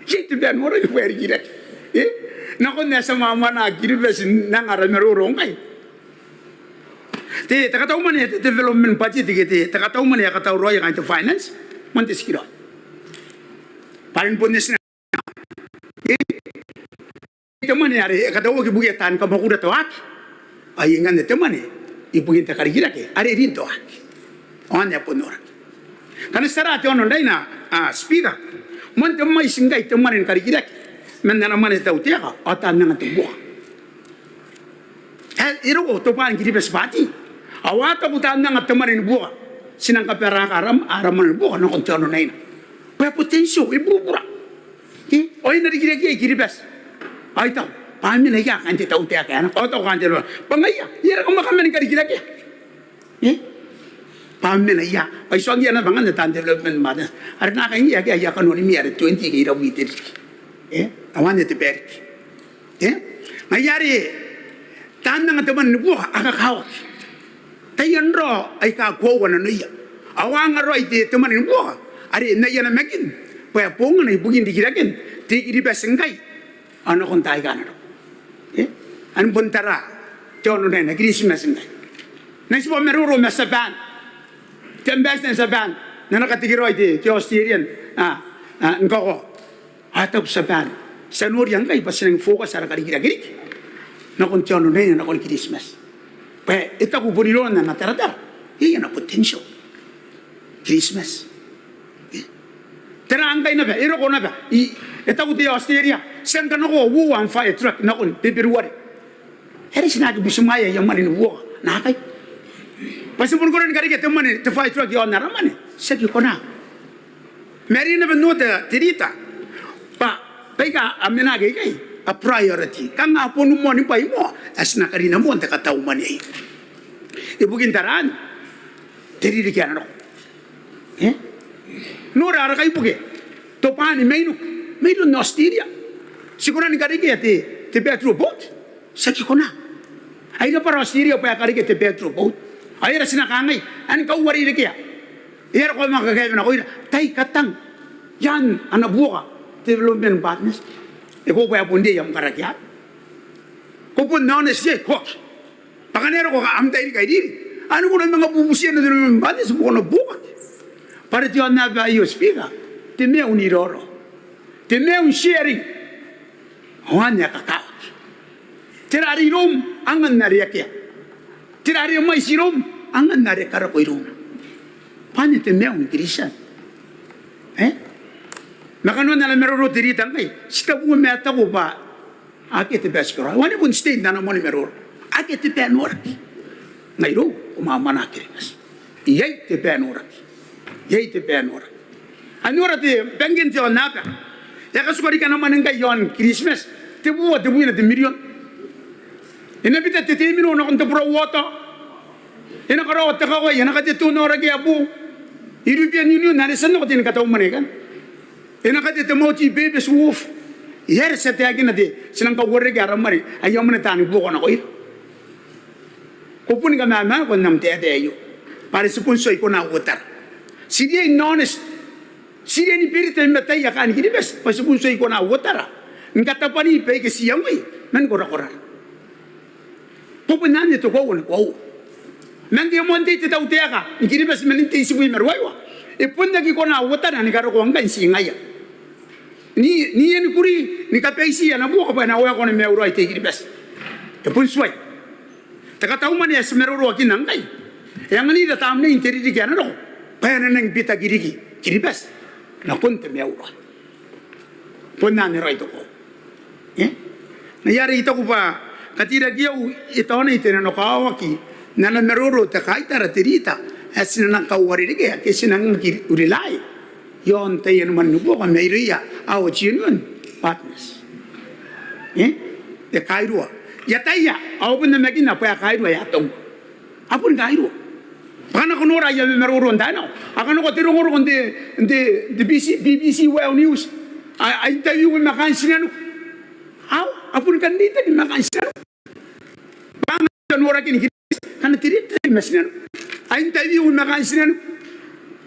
Iai te bwai ae noraki bwa e rikirake, e? Nakon ae ti a mwamwanaa Kiribati n anga ara maroro ngkai. Te, te katau mwane ae te development budget ke te, te katau mwane ae katauraoia kaain te finance, moan te tikiraoi. Bwa are ni bon eti naba, e, te mwane are e katauaki ibukia taani kamwakura tao aki, ao iai ngkanne te mwane ibukin te karikirake are rin tao aki. Ao anne ae bon noraki. Ngkana ti tara te aono n Raina, a, Speaker, moan te mwaiti ngkai te mwane ni karikirake man ana mwane te tautaeka ao taan anga te buoka. E, e roko Tobwaan Kiribati Party ao a taku taan anga te mwane ni buoka, ti nang kabaraka ara, ara mwane ni buoka nakon te aono n Raina bwa e potential, e burabura. Ke? Ao e na rikirake iai Kiribati. Ao I taku bwa a mena ia kaain te tautaeka ae nako? Ao e taku kaain te, bwa ngaia, e aera kam a kaman ni karikirakea? E? Bwa a mena ia? Ao I tuangiia naba ngkanne taan development partners are naakai ngkai akea aia kanoa ni mii are twenty ke irabwi te ririki. E? Ao anne te bwai riki. E? Ngaia are taan anga te mwane ni buoka a kakawaki. Taian rao aika koaua nanoia. Ao a anga raoi te, te mwane ni buoka are n aia namakin bwa e bongana ibukin rikiraken te I-Kiribati ngkai ao nakon taai aika a na roko. E? A na bon tara te aono n Raina, Kiritimati ngkai. N na tibwa maroro ma Tiaban, te ambassador n Tiaban, n ana katekeraoi te, te Australian, a, a, ni kakao. A taku Tiaban, ti a noria ngkai bwa ti nang focus ara karikirake riki nakon te aono n Raina nakon Kiritimati. Bwa e taku bon iroun ana taratara, iai ana potential Kiritimati. E? Tera ngkai naba, e roko naba, e, e taku te Australia, ti a kanakoa uoua am fire truck nakon Beberuare. Are ti na aki butimwaea aia mwane ni buoka naakai? Bwa ti boni kona ni karekea te mwane, te fire truck iaon ara mwane? Ti aki kona. Ma are naba n ota te rita bwa baika a mena aikai a priority, kanga a boni moan bwai moa ae ti na karina moa n te katau mwane aei. Ibukin taraan te ririki ae na roko. E? Nora ara kaibuke, Tobwaan, Manuka, mairoun Australia. Ti kona ni karekea te, te patrol boat? Ti aki kona. Ai rabwa Australia bwa e karekea te patrol boat. Ao e aera ti na kangai, a ni kauarerekea? E aera ko a manga kakaewe nakoira? Tai katang iaan ana buoka development partners. E koaua bwa e bon riai am karaki anne. Ko bon honest iai, ko aki. Bwa ngkana e roko am tai ni kairiri, a na kona ni manga bubutia ana development partners bwa ko na buokaki. Bwa are te aonnaba aio, Speaker, te maiu n iraorao, te maiu n sharing. Ao anne ae kakawaki. Tera are iroum, angan are akea. Tera are mwaiti iroum, angan are karako irouna. Bwa anne te maiu ni Kiritian. E? Ma kanoan ana maroro te rita ngkai, ti tabu ma e taku bwa akea te bwai ae ti karaoia. Ao anne bon state n ana moani maroro. Akea te bwai ae noraki. Ngai irou, ko mwamwanaa Kiribati. Iai te bwai ae noraki. Iai te bwai ae noraki. Ao nora te bangke n te aonnaba. E a katuka riki ana mwane ngkai iaon Kiritimati, tebubua tebwina te mirion. E na bita te terminal nakon te burawater. E na karaoa te kawai, e na katea te onaoraki ae boou. European Union are e tia n nako te ni katau mwane ikanne. E na katea te multi-purpose wharf. Iai are ti a taekina te, ti nang kauarerekea ara mwane, aia mwane taani buoka nakoira. Ko boni kamamangko n am taetae aio bwa are ti bon tuai kona n uotara. Ti riai n honest, ti riai ni berita i mataia kaain Kiribati bwa ti bon tuai kona n uotara ni katabwani baike ti iangoi man korakorara. Ko bon anne te koaua ni koaua. Ma ngke e moan tei te tautaeka ni Kiribati man te itibwi ma ruaiwa, e bon aki kona n uotara ni karokoa ngkai n tii ngaia. N, n iangoa ni kuri ni kabaitiia ana buoka bwa e na waekoa ana maiuraoi te I-Kiribati. E bon tuai. Te katau mwane ae ti maroroakinna ngkai e anganira tamnein te ririki ae na roko bwa e na nang bitaki riki Kiribati nakon te maiuraoi. Bon anne raoi te koaua. E? Ngaia are I taku bwa kateirakeau e taonai te nanokawaki n ana maroro te kaitara, te rita ae ti na nang kauarerekea ke ti na nang aki rely iaon taiani mwane ni buoka mairouia our genuine partners. E? E kairua. I ataia ao bon namakina bwa e kairua, e a taunga. A boni kairua. Bwa a na kona n nora aia maroro n taai nako, a kanakoa te rongorongo n te, n te, n te B B C, B B C World News. A, a interview ma kaain tinaniku. Ao a boni kan reitaki ma kaain tinaniku. Bwa a na noraki ni Kiribati ngkana te reitaki ma tinaniku. A interview ma kaain tinaniku.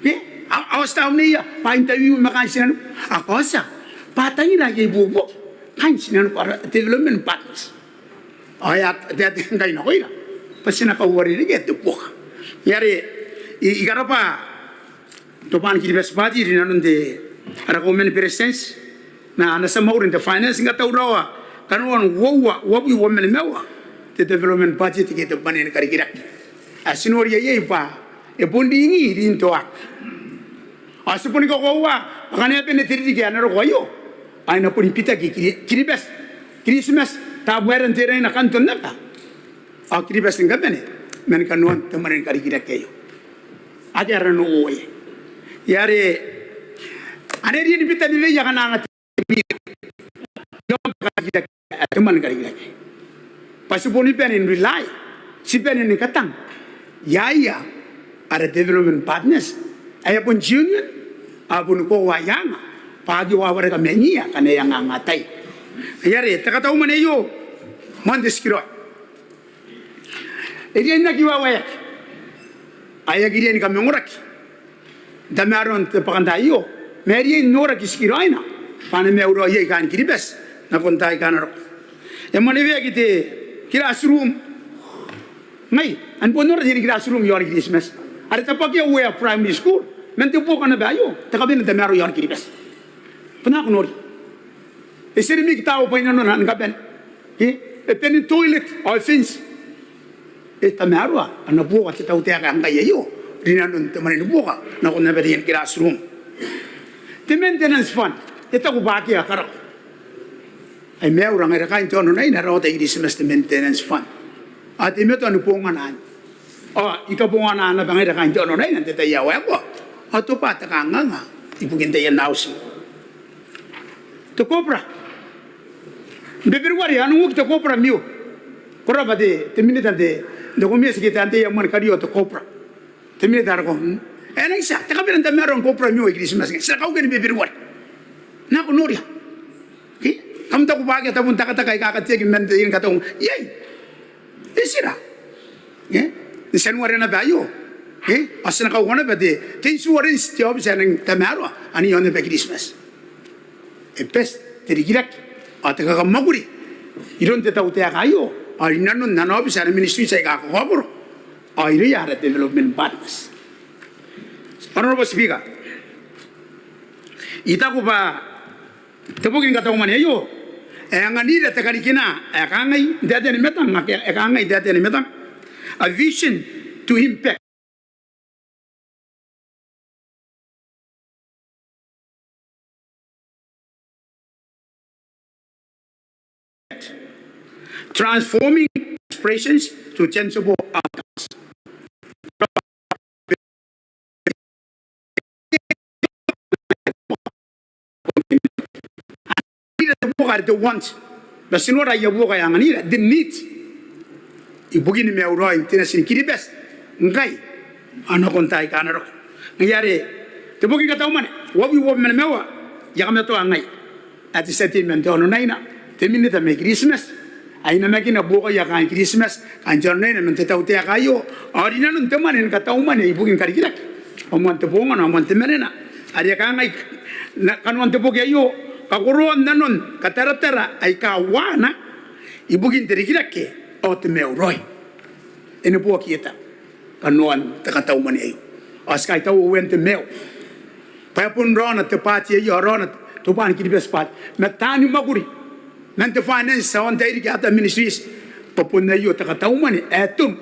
E? A, a oti tamneia bwa a interview ma kaain tinaniku. A kaotia bwa a tangira aia ibuobuoki kaain tinaniku, ara development partners. Ao e a, te, te, ngkai nakoira bwa ti na kauarerekea te buoka. Ngaia are I, I karabwa Tobwaan Kiribati Party rinanon te, ara kauoman ni Beretitenti ma ana tia mwakuri n te Finance ni katauraoa kanoan uoua uabwi uabwi ma nimaua te development budget ke te mwane ni karikirake ae ti noria iai bwa e bon ringi rin te waaki. Ao ti boni kakoaua bwa ngkana e bane te ririki ae na roko aio ao e na boni bitaki Kiri-, Kiribati, Kiritimati, Tabuaeran, Teraina, Kanton naba ao Kiribati ni kabane man kanoan te mwane ni karikirake aio. Akea ara nano uoua iai. Ngaia are a na riai ni bita ni weia kanga te mwane ni karikirake, te mwane ni karikirake. Bwa ti boni bane n rely, ti bane ni katang iai ara development partners ae a bon genuine, a boni koaua aia anga bwa a aki wawareka mania ngkana e anganga ataei. Ngaia are te katau mwane aio moan te tikiraoi. E riai n aki wawaeaki ao e aki riai ni kamangoraki n tamaroan te bwakantaai aio, ma e riai n noraki tikiraoina bwa a na maiuraoi iai kaain Kiribati nakon taai aika a na roko. E mwaneweaki te classroom. Ngai, I a bon nora te classroom iaoni Kiritimati are tabwakia Uea Primary School man te buoka naba aio, te kabanea n tamaroa iaoni Kiribati. Bon a ko noria. E ceramic tao bwa inanona ni kabane. E, e bane n toilet ao e fence. E tamaroa ana buoka te tautaeka ngkai aio rinanon te mwane ni buoka nakon naba taian classroom. Te maintenance fund e taku bwa akea karako. Ai maiura ngaira kaain te aono n Raina ara ota i Kiritimati te maintenance fund. Ao te metoa ni bongana anne. Ao I kabongana naba ngaira kaain te aono n Raina n te tai ae waekoa ao tobwa te kanganga ibukin taian housing. Te COBRA. N Beberuare a nang oki te COBRA mio. Ko rabwa te, te minita n te, n te komete ke te antai ae moan kariaia te COBRA. Te minita are ko, mm? E nang tia te kabanea n tamaroa ni COBRA mio i Kiritimati ngkai. Ti na kaukia ni Beberuare. N na ko noria. Ke? Kam taku bwa akea tabun takataka aika kateaki man te, n kataunga. Iai. E tira. E? N Tianuare naba aio. E? Ao ti na kauka naba te, te insurance, te aobiti ae nang tamaroa anne iaon naba Kiritimati. E bati te rikirake ao te kakamwakuri iroun te tautaeka aio ao inanon ana aobiti, ana ministries aika kakaokoro ao irouia ara development partners. Honourable Speaker, I taku bwa te boki ni katau mwane aio e anganira te karikina ae kangai n taetae ni matang, ake e kangai n taetae ni matang: A vision to impact. Transforming aspirations to tangible outcomes. buoka are te want. Ma ti nora aia buoka ae anganira te need ibukin maiuraoin te natin Kiribati ngkai ao nakon taai aika a na roko. Ngaia are te boki ni katau mwane uabwi uabwi ma nimaua, I a kamatoa ngai ae te tia tei man te aono n Raina, te minita mai Kiritimati, ae I namakina buokaia kaain Kiritimati, kaain te aono n Raina man te tautaeka aio, ao rinanon te mwane ni katau mwane ibukin karikirake ao moan te bongana ao moan te manena. Are e kangai kanoan te boki aio: kakoroan nanon kataratara aika uaana ibukin te rikirake ao te maiuraoi. E neboaki eta kanoan te katau mwane aio. Ao ti kaitaua Uean te Maiu bwa e bon raona te baati aio, ao raona Tobwaan Kiribati Baati ma taani mwakuri man te Finance, aon tairiki, other ministries, bwa bon aio te katau mwane ae tonu.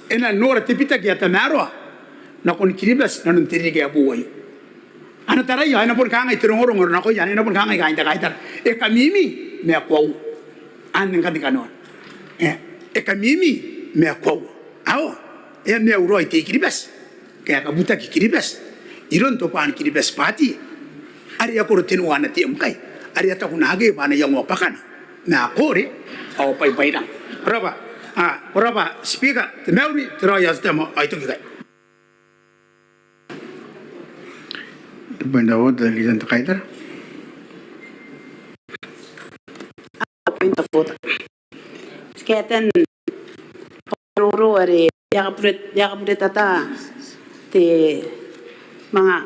E na nora te bitaki ae tamaroa nakon Kiribati inanon te ririki ae boou aio. A na taraia, ao e na boni kangai te rongorongo nakoia, e na boni kangai kaain te kaitara: E kamimi ma e koaua. Anne ngkanne kanoana. E, e kamimi ma e koaua. Ao e a maiuraoi te I-Kiribati ke e a kabutaki Kiribati iroun Tobwaan Kiribati Baati are e a koro tenua ana term ngkai, are e a taku naake bwa a na iangoa bwakana ma akore ao bwaibwairang. Ko rabwa, a, ko rabwa Speaker, te mauri, te raoi ao te tabomoa, ao I toki ikai. Te point of order, Leader n te kaitara. Point of order. Ti kaetan maroro are e a kabure, e a kaburetata te manga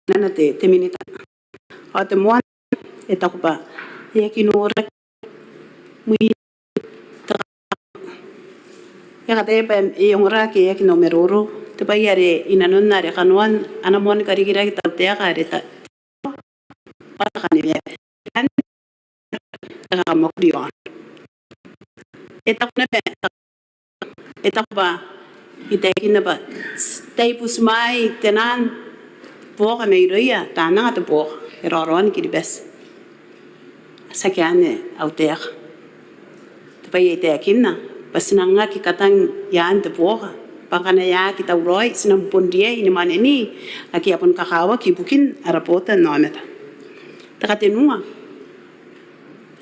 nana te, te minita. Ao te moan, e taku bwa e aki noraki mwiin te ka-, e kataia bwa e ongora ke e aki nako maroro. Te bwai are inanona are kanoan ana moan karikirake tautaeka are ta-, bwa te kaneweaba. Anne te kakamwakuri aio. E taku naba, e taku bwa I taekinna bwa tai butimwaei tenan buoka mairouia taan anga te buoka, e raoraon Kiribati. Tiaki anne au taeka. Te bwai ae I taekinna bwa ti na aki katang iaan te buoka bwa ngkana e aki tauraoi ti na bon riai ni mwaneni ake a bon kakawaki ibukin ara botannaomata. Te katenua,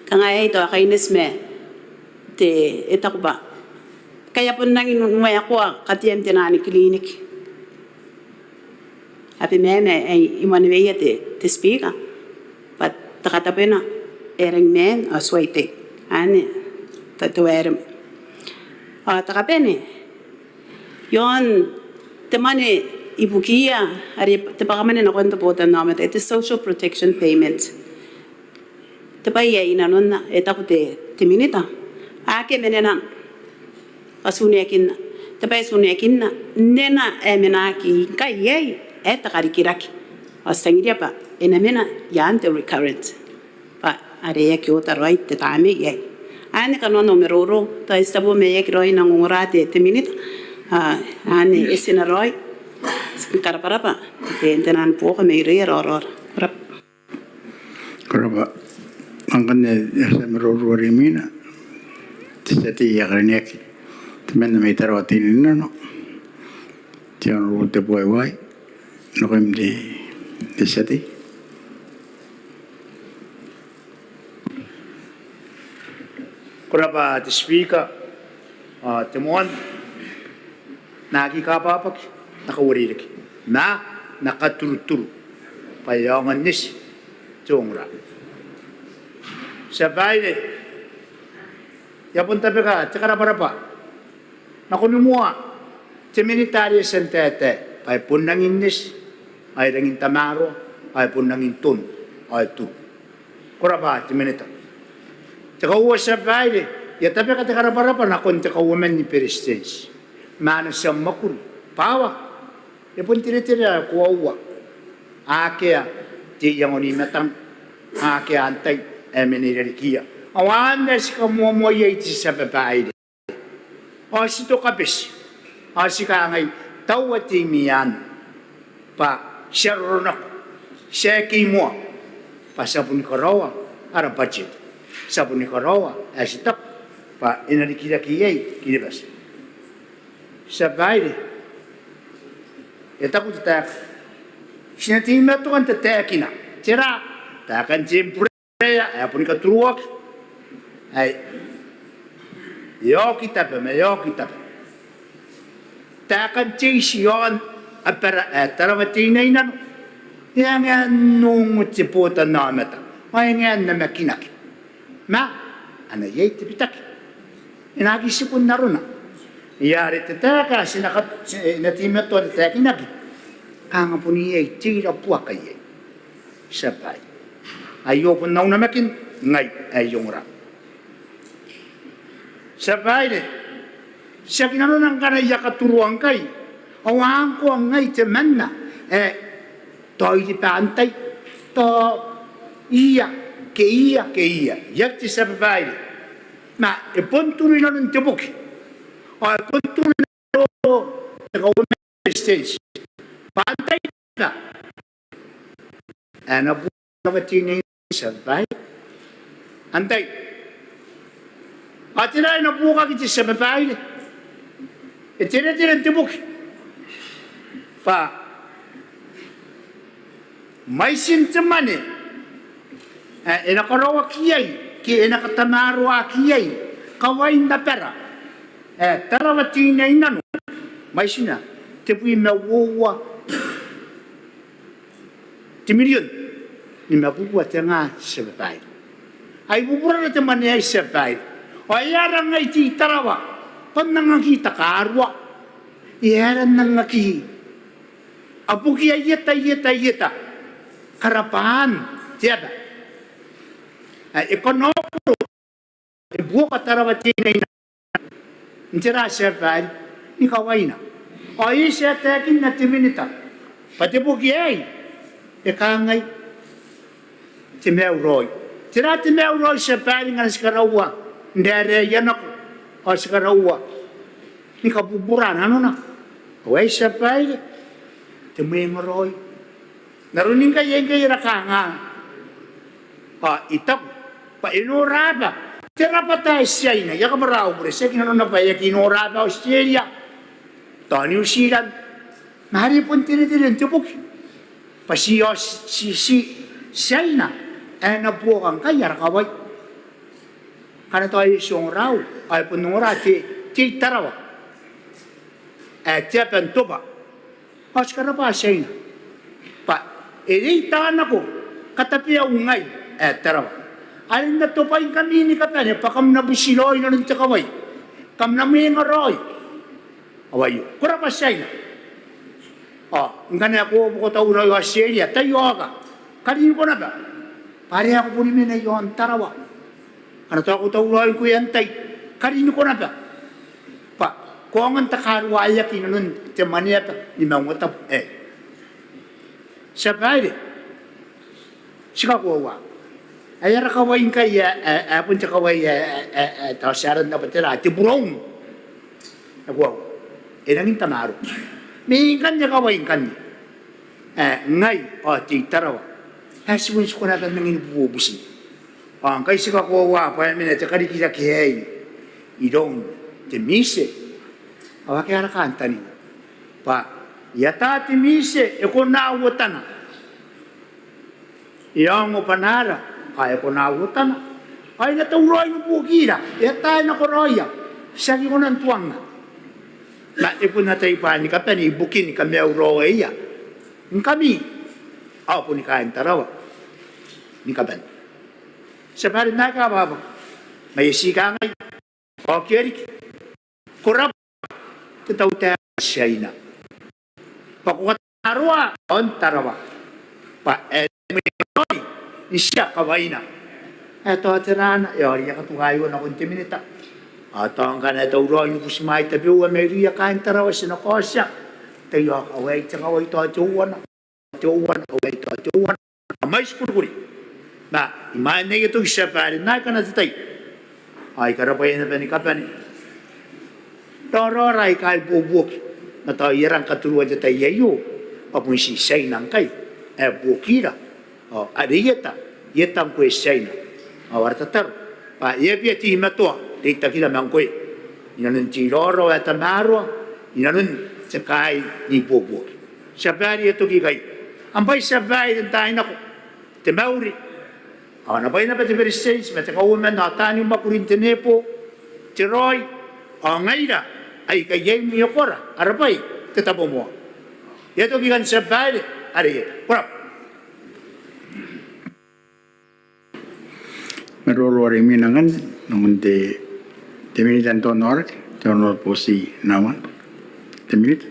kanga aei tao e kaineti ma te, e taku bwa ngkai a bon rangi n waekoa katean tenan kiriniki. Ao bwa ma, ma ae I mwaneweia te, te Speaker bwa te katabwena e rangi n maan ao tuai tei. Anne te, te waerem. Ao te kabane, iaon te mwane ibukiia are te bwakamwane nakon te botannaomata, te social protection payment. Te bwai ae inanona, e taku te, te minita, akea menena. Ao ti uneakinna, te bwai ae ti uneakinna, nnena ae e menaki ngkai iai ae te karikirake. Ao ti tangiria bwa e na mena iaan te recurrent bwa are e aki ota raoi te tamnei iai. Anne kanoan au maroro, tao e titebo ma e aki raoi n ongora te, te minita. Ao anne e tina raoi. Ti karabwarabwa n te, n tenan buoka mairouia raoraora. Ko rabwa. Ko rabwa. Ngkanne e a tia maroro are imwina. Te tia tei ae karineaki temanna mai Tarawa Teinainano, te Honourable Teboa Iwai. Nakoim te, te tia tei. Ko rabwa te Speaker. Ao te moan, N na aki kabwabwaki, N na kauarerekea ma N na katuruturu bwa e aonga n eti te ongora. Tia Babaire, I a bon tabeka te karabwarabwa nakoni moa te minita are e tia n taetae bwa e bon rangi n eti, ao e rangi n tamaroa, ao e bon rangi n tonu, ao e turu. Ko rabwa te minita. Te kauoua, Tia Babaire, I a tabeka te karabwarabwa nakon te kauoman ni Beretitenti ma ana tia mwakuri bwa e bon teretere ae koaua, akea te iango ni matang, akea antai ae mena i rarikiia. Ao anne ae ti kamoamoa iai, Tia Babaire. Ao ti tokabeti, ao ti kangai, taua te imwian bwa ti a roro nako, ti a ekei moa bwa ti a boni karaoa ara budget, ti a boni karaoa ae ti taku bwa e na rikirake iai Kiribati. Tia Babaire, e taku te taeka, ti na teimatoa n tataekina, tera, taekan te embraer, ae boni katuruaki ae e oki taba ma e oki taba. Taekan te iti i aon abara ae Tarawa Teinainano e a ngae n ongo te botannaomata ao e ngae n namakinaki. Ma a na iai te bitaki. E na aki tiku n arona. Ai are te taeka ae ti na kat-, ti na teimatoa n taekinaki, kanga bon iai te ira buaka iai. Tia Babaire, aio bon au namakin ngai ae I ongora. Tia Babaire, tiaki nanona ngkana I a katuruaki ngkai ao a ngkoa ngai temanna ae tao iriba antai, tao ia ke ia ke ia. I aki te Tia Babaire, ma e bon turu inanon te boki ao e bon turu inanon te Kauoman ni Beretitenti bwa antai naba ae na buoka Tarawa Teinainano, Tia Babaire? Antai? Ao tera ae na buokaki, te Tia Babaire? E teretere n te boki bwa mwaitin te mwane ae e na karaoaki iai ke e na katamaroaki iai kawain abara ae Tarawa Teinainano, mwaitina tebwi ma uoua te mirion nimabubua te nga, Tia Babaire. Ai buburara te mwane aei, Tia Babaire. Ao e aera ngai te I-Tarawa bwa N nang aki takarua? E aera N nang aki abukia ieta, ieta, ieta karabwaan te aba ae e kanakoraoi e buoka Tarawa Teinainano? N tera, Tia Babaire? Ni kawaina. Ao e eti ae taekinna te Minita bwa te boki aei e kangai: te maiu raoi. Tera te maiu raoi, Tia Babaire, ngkana ti karaua n raeraeia nako ao ti karaua ni kabubura nanona? Ao aei, Tia Babaire, te mwengaraoi. N aron ngkai, ngkai ara kanganga ao I taku bwa e noraba te rabwata ae Tiaina. I a kabwara au bure, tiaki nanona bwa e aki noraba Australia, tao New Zealand, ma are bon teretere n te boki bwa ti, ao ti, ti, Tiaina ae na buoka ngkai ara kawai. Ngkana tao e eti ongorau ao e bon ongora te, te I-Tarawa ae te aba n tobwa. Ao ti karabwa Tiaina bwa e reita nako katabeu ngai ae Tarawa are N na tobwaingkami ni kabane bwa kam na buti raoi inanon te kawai, kam na mwengaraoi. Ao aio, ko rabwa Tiaina. Ao ngkana ko, ko tauraoi Australia, tai aoka, kariniko naba bwa are ko boni mena i aon Tarawa. Ngkana tao ko tauraoi ngkoe antai, kariniko naba bwa ko aonga n takaruaeaki inanon te mwaneaba ni maungatabu aei. Tia Babaire, ti kakoaua ae ara kawai ngkai ae, ae, ae bon te kawai ae, ae, ae, ae tao ti aranna bwa tera, te buraun. E koaua, e rangi n tamaroa. Ma ngkanne kawai ngkanne ae ngai ao te I-Tarawa ae ti bon tiku naba n rangi ni bubuti. Ao ngkai ti kakoaua bwa e mena te karikirake aei iroun te MISE. Ao akea ara kantaninga bwa e ata te MISE, e kona uotana. E a ongo bwanaara ao e kona uotana. Ao e na tauraoi ni buokira, e ata e nakoraoia, ti aki kona n tuangnga. Ma e bon atai bwaai ni kabane ibukin kamaiuraoaia ngkami ao boni kaain Tarawa ni kabane. Tia Babaire, N na aki kabwabwaka, ma I a tii kangai, ao ke riki, ko rabwa te tautaeka ae Tiaina bwa ko katamaroa aon Tarawa bwa e na mwengaraoi n tia kawaina. Ae tao tera ae e a ori, e a katuka aio nakon te Minita. Ao tao ngkana e tauraoi ni butimwaai tabeua mairouia kaain Tarawa, ti na kaotia. Tai aoka, ao aei te kawai, tao teuana, teuana, ao aei tao teuana. A mwaiti kurikuri. Ma imwain ae I a toki, Tia Babaire, N na aki kana te tai ao I karabwaia naba ni kabane raoraora aika ibuobuoki. Ma tao I a rang katurua n te tai aio bwa bon ti Tiaina ngkai ae buokira. Ao are i eta, i eta ngkoe Tiaina. Ao ara tataro bwa e a bia teimatoa reitakira ma ngkoe inanon te iraorao ae tamaroa, inanon te kaai n ibuobuoki. Tia Babaire, I a toki ikai. Am bwai, Tia Babaire, n taai nako, te mauri Ao ana bwai naba te Beretitenti ma te Kauoman ao taani mwakuri n te nebo, te raoi, ao ngaira aika iai mwiokora ara bwai, te tabomoa. E a toki ngkanne Tia Babaire, are e a. Ko rabwa. Maroro are imwina ngkanne, nakon te, te Minita n te Onooraoi, te Honourable Bosi Nauan. Te Minita.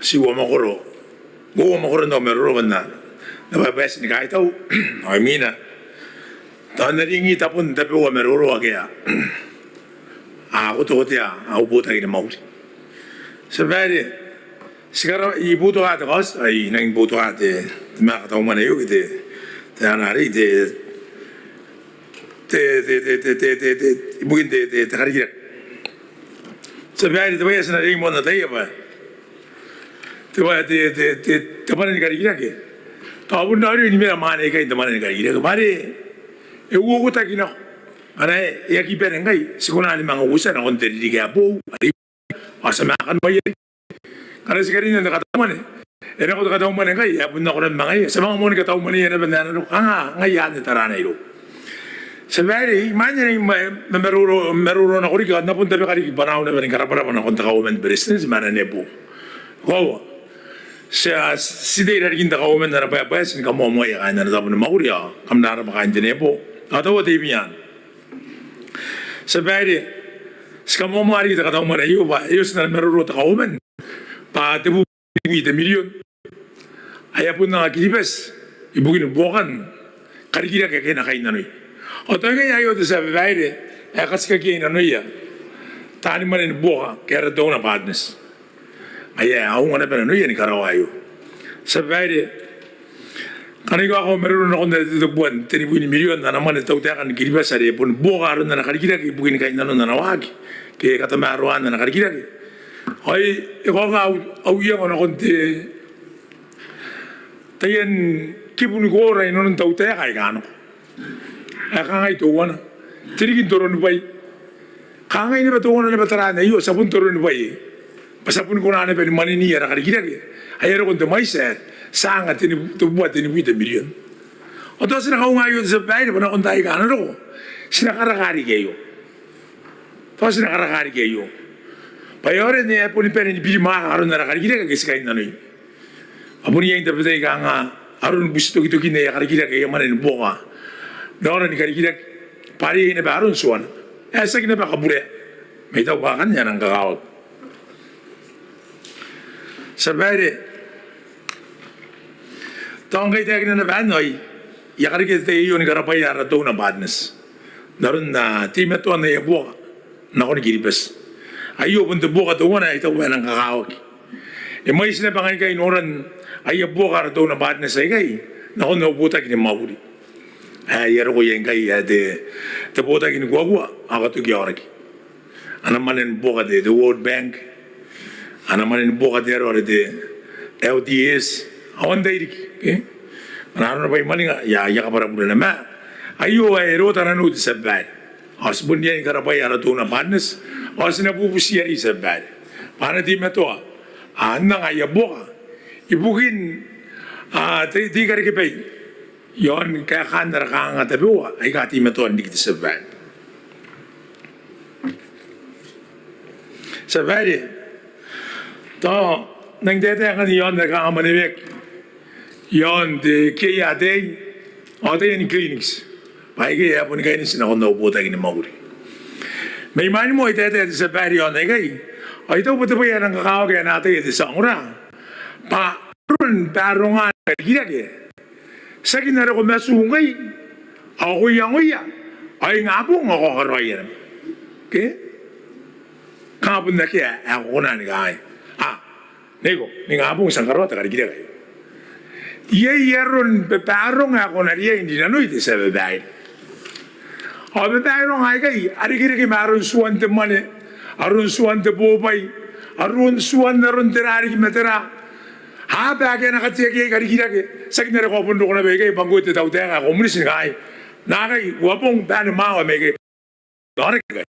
Ti uamakoro, uamakoro n au maroro bwa N na bwaebwaeti ni kaitau, ao imwina tao N na ringi tabon tabeua maroro ake a kotokotoa au botaki ni mwakuri. Tia Babaire, ti kara, I boutokaa te kaoti, I nangi boutokaa te, te manga katau mwane aio ke te, te ana arei, te, te, ibukin te, te, te karikirake. Tia Babaire, te bwai ae ti na riai moa n ataia bwa te bwai, te, te, te, te mwane ni karikirake. Tao bon raoiroi ni mena mwaane aikai n te mwane ni karikirake bwa are e uouotaki nako. Ana e aki bane ngkai, ti kona ni manga uotia nakon te ririki ae boou, are ao ti a manga kanoaia riki. Ngkana ti karinna n te katau mwane, e nako te katau mwane ngkai ae bon nako naba ma ngaia, ti a manga moa ni katau mwaneia naba n ae na roko, kanga ngaia anne tarana irou. Tia Babaire, imwain ae I ma, ma, maroro, maroro nako riki, ao N na bon tabeka riki bwanaau naba ni karabwarabwa nakon te Kauoman ni Beretitenti ma ana nebo. Koaua, ti a, ti tei i rarikin te Kauoman n ana bwaebwaeti ni kamoamoaia kaain ana tabo ni mwakuri, ao kam na rabwa kaain te nebo. Ao tao te ibian Tia Babaire, ti kamoamoa riki te katau mwane aio bwa e oti n ana maroro te Kauoman bwa te bubui te mirion ae a bon anga Kiribati ibukin buokan karikirake ake e na kainnanoi. Ao tao ngaia aio te Tia Babaire ae e katikaki iai nanoia taani mwane ni buoka ke ara donor partners. Aia, a unga naba nanoia ni karaoa aio. Tia Babaire, ngkana I kakoaua au maroro nakon are te tebubua n tenibwi ni mirion ana mwane te tautaeka ni Kiribati are e boni buoka aron ana karikirake ibukin kainnanon ana waaki ke katamaroaan ana karikirake. Ao e kaoka au, au iango nakon te taian kibu ni koora inanon tautaeka aika a nako. Ae kangai teuana, te riki n toronibwai. Kangai naba teuana naba taraan aio, ti a bon toronibwai. Bwa ti a boni kona naba ni mwaneniia ara karikirake ae a roko n te mwaiti ae ti anga, teni, tebubua tenibwi te mirion. Ao tao ti na kaunga aio te Tia Babaire bwa nakon taai aika a na roko ti na karaka riki aio. Tao ti na karaka riki aio. Bwa e aonga n ae e boni bane ni birimwaaka aron ara karikirake ake ti kainnanoi. A bon iai n tabetai kanga aron butitokitokin aia karikirake aia mwane ni buoka n aora ni karikirake bwa a riai naba aron tuana ae tiaki naba kaburea. Ma I taku bwa akanne a nang kakawaki. Tia Babaire, tao ngkai I taekina naba anne ao I a karekea te tai aio ni karabwaia ara donor partners n aron teimatoan aia buoka nakon Kiribati. Aio bon te buoka teuana ae I taku bwa e nang kakawaki. E mwaiti naba ngkai noran aia buoka ara donor partners aikai nakon au botaki ni mwakuri ae I a roko iai ngkai ae te, te botaki ni kuakua ao katoki aoraki. Ana mwane ni buoka te, te World Bank, ana mwane ni buoka te aro are te L D S, ao antai riki, ke? Ana arona bwa I mwaninga, I a, I a kabwara burena ma aio ae e rota nanou te Tia Babaire. Ao ti bon riai ni karabwaia ara donor partners, ao ti na bubutiia riki Tia Babaire bwa a na teimatoa n anga aia buoka ibukin te, te ikarekebai iaon kaekaan ara kanganga tabeua aika teimatoa n riki te Tia Babaire. Tia Babaire, tao N nang taetae ngkanne iaon ae kanga mwaneweaki iaon te kiei ataei ao taiani clinics bwa aikai ae boni kaineti nakon au botaki ni mwakuri. Ma imwain moa I taetae te Tia Babaire iaon aikai ao I taku bwa te bwai ae nang kakawaki ae na ataia te tia ongora bwa aron baaronga ni karikirake tiaki n are ko matu ngkai ao ko iangoia ao ingabong ao ko a karaoia naba, ke? Kanga bon akea ae ko kona ni kangai, a, neiko, n ingabong ti a karaoa te karikirake aio. Iai aron babaaronga ae ko na riai n rinanoi te Tia Babaire. Ao babaaronga aikai a irekereke ma aron tuan te mwane, aron tuan te bobwai, aron tuan aron tera riki ma tera. Aba ake a na kateaki iai karikirake tiaki n are ko a bon roko naba ikai bwa ngkoe te tautaeka ae ko mwiiti ni kangai, naakai uabong bane mwawa ma ikai. Ao reke ngkai.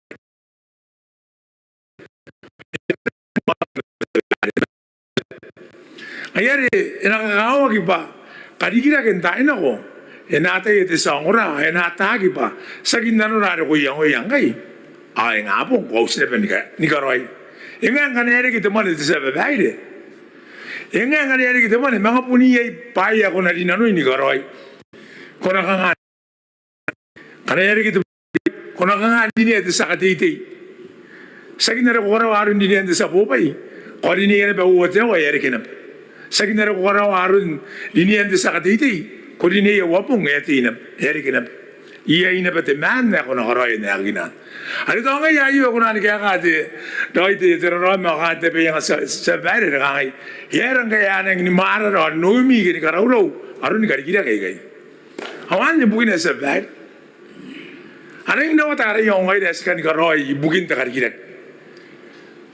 Ngaia are e na kakawaki bwa karikirake n taai nako e na ataia te tia ongora, e na ataaki bwa tiaki nanora are ko iangoia ngkai, ao e nga bong, ko a uti naba ni ka-, ni karaoi. E ngae ngkana e reke te mwane te tia babaire, e ngae ngkana e reke te mwane, manga bon iai bwaai ae ko na rinanoi ni karaoi. Ko na kanga, ngkana e reke te, ko na kanga n rinea te tia kateitei? Tiaki n are ko karaua aron rinean te tia bobwai, ko rineia naba uoua te aoa e a reke naba. Tiaki n are ko karaua aron rinean te tia kateitei, ko rineia uabong e a tei naba, e a reke naba. Iai naba te maan ae ko na karaoia n aekakin anne. Are tao ngaia aio ae ko na ni kaeka te, raoi te, te raraoma ao kaain te bwai ae nga tia, tia babaire are kangai, e aera ngkai a nangi ni mwarara aron oimi ke ni karaurau aroni karikirake aikai? Ao anne bukina, tia babaire. A nangi n rawata ara iango ngaira ae ti kani karaoi ibukin te karikirake.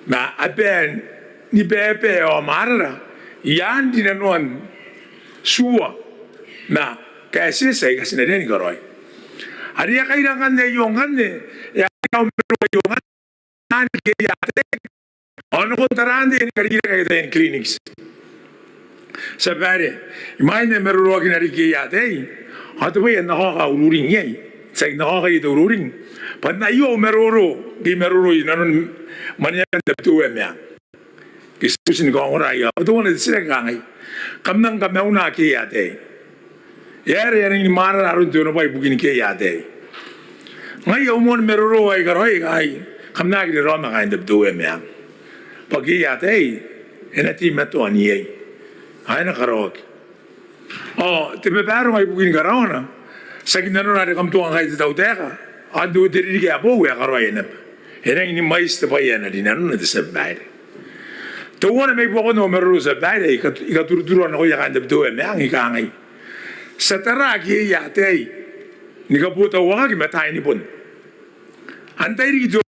Ma a bae ni baebae ao mwarara i aan rinanoan tua ma kaetieti aika ti na riai ni karaoi. Are e a kaira ngkanne aio ngkanne, e a kaira au maroro aio ngkanne, n aki iai ataei ao nakon taraan te karikirake ae taian clinics. Tia babaire, imwain ae maroroakina riki iai ataei ao te bwai ae N na kaoka ururing iai, tiaki N na kaoka iai te ururing, bwa n aio au maroro, ngke I maroro inanon mwaneaban Tabiteuea Meang, ngke ti uti ni kaongora iai, ao teuana te titiraki kangai: Kam nang kamauna ake iai ataei? E aera e a nangi ni mwarara aron te onobwai ibukin ake iai ataei? Ngai au moan maroro ae I karaoia, I kangai, kam na aki raraoma kaain Tabiteuea Meang, bwa ake iai ataei e na teimatoa n iai ao e na karaoaki. Ao te babaronga ibukin karaoana, tiaki nanona are kam tuanga ngkai te tautaeka ao n te, te ririki ae boou e a karaoia naba. E nangi ni mwaiti te bwai ae na rinanona, te tia babaire. Teuana mai buakon au maroro, tia babaire, ae I ka, I katuruturua nakoia kaain Tabiteuea Meang, I kangai: Ti a tara ake iai ataei ni kabotauaki ma taai ni bon. Antai riki te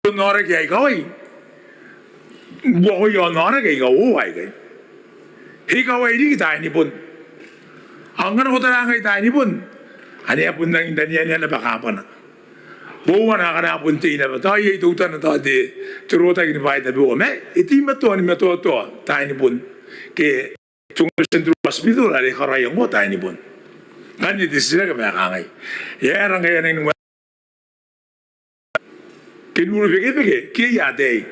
onaoraki ae I kawai? N buakoia onaoraki aika uoua aikai, e I kawai riki taai ni bon. Ao ngkana ko tara ngkai taai ni bon, ane a bon rangi n raneanea naba kabwana. Bouana akana a bon tei naba, tao iai teutana, tao te, te rotaki ni bwai tabeua, ma e teimatoa ni matoatoa taai ni bon. Ke te Central Hospital are e karaoia ngkoa taai ni bon. Ngkanne te titiraki bwa e kangai: E aera ngkai a nangi ni mwa-, ke n urubekebeke, ke iai ataei?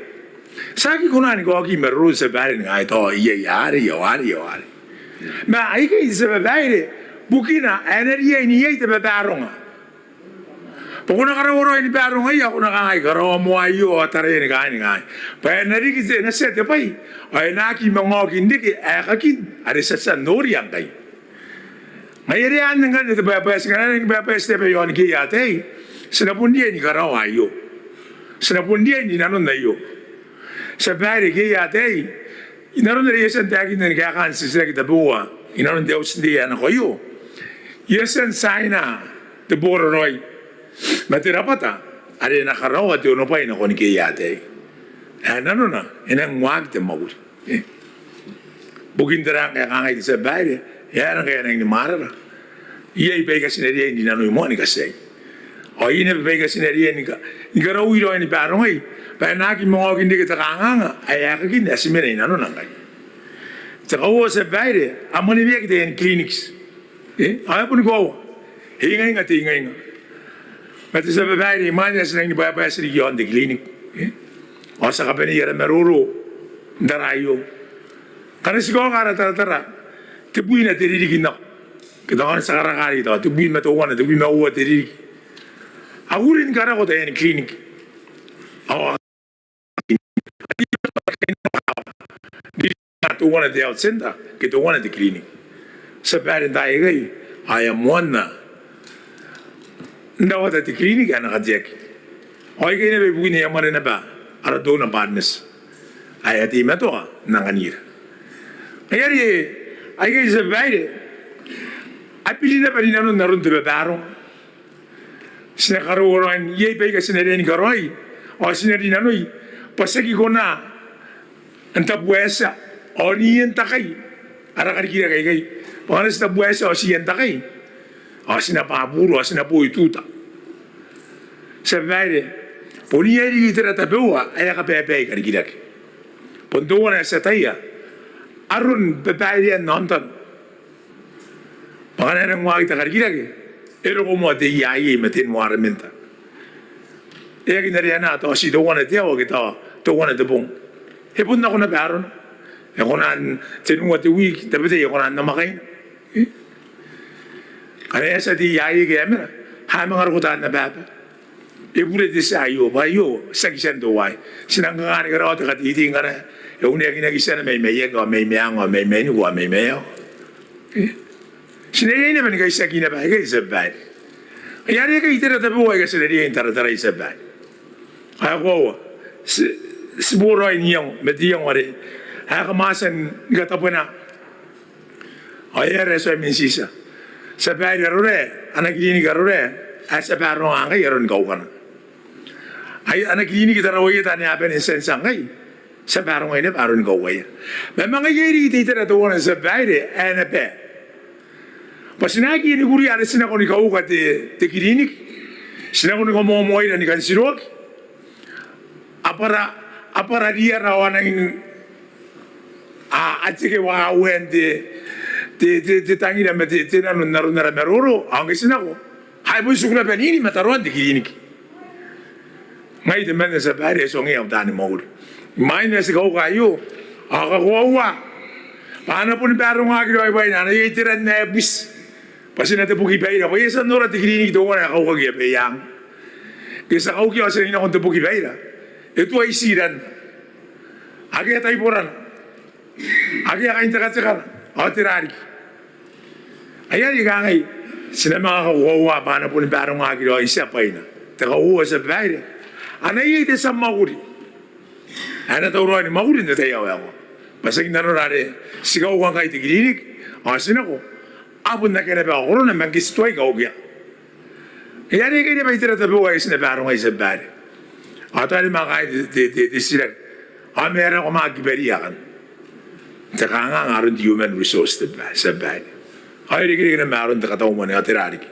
Ti aki kona ni kaoki maroro, tia babaire, ni kangai tao iai arei ao arei ao arei. Ma aikai, tia babaire, bukina ae e na riai n iai te babaronga. Bwa ko na karaua raoi ni barongaia, ko na kangai, karaoa moa aio ao taraia ni kangai, ni kangai. Bwa e na riki te, e na tia te bwai ao e na aki manga oki n reke aekakin are ti a tia n noria ngkai. Ngaia are anne ngkanne te bwaebwaeti, ngkana e nangi ni bwaebwaeti te aba iaon ake iai ataei, ti na bon riai ni karaoa aio. Ti na bon riai n rinanon aio. Tia babaire, ake iai ataei, inanon are I a tia n taekinna ni kaekaan te titiraki tabeua inanon te auti n tei ae nako aio, I a tia n tiaina te boraraoi ma te rabwata are e na karaoa te onobwai nakon ake iai ataei. Ae nanona e nang waaki te mwakuri. E, bukin tera ngkai e kangai te tia babaire, e aera ngkai a nangi ni mwarara? Iai baika ti na riai n rinanoi moa ni katiai. Ao iai naba baika ti na riai ni ka, ni karaui raoi ni barongai, bwa e na aki manga oki n reke te kanganga ae aekakin ae ti mena inanona ngkai. Te kauoua, tia babaire, a mwaneweaki taiani clinics. E, ao e boni koaua. E ingainga te ingainga. Ma te tia babaire, imwain ae ti nangi ni bwaebwaeti riki iaon te clinic, e, ao ti a kabanei ara maroro n tara aio. Ngkana ti kaoka ara taratara, tebwina te ririki n nako, ke tao ngkana ti a karaka riki, tao tebwi ma teuana, tebwi ma uoua te ririki, a kuri ni karako taiani clinic. Ao a teuana te health centre ke teuana te clinic. Tia babaire, n taai aikai ao e a moanna n rawata te clinic ae na kateaki. Ao aikai naba ibukina e a mwane naba ara donor partners ae a teimatoa n anganira. Ngaia are aikai, tia babaire, a biri naba rinanon aron te babaronga. Ti na karaua raoi, iai baika ti na riai ni karaoi ao ti na rinanoi, bwa ti aki kona n tabuaetia ao n ientakai ara karikirake aikai. Bwa ngkana ti tabuaetia ao ti ientakai ao ti na bwaburu ao ti na boi tuta. Tia babaire, bon iai riki itera tabeua ae a kabaebaei karikirake. Bon teuana ae ti ataia aron babairean aontano bwa ngkana e nang waaki te karikirake, e roko moa te E I A ma te environment. E aki narea naba tao ti teuana te aoa ke tao teuana te bong. E bon nako naba arona. E kona n tenua te wiki, tabetai e kona n namwakaina. Ngkana e a tia te E I A ke e mena, a manga roko taan abaaba. E bure te tia aio, bwa aio tiaki tian teuaei. Ti nang kanga ni karaoa te kateitei ngkana e uneakinaki tiana mai maiaki ao mai meang ao mai mainiku ao mai maeao. Ti na riai naba ni kaitiaki naba aikai, tia babaire. Ngaia are aikai itera tabeua aika ti na riai n taratarai, tia babaire. Ao e koaua, ti, ti boraoi n iango ma te iango are ae kam a tia ni katabwena. Ao e aera ae ti a mena n tiatia, tia babaire, arora ae ana kiriniki arora ae ti a baronga ngkai aroni kaukana. Ai ana kiriniki Tarawa Ieta ane a bane n tiantia ngkai, ti a barongai naba aroni kaukaia. Ma manga iai riki te itera teuana, tia babaire, ae na bae bwa ti na aki enikurira are ti nako ni kauka te, te kiriniki. Ti nako ni kamoamoaira ni kan tiroaki. A bwara, a bwara riara ao a nangi a, a teke waewaen te, te, te, te tangira ma te, te nano n aron ara maroro. Ao ngke ti nako, ai bon tiku naba n ini mataroan te kiriniki. Ngai temanna, tia babaire, ae ti ongeau taani mwakuri. Imwain ae ti kauka aio, ao kakoaua bwa a na boni barongaki raoi bwaina, a na iai te ran ae buti bwa ti na teboki baira, bwa I a tia n nora te kiriniki teuana ae kaukaki i Abaiang. Ngke ti a kaukia ao ti a nangi nako n teboki baira, e tuai tii ranna. Akea taiborana, akea kaintekatekana, ao tera riki. Ngaia are I kangai, ti na manga kakoaua bwa a na boni barongaki raoi n tia bwaina. Te kauoua, tia babaire, a na iai te tia mwakuri ae na tauraoi ni mwakuri n te tai ae waekoa. Bwa tiaki nanora are ti kauka ngkai te kiriniki ao ti nako, a bon akea naba korona ma ngke ti tuai kaukia. Ngaia are aikai naba itera tabeua aika ti na barongai, tia babaire. Ao tao ni manga kaai te, te, te, te titiraki, ao ma e aera ko manga kibaria akanne? Te kanganga aron te human resource, tia babaire. Ao e irekereke naba ma aron te katau mwane ao tera riki.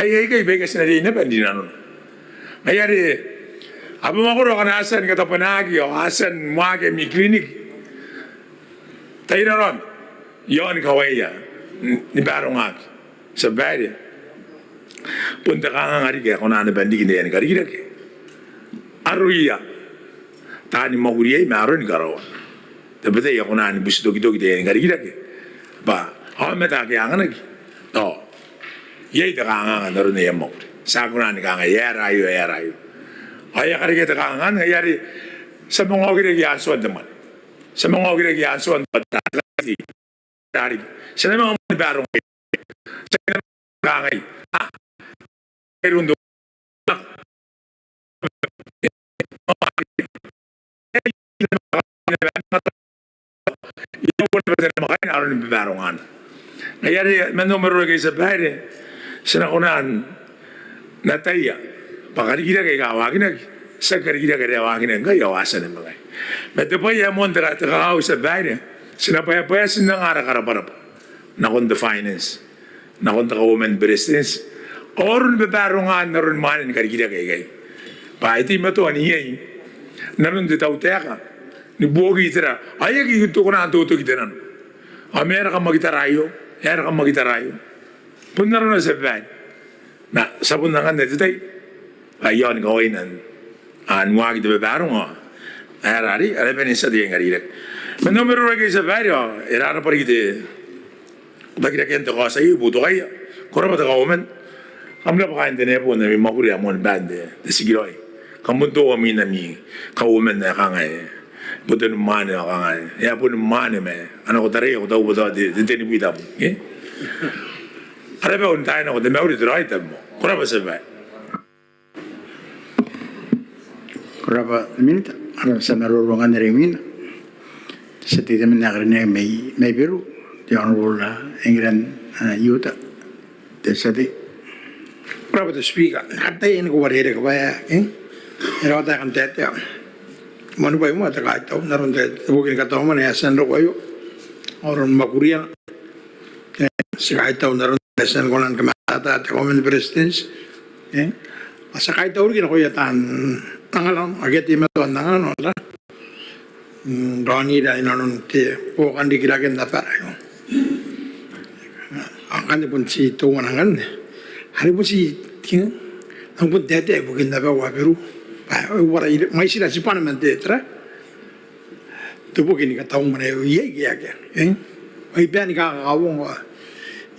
Ai aikai baika ti na riai naba n rinanona. Ngaia are abamwakoro akana a tia ni katabwanaki ao a tia ni waaki ami kiriniki, tai raroam i aon kawaia ni barongaki, tia babaire. Bon te kanganga riki ae kona naba n riki n aia ni karikirake aroia taani mwakuri iai ma aroni karaoana. Tabetai a kona ni butitokitoki te aia ni karikirake bwa aomata ake a anganaki ao iai te kanganga n aron aia mwakuri. Ti aki kona ni kangai e aera aio, e aera aio. Ao e a karekea te kanganga. Ngaia are ti a manga okiraki i aan toan te mwane, ti a manga okiraki i aan toan te mwane. Tera riki, ti na manga moani barongai. Ti na manga kangai, a, iroun te Ngaia are man au maroro aikai, tia babaire, ti na kona n ataia bwa karikirake aika a waakinaki, tiaki karikirake are a waakinaki ngkai ao a tia ni manga. Ma te bwai ae moan te ka, te kakao, tia babaire, ti na bwaebwaeti n anga ara karabwarabwa nakon te finance, nakon te kauoman ni beretitenti, ao aroni babarongaan aroni mwanen karikirake aikai. Bwa e teimatoa n iai nanon te tautaeka ni buoki itera ao e aki kona n totoki te nano. Ao ma e aera kam aki tara aio, e aera kam aki tara aio. Bon arona, tia babaire. Ma ti a bon anganna te tai bwa i aon kawaina n waaki te babaronga. Aera arei, a na bane n tia te aia ni karikirake. Man au maroro aikai, tia babaire, ao e rarabwa riki te takirakean te kaoti aio i boutokaia. Ko rabwa te kauoman. Kam rabwa kaain te neighbour n ami mwakuri ae moan baan te, te tikiraoi. Kam bon tooa mwin ami kauoman ae kangai, boton mwaane ao kangai, e a boni mwaane ma a nako taraia, ko taku bwa tao te, te tenibwi tabun, ke? Ara bau n taai nako, te mauri, te raoi tabemoa. Ko rabwa, tia babaire. Ko rabwa te Minita. Ara tia maroro ngkanne are imwina, te tia tei temanna ae karineaki mai, mai Beru, te Honourable, a, Engiran, a, Iuta, te tia tei. Ko rabwa te Speaker. N na kataia ni kauarerekea bwa e, e rawata ae kan taetae moanibwai moa te kaitau n aron te, te bukin katau mwane ae e a tia n roko aio ao aron mwakuriana. Ti kaitau n aron ae e a tia ni kona ni kamatata te kauoman ni beretitenti. Ao ti kaitau riki nakoia taan anganano, akea teimatoa n anganano, n ra raonira inanon te buokan rikiraken abara aio. Ao ngkanne bon ti teuana ngkanne are bon ti, nang bon taetae ibukin abau ae Beru bwa e uara mwaitira tibwana man te tera te boki ni kataumwane aio, iai ke akea. Ao I bane ni kakauongo ao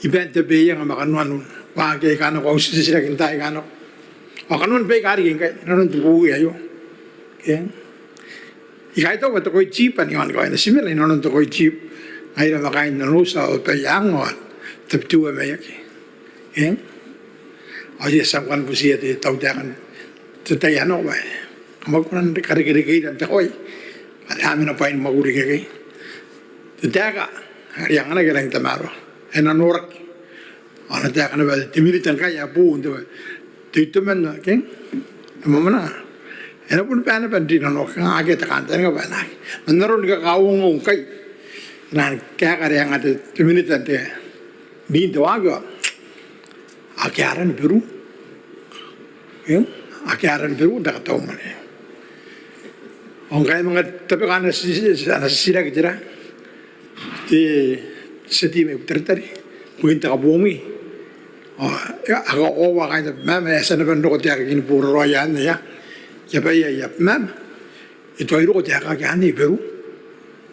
I bane n tabeaianga ma kanoan waaki aika nako, au titiraki n taai aika nako, ao kanoan baika a riki ngkai inanon te bowi aio. I kaitaua bwa te koi tib anne e a tia ni kawaina, ti mena inanon te koi tib ngaira ma kaain Nonouti ao Abaiang ao Tabiteuea Maiaki. Ao ti a tia ngkanne butiia te tautaeka n te tai ae nako bwa kam aki kona ni karekerekeira n te kawai bwa are a mena bwaai ni mwakuri ikekei. Te taeka are e anganaki e rangi n tamaroa, e na noraki. Ao ana taeka naba te minita ngkai ae boou n te, te itoman, ke, te mwamwananga, e na boni bae naba n rinanoaki, kanga akea te kantaninga bwa e na aki. Man aron ni kakauongo ngkai, e na kaeka are e anga te minita n te, n te waaki ao akea aran Beru. Akea aran Beru n te kataumwane. Ao ngkai e manga tabeka ana titiraki tera te tia tei mai Butaritari ibukin te kaboomwi. Ao a kakoaua kaain Abemama, e a tia naba n roko taekakin boraraoi anne, ia, ia bwa ia, ia Abemama, e tuai roko taekaki anne i Beru.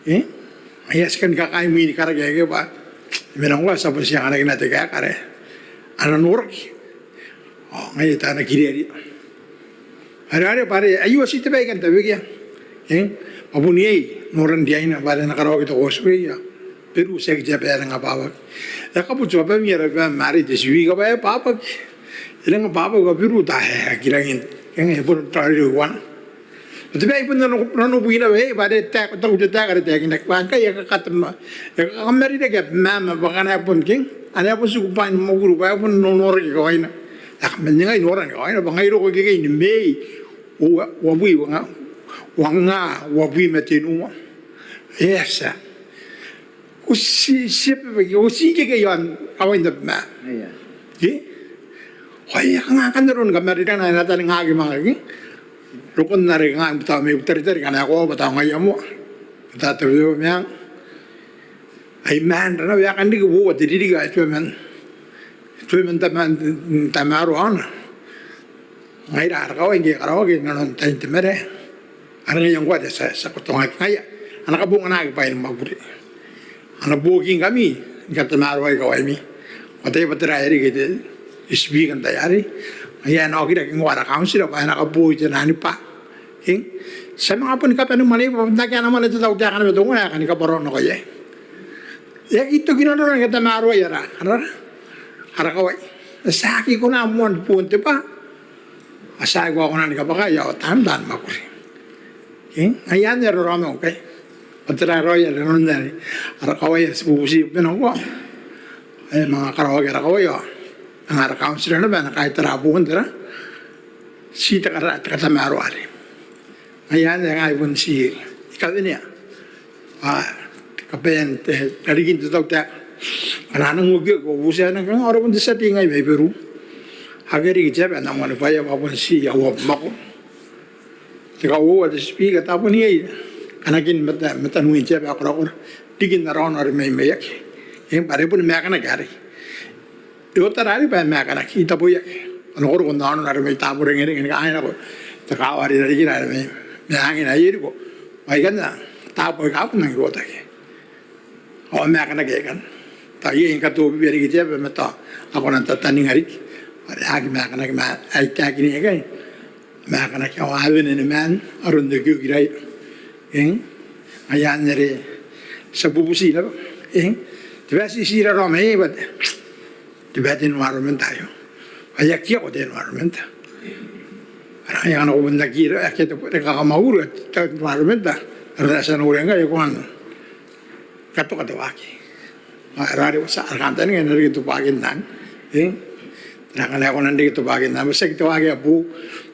Ngaia ti kan kakaai mwin karaki aikai bwa e mena ngkoa ti a bon tia anganakina te kaeka are a na noraki. Ao ngaia taani kiriaria are, are bwa are aio ti te bwai ae I kan tabekia, bwa bon iai noran riaina bwa are e na karaoaki te causeway ao Beru tiaki te aba ae e rang ababaki. E a kabuta abami ara bwai ma are te tiwika bwa e ababaki, e rang ababaki ao Beru tao e aki rangi n, e bon tao irouana. Te bwai bon nano, nano bwina bwa e, bwa are taku te taeka are taekinaki bwa ngkai e kakatama, e kakamarirake Abemama bwa ngkana e bon, ke, ane e bon tiku bwaai ni mwakuri bwa e bon nonoraki kawaina. E a kaman ningai norana kawaina bwa ngai roko ikekei ni Mei uabwi, uanga, uabwi ma tenua. E a tia. Ko ti, ti, ko ti ikekei aon kawain Abemama. Ke? Ao e a kanga ngkanne aron kamarirana ae e na taningaki manga, ke? Rokon are kanga I taku mai Butaritari ngkana e koaua bwa tao ngaia moa. Bwa tao Tabiteuea Meang, ai maan rana bwa e a kan riki uoua te ririki ae e tuai man, e tuai man tama, tamaroa aona. Ngaira ara kawai ngke e karaoaki inanon tain te marae are ngaia ngkoa te tia, tia kotongaki, ngaia a na kabonganaki bwaai ni mwakuri. A na buokingkami ni katamaroai kawaimi. Ko ataia bwa tera ae riki te Speaker n tai arei? Ngaia e na okiraki ngkoa ara kauntira bwa e na kabooi te nani bwa, ke, ti a manga boni kabane mwanei bwa n akea ana mwane te tautaeka naba teuana ae kani kabwarao nako iai. E aki toki nanora ni katamaroai ara, ara, ara kawai. Ti aki kona moa ni bon te bwa a tia ae ko a kona ni kabwakai ao taan, taan mwakuri. Ke? Ngaia anne ara raraoma ngkai. Bwa tera raoi are nanona are ara kawai are ti bubuti mena ngkoa. E manga karaoaki ara kawai ao manga ara kauntira naba ae na kaitara boon tera, ti te kara, te katamaroa arei. Ngaia anne ngai bon ti kawenea. A, kabaean te, rarikin te tautaeka. Ngkana a nang okioki ao butia nang kanga, ao ara bon te tia tei ngai mai Beru. Akea riki te aba ae N na moanibwaia bwa bon ti aua abamwakoro. Te kauoua te Speaker, tao bon iai kanakin mata, mataniwin te aba ae korakora riki n ara aono are mai Maiaki. Eng, bwa are boni maakanaki arei. E otara arei bwa e maakanaki, I taboiaki. A nakoraoi n aono are mai Taburengerenge ni kaai nako te kaawa are i rarikira are mai, mai Meang ae Ieriko. Bwa aikanne taabo aika a bon nangi rotaki ao a maakanaki aikanne. Tao iai ni katobibia riki te aba ma tao a kona n tataninga riki. Are a aki maakanaki ma ae I taekinna aikai. Maakanaki ao a wene ni maan aron te okioki raoi. Eng? Ngaia anne are ti a bubuti naba. Eng? Te bwai ae ti, ti raraoma iai bwa te, te bwai ae te environment aio. Ae akea ko te environment. Are ngaia ngkana ko bon aki, akea te, te kakamauring ae te environment. Are ti a noria ngkai e kona ni katoka te waaki. Ao e raoiroi bwa ti a, ara kantaninga e na reke te bwaaki n anne. Eng? Tera ngkana e kona n reke te bwaaki n anne, bwa tiaki te waaki ae boou.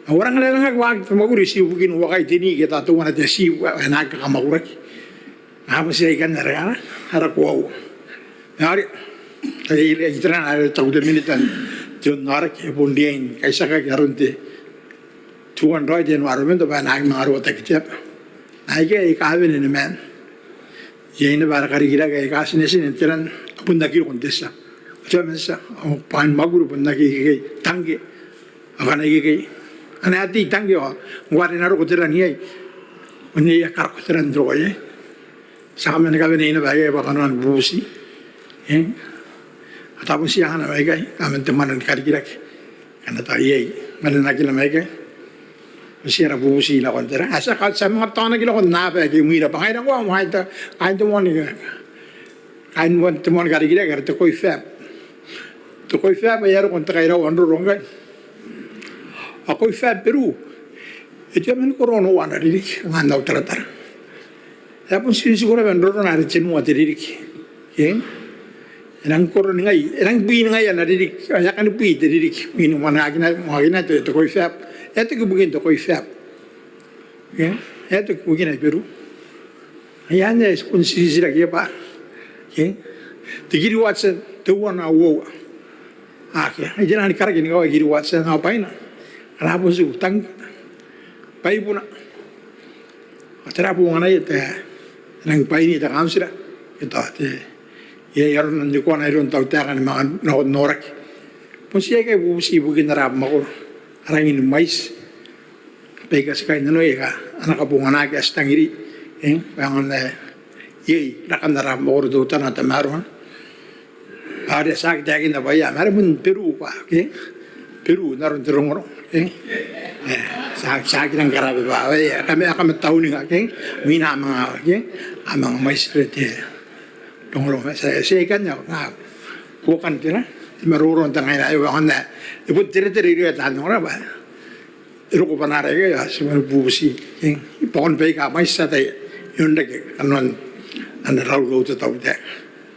Ao ara ngkana e nang aki waaki te mwakuri, ti ibukin uakai tenii ke tao teuana te atibu ae e na aki kakamauraki. Ao bwa ti aikanne ara, ara, ara koaua. Ao are, are, are iterana are taku te minita n te onnaoraki, e bon riai ni kaitiakaki aron te, tuan raoi te environment bwa e na aki manga rotaki te aba. Aike aika a wene ni maan. Iai naba ara karikirake aika tinetine n te ran, a bon aki roko n te tia. Ao te tia, ao bwain mwakuri bon aki ikekei, tangke. Akana ikekei. Ana ati tangke ao ngkoa are e na roko te ran iai, bon iai ae karako te ran n roko iai. Ti a kaman kawenei naba aikai bwa kanoan bubuti. Eng. A tabo ti angana aikai, kaman te mwane ni karikirake. Ngkana tao iai mwanenakina aikai, ti a raba bubuti nakon te ran. A tia ka, ti a manga taonaki nakon aaba aike imwira bwa ngaira ngkoa, kaain te, kaain te moan, kaain te moan karikirake are te COIFAB. Te COIFAB ae e a roko n te kairaua n roro ngkai. Ao COIFAB Beru e tuai man koro noua ana ririki, ngai n au taratara. E a bon titiko naba n rorona are tenua te ririki. Eng? E nang koro ningai, e nang bwi ningai ana ririki, ao e a kani bwi te ririki, bwi ni mwanenakina, mwanenakina te, te COIFAB. E a toki bukina te COIFAB. Eng? E a toki bukina i Beru. Ai anne ae ti bon titirakinna bwa, eng? Te kiriwati teuana uoua. Akea, ai tera ni karaki ni kawai kiriwati, nga bwaina. Ana bon tiku tangke. Bwaibuna. Ao tera bongana iai te, e nang bwaini te kauntira. E tao te, iai aron n nikoana iroun tautaeka ni manga nako n noraki. Bon ti aikai bubuti ibukin ara abamwakoro. A rangi ni mwaiti. Baika ti kainnanoi aika a na kabonganaki ae ti tangiri, eng, bwa aonga n iai rakan ara abamwakoro teutana, tamaroana. Bwa are ti aki taekinna bwa iai, ma are bon Beru bwa, eng, Beru n aron te rongorongo, eng. E, ti aki, ti aki rang karaba bwa, e, a kama, a kama tauninga, eng, mwina a manga, eng, a manga mwaiti te rongorongo. Ti, ti ikanne, nga, buokan tera, te maroro n te ngaina aio, aonga n, e bon teretere irouia taan ongora bwa e roko bwanaara aikai, ao ti manga bubuti, eng, i buakon baika mwaiti ataei, i onrake kanoan ana raurau te tautaeka.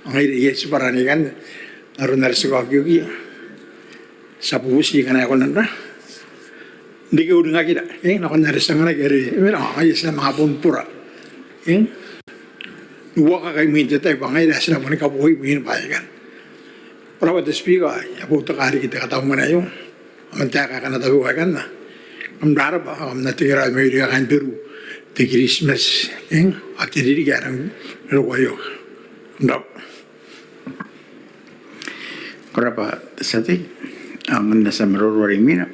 Ao ngaira iai tibwara n ikanne, n aron are ti kaokioki. Ti a bubuti ngkana e kona n ra, n reke uringakira, eng, nakon are ti anganaki are, e mena, ao ngaia ti na manga bon bura, eng, n uakaka imwin te tai bwa ngaira ae ti na boni kaboi imwin baikan. Ko rabwa te Speaker, I a boutokaa riki te katau mwane aio. Ao man taeka akana tabeua aikanne, kam rarabwa, ao kam na tekeraoi mairouia kaain Beru te Kiritimati, eng, ao te ririki ae rang roko aio. Kam rabwa. Ko rabwa te tia tei. Ao ngkana ti a maroro are imwina,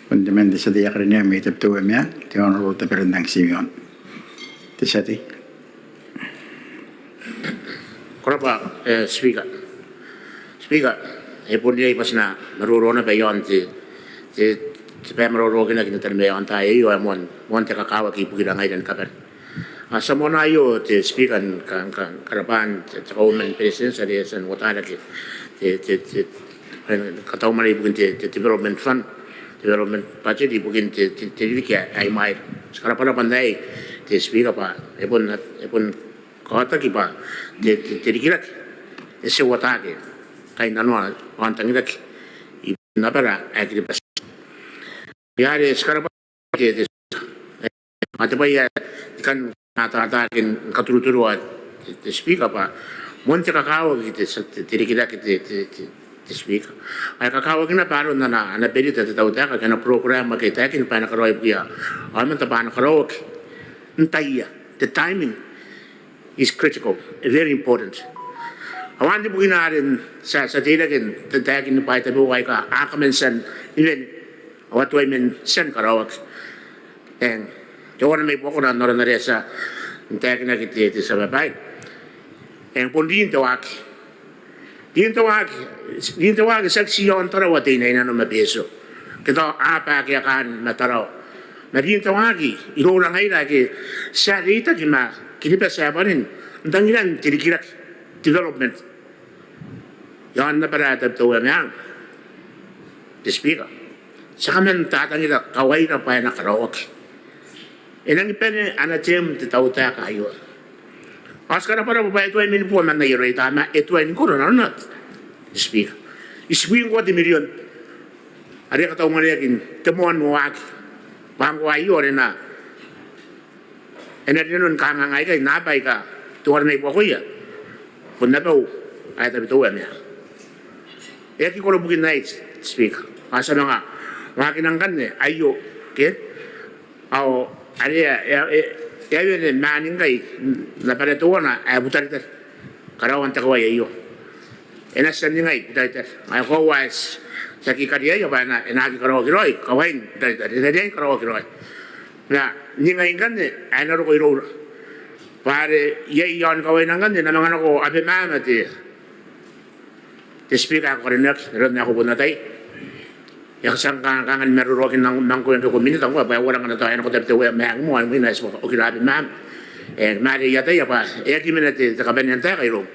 bon te man te tia tei ae karineaki mai Tabiteuea Meang, te Honourable Taberannang Timeon. Te tia tei. Ko rabwa, e, Speaker. Speaker, e bon riai bwa ti na maroro naba iaon te, te, te bae maroroakinaki n te tai ae aontai aio, ae moan, moan te kakawaki ibukira ngaira ni kabane. Ao ti a moana aio te Speaker n ka, ka, karabwaan te, te Kauoman ni Beretitenti are e a tia n uotarakea te, te, te, te, e, katau mwane ibukin te, te development fund, development budget ibukin te, te, te ririki ae imwaira. Ti karabwarabwa n aei te Speaker bwa e bon, e bon kaotaki bwa te, te, te rikirake e tia uotaki kainnanoan tangiraki ibukin abara ae Kiribati. Ngaia are ti karabwa te, te, ao te bwai ae I kan ataatake ni katuruturua te, te Speaker bwa moan te kakawaki te, te, te rikirake te, te, te, te Speaker. Ao e kakawaki naba aron ana, ana berita te tautaeka ke ana program ake e taekin bwa e na karaoaki ibukiia aomata bwa a na karaoaki n taiia. The timing is critical, very important. Ao anne bukina are ti a, ti a teirake n taekin bwaai tabeua aika a kaman tia n, even, ao a tuai man tia ni karaoaki. Eng, teuana mai buakona n aron are e a tia n taekinaki te, te tia babaire. Eng, bon rin te waaki. Rin te waaki, rin te waaki tiaki ti iaon Tarawa Teinainano ma Betio. Ke tao aaba ake a kaan ma Tarawa. Ma rin te waaki iroura ngaira ake ti a reitaki ma Kiribati ae bwanin, n tangiran te rikirake, development. Iaon abara ae Tabiteuea Meang, te Speaker, ti a kaman tatangira kawaira bwa e na karaoaki. E nangi bane ana term te tautaeka aio. Ao ti karabwarabwa bwa e tuai man bua man aia reita ma e tuai ni koro nanona, te Speaker. Itibwi ngkoa te mirion are e kataumwaneaki n te moan waaki bwa ngkoa aio are e na, e na rinanon kanganga aikai n aaba aika teuana mai buakoia bon abau ae Tabiteuea Meang. E aki koro bukin aei, te Speaker. Ao ti a manga waakina ngkanne aio, ke? Ao are e, e, e, e a wene mani ngkai n abara teuana ae Butaritari, karaoan te kawai aio. E na tia n ningai Butaritari, ao e koaua ae ti aki kariaia bwa e na, e na aki karaoaki raoi kawain Butaritari, e na riai ni karaoaki raoi. Ma n ningai ngkanne ae e na roko iroura, bwa are iai iaon kawaina ngkanne, e na manga nako Abemama te te Speaker ae ko karineaki, n aron ae ko bon ataia. E a tia kanga, kanga ni maroroakin nang, nang ngkoe ngke ko Minita ngkoa, bwa e uara ngkana tao e nako Tabiteuea Meang moa, imwina ae ti bwa okira Abemama. E, ma are I ataia bwa e aki mena te, te kabanean taeka iroum.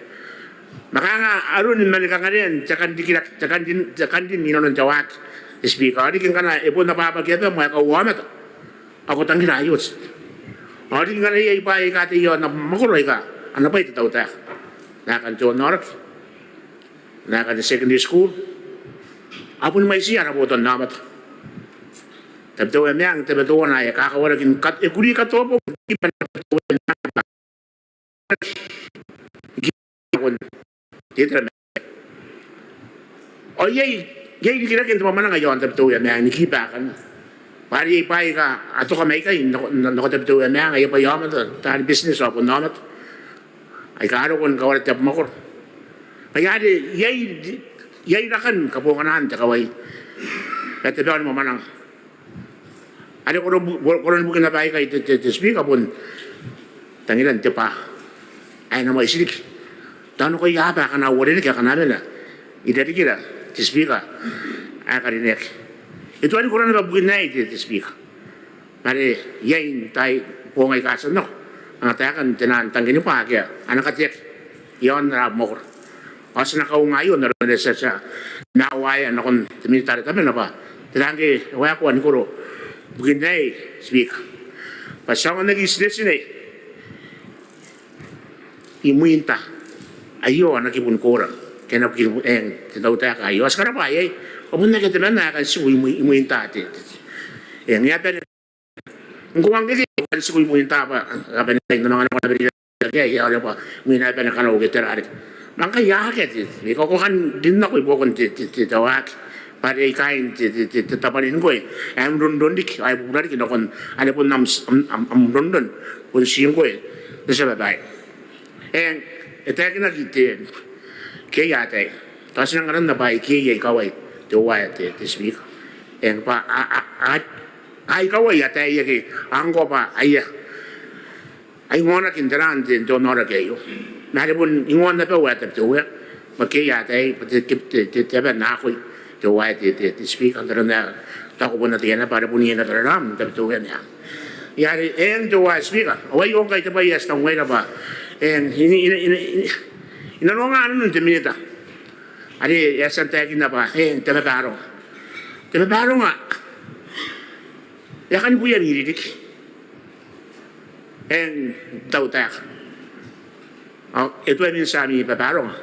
Ma kanga aroni mani kangarean te kan rikirake, te kan rin, te kan rin inanon te waaki, te Speaker, ao riki ngkana e bon ababaki abam ao e kauaomata, ao ko tangira aio. Ao riki ngkana iai bwaai aika tei iaon abamwakoro aika ana bwai te tautaeka, nakan te onaoraki, nakan te secondary school, a boni mwaitiia ara botannaomata. Tabiteuea Meang, Tabiteuea Nonouti, e kakawaraki ni kat, e kuri katobong, ao iai, iai rikiraken te mwamwananga iaon Tabiteuea Meang ni kiba akanne. Bwa are iai bwaai aika a toka mai ikai n nako, n nako Tabiteuea Meang, aia bwai aomata, taani business ao bon aomata, aika a roko ni kawara te abamwakoro. Ngaia are iai, iai rakan kabonganaan te kawai ma te bao ni mwamwananga. Are koron bu, koron bukina baikai te, te, te Speaker, bon tangiran te bwaa ae na mwaiti riki. Tao nakoia aba akana uarereke akana mena irarikira, te Speaker ae karineaki. E tuai ni koro naba bukin aei te, te Speaker. Ma are iai n taai boong aika a tia n nako, anga taekan te naan tangke ni bwaa ake a na kateaki iaon ara abamwakoro. Ao ti na kaunga aio n aron are ti a tia n awaea nakon te Minita are tabena bwa tera ngke e waekoa ni koro bukin aei, Speaker, bwa ti aonga n aki titinetinei imwin ta aio ana kibu ni kora ke ana bukin, eng, te tautaeka aio. Ao ti karabwa iai, ao bon akea temanna ae kan tiku imwi, imwin ta te, te, te, eng, e a bane ngkoa ngke e kan tiku imwin ta bwa a bane n tai n manga nako naba riki akea, ao are bwa imwina e bane kanau ke tera riki. Ma ngkai akea te, te, ko kan rin nako ibuakon te, te, te, te waaki. Bwa are iai kaain te, te, te, te tabwanin ngkoe ae am ronron riki, ae bubura riki nakon are bon am, am, am, am ronron, bon ti ngkoe te tia babaire. Eng, e taekinaki te, ke iai ataei. Tao ti nang aranna bwa iai, iai kawai teuaei te, te Speaker. Eng, bwa a, a, a, a, iai kawai ataei ake a ngkoa bwa aia, a ingoanaki n te raan te, te onaoraki aio. Ma are bon ingoan abau ae Tabiteuea. Bwa ke iai ataei, bwa te, te, te, te, te aba n akoi teuaei te, te, te Speaker, n aron ae tao ko bon ataia naba are bon iai naba raram n Tabiteuea Meang. Ngaia are, eng, teuaei Speaker, ao aio ngkai te bwai ae ti taku ngaira bwa, eng, i, i, i, i, i nanona nanon te Minita are e a tia n taekinna bwa, eng, te babaronga. Te babaronga e a kani buia n iri riki. Eng, te tautaeka. Ao e tuai mena ami babaronga.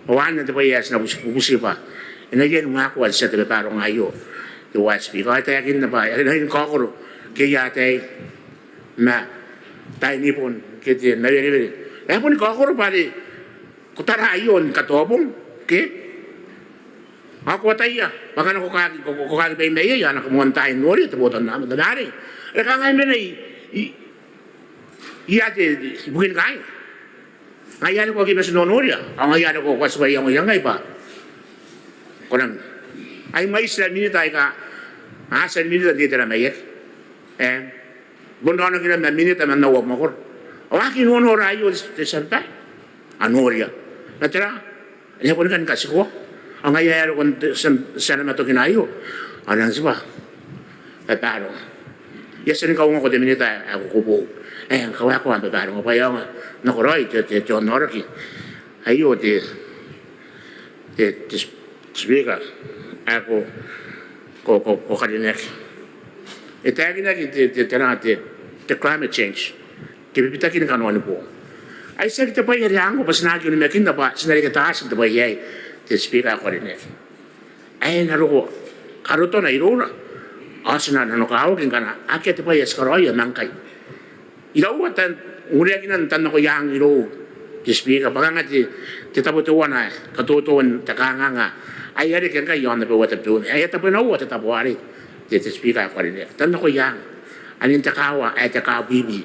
Ao anne te bwai ae ti na buti, bubuti bwa e na riai ni waekoa te tia te babaronga aio, teuaei Speaker. Ao e taekinna bwa e na riai ni kaokoro ke iai ataei ma taai ni bon ke te nawerewere. E a boni kaokoro bwa are ko tara aio ni katobong, ke? Ao ko ataia bwa ngkana ko kaki, ko, ko, ko kaki bai mai iai, ao a na kamoan taai n noria te botannaomata. Ma are, are kanga e mena i, i, iai te, ibukin kaain. Ngaia are ko aki mati n nonoria, ao ngaia are ko, ko a tibwa iangoia ngkai bwa ko nang, ai mwaiti ae Minita aika a tia ni Minita n te itera maiaki. E bon raonaki naba ma Minita man au abamwakoro. Ao a aki nonora aio te, te tia babaire. A noria. Ma tera? E a boni kani katikoa. Ao ngaia ae roko n te, tia, tia ana matokina aio. Ao e nang tibwa babaronga. I a tia ni kaungako te Minita ae, ae ko, ko boou. E, kawaekoa am babaronga bwa e aonga n nakoraoi te, te, te onaoraki aio te, te, te Speaker ae ko, ko, ko, ko karineaki. E taekinaki te, te, te, te, te climate change ke bibitakin kanoan boong. Ai tiaki te bwai are ngkoa bwa ti na aki onimakinna bwa ti na reke taati n te bwai aei, te Speaker ae ko karineaki. Ae e na roko karotona iroura. Ao ti na nanokawaki ngkana akea te bwai ae ti karaoia ma ngkai. Iraua tan, ureakinan tan nakoiang irou, te Speaker, bwa kanga te, te tabo teuana ae katoton te kanganga ae a reke ngkai iaon abau Tabiteuea. Ae tabwenaua te tabo arei, te, te Speaker ae ko karineaki. Tan nakoiang, anne n te kaawa ae te Kaabwibwi.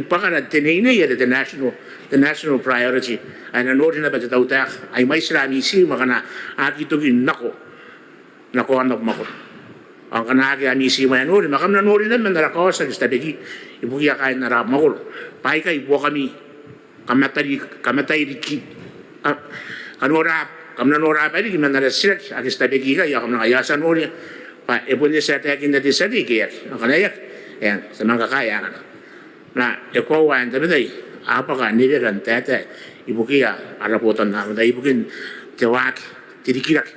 ni bwakara te neinei are te national, te national priority. Ae e na nori naba te tautaeka ae mwaitira ami team akana a aki toki n nako, nako ana mwakoro. Ao ngkana akea ami tii ma ae nori, ma kam na nori naba man ara kaoti ake ti tabeki ibukiia kaain ara mwakoro bwa aikai buakami. Kam na tai, kam na tai riki, a, kam na nora, kam na nora bwa e riki man ara titiraki ake ti tabeki ikai, ao kam na, ngkai a tia n noria bwa e bon eti ae taekinna te tia tei ke e aki. Ao ngkana e aki, e, ti a manga kakaea anne. Ma e koaua ae n tabetai a bwaka newera n taetae ibukiia ara botannaomata ibukin te waaki, te rikirake.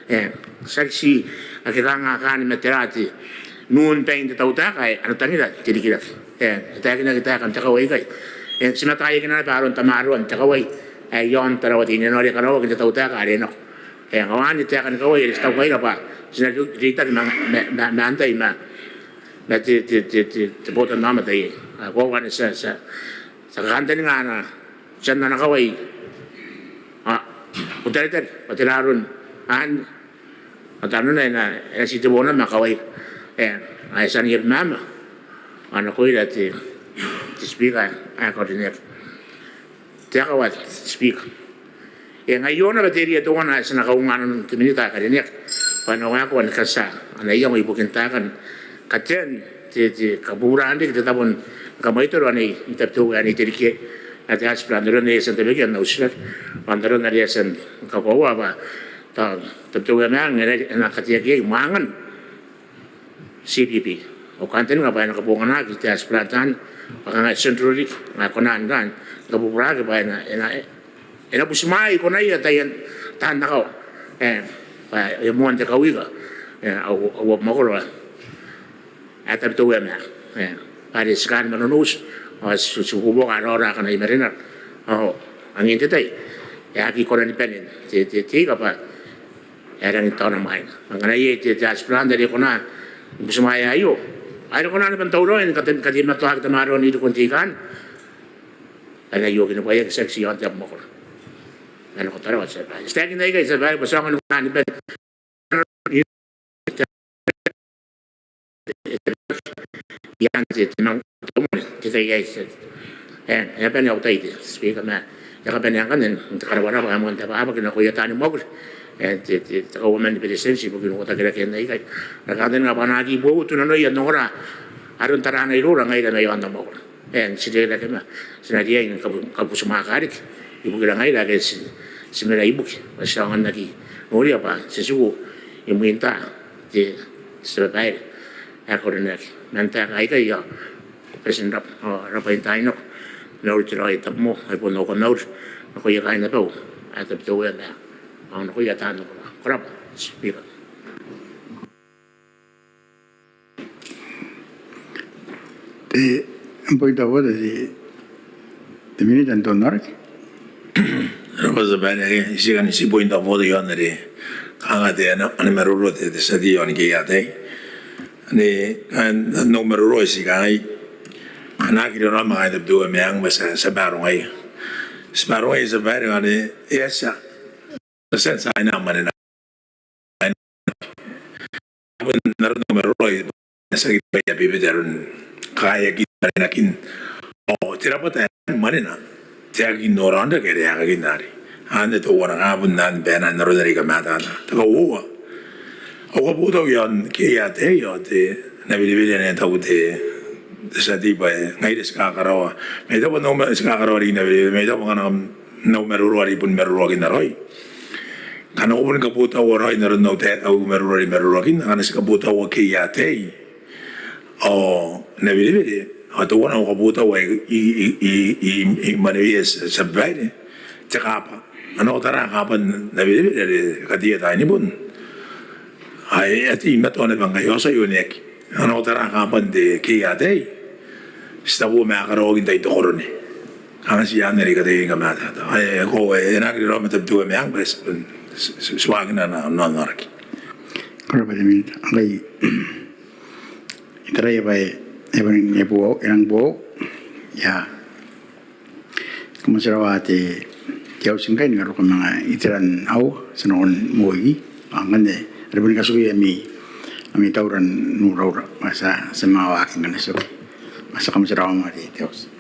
E, tiaki ti ake kanga kaani ma tera te, n un bain te tautaeka ae a na tangira te rikirake. E, e taekinaki taekan te kawai ikai. E, ti mataaiakina naba aron tamaroan te kawai ae i aon Tarawa Teinainano are e karaoaki n te tautaeka are nako. E, ao anne taekan kawai are ti taku ngaira bwa ti na reitaki ma, ma, ma, ma antai, ma, ma te, te, te, te, te botannaomata iai. Ao koaua anne ti a, ti a, ti a kakantaninga ana, tian ana kawai. A, Butaritari, bwa tera aron anne. Ao tao nanona e na, e na ti tebo naba ma kawai. E, ao e tia n iai mama. Ao nakoira te, te Speaker ae karineaki. Te akawa te Speaker. E, ngai I ongo naba te ria teuana ae ti na kaunga nanon te Minita ae karineaki bwa e na waekoa ni katia ana iango ibukin taekan katean te, te kabuburaan riki te tabo ni kamwaitoro anne i Tabiteuea Nei Terikiai ae te Aspirant, n aron are e a tia n tabekia n au titiraki, ao n aron are e a tia ni kakoaua bwa tao Tabiteuea Meang e na, e na kateaki iai mwangan C P P. Au kantaninga bwa e na kabonganaki te Aspirant anne bwa kanga e central riki, ao e kona n rang ni kabuburaki bwa e na, e na, e na butimwaea konaia taian, taan akawa. E, bwa e moan te kauika, e, au, au abamwakoro ae Tabiteuea Meang. E, bwa are ti kaan ma Nonouti, ao ti, ti buoka raora akana i marenara. Ao angin te tai e aki kona ni bane te, te, te ika bwa e a rangi n taona mwaina. Ma ngkana iai te, te Aspirant are e kona ni butimwaea aio, ao e kona naba n tauraoi ni kate, kateimatoaki tamaroan irikon te ika anne. Ao aio kinibwaiaki tiaki ti i aon te abamwakoro. Ma nako Tarawa, ti a bae. Ti taekinna ikai, ti a bae, bwa ti aonga ni kona ni bane i aan te, te manga, te mwane, te tai aei, te, e, e a bane au tai te Speaker, ma e a kabanea ngkanne n te karabwarabwa ae moan te ababaki nakoia taani mwakuri ae te, te, te Kauoman ni Beretitenti ibukin uotakirakean aikai. Ara kantaninga bwa a na aki boutu nanoia n ongora aron taraana iroura ngaira mai aon te mwakoro. E, n titiraki ma ti na riai ni kabu, kabutimwaaka riki ibukira ngaira ake ti, ti mena ibuki, bwa ti aonga n aki noria bwa ti tiku imwin taan te, te tia babaire ae karineaki. Man taeka aikai ao ko bati n rabwa, ao rabwa n taai nako. Mauri te raoi, Tabomoa, ai bon au kamauri nakoia kaain abau ae Tabiteuea Meang ao nakoia taan ongora. Ko rabwa Speaker. Te point of order, te, te Minita n te aonnaba. Rabwa te tia babaire, ake I tii kan tii point of order i aon are kanga te, ana, ana maroro te, te tia tei i aon Keiatai. Ane, n au maroro I tii kangai, a na aki raraoma kaain Tabiteuea Meang bwa ti a, ti a barongaia. Ti a barongaia te tia babaire, ane e a tia, e a tia n tiaina mwanena. Bon n aron au maroro ae ti aki bae ni bebete aron kakaeakin mwanenakin. Ao te rabwata ae mwanena, te aki noran rake are e aekakin arei. Anne teuana kanga bon ae bane n aron are I kamatata. Te kauoua, au kabotaua i aon Keiatai ao te Nawerewere ane e taku te, te tia tei bwa ngaira ti kakaraoa. Ma I taku bwa n au ma, ti kakaraoa riki Nawerewere, ma I taku bwa ngkana kam, n au maroro are I bon maroroakinna raoi, ngkana ko boni kabotaua raoi n aron au taeka, au maroro are I maroroakinna, ngkana ti kabotaua Keiatai ao Nawerewere, ao teuana au kabotaua i, i, i, i, i, i mwaneweia te tia babaire, te kaaba. Ngkana ko tara kaaban Nawerewere are e kateia taani bon, ae e a teimatoa naba ngkai ao ti a ioneaki. Ngkana ko tara kaaban te Keiatai, ti tabo ma ae karaoaki n tain te korone. Kanga ti anne are I kataia ni kamatata. Ae, e koaua, e na aki raraoma Tabiteuea Meang bwa ti, ti, ti, ti waakina ana, ana, ana aoraki. Ko rabwa te Minita. Ngkai I taraia bwa e, e bon, e bon, e nang bon, ia. Kam a tia raoi te, te auti ngkai ni karokoa manga iteran aua, ti a nakon moa, ao ngkanne are boni katukia ami, ami taura n uraura, bwa ti a, ti a manga waaki ngkanne ti oki. Bwa ti a kam a tia raoi ma te, te auti.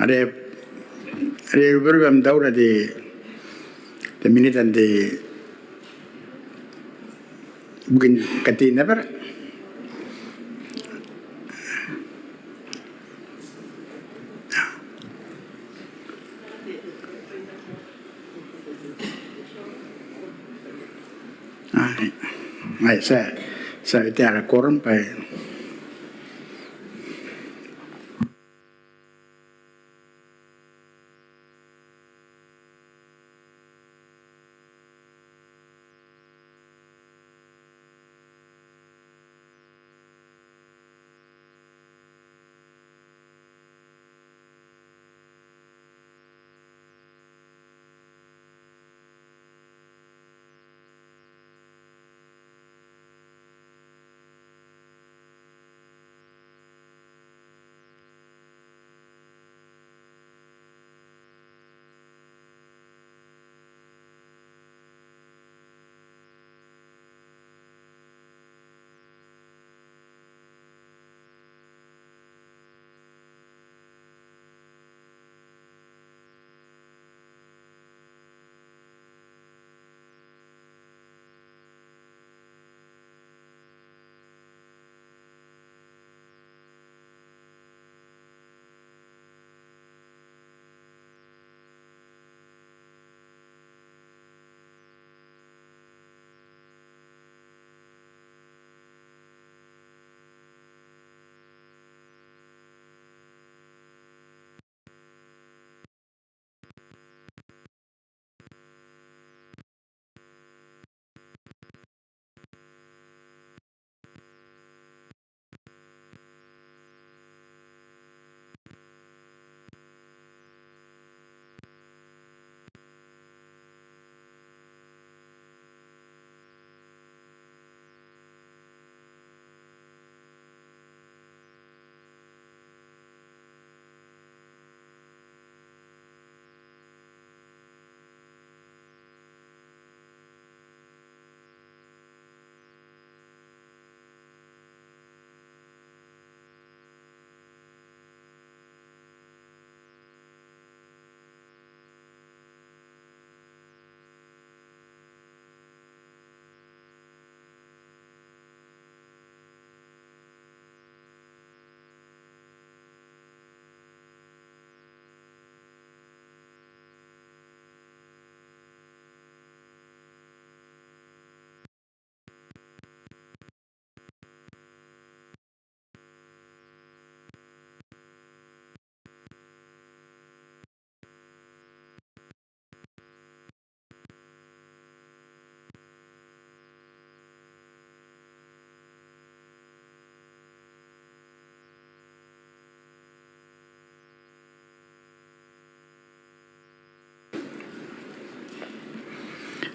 Are, are ruberube am taura te, te Minita n te ibukin katei n abara. Ai, ai, ti a, ti a tia ara quorum bwa e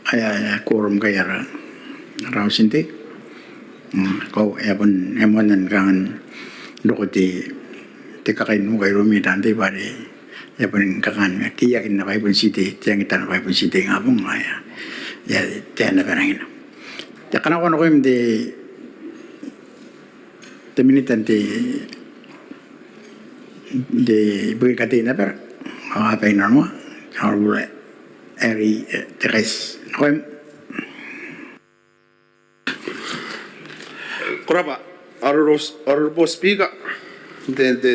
Aia, aia quorum ngkai ara, ara auti n tei. Mm, ko e a bon, e moan kanga n roko te, te kakain nuka iroumi taan tei bwa are e a bon kakaan, keiakin naba ai bon ti te, te angitana bwa ai bon ti te ingabong, aia. Ia, te ana barangina. Te kanakoa nakoim te, te Minita n te, te ibukin katei n abara ao aaba inanoa, Honourable Harry, eh, Tekaiti. Nakoim. Ko rabwa, Honourable, Honourable Speaker, te, te,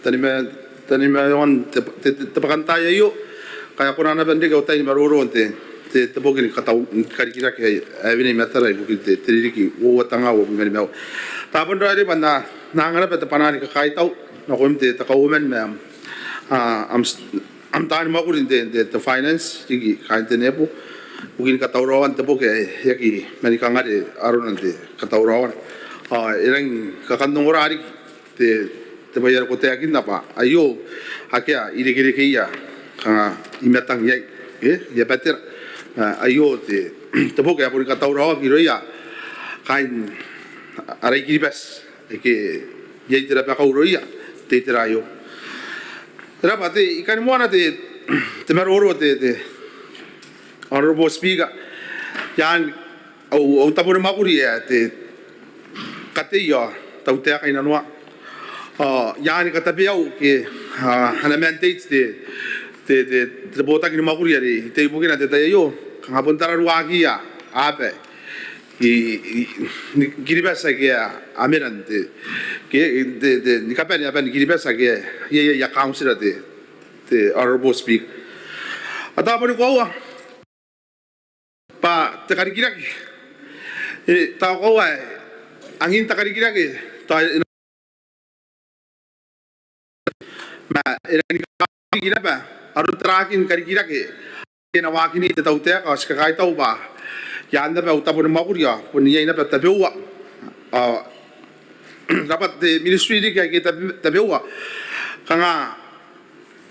tanima, tanima iaon te, te, te, te bwakantaai aio, ngkai a kona naba n reke au tai ni maroro n te, te, te boki ni katau, ni karikirake ae, ae wene i matara ibukin te, te ririki uoua tenga uabwi ma nimaua. Tao bon raoiroi bwa N na, N na anga naba te bwanaa ni kakaitau nakoim te, te Kauoman ma am, a, am, am taani mwakuri n te, te, te finance, riki kaain te NEPO, ibukin katauraoan te boki ae e aki mani kangare arona n te katauraoana. Ao e rangi ni kakan ongora riki te, te bwai are ko taekinna bwa aio akea irekerekeia kanga i matang iai, e, i abatera. A, aio te, te boki ae boni katauraoaki irouia kaain ara I Kiribati aike iai te rabakau irouia te itera aio. E rabwa te, I kani moana te, te maroro te, te Honourable Speaker, iaan au, au tabo ni mwakuri ae te katei ao tautaeka inanoa. Ao i aan katabeau ke ana mandate te botaki ni mwakuri are I tei ibukina n te tai aio, kanga bon tararuakiia aba i Kiribati aike a mena n te ke n te ni kabane aban Kiribati aike iai aia kauntira te Honourable Speaker. Ao tao boni koaua bwa te karikirake, e tao koaua ae angin te karikirake tao e na ma e rangi ni kakawaki naba aron tarakin karikirake ake a na waaki n te tautaeka. Ao ti kakaitau bwa i aan naba au tabo ni mwakuri ao bon iai naba tabeua ao rabwata te ministry riki aike tabeua kanga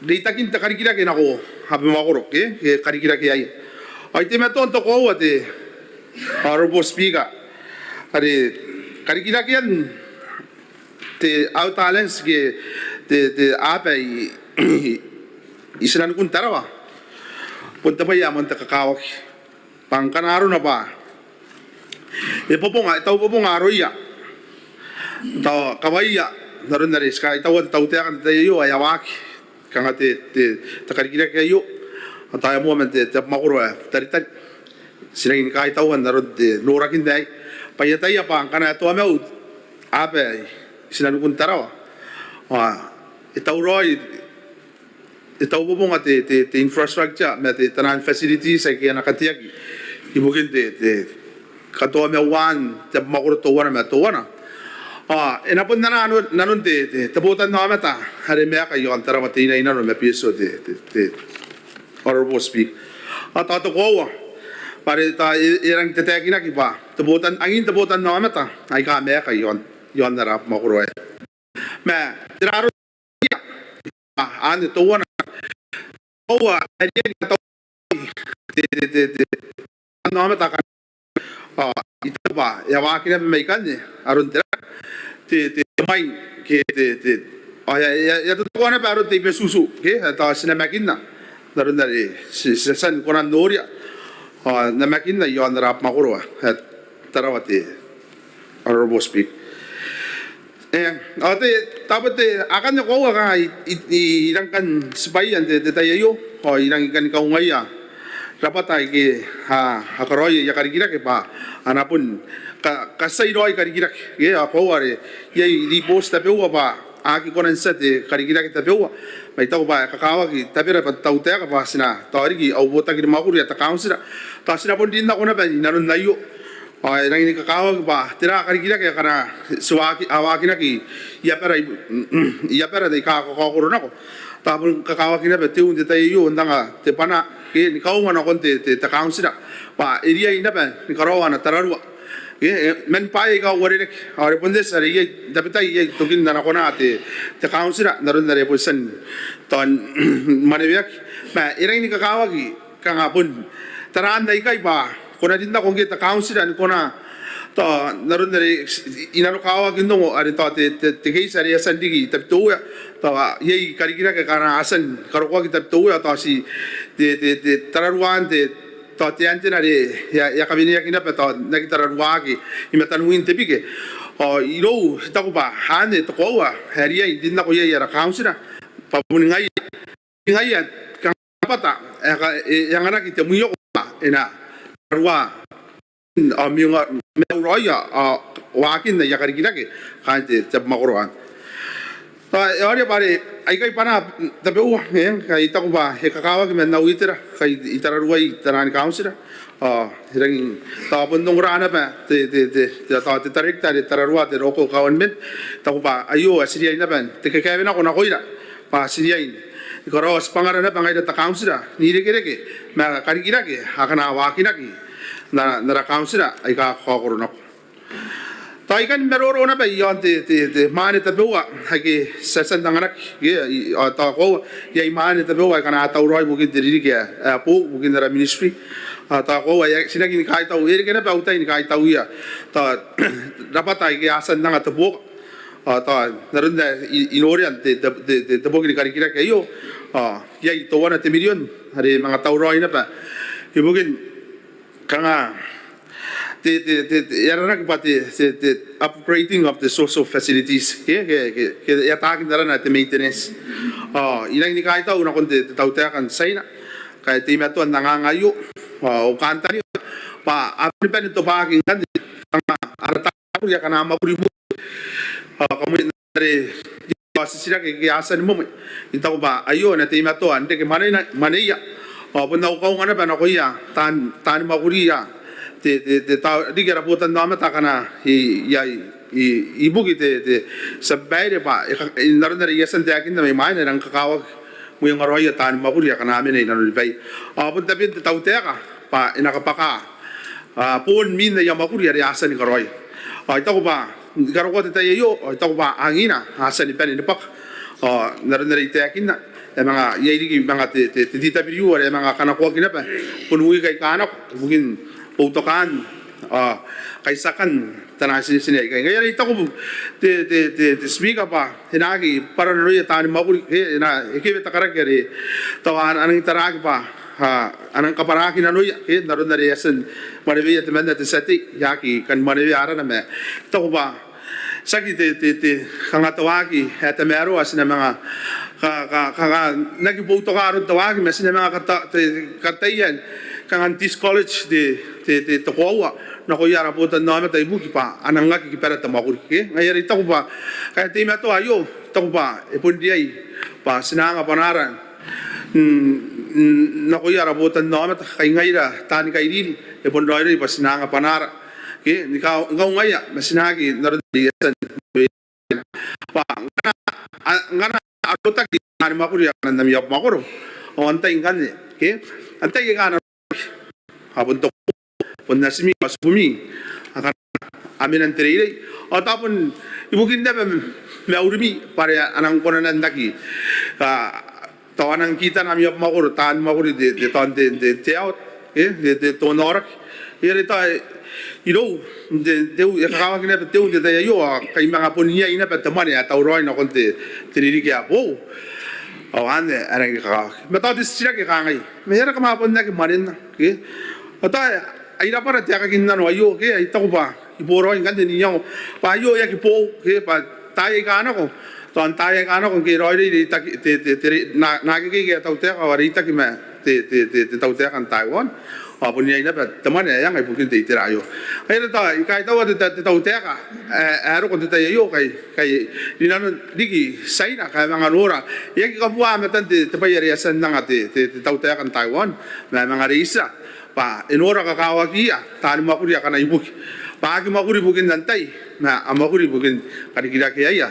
reitakin te karikirake nako abamwakoro ke karikirake aei. Ao I teimatoa n tokoua te Honourable Speaker are karikirakean te outer islands ke te aba i tinanikun Tarawa bon te bwai ae moan te kakawaki bwa ngkana arona bwa e bobonga, e tau bobonga aroia, tao kawaia n aron are ti kaitaua te tautaeka n te tai aio ae a waaki kanga te karikirake aio. Ao tao e moa man te abamwakoro ae Butaritari. Ti rangi ni kaitaua n aron te norakin aei bwa I ataia bwa ngkana e toamau aba i tinanikun Tarawa ao e tauraoi, e tau bobonga te infrastructure ma te taan facilities aike a na kateaki ibukin te katoamauan te abamwakoro teuana ma teuana. Ao e na bon anaa nanon te botannaomata are maeka i aon Tarawa Teinainano ma Betio te Honourable Speaker. Ao tao te koaua bwa are tao e rangi n tataekinaki bwa te botan, angin te botannaomata aika maeka i aon ara abamwakoro aei. Ma tera aron anne? Teuana, koaua ae riai ni katauraoi te te te te botannaomata akanne. Ao I taku bwa e a waaki naba mai ikanne aron tera te te mwaing ke te te ao e a totokoa naba aron te ibetutu ke tao ti namakinna n aron are ti a tia ni kona n noria ao namakinna i aon ara abamwakoro ae Tarawa te Honourable Speaker. Ao te tabo te akanne koaua kanga I rangi kan tibwaia n te tai aio ao I rangi kan kaungaia rabwata aike a karaoi aia karikirake bwa a na bon katiai raoi karikirake ke ao koaua are iai ribooti tabeua bwa a aki kona n tia te karikirake tabeua. Ma I taku bwa e kakawaki tabera bwa te tautaeka bwa ti na tao riki au botaki ni mwakuri ae te kauntira tao ti na bon rin nako naba inanon aio. Ao e rangi ni kakawaki bwa tera karikirake akana ti waaki, a waakinaki i abara, i abara aika kakaokoro nako. Tao bon kakawaki naba te un te tai aio n anga te bwana ke ni kaunga nakon te te kauntira bwa e riai naba ni karaoa ana tararua ke man bwaai aika uarereke. Ao are bon eti are iai tabetai iai tokin ana kona te te kauntira n aron are bon tia n tao mwaneweaki. Ma e rangi ni kakawaki kanga bon taraan aikai bwa ko na rin nako ngke te kauntira ni kona tao n aron are i nanokawaki n ongo are tao te te keiti are e a tia n riki i Tabiteuea. Tao iai karikirake akana a tia ni karokoaki i Tabiteuea tao ti te te te tararuaan te tao te antenna are e a kaweneaki naba tao n aki tararuaaki i mataniwin te bike. Ao irou I taku bwa anne te koaua ae riai n rin nako iai ara kauntira bwa boni ngaia ngaia kanga rabwata ae e anganaki te mwioko bwa e na tararua ao maiuraoia ao waakin aia karikirake kaain te abamwakoro anne. Tao e aoria bwa are aikai bwanaa tabeua ngkai I taku bwa e kakawaki man au itera ngkai I tararuai taiani kauntira. Ao e rangi n tao bon ongora naba te te te tao te director are tararua te local government. I taku bwa aio ae ti riai naba n te kakaewenako nakoira bwa ti riai ni karaoa tibwangara naba ngaira te kauntira n irekereke ma karikirake akana waakinaki n ara kauntira aika kakaokoro nako. Tao I kan maroro naba i aon te te te mwaane tabeua aike ti a tia n anganaki ke ao tao koaua iai mwaane tabeua akana a tauraoi ibukin te ririki ae boou ibukin ara ministry. Ao tao koaua ti na aki ni kaitau, e reke naba au tai ni kaitauia tao rabwata aike a tia n anga te buoka. Ao tao n aron ae I noria n te te te boki ni karikirake aio ao iai teuana te mirion are manga tauraoi naba ibukin kanga te, te, te, te, e aranaki bwa te, te, te upgrading of the social facilities, ke, ke, ke, ke e ataaki n arana te maintenance. Ao I rangi ni kaitau nakon te, te tautaeka n Tiaina ngkai e teimatoa n anganga aio, ao au kantaninga bwa a bane n tobwaaki ngkanne kanga ara taani mwakuri akana mwakuri ibukin, ao kamwe are I a titiraki ke a tia ni mwemwe. I taku bwa aio e na teimatoa n reke mwaneia, mwaneia. Ao bon au kaunga naba nakoia taan, taani mwakuri ae te, te, te tao riki ara botannaomata akana i, i, i, ibukin te, te tia babaire bwa e ka, n aron are I a tia n taekinna mai mwaina, e rang kakawaki mwengaroaia taani mwakuri akana a mena i nanoni baia. Ao bon taben te tautaeka bwa e na kabwaka, a, boon mwin aia mwakuri are a tia ni karaoia. Ao I taku bwa ni karokoa te tai aio, ao I taku bwa angina a tia ni bane ni bwaka. Ao n aron are I taekinna, e a manga, iai riki manga te, te, te T W are e a manga kanakoaki naba bon wiki aika nako ibukin boutokaan, a, kaitiakan taian tinetine aikai. Ngaia are I taku te, te, te, te Speaker bwa e na aki bwara nanoia taani mwakuri, ke e na, e kewe te karaki are tao a nang taraaki bwa, a, a nang kabwaraaki nanoia, ke n aron are e a tia ni mwaneweia temanna te tia tei, e aki kan mwanewea arana ma I taku bwa tiaki te, te, te kanga te waaki ae tamaroa, ti na manga ka, ka, ka, ka, n aki boutoka aron te waaki ma ti na manga kata, te, kataia kanga n discourage te, te, te, te koaua nakoia ara botannaomata ibukin bwa a nang aki kibara te mwakuri, ke. Ngaia are I taku bwa ngkai e teimatoa aio, I taku bwa e bon riai bwa ti na anga bwanaara, mm, mm, nakoia ara botannaomata, kai ngaira taani kairiri, e bon raoiroi bwa ti na anga bwanaara, ke, ni ka, ni kaungaia ma ti na aki n aron are I a tia n bwa ngkana, a, ngkana a rotaki taani mwakuri akana n ami abamwakoro, ao antai ngkanne, ke? Antai aika a na, a bon toko, bon natimi ao tibumi akana a mena n te reirei, ao tao bon ibukin naba maurimi bwa are a nang kona n aki, a, tao a nang kitana ami abamwakoro taani mwakuri te, te, tao n te, te, te aot, e, te, te, te onaoraki. Ngaia are tao irou, te, te, e kakawaki naba te u n te tai aio, ao kai manga bon iai naba te mwane ae tauraoi nakon te, te ririki ae boou. Ao anne ae rangi ni kakawaki. Ma tao te titiraki e kangai, ma e aera kam a bon aki mwanenna, ke? Ao tao ai rabwara te aekakin nano aio, ke, ai taku bwa I boraoi ngkanne n iango bwa aio e aki boou, ke, bwa taai aika nako, tao n taai aika nako ngke e raoiroi reitaki, te, te, te, na, naake kekei ae tautaeka ao reitaki ma te, te, te, te tautaeka n Taiwan. Ao bon iai naba te mwane ae anga ibukin te itera aio. Ngaia are tao I kaitaua te, te, te tautaeka ae, ae roko n te tai aio, kai, kai rinanon riki Tiaina, kai manga nora. E aki kabua matan te, te bwai are e a tia n anga te, te, te tautaeka n Taiwan, ma manga reitira bwa e nora kakawakiia taani mwakuri akana ibuki. Bwa a aki mwakuri ibukin antai, ma a mwakuri ibukin karikirakeaia,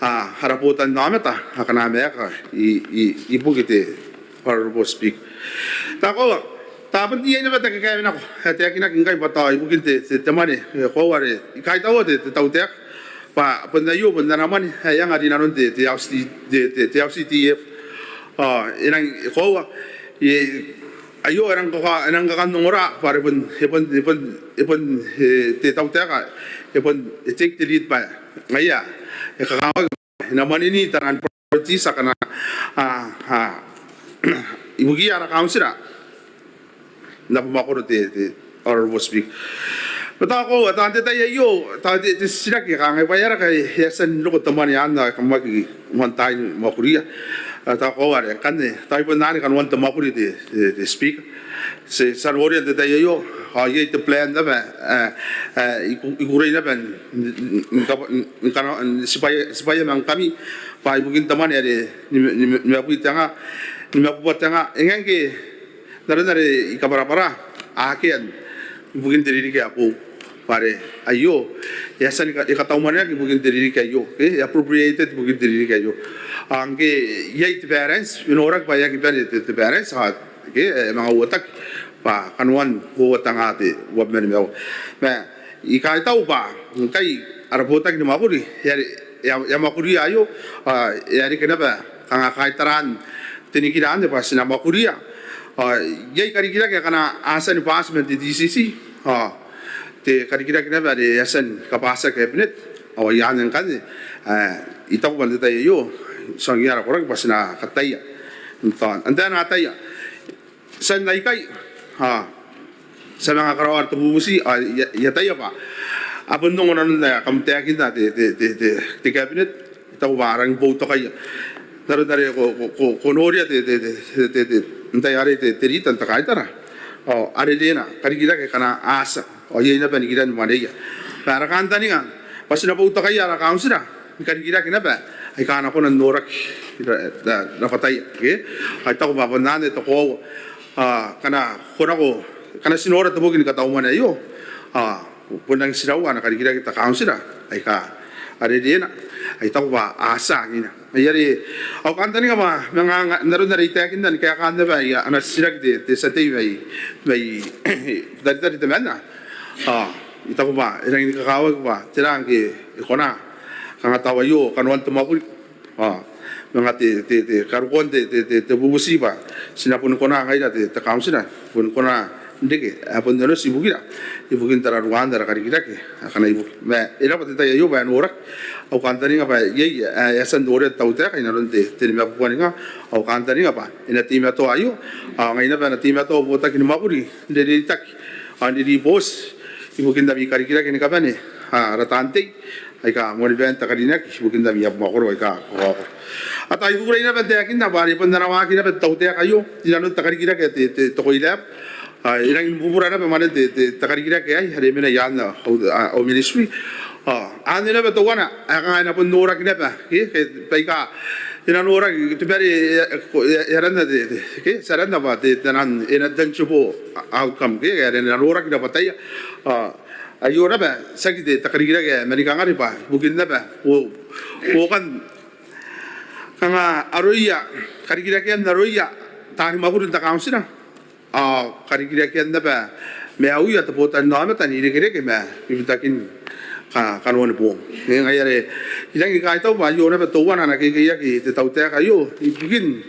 a, ara botannaomata akana maeka i, i, ibuki te Honourable Speaker. Tao koaua, tao bon iai naba te kakaewenako ae taekinaki ngkai bwa tao ibukin te, te, te mwane, e, koaua are I kaitaua te, te tautaeka bwa bon aio bon ana mwane ae e anga rinanon te, te L C D, te, te, te L C D F. Ao e nang, e koaua, e, aio e nang kaka, e nang kakan ongora bwa are bon, e bon, e bon, e bon, e, te tautaeka e bon, e take the lead bwa ngaia e kakawaki, e na mwaneni taian priorities akana, a, a, ibukiia ara kauntira n abamwakoro, te, te Honourable Speaker. Ma tao koaua, tao n te tai aio, tao te, te titiraki e kangai bwa e aera ngkai e a tia n roko te mwane anne ao e kam aki moan taai ni mwakuria. A, tao koaua are ngkanne tao I bon anne kanoan te mwakuri, te, te, te Speaker. Ti, ti a noria n te tai aio ao iai te plan naba ae, ae I ku, I kukurei naba n, n, n, n kab, n, n kano, n tibwaia, tibwaia ma ngkami bwa ibukin te mwane are ni, ni, nimabwi te nga, nimabubua te nga. E ngae ngke n aron are I kabwarabwara, akea ibukin te ririki ae boou. Bwa are aio e a tia ni ka, e kataumaneaki ibukin te ririki aio, e, e appropriated ibukin te ririki aio. Ao ngke iai te balance, e noraki bwa e aki bane te, te balance, ao ke, e manga uotaki bwa kanoan uoua te nga te uabwi ma nimaua. Ma I kaitau bwa ngkai ara botaki ni mwakuri e a, e a, e a mwakuria aio, ao e a reke naba kanga kaitaraan te nikira anne bwa ti na mwakuria. Ao iai karikirake akana a tia ni bati man te D C C, ao te karikirake naba are e a tia ni kabwatia Cabinet, ao ai anne ngkanne ae I taku bwa n te tai aio ti ongo ara koraki bwa ti na kataia n taon, antai ae na ataia. Tian aikai, a, ti a manga karaoa ara bubuti ao I ataia bwa a bon ongo nanon ae kam taekinna te, te, te, te, te cabinet. I taku bwa a rangi ni boutokaia n aron are ko, ko, ko, ko noria te, te, te, te, te, n tai arei te, te rita n te kaitara ao a rerena karikirake akana a tia ao iai naba nikiran mwaneia. Ma ara kantaninga bwa ti na boutokaia ara kauntira ni karikirake naba aika a na kona n noraki rabwataia, ke? Ao I taku bwa bon anne te koaua. Ao ngkana ko nako, ngkana ti nora te boki ni kataumwane aio, ao bon rangi n tiraua ana karikirake te kauntira aika a rerena. Ao I taku bwa a tia angiia. Ngaia are au kantaninga bwa manga n aron are I taekinna ni kaekaan naba aia ana titiraki te, te tia tei mai, mai Butaritari temanna. Ao I taku bwa e rangi ni kakawaki bwa tera ngke e kona kanga tao aio kanoan te mwakuri ao manga te, te, te karokoan te, te, te, te bubuti bwa ti na boni kona ngaira te, te kauntira boni kona n reke ae bon onoti ibukira ibukin tararuaan ara karikirake akana ibuki. Ma e raba te tai aio bwa e noraki. Au kantaninga bwa iai ae e a tia n noria te tautaeka inanon te, te nimabuaninga. Au kantaninga bwa e na teimatoa aio ao ngai naba e na teimatoa botaki ni mwakuri n rereitaki ao n riribooti ibukin ami karikirake ni kabane ara taan tei aika moan bain te karineaki ibukin ami abamwakoro aika kakaokoro. Ao tao I kukurei naba n taekinna bwa are bon ana waaki naba te tautaeka aio inanon te karikirake ae te, te, te koiraebu. Ao e rangi ni bubura naba mwanen te, te, te karikirake aei are e mena i aan au, au ministry. Ao anne naba teuana ae kanga e na bon noraki naba, ke, ke baika e na noraki te bwai are e, e, e aranna te, te, ke, ti aranna bwa te, te nan, e na tangible outcome, ke, ke are e na noraki rabwataia. Ao aio naba tiaki te, te karikirake ae manikangare bwa ibukin naba buokan kanga aroia, karikirakean aroia taani mwakuri n te kauntira ao karikirakean naba maiuia te botannaomata n irekereke ma bibitakin ka, kanoan boong. E, ngaia are I rangi ni kaitau bwa aio naba teuana ana kekeiaki te tautaeka aio ibukin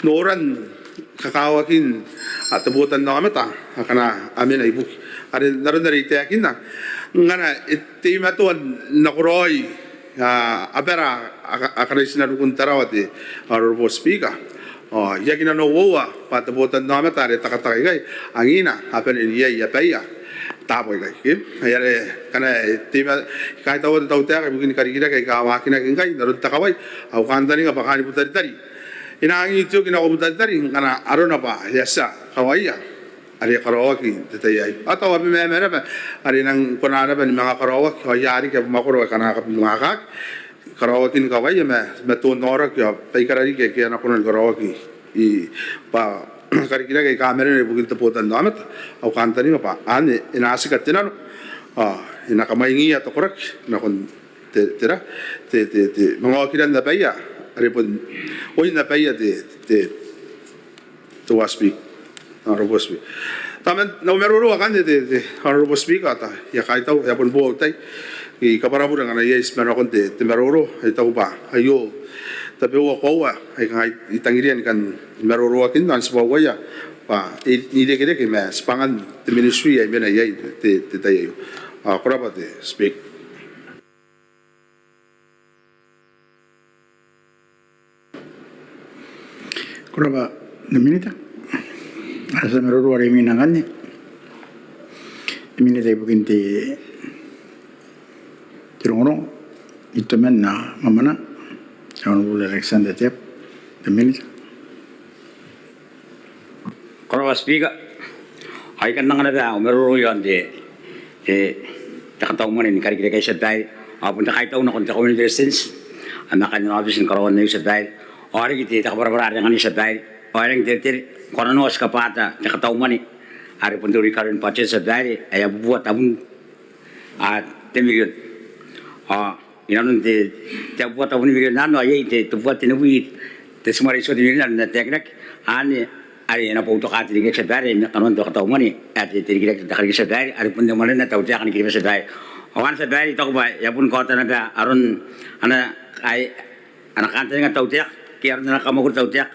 noran kakawakin te botannaomata akana a mena ibuki. Are n aron are I taekinna ngkana e teimatoa n nakoraoi abara akana i tinaniku n Tarawa te Honourable Speaker. Ao I aki nanououa bwa te botannaomata are takataka ikai angiina a bane n iai abaia taabo aikai, ke? Ai are ngkana e teima, I kaitaua te tautaeka ibukin karikirake aika waakinaki ngkai n aron te kawai. Au kantaninga bwa kaain Butaritari e na angi te oki nako Butaritari ngkana arona bwa e a tia kawaia are karaoaki n te tai aei. Ao tao abamwakoro naba are e nang kona naba ni manga karaoaki ao iai riki abamwakoro akana kabonganaaki karaoakin kawaia ma, ma toon aoraki ao baikara riki ake a na kona ni karaoaki bwa karikirake aika a manena ibukin te botannaomata. Au kantaninga bwa anne e na tika te nano ao e na kamwaingiia te koraki nakon te, tera, te, te, te manga okiran abaia are bon oin abaia te, te, te Honourable Speaker. Tao man au maroro akanne te, te Honourable Speaker, ao tao I a kaitau, e a boni bo au tai. I kabwarabure ngkana iai ti manga nakon te, te maroro. I taku bwa aio tabeua koaua ae kanga I tangiria ni kan maroroakinna ao n tibwauaia bwa e irekereke ma tibwangan te ministry ae I mena iai n te, te tai aio. Ao ko rabwa te Speaker. Ko rabwa te Minita. Ara tia maroro are imwina ngkanne, te Minita ibukin te, te rongorongo, Itoman ao Mwamwananga, te Honourable Alexander Teabo, te Minita. Ko rabwa Speaker. Ao I kan anga naba au maroro iaon te, te, te katau mwane ni karikirake aei, tia babaire. Ao bon te kaitau nakon te Kauoman ni Beretitenti ma kaain ana aobiti ni karaoan aio, tia babaire. Ao riki te, te kabwarabwara are anganai, tia babaire. Ao e rangi n teretere, ko a noria ti kabwata te katau mwane are bon te rikaroin budget, tia babaire, ae abubua tabun te mirion. Ao inanon te, te abubua tabun te mirion anne ao iai te, te bubua tenibwi te timare itiua te mirion are e na taekinaki. Anne are e na boutoka te rikirake, tia babaire, ma kanoan te katau mwane ae te, te rikirake, te karikirake, tia babaire, are bon te mwane n te tautaeka ni kiribati, tia babaire. Ao anne, tia babaire, I taku bwa e a boni kaota naba aron ana, ae ana kantaninga te tautaeka ke aron ana kamwakuri te tautaeka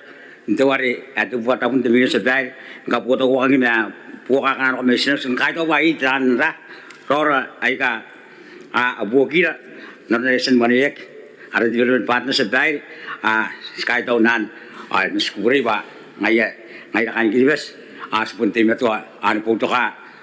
n teuare ae te bubua tabun te mirion, tia babaire, ni kabuotakuakinaki ma buoka akana nako mai tinaniku. Ti kaitaua bwa iai taan ra, raora aika a, a buokira n aron are e tia ni mwaneweaki, ara development partner, tia babaire. Ao ti kaitau n anne. Ao ti kukurei bwa ngaia, ngaira kaain Kiribati ao ti bon teimatoa ni boutoka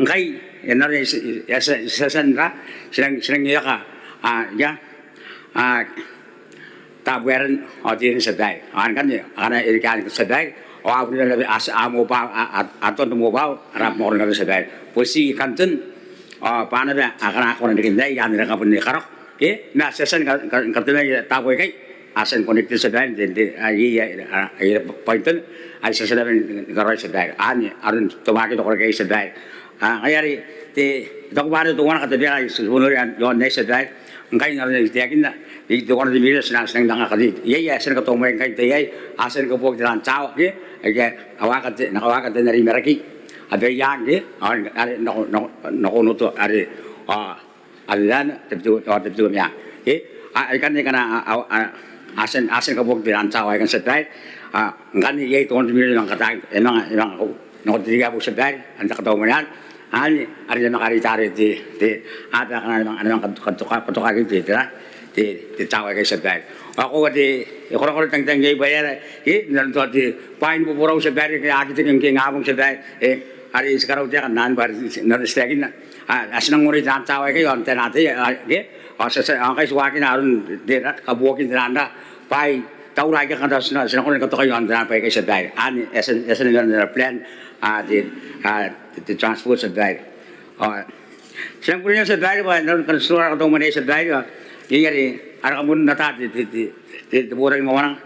Ngkai e na riai ti a tia n ra ti nang ti nang eka a ia a Tabuaeran ao Teinainano, tia babaire. Ao ngkanne akana e reke anne, tia babaire, ao a bon naba a tia a mobile, a tia n mobile ara mwakoro naba, tia babaire, bwa ti kanton ao bwa naba akana a kona n reke n aei anne, raka bon ni karako ke ma ti a tia ni katamai taabo aikai. A tia n connect, tia babaire, n te, n te, a, iai, iai, iai, iai, point, ai ti a tia naba ni karaoi, tia babaire, anne aron te market, te koraki, tia babaire. A, ngaia are te, I taku bwa are teuana katabera ae ti bon noria iaon aei, tia babaire. Ngkai n aron ae I taekinna, iai teuana te mirion ae ti nang, ti nang manga katei. Iai ae a tia ni kataumanai ngkai n tai aei, a tia ni kabuaki taian tower ke, aika a waaki, na kawaaki n te, n aron Marakei, Abaiang ke, ao are nako, nako, nako Onotoa are, a, Abemama, Tabiteuea, ao Tabiteuea Meang. Ke, a, aikanne akana a, a, a, a tia, a tia ni kabuaki taian tower aikanne, tia babaire. A, ngkanne iai teuana te mirion e manga kataaki, e manga, e manga nako te riga bwa, tia babaire, n te kataumanai anne, anne are e na manga kareita are te, te, a, bwa akana a na manga, a na manga katoka, katokaaki te, te, te, te tower aikai, tia babaire. Ao koaua te, e korakora tangitang iai bwa e aera ke, n aron tao te bwai ni boborau, tia babaire, ke a aki teke ngke ingabong, tia babaire, e, are ti karautaeka n anne bwa are ti, n aron ae ti taekinna. A, a tia n nang onei taian tower aikai ao n taina ataei, a, ke, ao ti a tia, ao ngkai ti waakina aron te, kabuokin taian ra bwai taura aika kanga tao ti na, ti na kona ni katokai iaon taian bwai aikai, tia babaire. Anne e a tia, e a tia n ara plan, a, te, a, te transport, tia babaire. Ao ti nang kukurei, tia babaire, bwa n aron ngkana ti noora ara kataumanai, tia babaire, ao iai are ara kamoan ata te, te, te, te, te botaki ni mamananga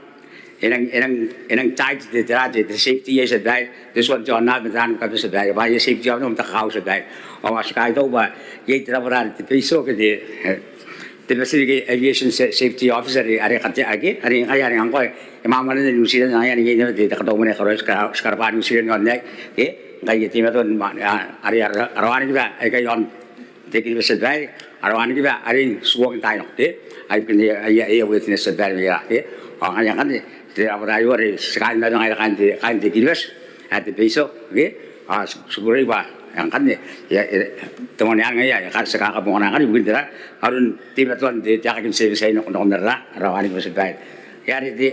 e nang, e nang, e nang tight te, te, te, te safety iai, tia babaire, te tua n te aonnaba ma te aonnaba ni kabane, tia babaire, bwa iai safety aonnaba ma te kakao, tia babaire. Ao a ti kaitau bwa iai te rabwata are te BASO ke te, e, te Pacific Aviation Sa-, Safety Officer are, are kate-, ake, are ngkai are ngkoa e mamananga New Zealand, ngaia are iai naba te, te kataumanai ae karaoia, ti ka-, ti karabwa New Zealand iaon aei, ke, ngkai e teimatoa n ma-, a, are, are, ara wanikiba aikai iaon te Kiribati, tia babaire, ara wanikiba are n tuoaki n taai nako, ke, ai ibukin aia, aia, aia witness, tia babaire, ma iai, ke. Ao ngaia ngkanne te rabwata aio are ti kaaina naba ngaira kaain te, kaain te Kiribati ae te BASO, ke. Ao ti, ti kukurei bwa ngkanne, ia, e, te mwane anne ngaia ae ti kakabongana ngkanne ibukin tera, aron teimatoan te, te aekakin service aei nakon, nakon ara, ara wanikiba, tia babaire. Ia are te,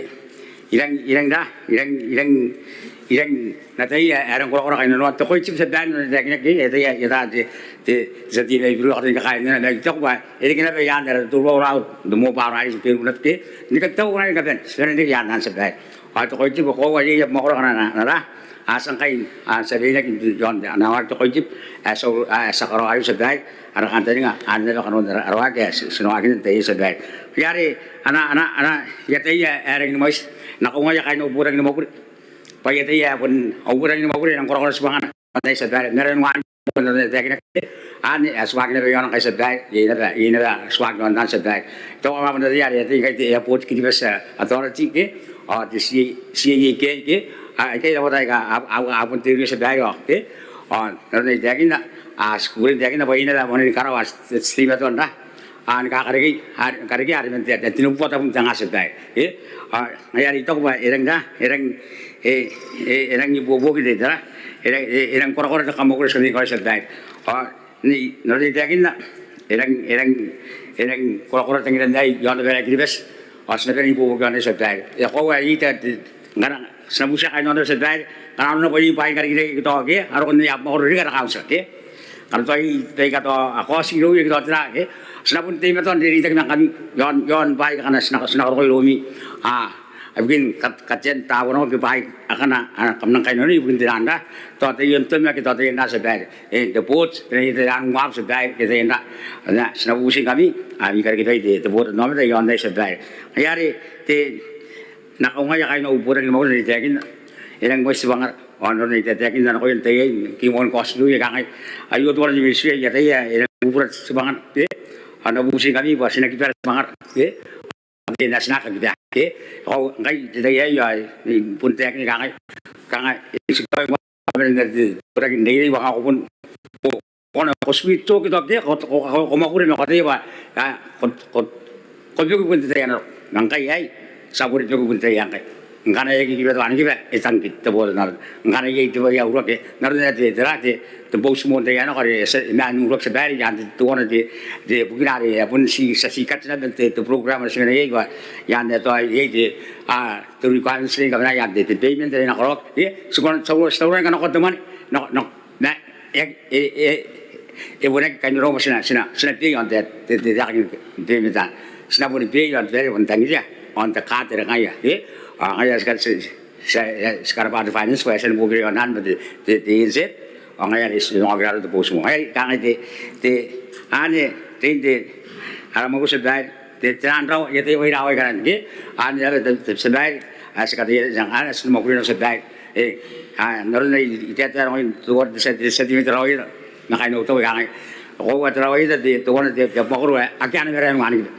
I rang, I rang ra, I rang, I rang, I rang n ataia ae e rang korakora kainnanoan te koitibwi, tia babaire, n aron ae I taekinaki, e ataia, e ataia te, te, te tia tei mai Beru ae kataia ni kakaea naba, ma I taku bwa e reke naba i aan ara toro, ara, te mobile, ara, te Beru naba, ke, ni katauaki ni kabane, ti bane n reke i aan anne, tia babaire. Ao te koitibwi, koaua iai, iai mwakoro akana a na, na ra, a tia ngkai, a tia n reinaki iaon, a na waaki te koitibwi ae ti a, ae ti a karaoa aio, tia babaire, ara kantaninga anne naba kanoan ara, ara waaki ae ti, ti na waakina n tai aei, tia babaire. Ia are, a na, a na, a na, I ataia ae e rangi ni mwaiti, N na kaungaia kaain au botaki ni mwakuri bwa I ataia ae bon au botaki ni mwakuri e nang korakora tibwangana n aei, tia babaire, ma e rangi ni waaki n aron ae I taekinaki, anne ae ti waaki naba iaona ngkai, tia babaire, iai naba, iai naba ae ti waaki iaon anne, tia babaire. Tao a bwa bon ataia are e ataia ngkai te Airport Kiribati Authority, ke, ao te C A, C A A K, ke, a, aikai rabwata aika a, a, a bon te iriia, tia babaire, ao, ke, ao n aron ae I taekinna, a, ti kukurei n taekinna bwa iai naba ae moan ni karaoa, ti, ti teimatoa n ra, a, ni kakarekei, a, karekei are man te, te, tenibubua tabun te nga, tia babaire, ke. A, ngaia are I taku bwa e rang ra, e rang, e, e, e rang ibuobuoki te, tera, e rang, e, e rang korakora te kamwakuri ae ti kani karaoia, tia babaire. Ao n aron ae I taekinna, e rang, e rang, e rang korakora tangiran aei iaon abara ae Kiribati, ao ti na bane n ibuobuoki iaon aei, tia babaire. E koaua ae I taku, ngkana ti na butia kaain aonnaba, tia babaire, ngkana arona bwa iai bwaai ni karikirake ke tao ke, a roko n aia mwakoro riki ara kauntira, ke. Ngkana tao iai baika tao a kaoti irouia ke tao tera, ke, ti na bon teimatoa n reitaki ma ngkami iaon, iaon bwaai akana ti na, ti na karoko iroumi, a, ibukin kat-, katean taabo nako ke bwaai akana, a, kam nang kainnanoi ibukin te ran ra, tao taian toma ke tao taian ra, tia babaire. E, te boat, te, te ran uabu, tia babaire, ke taian ra. Ti na, ti na bubutingkami, a, ami karekebai te, te botannaomata iaon aei, tia babaire. Ngaia are te, N na kaungaia kaain au botaki ni mwakuri n aron ae I taekinna, e rang mwaiti tibwangara. Ao n aron ae I taekinna nakoia n tai aei, ngke I moan kaoti irouia, I kangai, aio teuana te ministry ae I ataia ae e rang bubura tibwangana, ke. Ao N na bubutingkami bwa ti na kibara tibwangara, ke. Ao te, N na, ti na kakiba, ke. Ao ngkai te tai aei ao I bon taekinna, I kangai, I kangai, e, ti kaungaia bwa a bane n te, te botaki n reirei bwa ngkoe ko bon, ko, ko na, ko sweet talk, talk, ke, ko, ko, ko, ko mwakuri ma ko ataia bwa, a, ko, ko, ko beku ibukin te tai ae na roko. Ma ngkai aei ti a boni beku ibukin te tai ae ngkai. Ngkana e aki kiba te wanikiba, e tangki te botannaomata. Ngkana iai te bwai ae uruaki, n aron ae te, tera, te, te boat moan tai ae nako are e tia, e maan n uruaki, tia babaire, iaan te, teuana te, te bukina are e a bon ti, ti a ti kati naba n te, te program are ti mena iai bwa iaan ae tao iai te, a, te requirements are ngkana iaan te, te payment are e na karaoaki, e, ti kona, ti a, ti a tauraoi ni kanakoa te mwane, nako, nako, ma e, e, e bon aki kainnanoa bwa ti na, ti na, ti na pay on that, te, te, te, te, te, te, ti na boni pay on that, bon tangiria on the card are ngaia, e, ao ngaia ti ka, ti, ti, ti karabwa te finance bwa e a tia ni buokiria iaon anne ma te, te, te ANZ, ao ngaia are ti ongo kiraro te botimuku. Ngaia are kangai te, te, anne, te, te, ara mwakuri tia babaire, te, te, anne rawa, e a tei waira aika a nang, e, anne rawa, te, te, tia babaire, a ti kataia, anne, a ti mwakuri nako tia babaire. E, a, n aron ae I, I taetae raoi n teuare te tia, te tia tei mai Tarawa Ieta ma kaain au tabo, I kangai, koaua Tarawa Ieta, te, teuana te, te abamwakoro ae akea ana marae ni wanikiba.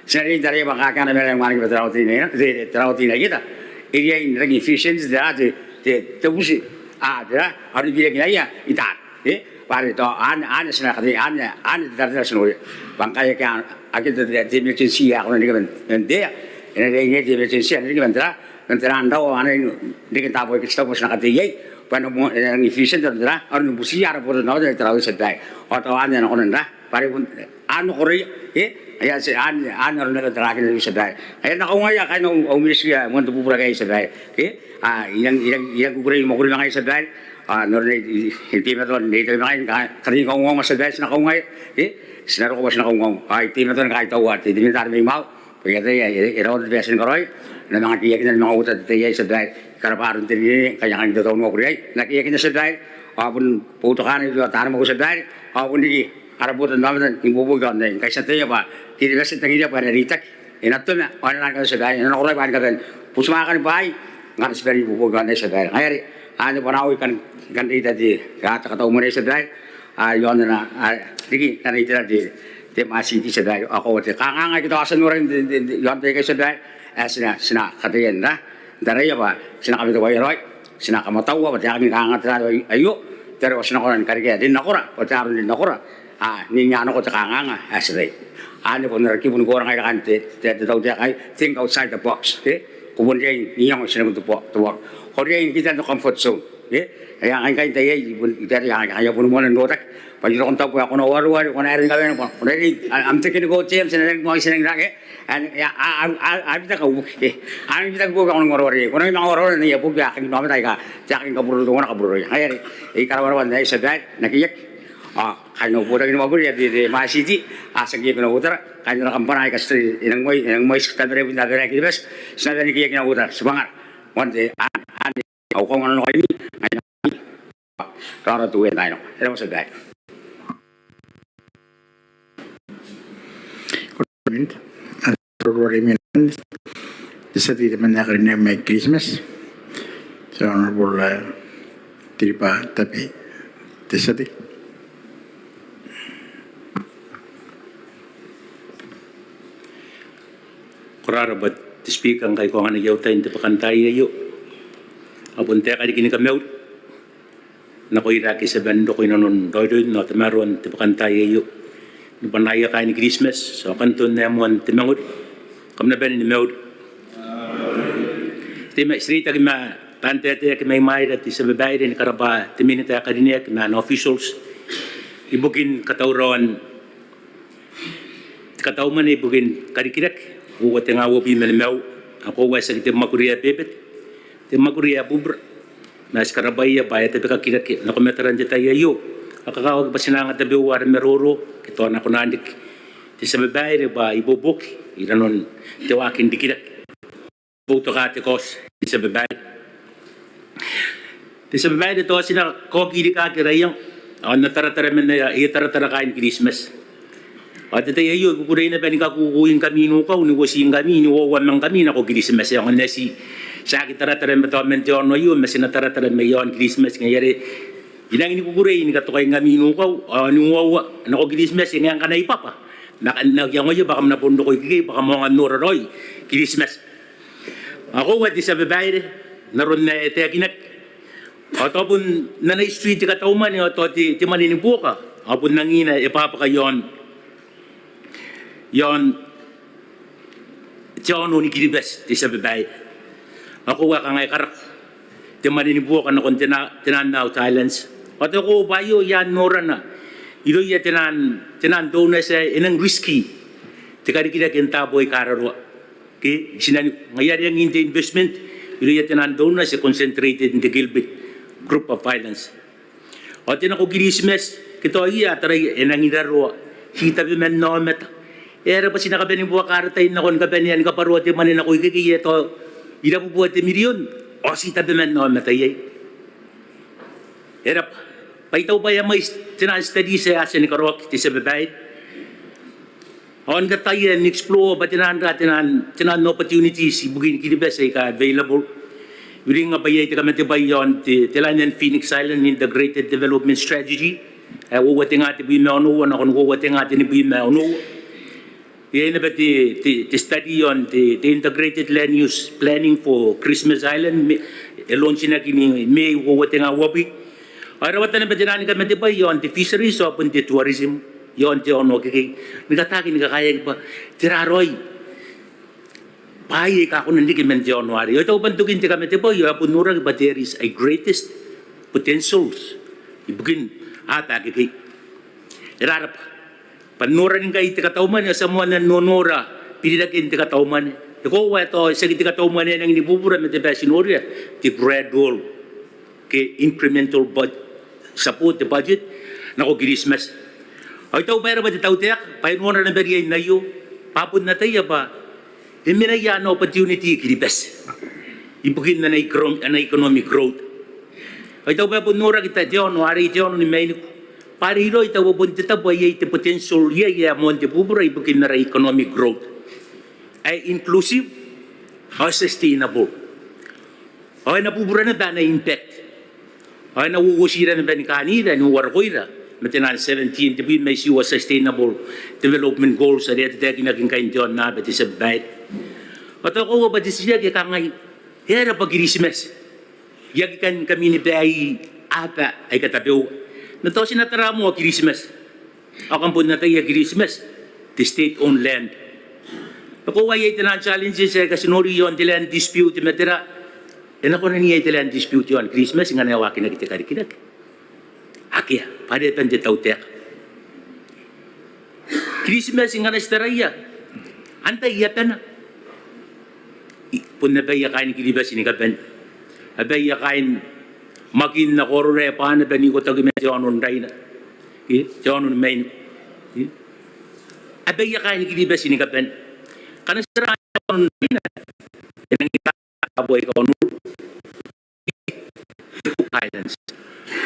Ti na riai n taraia bwa ngkana akea ana marae ni wanikiba Tarawa Teinainano, te, te, Tarawa Teinainano, e riai n rangi n efficient te, te, te, te buti, a, te, a, aron birekinaia i taari. E, bwa are tao anne, anne ti na kataia, anne, anne te taratara ae ti noria. Bwa ngkai akea, akea te, te, te emergency ae a kona n riki man, man te ea, e na riai n iai te emergency ae na riki man tera, man tera, n rawa, a na riai n reke n taabo aika ti taku bwa ti na kataia iai, bwa e na mo, e na rangi n efficient aron tera, aron ni butiia ara botannaomata mai Tarawa Ieta tia babaire. Ao tao anne a na kona n ra, bwa are bon, a nakoraoi, e, aia ti, anne, anne aron naba taraakina tia babaire. Ae N na kaungaia kaain au, au ministry ae moan te bubura aei tia babaire. E, a, I nang, I nang, I nang kukurei ni mwakuri ma ngaia tia babaire. A, n aron ae I, I, I teimatoa n reitaki ma ngaia, ka, kataia ni kaungaunga tia babaire, ti na kaungaia. E, ti na roko bwa ti na kaungaunga. A, I teimatoa ni kaitaua te, te minita are mai mwaau bwa e a tia, e, e, e rawa te bwai ae ti na karaoia. N na manga keiakina ni manga uota te tai aei tia babaire. I karabwa aron te rinerine ngkai a kanga n tatau ni mwakuri iai. N na keiakina tia babaire. Ao bon boutokaana i aon taani mwakuri tia babaire. Ao bon riki ara botannaomata n ibuobuoki iaon aei. Ngkai ti ataia bwa Kiribati e tangiria bwa e na reitaki, e na toma, ao e na rang ni kabane tia babaire, e na nakoraoi bwaai ni kabane. Butimwaakani bwaai ngkana ti bane n ibuobuoki iaon aei tia babaire. Ngaia are anne bwanaau I kan, I kan reita te, a, te katau mwane tia babaire. A, iaon ana, a, riki ana itera te, te MCITI tia babaire. Ao koaua te kanganga ae I taku a tia n noraki n te, te, te, iaon taai aikai tia babaire, ae ti na, ti na kataia n ra, n taraia bwa ti na kamatawaia raoi, ti na kamataua bwa te aeka ni kanganga te raa aio, tera bwa ti na kona ni karekea rin nakora, bwa te aro n rin nakora, a, n nia nako te kanganga ae ti ataia. Anne bon ara kibu ni kora ngaira kaain te, te, te tautaeka aei, think outside the box, e? Ko bon riai n iango i tinanikun te bo-, te box. Ko riai ni kitana te comfort zone, e? Aia, ngkai, ngkai n tai aei, I bon, I taetae, aia, aia, bon moan rotaki bwa I roko n taku bwa ko na wareware, ko na aera ni kabane, ko na, ko na riai, a, am technical terms, e na riai ni moan, e na riai, e? Ao, e, a, a, a, a bitaki au boki, e. A bitaki au boki ae ko nang wareware, ko nang manga wareware n aia boki aika a kinaomata aika ti a kani kaburoro, ko na kaburoro. Ngaia are I karawarabwa n aei tia babaire, n aki aki. Ao kaain au botaki ni mwakuri ae te, te MCITI, a tia n keiakina uotara, kaain ara kambana aika ti, e nang mai, e nang mai ti katamneina n te aba ae Kiribati, ti na bane ni keiakina uotara, tibwangara. Moan te, a, a, au kaunga nanokaimi, ngaia, raora te Uea n taai nako. E rabwa tia babaire. Ko rabwa minita. Roroarei mwiin te tia tei temanna ae karineaki mai Kiritimati, Honourable, eh, Tiriba Tabe, te tia tei. Ko rabwa te Speaker ngkai ko anganai au tai n te bwakantaai aio. Ao bon taeka riki ni kamauri nakoira ake ti a bane n roko inanon raoiroin ao tamaroan te bwakantaai aio. Ni bwanaia kaain Kiritimati ao Kanton ae Moan te Mangori, kam na bane ni mauri. Ti reitaki ma taan taetae ake mai mwaira, te tia babaire, ni karabwa te minita ae karineaki ma ana officials ibukin katauraoan te katau mwane ibukin karikirake uoua tenga uabwi ma nimaua. Ao koaua tiaki te mwakuri ae bebete, te mwakuri ae bubura, ma ti karabwaia bwa e a tabekakirake nako mataran te tai aio. Ao kakawaki bwa ti na anga tabeua ara maroro ke tao nako n riki, te tia babaire, bwa ibuobuoki inanon te waaki n rikirake. Boutoka te kaoti, te tia babaire. Te tia babaire, tao ti na kaoki rikaaki ara iango ao n na taratara man aia taratara kaain Kiritimati. Ao te tai aio I kukurei naba ni kakukuingkami n ukau, ni uotingkami, ni uouamangkami nako Kiritimati. Ao ngkana ti, ti aki taratara ma tao man te aono aio, ma ti na taratara mai aon Kiritimati. Ngaia are I rangi ni kukurei ni katokaingkami n ukau ao n uoua nako Kiritimati, ngaia ngkana I bwabwa ma n na iangoia bwa kam na bon roko ikekei bwa kam aonga n nora raoi Kiritimati. Ao koaua te tia babaire, n aron ae e taekinaki, ao tao bon n ana history te katau mwane ao tao te, te mwane ni buoka, ao bon angina e bwabwaka iaon, iaon te aono ni Kiribati, te tia babaire. Ao koaua kanga e karako te mwane ni buoka nakon te na, te naan outer islands. Ao tao koaua bwa aio I a norana irouia te naan, te naan donors ae e nang risky te karikirake n taabo aika raroa ke i tinaniku. Ngaia are angin te investment irouia te naan donors e concentrated n te Gilbert Group of Islands. Ao te nako Kiritimati, ke tao iai a tarai e nangi raroa, ti tabeman aomata. E aera bwa ti na kabanea buaka ara tai n nako ni kabanea ni kabaroa te mwane nako ikekei ae tao irabubua te mirion, ao ti tabeman aomata iai. E rabwa. Bwa I taku bwa e a mwaiti te naan studies ae a tia ni karaoaki, te tia babaire, ao ni kataia n explore bwa te naan ra, te naan, te naan opportunities ibukin Kiribati aika available. I uringa bwa iai te kamatebwai iaon te, te Lanai and Phoenix Island Integrated Development Strategy ae uoua te nga tebwi ma onoua nakon uoua te nga tenibwi ma onoua. Iai naba te, te, te study iaon te, te Integrated Land Use Planning for Christmas Island, e launch-naki ni Mei uoua te nga uabwi. Ao e rawata naba te naan kamatebwai iaon te fisheries ao bon te tourism iaon te aono akekei, ni kataaki ni kakaeaki bwa tera raoi bwaai aika a kona n reke man te aono arei. Ao I taku bwa n tokin te kamatebwai ao e bon noraki bwa there is a greatest potentials ibukin aba akekei. E rabwa. Bwa n nora ngkai te katau mwane ao ti a moana n nonora biriraken te katau mwane. E koaua ae tao tiaki te katau mwane ae nangi ni bubura ma te bwai ae ti noria, te gradual ke incremental bud-, support te budget nako Kiritimati. Ao I taku bwa e rabwa te tautaeka bwa e nora naba riain aio bwa a bon ataia bwa e mena iai ana opportunity Kiribati ibukin ana econom-, ana economic growth. Ao I taku bwa e bon noraki te aono arei, te aono ni Mainiku, bwa are I raoi taku bwa bon te tabo ae iai te potential iai ae moan te bubura ibukin ara economic growth ae inclusive ao sustainable. Ao e na bubura naba ana impact. Ao e na uouotira naba ni kaanira, ni uarokoira ma te naan seventeen, tebwi ma itiua Sustainable Development Goals are a tataekinaki ngkai n te aonnaba, te tia babaire. Ao tao koaua bwa te titiraki e kangai, e aera bwa Kiritimati? I aki kan kaminibaii aba aika tabeua. Ma tao ti na tara moa Kiritimati. Ao kam bon ataia Kiritimati, te state owned land. E koaua iai te naan challenges aika ti nori iaon te land dispute ma tera. E na kona n iai te land dispute iaon Kiritimati ngkana e waakinaki te karikirake? Akea, bwa are e a bane te tautaeka. Kiritimati ngkana ti taraia, antai ae bane? I, bon abaia kaain Kiribati ni kabane. Abaia kaain Makin nako Arorae bwa a na bane n ikotaki ma te aono n Raina. Ke te aono ni Mainiku. Ke abaia kaain Kiribati ni kabane. Ngkana ti tara te aono n Raina, e nangi taabo aika onoua. Cook Islands.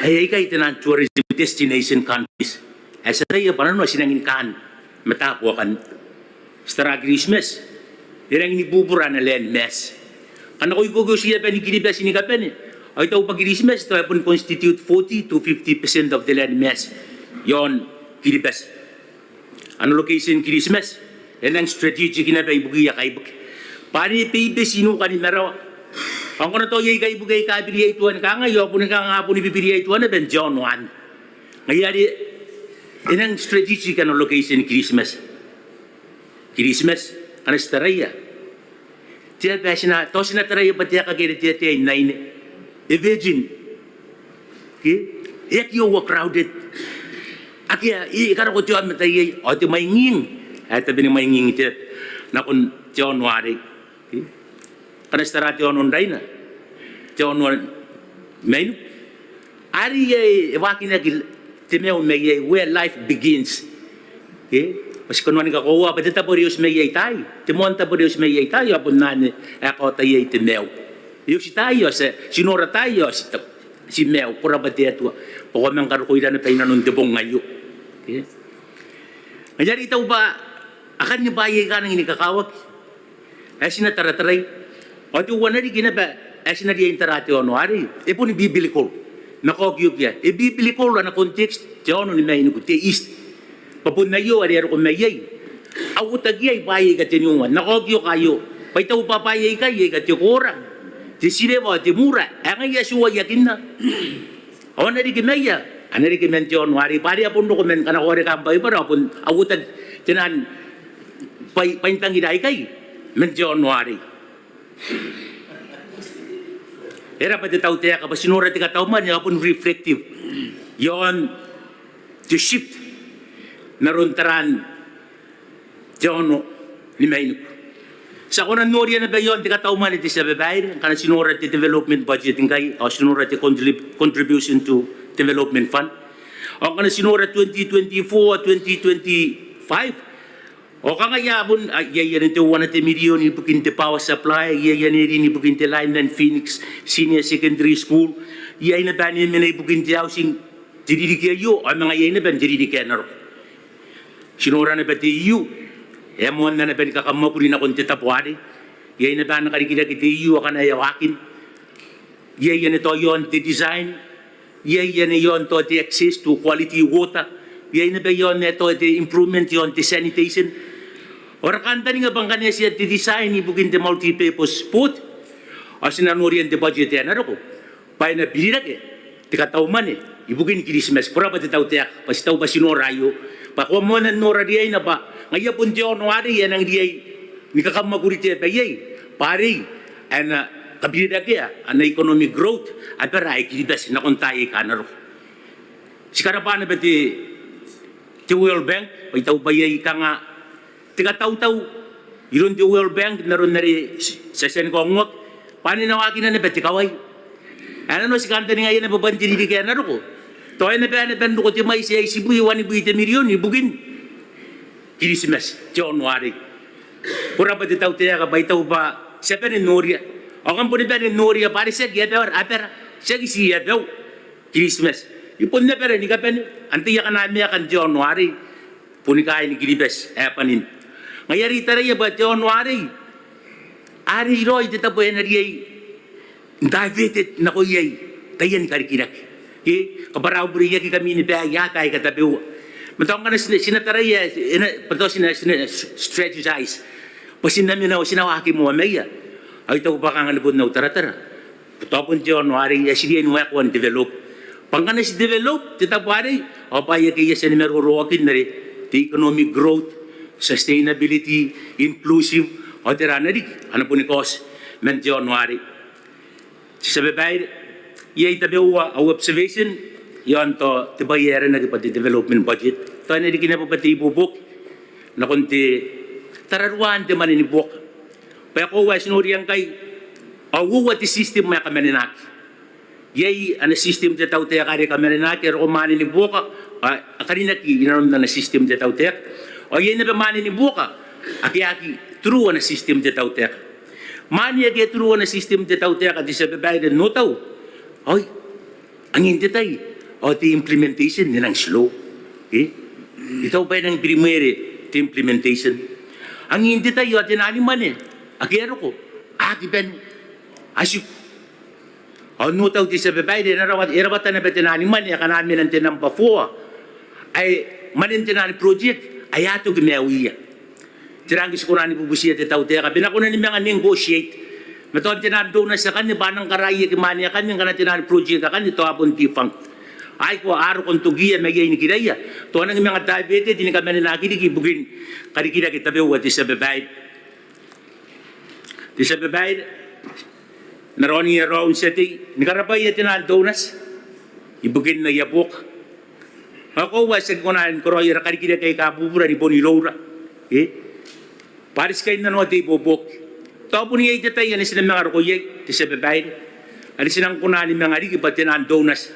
Ae aikai te naan tourism destination countries ae ti ataia bwa nanona ti nangi ni kaan ma taabo akanne. Ti tara Kiritimati, e nangi ni bubura ana land mass. Ngkana ko ikoki otiia bwa ni Kiribati ni kabane, ao I taku bwa Kiritimati tao e boni constitute forty to fifty percent of the land mass iaon Kiribati. Ana location Kiritimati e nang strategic naba ibukiia kaibuke. Bwa are e bebeti nukan marawa. Ao ngkana tao iai kaibuke aika biri ae tuan kangai, ao boni kanga boni bibiri ae tuan naba n te aono anne. Ngaia are e nang strategic ana location Kiritimati. Kiritimati, ngkana ti taraia, te aba ae ti na, tao ti na taraia bwa te aeka ke are te ataei n aine, e virgin. Ke e aki overcrowded. Akea, e karako te aomata iai, ao te mwaing ae tabe ni mwaing te aba nakon te aono arei. Ke ngkana ti tara te aono n Raina, te aono ni Mainiku, arei ae e waakinaki te maiu mai iai, where life begins. Ke bwa ti kanoani kakoaua bwa te tabo are e oti mai iai taai, te moan tabo are e oti mai iai taai, ao bon anne ae kaota iai te maiu. E oti taai ao ti, ti nora taai ao ti ta-, ti maiu. Ko rabwa te Atua bwa ko a manga karokoira naba inanon te bong aio. Ke ngaia are I taku bwa akanne bwaai aika a nangi ni kakawaki ae ti na taratarai. Ao te uana riki naba ae ti na riai n tara te aono arei, e boni biblical. Ma kaokiokia, e biblical ana context te aono ni Mainiku, te East. Bwa bon aio are a roko mai iai, a uotaki iai bwaai aika teniua. N na kaokioka aio bwa I taku bwa bwaai aikai aika te koora, te tirewa, te muura, ae ngaia ti uaiakinna. Ao a na riki maia, a na riki man te aono arei, bwa are a bon roko man, ngkana ko wareka am Baibara, a bon, a uotaki te naan bwai, bwaintangira aikai man te aono arei. E rabwa te tautaeka bwa ti nora te katau mwane ao bon reflective iaon te shift n aron taraan te aono ni Mainiku. Ti a kona n noria naba iaon te katau mwane, te tia babaire, ngkana ti nora te development budget ngkai ao ti nora te contrib-, contribution to Development Fund. Ao ngkana ti nora twenty twenty-four, twenty twenty-five, ao kanga iai bon, a, iai anne teuana te mirion ibukin te power supply, iai anne rin ibukin te lineman Phoenix Senior Secondary School, iai naba anne mena ibukin te housing, te ririki aio, ao manga iai naba n te ririki ae na roko. Ti nora naba te E U, e moanna naba ni kakamwakuri nakon te tabo arei. Iai naba ana karikirake te E U akana e a waakin. Iai anne tao iaon te design, iai anne iaon tao te access to quality water, iai naba iaon ae tao te improvement iaon te sanitation. Ao ara kantaninga bwa ngkana e a tia te design ibukin te multi-purpose board, ao ti na noria n te budget ae na roko bwa e na birirake te katau mwane ibukin Kiritimati. Ko rabwa te tautaeka, bwa ti taua bwa ti nora aio, bwa ko a moanna n nora riaina bwa ngaia bon te aono arei ae nang riai ni kakamwakuri te aba iai, bwa arei ae na kabirirakea ana economic growth abara ae Kiribati nakon taai aika na roko. Ti karabwa naba te, te World Bank, bwa I taku bwa iai kanga te katautau iroun te World Bank n aron are ti a tia ni kaongoaki bwa ane na waakina naba te kawai. Ae nanona ti kantaningaia naba bwa n te ririki ae na roko, tao e na bae naba n roko te mwaiti ae itibwi, wanibwi te mirion ibukin Kiritimati te aono arei. Ko rabwa te tautaeka, bwa I taku bwa ti a bane n noria. Ao kam boni bane n noria bwa are tiaki abara, abara, tiaki ti abau Kiritimati. I bon abara ni kabane, antai akana maeka n te aono arei, boni kaain Kiribati ae bwanin. Ngaia are I taraia bwa te aono arei, arei raoi te tabo ae na riai n diverted nako iai taian karikirake. Ke, kabwara au bure, I aki kamini bae i aaba aika tabeua. Ma tao ngkana ti na, ti na taraia, e na, bwa tao ti na, ti na strategize bwa ti na mena, ti na waaki moa ma ia. Ao I taku bwa kanga ni bon au taratara, tao bon te aono arei ae ti riai ni waekoa n develop. Bwa ngkana ti develop te tabo arei, ao bwaai ake I a tia ni maroroakin are te economic growth, sustainability, inclusive, ao tera riki, a na boni kaoti man te aono arei. Te tia babaire, iai tabeua au observation iaon tao te bwai ae aranaki bwa te development budget. Tao e na riki naba bwa te ibuobuoki nakon te tararuaan te mwane ni buoka. Bwa e koaua ae ti noria ngkai, ao uoua te system ae kamanenaki. Iai ana system te tautaeka are kamanenaki, e roko mwane ni buoka, a, a karinaki inanon ana system te tautaeka. Ao iai naba mwane ni buoka ake a aki through ana system te tautaeka. Mwane ake a through ana system te tautaeka, te tia babaire, n au tau, ao angin te tai ao te implementation e nang slow. Ke? I taku bwa e nang biri mwere te implementation. Angin te tai ao te naan mwane ake a roko a aki bane, a tiku. Ao n au tau, te tia babaire, e na rawata, e rawata naba te naan mwane akana mena n te number four ae mwanen te naan project ae a toki maiuia. Tera ngke ti kona ni bubutiia te tautaeka bwa e na kona ni manga negotiate ma tao n te naan donors akanne bwa a nang karaiaki mwane akanne ngkana te naan project akanne tao a bon defunct. Aikoa a roko n tokiia ma iai nikiraia tao a nangi manga diverted ni kamanenaki riki ibukin karikirake tabeua, te tia babaire. Te tia babaire, n aron ae raou n tia tei, ni karabwaia te naan donors ibukin aia buoka. Ao e koaua ae ti aki kona ni karaoi ara karikirake aika bubura ni bon iroura. Ke? Bwa are ti kainnanoa te ibuobuoki. Tao bon iai te tai ane ti na manga roko iai, te tia babaire, are ti nang kona ni manga riki bwa te naan donors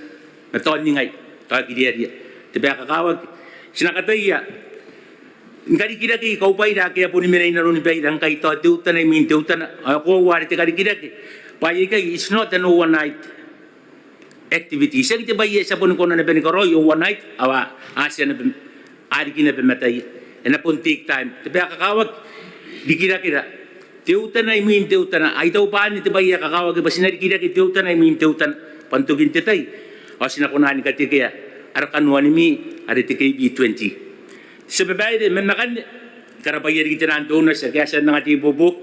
ma tao n ningai, tao e kiriaria. Te bwai ae kakawaki, ti na kataia ni karikirakei kaubwaira ake a boni mena inanoni baira ngkai, tao teutana imwin teutana. Ao e koaua are te karikirake, bwaai aikai, it's not an overnight activity. Tiaki te bwai ae ti a boni kona naba ni karaoi overnight, ao a tia naba, a riki naba mataia. E na bon take time. Te bwai ae kakawaki, rikirakera teutana imwin teutana. Ai tau bwa anne te bwai ae kakawaki, bwa ti na rikirake teutana imwin teutana, bwa n tokin te tai ao ti na kona ni katekea ara kanoa ni mii are te K B twenty. Te tia babaire, man akanne, I karabwaia riki te naan donors ake a tia n anga te ibuobuoki.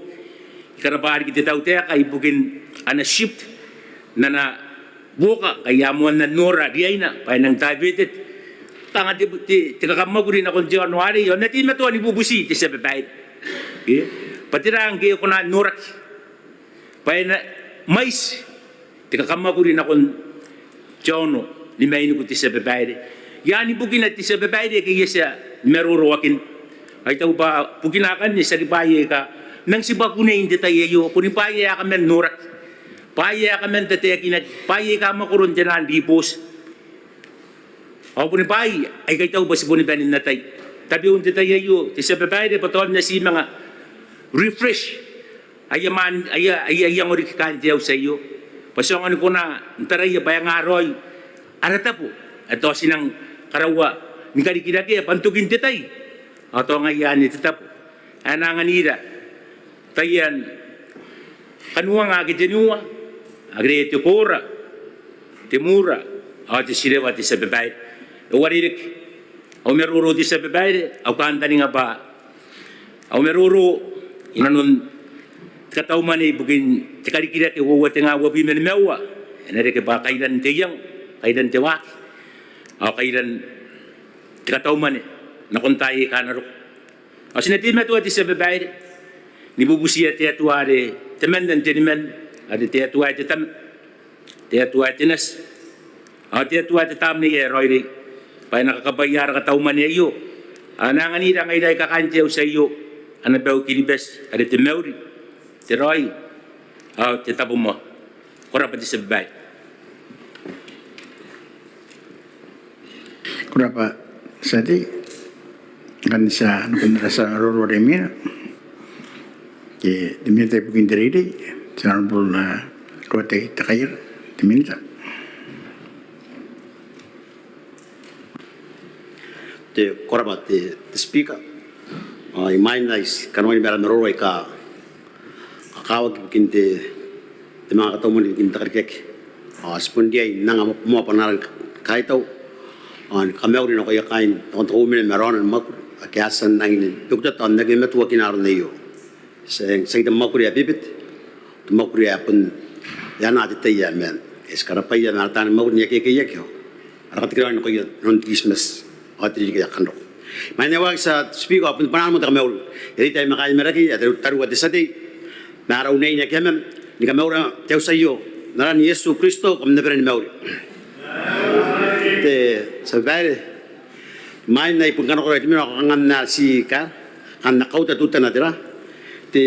I karabwa riki te tautaeka ibukin ana shift n ana buoka ngkai a moanna n nora riaina bwa e nang diverted. Kanga te, te, te kakamwakuri nakon te aono arei ao N na teimatoa ni bubuti, te tia babaire, ke, bwa tera ngke e kona n noraki bwa e na mwaiti te kakamwakuri nakon te aono ni mainiku, te tia babaire. Iaan bukina, te tia babaire, ake I a tia ni maroroakin. Ao I taku bwa bukina akanne tiaki bwaai aika nang tibwa kunei n te tai aio, bon bwaai aika a kaman noraki, bwaai aika a kaman tataekinaki, bwaai aika a mwakoron te naan ribooti. Ao boni bwaai aika I taku bwa ti boni bane n atai tabeua n te tai aio, te tia babaire, bwa tao N na ti manga refresh aia maan, aia, aia, aia iango riki kaain te auti aio, bwa ti aonga ni kona n taraia bwa e nga raoi ara tabo ae tao ti nang karaua ni karikirakea bwa n tokin te tai ao tao ngaia anne te tabo ae na anganira taian kanuanga ake teniua, ake are te koora, te muura ao te tirewa, te tia babaire. E uarereke au maroro, te tia babaire, au kantaninga bwa au maroro inanon te katau mwane ibukin te karikirake uoua tenga uabwi ma nimaua e na reke bwa kairan te iango, kairan te waaki ao kairan te katau mwane nakon taai aika a na roko. Ao ti na teimatoa, te tia babaire, ni bubutia te Atua are temanna n teniman, are te Atua ae te Tama, te Atua ae te Nati ao te Atua ae te Tamnei ae Raoiroi, bwa e na kakabwaia ara katau mwane aio ao e na anganira ngaira aika kaain te auti aio ana bau Kiribati are te mauri, te raoi ao te tabomoa. Ko rabwa, te tia babaire. Ko rabwa, tia tei. Ngkana ti a nakon ara tia maroro are imwina, te, te Minita ibukin te Reirei, te Honourable, uh, Ruatei Tekaiara, te Minita. Te, ko rabwa te, te Speaker. Ao imwain ae I kanakoa ni mena maroro aika kakawaki ibukin te, te manga katau mwane ibukin te karikirake, ao ti bon riai n anga moa bwanaara ni kaitau ao ni kamauri nakoia kaain te kauoman ma raona ni mwakuri ake a tia n rangi ni beku te ata ao n aki matuakina aron aio. Ti a, ti a tia n te mwakuri ae bebete, te mwakuri ae bon e anaa te tai ae maan. Ti karabwaia ma ara taani mwakuri n akea akea akea ara katekeraoi nakoia inanon te Christmas ao te ririki ae kan roko. Imwain ae waaki, tia Speaker, ao bon bwanaau moa te kamauri. E reita ma kaain Marakei ae tariu, tariu te tia tei ma ara unaine ake a mena ni kamaura te auti aio n aran Iesu Kristo, kam na bane ni mauri. Te tia babaire, imwain ae I bon kanakoraoi te mena ao kanga N na ti ka, kanga N na kauta teutana tera, te,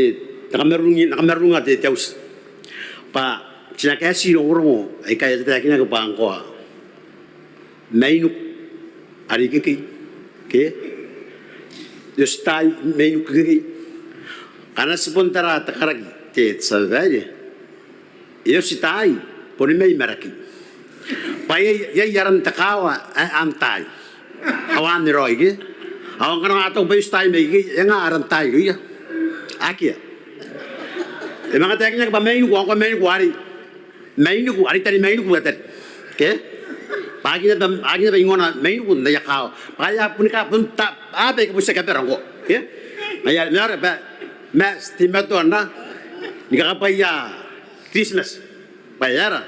N na kamarurungi, N na kamarurunga te, te auti bwa ti na kaeti rongorongo aika a tataekinaki bwa ngkoa mainiku are ikekei, ke? E oti taai, mainiku ikekei. Ngkana ti bon tara te karaki, te tia babaire, e oti taai boni mai Marakei. Bwa iai, iai aran te kaawa ae Antai. Ao anne raoi, ke? Ao ngkana a taku bwa e oti taai mai ikekei, e nga aran taai irouia? Akea. E manga taekinaki bwa mainiku, ao ngkoa mainiku arei. Mainiku arei, tari mainiku, tari, ke? Bwa aki naba, aki naba ingona mainiku n aia kaawa. Bwa aia bon ka, bon ta, a bwa e kabutia kabera ngkoa, ke? Ma aia, ma aia, bwa, ma ti teimatoa n ra ni kakabwaia Christmas bwa e aera,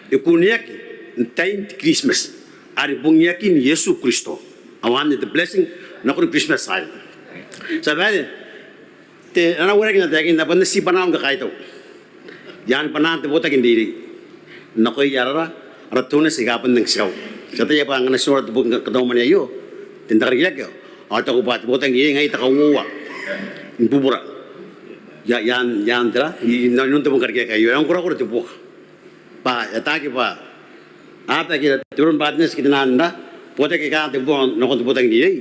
e kuneaki n tain te Christmas are bungiakin Iesu Kristo. Ao anne te blessing nakon Christmas aei. Tia babaire, te, ana uarereke n taekinna bwa N na ti bwanaau ni kakaitau i aan bwanaan te botaki n reirei nakoia ara, ara donors aika a bon nang tirau. Ti ataia bwa ngkana ti nora te boki ni katau mwane aio, te karikirake, ao I taku bwa te botaki n reirei ngaia te kauoua ni bubura i aan, i aan, i aan tera, i, inanon te bong ni karikirake aio. E a korakora te buoka bwa e ataaki bwa a baki te development partners ke te naan ra botaki aika a tia n bubura nakon te botaki n reirei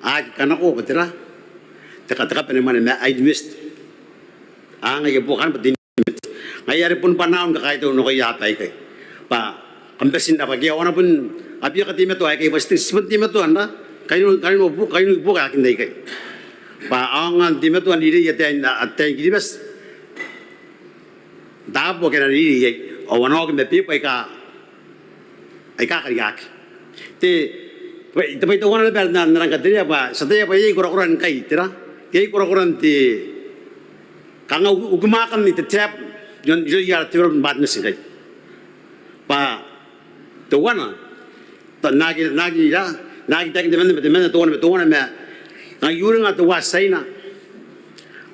a aki kanakoa bwa tera, te ka, te kabane mwane ma a invest. A anga aia buoka anne bwa te invest. Ngaia are bon bwanaau ni kakaitau nakoia aaba aikai bwa kam bati n rabwa, ke ao a na bon, a bia kateimatoa aikai bwa ti, ti bon teimatoa n ra kaineti, kaineti buoka, kaineti buoka aika aikai bwa a aonga n teimatoa n reireia ataein, ataein Kiribati n taabo ake a na reirei iai, ao a na oki ma beeba aika, aika kariaiakaki. Te, te bwai teuana naba ae N na, N na rang katerea bwa ti ataia bwa iai korakoran ngkai tera, iai korakoran te kanga uki, uki mwaakan te tab irouia ara development partners ngkai. Bwa teuana, N na aki, N na aki ra, N na aki taekin temanna ma temanna, teuana ma teuana, ma ngai I uringa teuae Tiaina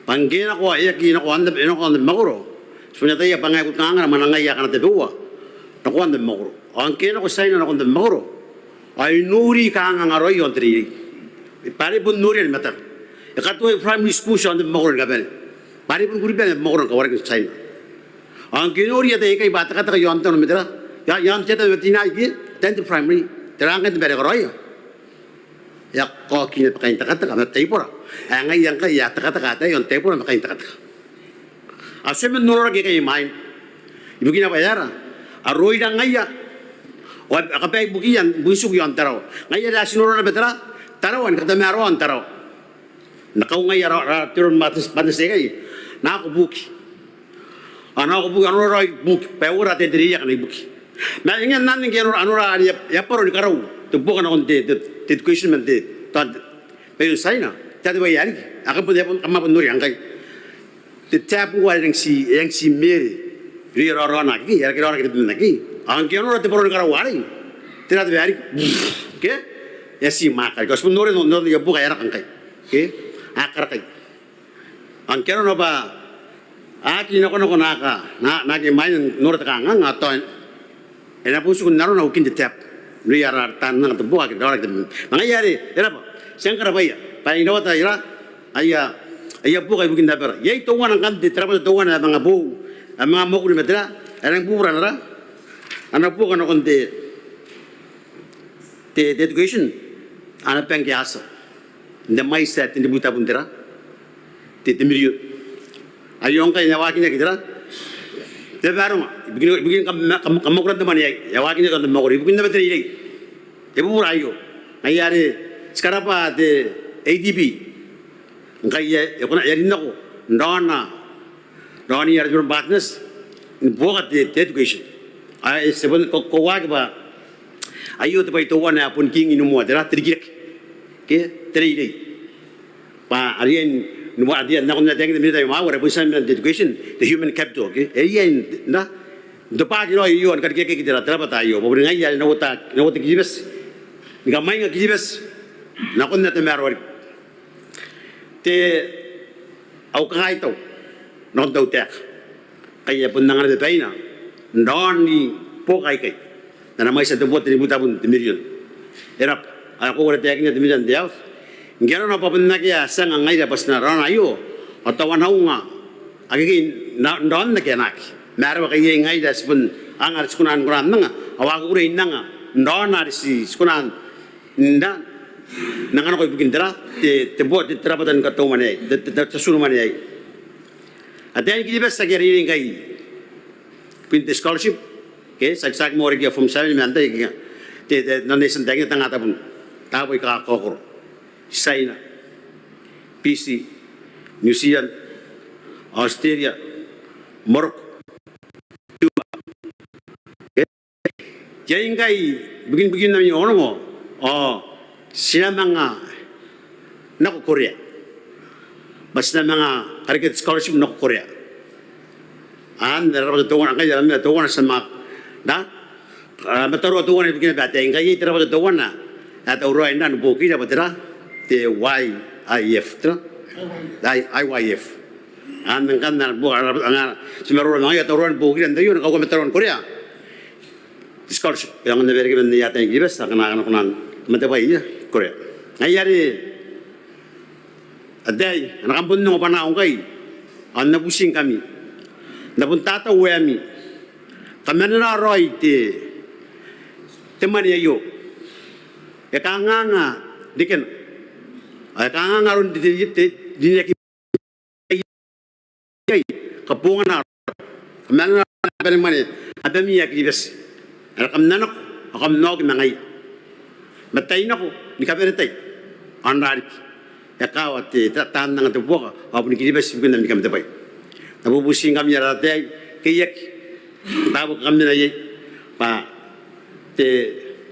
bwa ngke e nako, e aki nako n te, e nako n te mwakoro, ti bon ataia bwa ngaia e kuri kanganga ma ngaia akana tabeua nakoan te mwakoro. Ao ngke e nako Tiaina nakon te mwakoro ao e nori kanganga raoi aon te reirei bwa are bon noria ni matana. E katoa primary schools aon te mwakoro ni kabane bwa are bon kuri bane mwakoro ni kawarekean Tiaina. Ao ngke e nori ataei aikai bwa a tekateka i aon tano ma tera, i aon te ata ma te inai ke ataein te primary, Tera ngkanne te bwai are e karaoia? E a kaoki naba kain tekateka ma taibora. Ae ngaia ngkai e a tekateka ataei aon taibora ma kain tekateka. Ao ti a mena n noraki ikai imwaina ibukina bwa e aera, a roira ngaia ao a kabaea ibukiia n bon tiku iaon Tarawa. Ngaia are ti noora naba Tarawa ni katamaroa aon Tarawa. N na kaungaia ara, ara teron matnes, matnes aikai. N na ako buki. Ao n na ako buki, a nora raoi buki bwa e uara ataein te reirei akana ibuki. Ma e ngae n anne ngke a nora, a nora are e a, e a bwaro ni karau te buoka nakon te, te, te education man te, tao te, bwa iroun Tiaina. Tera te bwai ae riki? Ao kam bon, kam a bon noria ngkai te tab ngkoa are e rang ti, e rang ti mere irouia raoraona akekei, e a reke raoraona akekei. Ao ngke a nora te bwaro ni karau arei, tera te bwai ae riki? Ke e a ti mwaaka riki. Ao ti bon noria, noria aia buoka ae raka ngkai. Ke a karakai. Ao ngke arona bwa a aki nakonako naaka, na, naake imwaina n nora te kanganga, ao tao e na bon tiku n arona ukin te tab irouia ara taan anga te buoka ake raoraona. Ma ngaia are e raba, ti a ngkana bwaia bwa e na rawata ira aia, aia buoka ibukin abara. Iai teuana ngkanne, te rabwata teuana ae manga boou, ae manga mwakuri ma tera, ae rang bubura n ara, ana buoka nakon te, te, te education, ana bangke Asa n te mwaiti ae tenibwi tabun tera, te, te mirion. Aio ngkai e na waakinaki tera, te babaronga ibukin, ibukin kam, kam, kamwakuran te mwane aei, e a waakinaki aon te mwakoro ibukin naba te reirei. E bubura aio. Ngaia are ti karabwa te ADB ngkai e, e kona, e a rin nako n raona, raonia ara teron matnes ni buoka te, te education. Ae ti a bon ko, koauaki bwa aio te bwai teuana ae bon kingin ni moa tera, te rikirake ke te reirei. Bwa a riai n, n, a riai n nakon ae taekinna te Minita mai mwaina are bon tia mena n te education, te human capital, ke? E riai n, n, n tobwaaki raoi aio ni karikirakeaki tera, te rabwata aio. Bwa bon ngaia are e na uota, e na uota Kiribati ni kamwainga Kiribati nakon ae tamaroa riki. Te, au kakaitau nakon te tautaeka ngkai e a bon anga naba baina n raon ni buoka aikai n ana mwaiti ae tebwi, tenibwi tabun te mirion. E raba, ao e koaua are taekinna te Minita n te Health, ngke arona bwa bon akea ae ti anga ngaira bwa ti na raona aio, ao tao a na unga akekei n ra-, n raona ake a na aki. Ma e raba ngkai iai ngaira ae ti bon anga are ti kona n kona n anga, ao a kukurei n anga n raona are ti, ti kona n, n anganako ibukin tera, te, te buo-, te, te rabwata ni katau mwane aei, te, te, te, te tun mwane aei. Ataein Kiribati ake a reirei ngkai ibukin te scholarship, ke, tiaki, tiaki moa riki aia form seven ma antai, ke, te, te, nanona I tia n taekinna tenga tabun taabo aika kakaokoro. Tiaina, Biti, Niu Tiran, Aotiteria, Moroko, Tiuba. Iai ngkai ibukin, ibukin ami onongo, ao ti na manga nako Korea. Bwa ti na manga karekea te scholarship nako Korea. Anne te rabwata teuana ngkai, anne teuana ti a manga, na, a, mataroa teuana ibukin naba ataei ngkai iai te rabwata teuana ae tauraoi n na ni buokira bwa tera, te Y I F, tera? I, I Y F. Anne ngkanne ana buoka, ana, ana, ti maroro ma ngaia tauraoi ni buokira n te aio, ni kaukaki ma tararuaan Korea. Scholarship, e aonga n na waerake man aia ataein Kiribati akana a na kona ni kamatebwai i Korea. Ngaia are ataei, a na kam bon ongo bwanaau ngkai, ao N na butingkami, N na bon tatau aemi, kamanena raoi te, te mwane aio. E kanganga rekena, ao e kanganga aron te, te, te rineaki iai, kabongana, kamanena aron abani mwane, abami ae Kiribati. Are kam na nako ao kam na oki ma ngaia. Ma tai nako ni kabane tai ao n ra riki. E kawa te, ta-, taan anga te buoka ao boni Kiribati ibukin ami kamatebwai. N na bubutingkami ara ataei, keiaki, taabo aika kam mena iai, bwa te,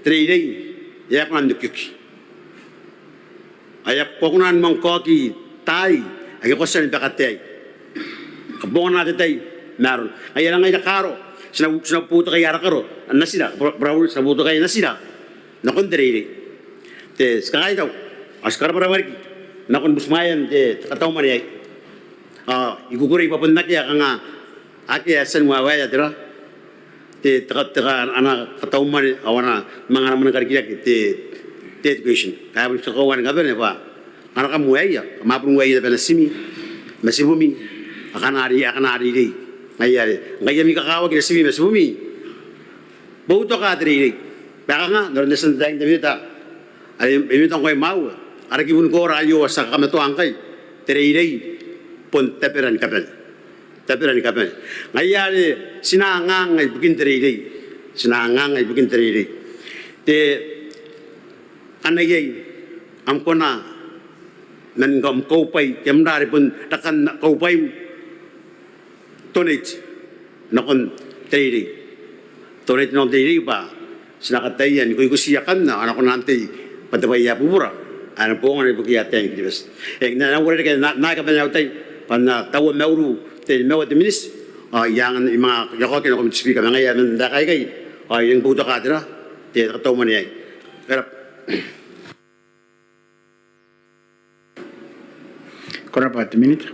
te reirei e a kona n okioki. Ao e a, ko a kona ni manga kaoki taai ake ko a tia ni bakataei. Kabongana te tai ma arona. Ngaia are ngaira kaaro, ti na, ti na boutokaia ara karo, natira, bra-, brauri, ti na boutokaia natira nakon te reirei. Te, ti kakaitau ao ti karabwarabwa riki nakon butimwaean te, te katau mwane aei. Ao I kukurei bwa bon akea kanga akea ae tia ni waewaea tera, te, te ka-, te ka-, ana katau mwane ao ana manga ana mwane ni karikirake te, te education. Kaai boni ti kakoaua ni kabane bwa a na kam uaia, kam a bon uaia naba natimi ma tibumi akana ri-, akana reirei. Ngaia are ngkai ami kakawaki natimi ma tibumi, boutoka te reirei. Bwa kanga n aron are e a tia n taekinna te Minita are e mena ngkoa imwaiu, ara kibu ni kora aio ae ti a kakamatoa ngkai, te reirei bon tabera ni kabane. Tabera ni kabane. Ngaia are ti na anganga ibukin te reirei. Ti na anganga ibukin te reirei. Te, anne iai am kona man kam kaubwai, kam na riai bon rakan kaubwaim, donate nakon te reirei. Donate nakon te reirei bwa ti na kataia n ikoikotia akanne ao a na kona n tei bwa te bwai ae bubura ae na bongana ibukiia ataein Kiribati. E, N na, N na uarereke n na, N na aki kabanea au tai bwa N na taua mauri te nimaua te miniti ao I a anga, I manga kaokia nakoim te Speaker ma ngaia man taeka aikai ao I rangi ni boutokaa tera te katau mwane aei. Ko rabwa. Ko rabwa te Minita.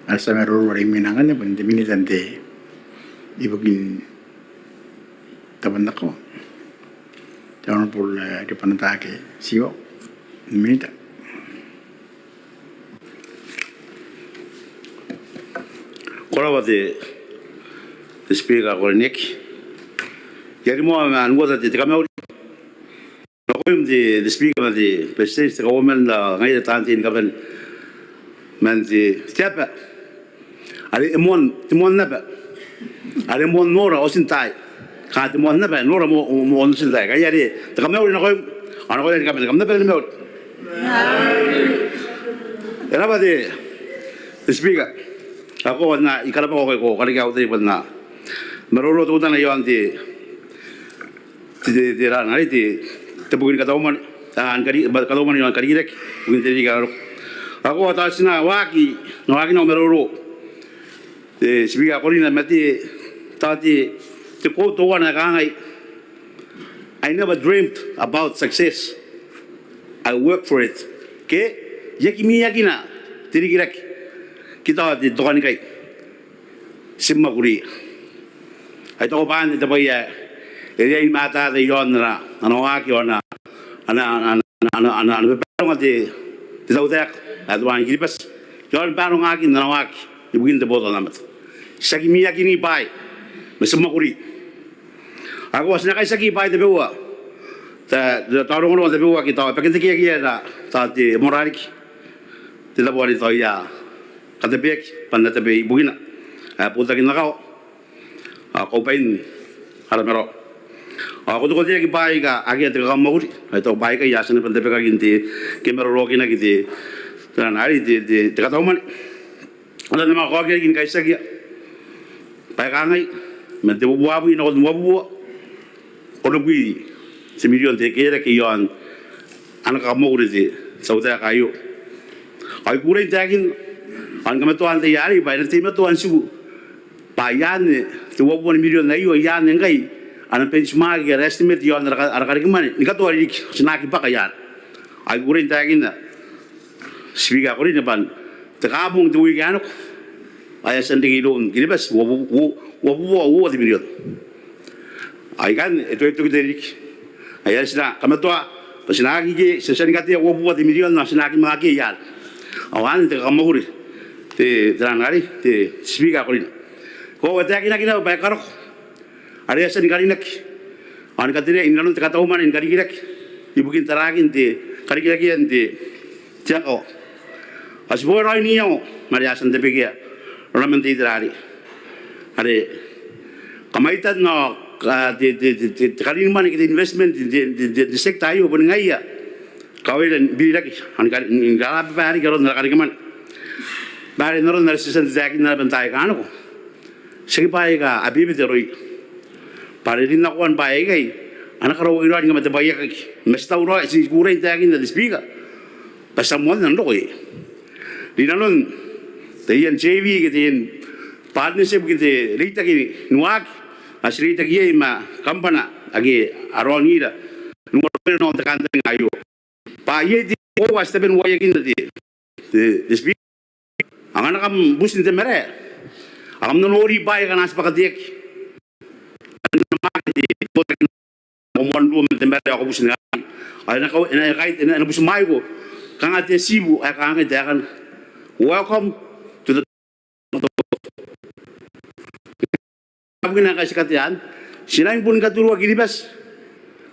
Ara tia maroro are imwina ngkanne bon te Minita n te ibukin tabon nako, te Honourable, eh, Ribanataake Tiwau. Minita. Ko rabwa te, te Speaker ae ko karineaki. I a rimoa ma n uota te, te kamauri nakoim te, te Speaker ma te Beretitenti, te Kauoman, ao ngaira taan tei ni kabane man te, te aba are e moan, te moan aba are e moan nora otintaai. Kanga te moan aba ae nora moa, moa otintaai. Ngaia are te kamauri nakoim ao nakoira ni kabane, kam na bane ni mauri. E rabwa te, te Speaker. Ao ko na, I karabwako ngkai ko karekea au tai bwa N na maroro teutana iaon te, te, te, te ran are te, te buki ni katau mwane, a, ni kari, bwa katau mwane iaon karikirake ibukin te ririki ae roko. Ao ko a tao ti na waaki, N na waakina au maroro, te Speaker ae ko karineaki, ma te, tao te, te quote teuana ae kangai: "I never dreamt about success. I work for it." Ke, I aki miakina te rikirake, ke tao te tokanikai, ti mwakuri. Ao I taku bwa anne te bwai ae e riai ni matata iaon ana, ana waaki ao ana, ana, ana babaronga te, te tautaeka ae Tobwaan Kiribati iaon barongakin ana waaki ibukin te botannaomata. Ti aki miakini bwaai, ma ti mwakuri. Ao ko a, ti na kaitiaki bwaai tabeua, ta, ta, tao rongorongo tabeua ake tao e baketekeaki iai tao te moarara riki, te tabo are tao I a katabeaki bwa N na tabe ibukina ae botaki n akawa ao kaubwain ara marawa. Ao ko taku ko teaki bwaai aika akea te kakammwakuri. Ao I taku bwaai aikai a tia naba n tabekaki n te, ke maroroakinaki te, te ran are te, te, te katau mwane. Ao N na manga kaokia riki ni kaitiakia bwa e kangai, man te uabwi nakon uabubua, onobwi te mirion te kerake iaon ana kakammwakuri te tautaeka aio. Ao I kukurei n taekinna ao ni kamatoa n te tai arei bwa e na teimatoa n tiku bwa iai anne te uabubua ni mirion aio, iai anne ngkai ana benchmark, ara estimate iaon ara ka, ara karikimwane ni katoa ririki. Ti na aki bwaka iai. Ao I kukurei n taekinna, Speaker ae ko karineaki, bwa n te Kaabong n te wiki ae nako ao e a tia n reke iroun Kiribati uabubua, uabubua uoua te mirion. Ao ikanne e toki, toki te ririki. Ao are ti na kamatoa bwa ti na aki, ke ti a tia ni katea uabubua te mirion ao ti na aki manga akea iai. Ao anne te kakammwakuri, te, te ran arei, te Speaker ae ko karineaki. Ko a taekinaki naba bwa e karako are e a tia ni karinaki ao ni katerea inanon te katau mwane ni karikirake ibukin tarakin te karikirakean te, te akawa. Ao ti bon raoi n iango ma are a tia n tabekea raraman te itera arei, are kamaitan ao ka, te, te karin mwane ke te investment n te, te, te, te sector aio boni ngaia kawaira ni birirake ao ni kar, ni karababa riki aron ara karikimwane. Bwa are n aron are ti a tia n taekinna naba n taai aika nako, tiaki bwaai aika a bebete aroi. Bwa are rinnakoan bwaai aikai a na karaoaki raoi ngkai ma te bwaiakaki. Ma ti tauraoi, ti kukurei n taekinna te Speaker bwa ti a moanna n roko iai rinanon taian JV ke taian partnership ke te reitaki ni waaki ae ti reitaki iai ma kambana ake a raonira n uaroira nakon te kantaninga aio. Bwa iai te koaua ae ti tabe n uaiakinna te, te, te Speaker. Ao ngkana kam buti n te marae ao kam na nori bwaai akana ti bwakateaki. Ao n na mwaaka te botaki n moan ruo man te marae ao ko buti n kangai. Ao e na kau, e na, e na kai, e na, e na butimwaiko kanga te tibu ae kangai taekana: "Welcome to the." Bukina ngkai ti katea anne, ti rangi ni boni katurua Kiribati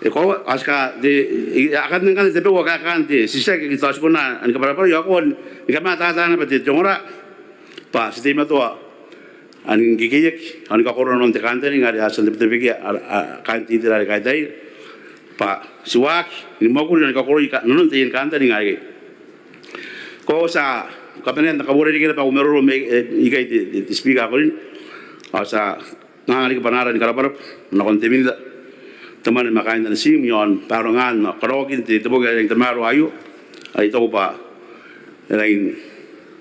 E koaua, ao ti ka, te, e, akanne ngkanne tabeua kaekaan te titiraki, ti a tia kona ni kabwarabwara, ao ko ni kamatata naba te ongora bwa ti teimatoa ni kekeiaki ao ni kakoroa nanon te kantaninga are a tia n tabetabekia, a, a, kaain te itera are Kaitaira, bwa ti waaki ni mwakuri ao ni kakoroi nanon taiani kantaninga aikai. Ko a tia ni kabanea n kabwarabwara riki naba au maroro mai, e, ikai te, te, te Speaker ae ko karineaki. Ao ti a nang riki bwa n ara ni kabwarabwara nakon te Minita, te mwane ma kaain ana tiim, iaon baarongaan ao karaoakin te, te boki ae rangi n tamaroa aio, ae I taku bwa e rangi n,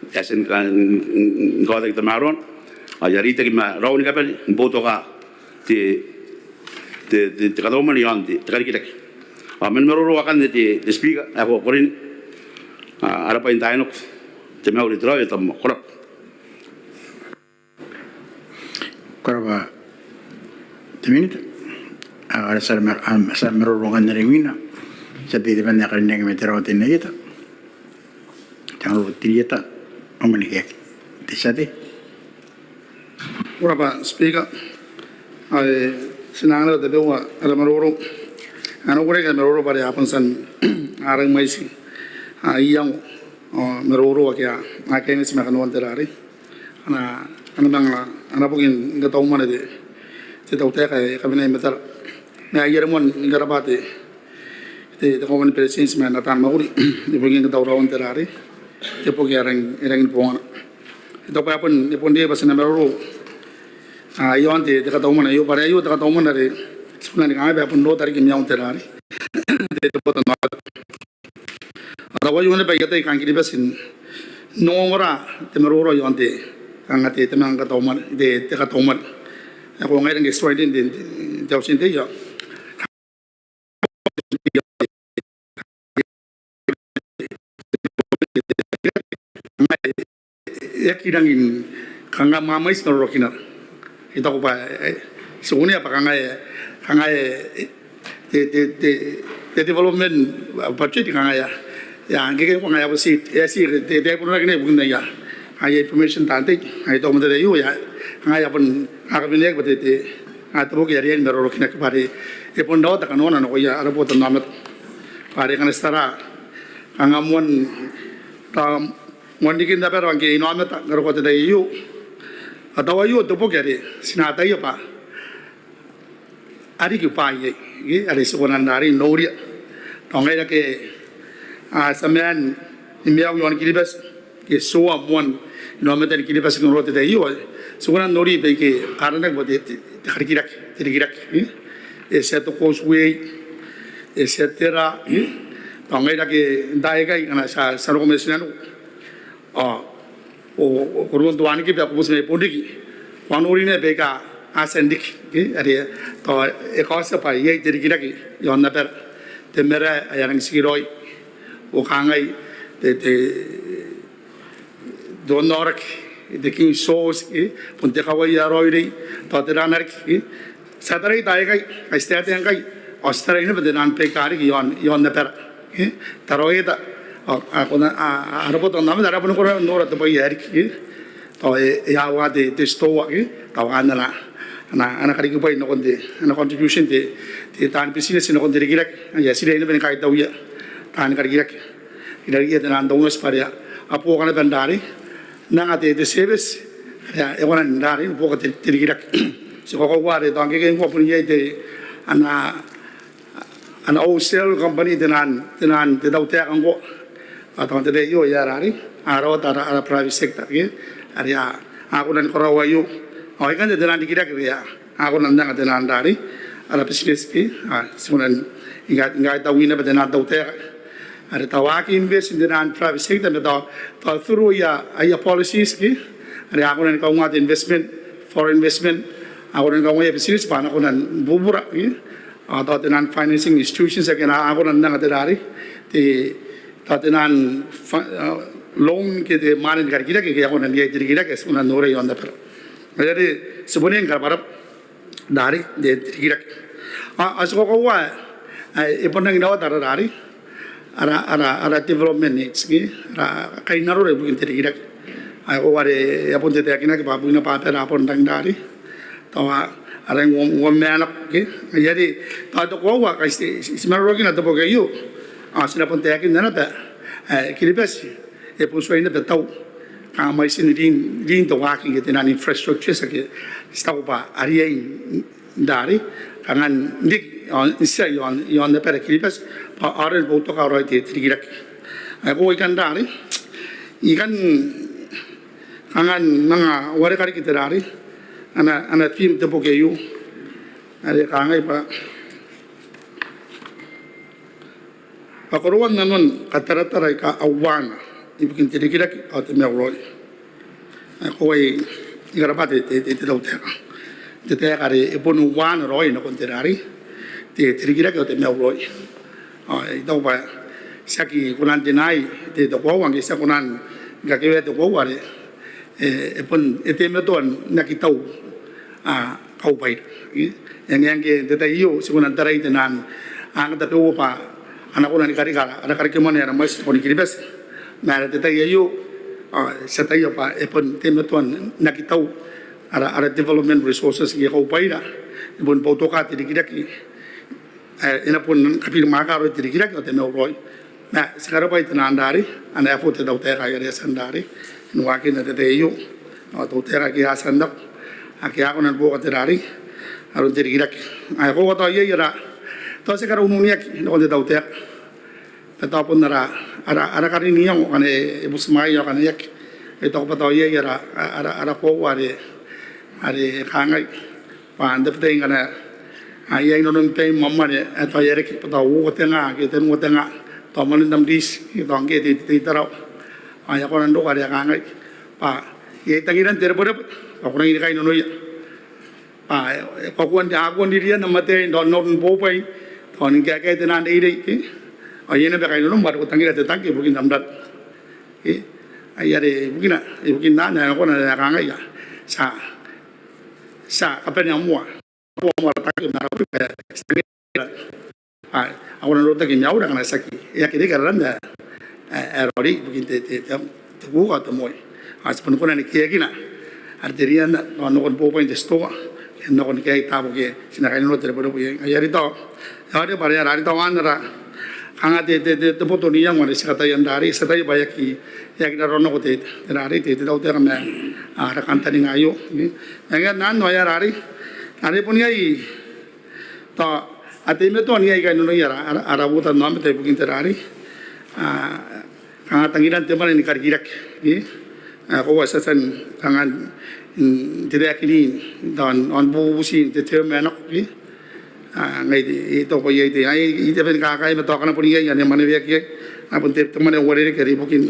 e a tia ni ka, ni, ni, ni kaotaki tamaroana, ao e a reitaki ma raou ni kabane ni boutoka te, te, te, te katau mwane iaon te, te karikirake. Ao man maroro akanne te, te Speaker ae ko karineaki, a, ara bwai n taai nako, te mauri, te raoi ao te tabomoa. Ko rabwa. Ko rabwa te Minita. A, ara tia mar-, a, tia maroro ngkanne are imwina, tia tei temanna ae karineaki mai Tarawa Teinainano Ieta. Te Honourable Tirieta Ongonikeaki. Te tia tei. Ko rabwa Speaker. Ao ti nang anganna tabeua ara maroro. Ao I kukurei ni maroro bwa are a bon tia n, a, rangi ni mwaiti, a, iango ao maroro ake a, a kaineti ma kanoan te rarei. Ana, ana manga, ana boki ni katau mwane te, te tautaeka ae kabanea i matara. Ma ai are moan ni karabwa te, te, te Kauoman ni Beretitenti ma ana taan mwakuri ibukin katauraoan te rarei, te boki ae rangi, e rangi ni bongana. I taku bwa e bon, e bon riai bwa ti na maroro, a, iaon te, te katau mwane aio, bwa are aio te katau mwane are ti kona ni kangai bwa e bon rota riki maiun te rarei, te, te botannaomata. Ao tao aio naba ae I ataia kaain Kiribati n ongora te maroro iaon te, kanga te, te manga katau mwane, te, te katau mwane. Ao ko ngae e rangi n extraordinary n te, te, te auti n tei aio. E aki rangi ni kanga mwamwaiti marorokinana. I taku bwa, e, ti kunea bwa kanga e, kanga e, te, te, te, te development budget kanga e a, e a ngkekei ngkoa, kanga e a boti, e a ti, te, te, te ai bon rake naba ibukin aia, aia information taan tei. Ao I taku ma te tai aio, e a, kanga e a bon, a kabaneaki bwa te, te, a, te boki ae riai ni marorokinaki bwa are e bon rawata kanoana nakoia ara botannaomata. Bwa are ngkana ti tara, kanga moan, ta, moan riki n abara ngke inaomata, n aron te tai aio. Ao tao aio te boki are ti na ataia bwa a riki bwaai iai, ke, are ti kona n rarei n noria. Tao ngaira ake, a, ti a maan ni maiu iaon Kiribati, ke, ti a moan inaomata ni Kiribati n aron te tai aio, ti kona n nori baike a aranaki bwa te, te, te karikirake, te rikirake, ke. E tia te causeway, e tia tera, ke. Tao ngaira ake n taai aikai, ngkana ti a, ti a roko ma tinaniku, ao ko, ko, ko roko n te wanikiba ao ko buti mai bon riki, ko a nori naba baika a tia n riki, ke, are tao e kaotia bwa iai te rikirake iaon abara, te marae ae a rangi n tikiraoi, ao kangai te, te, te onnaoraki, te King George, ke, bon te kawai ae raoiroi, tao tera riki, ke. Ti a tarai taai aikai, ai ti taetae ngkai, ao ti tarai naba te naan baika a riki iaon, iaon abara, ke. Tarawa Ieta, ao, a kona, a, a, ara botannaomata are a boni kona n nora te bwai ae riki, ke. Tao e, e a uaia te, te titoua, ke. Tao ana, ana, ana karikibwai nakon te, ana contribution te, te taan business nakon te rikirake. Ai ti riai naba ni kaitauia taan karikirake irarikiia te naan dounoti bwa are a buoka naba n rarei n anga te, te service are e kona n rarei ni buoka te, te rikirake. Ti kakoaua are tao ngkekei ngkoa bon iai te, ana, ana wholesale company te naan, te naan te tautaeka ngkoa. Ao tao n te tai aio e a rarei, a rawata ara, ara private sector, ke, are a, a kona ni karaoa aio. Ao ikanne te naan rikirake are a, a kona n anga te naan rarei, ara business, ke, a, ti kona n, ni ka, ni kaitauia naba te naan tautaeka are tao a aki invest n te naan private sector, ma tao, tao through aia, aia policies, ke, are a kona ni kaunga te investment, foreign investment, a kona ni kaunga aia business bwa a na kona ni bubura, ke. Ao tao te naan financing institutions ake a na, a kona n anga te rarei, te, tao te naan fi-, a, loan ke te mwane ni karikirake, ke a kona n iai te rikirake, ti kona n noria iaon abara. Ngaia are ti bon riai ni karabwarabwa n rarei, te, te rikirake. A, ao ti kakoaua ae, e bon rangi n rawata ara rarei, ara, ara, ara development needs, ke, ara kainnanora ibukin te rikirake. Ae koaua are e a bon tataekinaki bwa bukin abara a bon rangi n rarei. Tao a, ara uoman, uoman nako, ke? Ngaia are tao te koaua ngkai ti, ti, ti maroroakina te boki aio, ao ti na bon taekinna naba ae Kiribati e bon tuai naba tau kanga mwaitin rin, rin te waaki ke taian infrastructures ake ti taku bwa a riai n rarei, kanga n riki ao n tia iaon, iaon abara Kiribati bwa a aonga ni boutokaa raoi te, te rikirake. Ae koaua I kan rarei, I kan kanga manga wareka riki te rarei, ana, ana theme te boki aio are kangai bwa, bwa koroan nanon kataratara aika a uaana ibukin te rikirake ao te maiu raoi. Ae koaua I karabwa te, te, te, te tautaeka, te taeka are e bon uaana raoi nakon te rarei, te, te rikirake ao te maiu raoi. Ao I taku bwa ti aki kona n deny te, te koaua, ngke ti aki kona ni kakewea te koaua are e, e bon, e teimatoa n aki tau, a, kaubwaira. E, e ngae ngke n te tai aio ti kona n tarai taian, a, anga tabeua bwa a na kona ni karika ara, ara karekemwane ae ara mwaiti nakon Kiribati. Ma are n te tai aio, a, ti ataia bwa e bon teimatoa n aki tau ara, ara development resources ke kaubwaira, e bon boutokaa te rikirake, e, e na bon kabirimwaaka raoi te rikirake ao te maiu raoi. Ma ti karabwa taian rarei, ana effort te tautaeka are e a tia n rarei n waakinna n te tai aio. Ao tautaeka ake a tia n nako, ake a kona ni buoka te rarei aron te rikirake. Ae koaua tao iai ara, tao ti karaununiaki nakon te tautaeka. Tao bon ara, ara, ara karin iango ngkana e butimwaeaki ao ngkana e aki. E taku bwa tao iai ara, ara, ara koaua are, are kangai bwa n tabetai ngkana, a, iai nanon baim mwaamwane ae tao e a reke bwa tao uoua te nga ke tenua te nga, tao mwanen am lease, tao ngke te, te, te I-Tarawa. Ao e a kona n roko are e kangai bwa iai tangiran te rebwerebwe bwa ko rangi ni kainnanoia. Bwa e, e, ko a kuan, a kuan ririan am ataei n tao n aron bobwai, tao ni kaekaei taian reirei, ke? Ao iai naba kainnanom bwa ko tangira te tangke ibukin am ran, ke? Ai are ibukina, ibukina ae e na kona n kangai, a, ti a, ti a kabanea moa, moa ara tangke ma ara bwai bwa e a, a kona n rotaki maiura ngkana tiaki, e aki reke ara ran ae, ae, ae raoiroi ibukin te, te, te, te kuuka ao te moi. Ao ti boni kona ni kaekina are te rianna, ao nakon bobwain te titoa, nakon kaekaan taabo ake ti na kainnanoa te rebwerebwe iai. Ngaia are tao, ngaia are bwa are, are tao anne ara, kanga te, te, te, te boto n iango are ti kataia n rarei, ti ataia bwa e aki, e aki raraonako te, te rarei, te, te tautaeka ma, a, ara kantaninga aio. Ngaia anne ao e a rarei, are bon iai, tao a teimatoa n iai kainnanoia ara, ara, ara botanaomata ibukin te rarei. A, kanga tangiran te mwane ni karikirake, e? A, koaua ti a tia n kanga n titirakinna, tao n, n bubuti n te term ae nako, e? A, ngai te, I taku bwa iai te, ai, I tabe ni kakaea ma tao akana bon iai ane mwaneweaki iai, a, bon te, te mwane ae uarereke are ibukin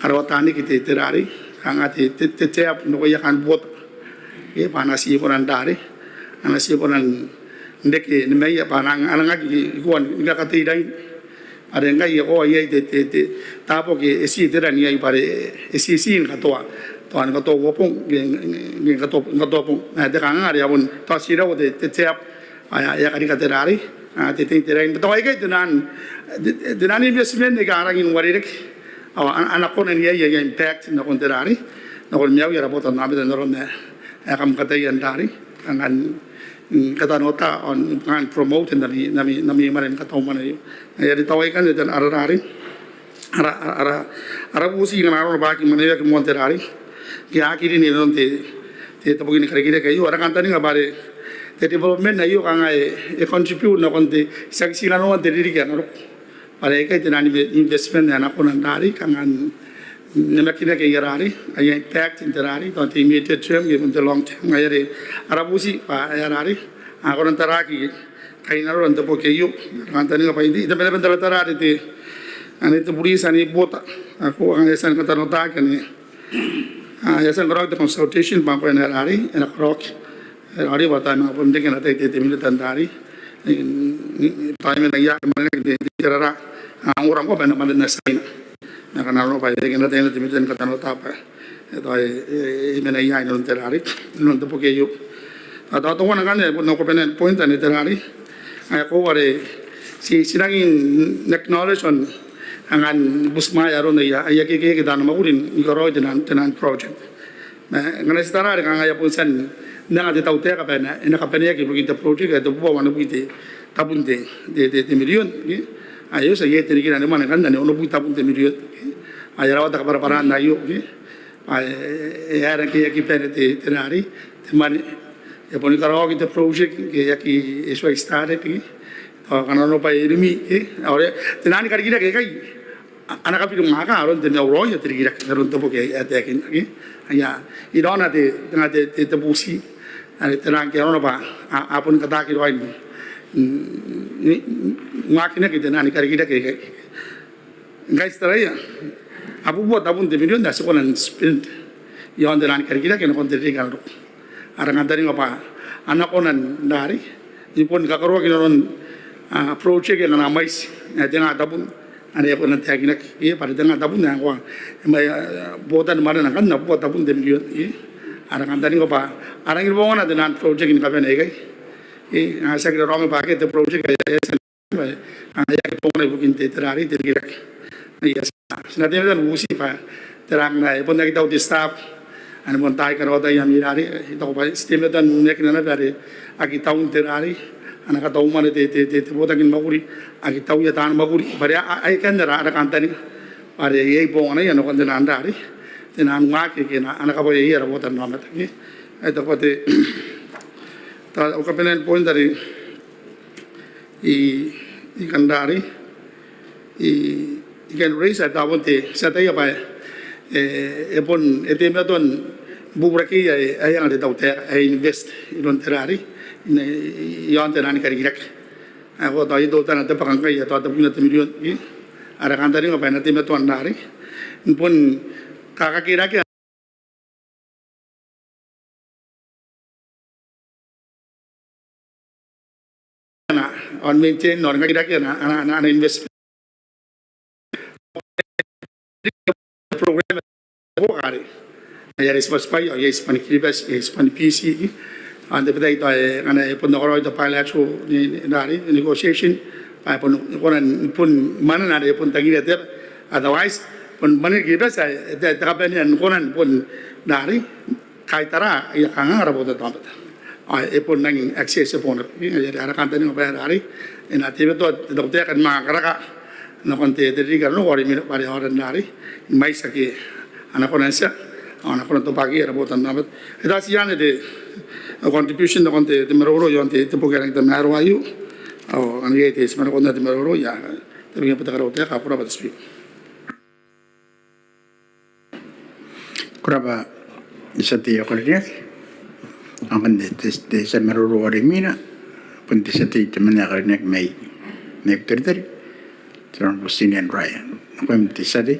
karaoa taniki te, te rarei, kanga te, te, te, te app nakoia kaain Buota. E, bwa a na ti kona n rarei, a na ti kona n reke nimaia bwa a na, a na aki ikoa ni kakateirain. Are ngkai e koaua iai te, te, te taabo ake e ti te ran iai bwa are e ti, ti ni katoa, tao ni katoa uabong, ni, ni, ni katoa, ni katoa bong. Ae te kanganga are a bon tao ti rawa te, te, te app, a, e a karika te rarei, a, te, te, te rain. Tao aikai taian, te, te, taian investment aika a rangi n uarereke. Ao a, a na kona n iai, iai, iai impact nakon te rarei, nakon maiuia ara botanaomata n aron ae, ae kam kataia n rarei, kanga n, mm, katanoata, ao n, kanga n promote n ami, n ami, n ami mwane ni katau mwane aio. Ngaia are tao aikanne taian ara rarei, ara, ara, ara, ara bubuti ngkana arona bwa a aki mwaneweaki moan te rarei, ke a aki rin inanon te, te, te boki ni karikirake aio, ara kantaninga bwa are te development aio kanga e, e contribute nakon te, tiaki ti nanoan te ririki ae na roko. Bwa are aikai taian inve-, investment ae a na kona n rarei, kanga n namakinaki aia rarei, aia impact n te rarei, tao n te immediate term, ke n te long term, ngaia are ara bubuti bwa aia rarei a kona n taraaki kainnanora n te boki aio. Ara kantaninga bwa I, I tabe naba n taratara are te, ane te buriti ane i Buota, a koaua kanga e a tia ni katanoataaki ane, a, e a tia ni karaoaki te consultation bwa ngkoe ane a rarei, e na karaoaki. E, are bwa tao e manga bon reke n ataei te, te minita n rarei. E, e, tao e mena ia, e mena ia te, te, te rara. A, ongora ngkoa bwa e na mena n ataei. Ma ngkana arona bwa e reke n ataei te minita ni katanoata bwa e, tao e, e, e mena ia inanon te rarei, inanon te boki aio. A, tao teuana ngkanne, bon au kabanea ni point ane te rarei. Ae koaua are ti, ti rangi n acknowledge ao n kanga ni butimwaea aron aia, aia kekeaki taan mwakuri ni karaoi taian, taian project. Ma ngkana ti tara are kanga e a bon tia n N anga te tautaeka bwa e na kabaneaki ibukin te project ae tebubua wanibwi te tabun te, te, te, te mirion, ke? Aio, ti a iai te nikira ni mwane ngkanne, onobwi tabun te mirion, ke? Aio, e rawata kabwarabwaran aio, ke? Ae, e, e, e aki, aki bane te, te nari, te mwane. E boni karaoaki te project, ke e aki, e tuai started, ke? Ao kanga nanona bwa e rimwi, ke? Ao are, te nani karikirake ikai. A, a na kabirimwaaka aron te mauri aio te rikirake, aron te boki ae, ae taekinaki. Aia, irouna te, te, te, te bubuti. Are te nani ke aron bwa, a, a bon kataaki raoi ni, ni, ni, ni, waakinaki te nani karikirake. Ngkai ti taraia, abubua tabun te mirion ae ti kona n spend. Iaon te nani karikirake, nakon te ririki ae roko. Ara kantaninga bwa a na kona n nari, e bon kakaruaki nanon, a, project aika a na mwaiti, e, tenga tabun, are e kona n taekinaki, e, bwa are tenga tabun, e, ngkoa, e, mai, e, botanimwanena ngkanne, abubua tabun te mirion, e. Ara kantaninga bwa, a rangi ni bongana te nani project ni kabane aikai. E, a, ti aki raraoma bwa akea te project, e, e, Kanga e aki bongana ibukin te, te rari, te rikirake. Aia, ti na teimatoa ni bubuti bwa te rang ae bon aki tau te staff, ane bon tai karaoa taian rari, I taku bwa ti teimatoa n uneakina naba are aki tau n te rari, a na katau mwane te, te, te, te botaki ni mwakuri, aki tauia taan mwakuri, bwa are a, a, aikanne ara, ara kantaninga, bwa are iai bonganaia nakon te nani rari, te nani waaki, ke a na, a na kabwaia ara botanaomata. Ae I taku bwa te, tao kabanean point are I, I kan rari, I, I kan raise, ae tao bon te, ti ataia bwa, e, e bon, e teimatoa ni bubura ke ae, ae anga te tautaeka, ae invest iroun te rari, i, i, iaon te nani karikirake. Ae ko tao I teutana te bwaka ngkai, ae tao tebwina te mirion, i, ara kantaninga bwa e na teimatoa n rari. Ni bon kakakirake ana, ao n maintain, ao n kakirake ana, ana, ana, ana investment program. Ao are, are ti bati bwa, ao iai Tiban Kiribati, iai Tiban Biti, ao n te bwai ae tao, e, ngkana e bon nakoraoi te bilateral ni, ni, ni, ni negotiation, ao e bon, e kona n bon mwanena are e bon tangiria te aba, otherwise bon mwanena Kiribati, e, te, te kabanea ni kona n bon nari kaitara aia kanganga ara botanaomata. Ao e bon rangi n accessible naba. Ae ara kantaninga bwa e rari, e na teimatoa te tautaeka ni manga karaka nakon te, te ririki ae nako, ao rimwi naba are aora n rari, ni mwaiti ake a na kona n tia, ao a na kona n tobwaki ara botanaomata. E tati anne te, e, contribution nakon te, te maroro iaon te, te boki ae rangi n tamaroa aio. Ao anne iai te, ti manga nakon te maroro, ia, te bwai ae bwa te karautaeka, ko rabwa te Speaker. Ko rabwa te tia tei ae karineaki. Ao ngkanne te, te, te tia maroro are imwina, bon te tia tei te mwaane ae karineaki mai, mai Butaritari, te Honourable Stinian Ryan. Nakoim te tia tei.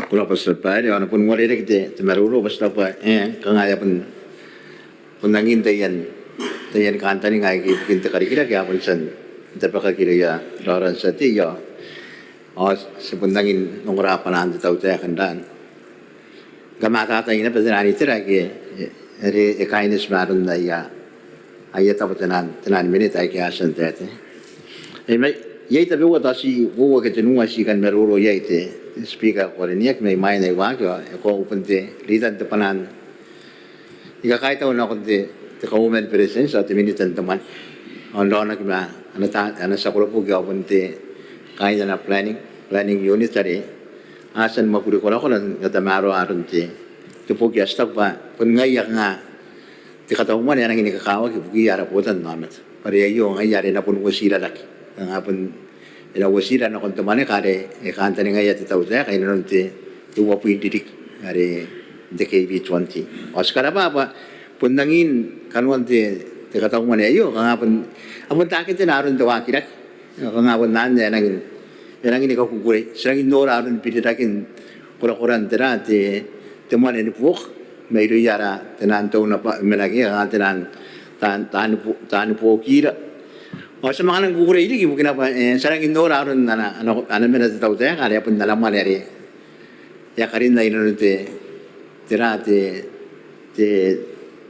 Ko rabwa te tia babaire, ao e na bon uarereke te, te maroro, bwa ti taku bwa, e, kanga e a bon bon rangi n taian, taian kantaninga aike ibukin te karikirake a bon tia n tabekaki irouia raoraon te tia tei, ao ti bon rangi n ongora bwanaan te tautaeka n raan kamatataai naba te naan itera aike, e, are e kaineti ma aron aia, aia tabo te naan, te naan minita aike a tia n taetae. E, ma iai tabeua tao ti uoua ke tenua ti kan maroro iai te, te Speaker ae ko karineaki, mai mwaina ae I waaki, ao e koaua bon te ritan te bwanaan ni kakaitau nakon te, te Kauoman ni Beretitenti ao te Minita n te Mwane. Ao n raonaki ma ana ta, ana tia koroboki ao bon te, kaain ana planning, planning unit are a tia ni mwakuri korakora n katamaroa aron te, te boki ae ti taku bwa bon ngaia kanga te katau mwane ae rangi ni kakawaki ibukiia ara botanaomata. Bwa are aio ngaia are e na bon uotiira rake. Kanga bon e na uotiira nakon te mwaneka are e kantaningaia te tautaeka inanon te, te uabwi n ririki are n te K B twenty. Ao ti karabwa bwa bon rangi ni kanoan te, te katau mwane aio, kanga bon, a bon taketena aron te waakirake. Kanga bon anne ae rangi, e rangi ni kakukurei. Ti rangi n nora aron birirakin korakoran tera te, te mwane ni buoka mairouia ara, te naan taunaba, menaki, kanga te naan, taan, taani bu, taani buokira. Ao ti a manga rangi ni kukurei riki ibukina bwa, e, ti a rangi n nora aron ana, ana, ana mena te tautaeka are a bon ana mwane are e a karinna inanon te, tera te, te,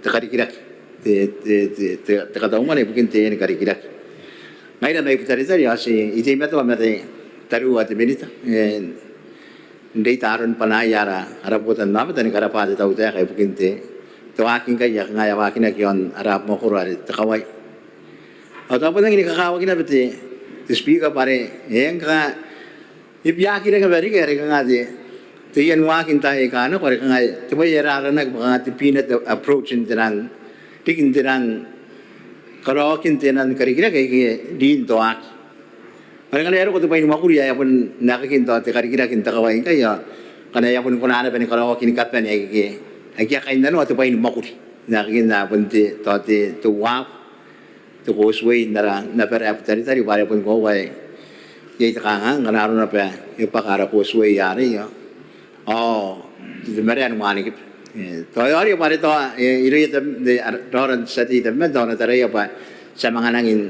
te karikirake, te, te, te, te, te katau mwane ibukin te, te karikirake. Ngaira mai Butaritari ao ti, I teimatoa ma tariu ao te Minita, e, n reita aron bwanaia ara, ara botannaomata ni karabwa te tautaeka ibukin te, te waaki ngkai e a kanga e a waakinaki iaon ara abamwakoro are te kawai. Ao tao bon nangi ni kakawaki naba te, te Speaker bwa are e ngka e biaki reke bwa riki are kanga te, te ian waaki n taai aika nako are kanga te bwai ae aranaki bwa kanga te peanut approach n te nang, riki n te nang karaoakin te nang karikirake aike rin toaki. Are ngkana e a roko te bwai ni mwakuri ae a bon nakoia tao te karikirake n te kawai ngkai ao ngkana e a bon kona naba ni karaoaki ni kabane aike, aike a kainnanoa te bwai ni mwakuri nakoia bon te, tao te, te uabu, te causeway n ara, n abara ae Butaritari bwa are bon koaua ae iai te kanganga ngkana arona bwa e bwaka ara causeway arei ao ao te marae ni mwanekiba. E, tao e a ori bwa are tao, e, irouia te, te, raora n te tia tei tabeman tao a na taraia bwa ti a manga nangi n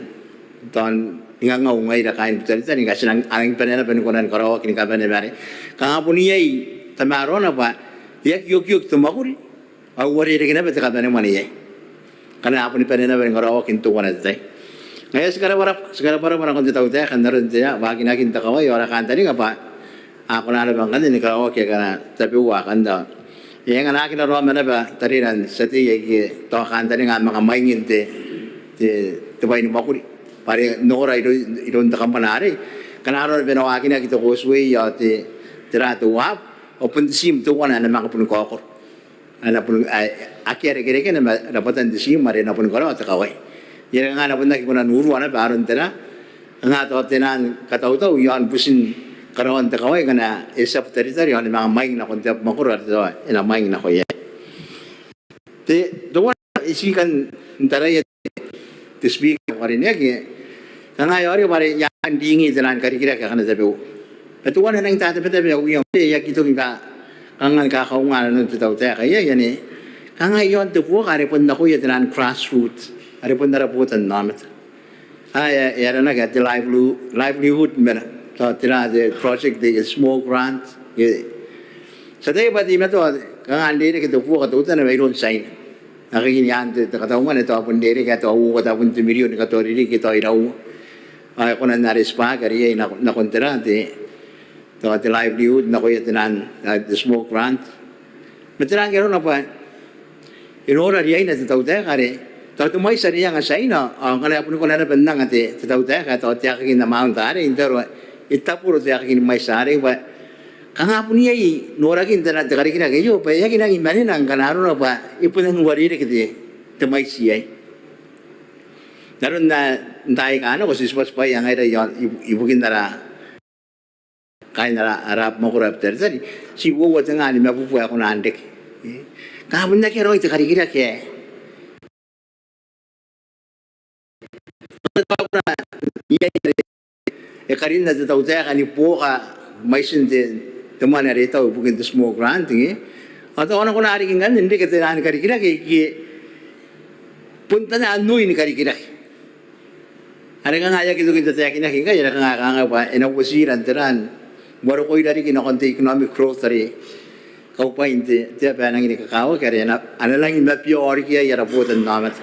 tao n ingangau ngaira kaain Butaritari ngkai ti nang, a nangi bane naba ni kona ni karaoaki ni kabane ma are kanga bon iai tamaroana bwa e aki okioki te mwakuri ao e uarereke naba te kabanemwane iai. Ngkana a boni bane naba ni karaoaki n teuana te tai. Ngaia ti karabwarabwa, ti karabwarabwa nakon te tautaeka n aron te, a, waakinaki n te kawai ao ara kantaninga bwa a kona naba ngkanne ni karaoaki akana tabeua akanne. E anga n aki raraoma naba tarira n tia tei aike tao kantaninga a manga mwaing n te, te, te bwai ni mwakuri bwa are nora iroun, iroun te kambana arei ngkana arona bwa e na waakinaki te causeway ao te, tera, te uabu ao bon te tiim teuana ae na manga boni kaokoro. A na bon, a, akea rekerekena ma rabwatan te tiim are e na boni karaoa te kawai. Iai are kanga a na bon aki kona n urua naba aron tera, kanga tao te nang katautau iaon butin karaoan te kawai ngkana e tia Butaritari ao ni manga mwaing nakon te abamwakoro are tao e na mwaing nako iai. Te, teuana ae I tii kan taraia te Speaker bwa are e na aki, kanga e a ori bwa are e a anga n ringi te nang karikirake akana tabeua. Ma teuana ae nang tatabetabe au iango, e aki toki ka, kanga ni kakaunga nanon te tautaeka iai, anne. Kanga iaon te buoka are bon nakoia te nang grassroot are bon ara botannaomata. Ae, e aranaki ae te livelihood, livelihood mena. Tao tera te project, te small grant. E, ti ataia bwa teimatoa kanga n rereke te buoka teutana mairoun Tiaina. Akea ni aan te, te kataumwane tao bon rereke ae tao uoua tabun te mirion ni katoa ririki tao iraua. Ao e kona n are tibwaki are iai nako, nakon tera te, tao te livelihood nakoia te nang, a, te small grant. Ma tera ngke arona bwa e nora riaina te tautaeka are tao te mwaiti are e anga Tiaina, ao ngkana e a boni kona naba n anga te, te tautaeka tao te aekakin amount arei n te aro, e taboro te aekakin mwaiti arei bwa kanga bon iai norakin te, te karikirake aio bwa e aki nangi manena ngkana arona bwa e bon nangi uarereke te, te mwaiti iai. N aron ae n taai aika nako ti tibwatibwaia ngaira iaon, i, ibukin ara, kaain ara, ara abamwakoro ae Butaritari, ti uoua tenga nimabubua ae kona n reke. E, kanga bon akea raoi te karikirake ae e karinna te tautaeka ni buoka mwaitin te, te mwane are e tau ibukin te small grant, e. Ao tao a na kona riki ngkanne n reke te nang karikirake aike bon taian oi ni karikirake are kanga e aki toki n tataekinaki ngkai, are kanga, kanga bwa e na uotira n te ran, uarokoira riki nakon te economic growth are kaubwain te, te aba ae nangi ni kakawaki are a na, a na nangi mabiao riki iai ara botannaomata.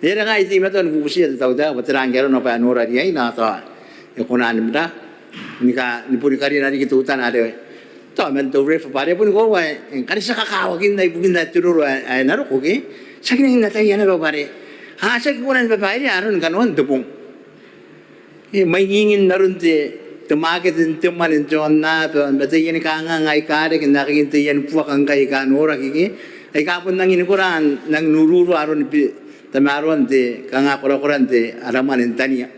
Are kanga I teimatoa ni bubutia te tautaeka bwa tera ngke arona bwa e nora riaina, tao e kona ni mena ni ka, ni boni karina riki teutana are tao man te RERF bwa are boni koaua ae ngkana ti a kakawakinna ibukin ae te roro ae, ae na roko ke, ti aki nangi n ataia naba bwa are a, ti aki kona ni babairea aron kanoan te bong. E, mwaingingin aron te, te market n te mwane n te aonnaba, ma taiani kanganga aika reke n aekakin taiani buaka ngkai aika noraki ke, aika bon nangi ni kora n nang n ururua aron bi-, tamaroan te, kanga korakoran te ara mwane n tania.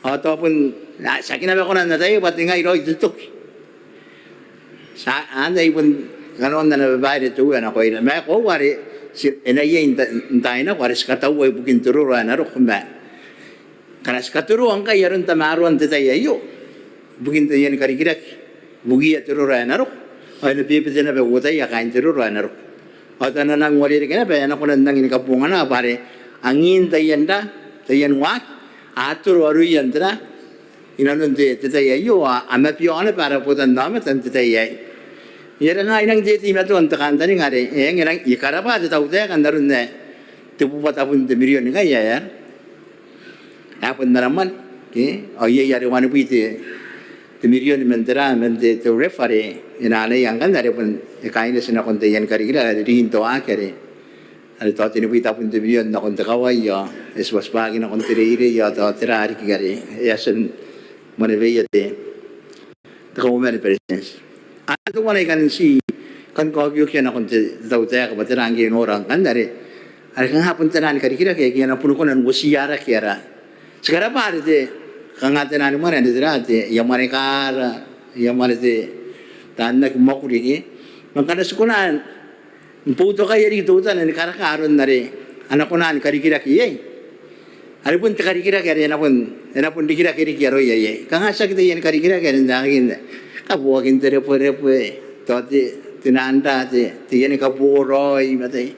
Ao tao bon, a, ti aki naba kona n ataia bwa te ngai raoi te toki. Ti a, anne ai bon kanoan ana babaire te Uea nakoira. Ma e koaua are ti, e na iai n ta-, n taai nako are ti kataua ibukin te roro ae na roko ma ngkana ti katoroa ngkai aron tamaroan te tai aio ibukin taiani karikirake ibukiia te roro ae na roko, ao e na bebete naba uotaia kaain te roro ae na roko. Ao tao a na nang uarereke naba ae a na kona n nangi ni kabongana bwa are angin taian ra, taian waaki a toro aroia n te ra, inanon te, te tai aio, a, a mabiao naba ara botannaomata n te tai aei. Are kanga I nang teimatoa n te kantaninga are e, e nang, I karabwa te tautaeka n aron ae te bubua tabun te mirion ngkai ae, ae bon ara mwane ke, ao iai are wanibwi te, te mirion man tera, man te, te RERF are e na anaia ngkanne are bon e kaineti nakon taiani karikirake are rin toaki are, are tao tenibwi tabun te mirion nakon te kawai ao e tibwatibwaaki nakon te reirei ao tao tera riki are e a tia ni mwaneweia te, te Kauoman ni Beretitenti. Anne teuana I kan ti, kan kaokiokia nakon te, te tautaeka bwa tera ngke e nora ngkanne are, are kanga bon taiani karikirake aike a na bon kona n uotiarake ara, ti karabwa are te, kanga taiani mwane are tera te, aia mwane kaara, aia mwane te, taan aki mwakuri ke. Ma ngkana ti kona ni boutokaia riki teutana ni karaka aron are a na kona ni karikirake iai, are bon te karikirake are e na bon, e na bon rikirake riki aroia iai. Kanga tiaki taiani karikirake are n taekinna kaboakin te rebwerebwe, tao te, te nanda, te, taiani kaboraoi ma taian,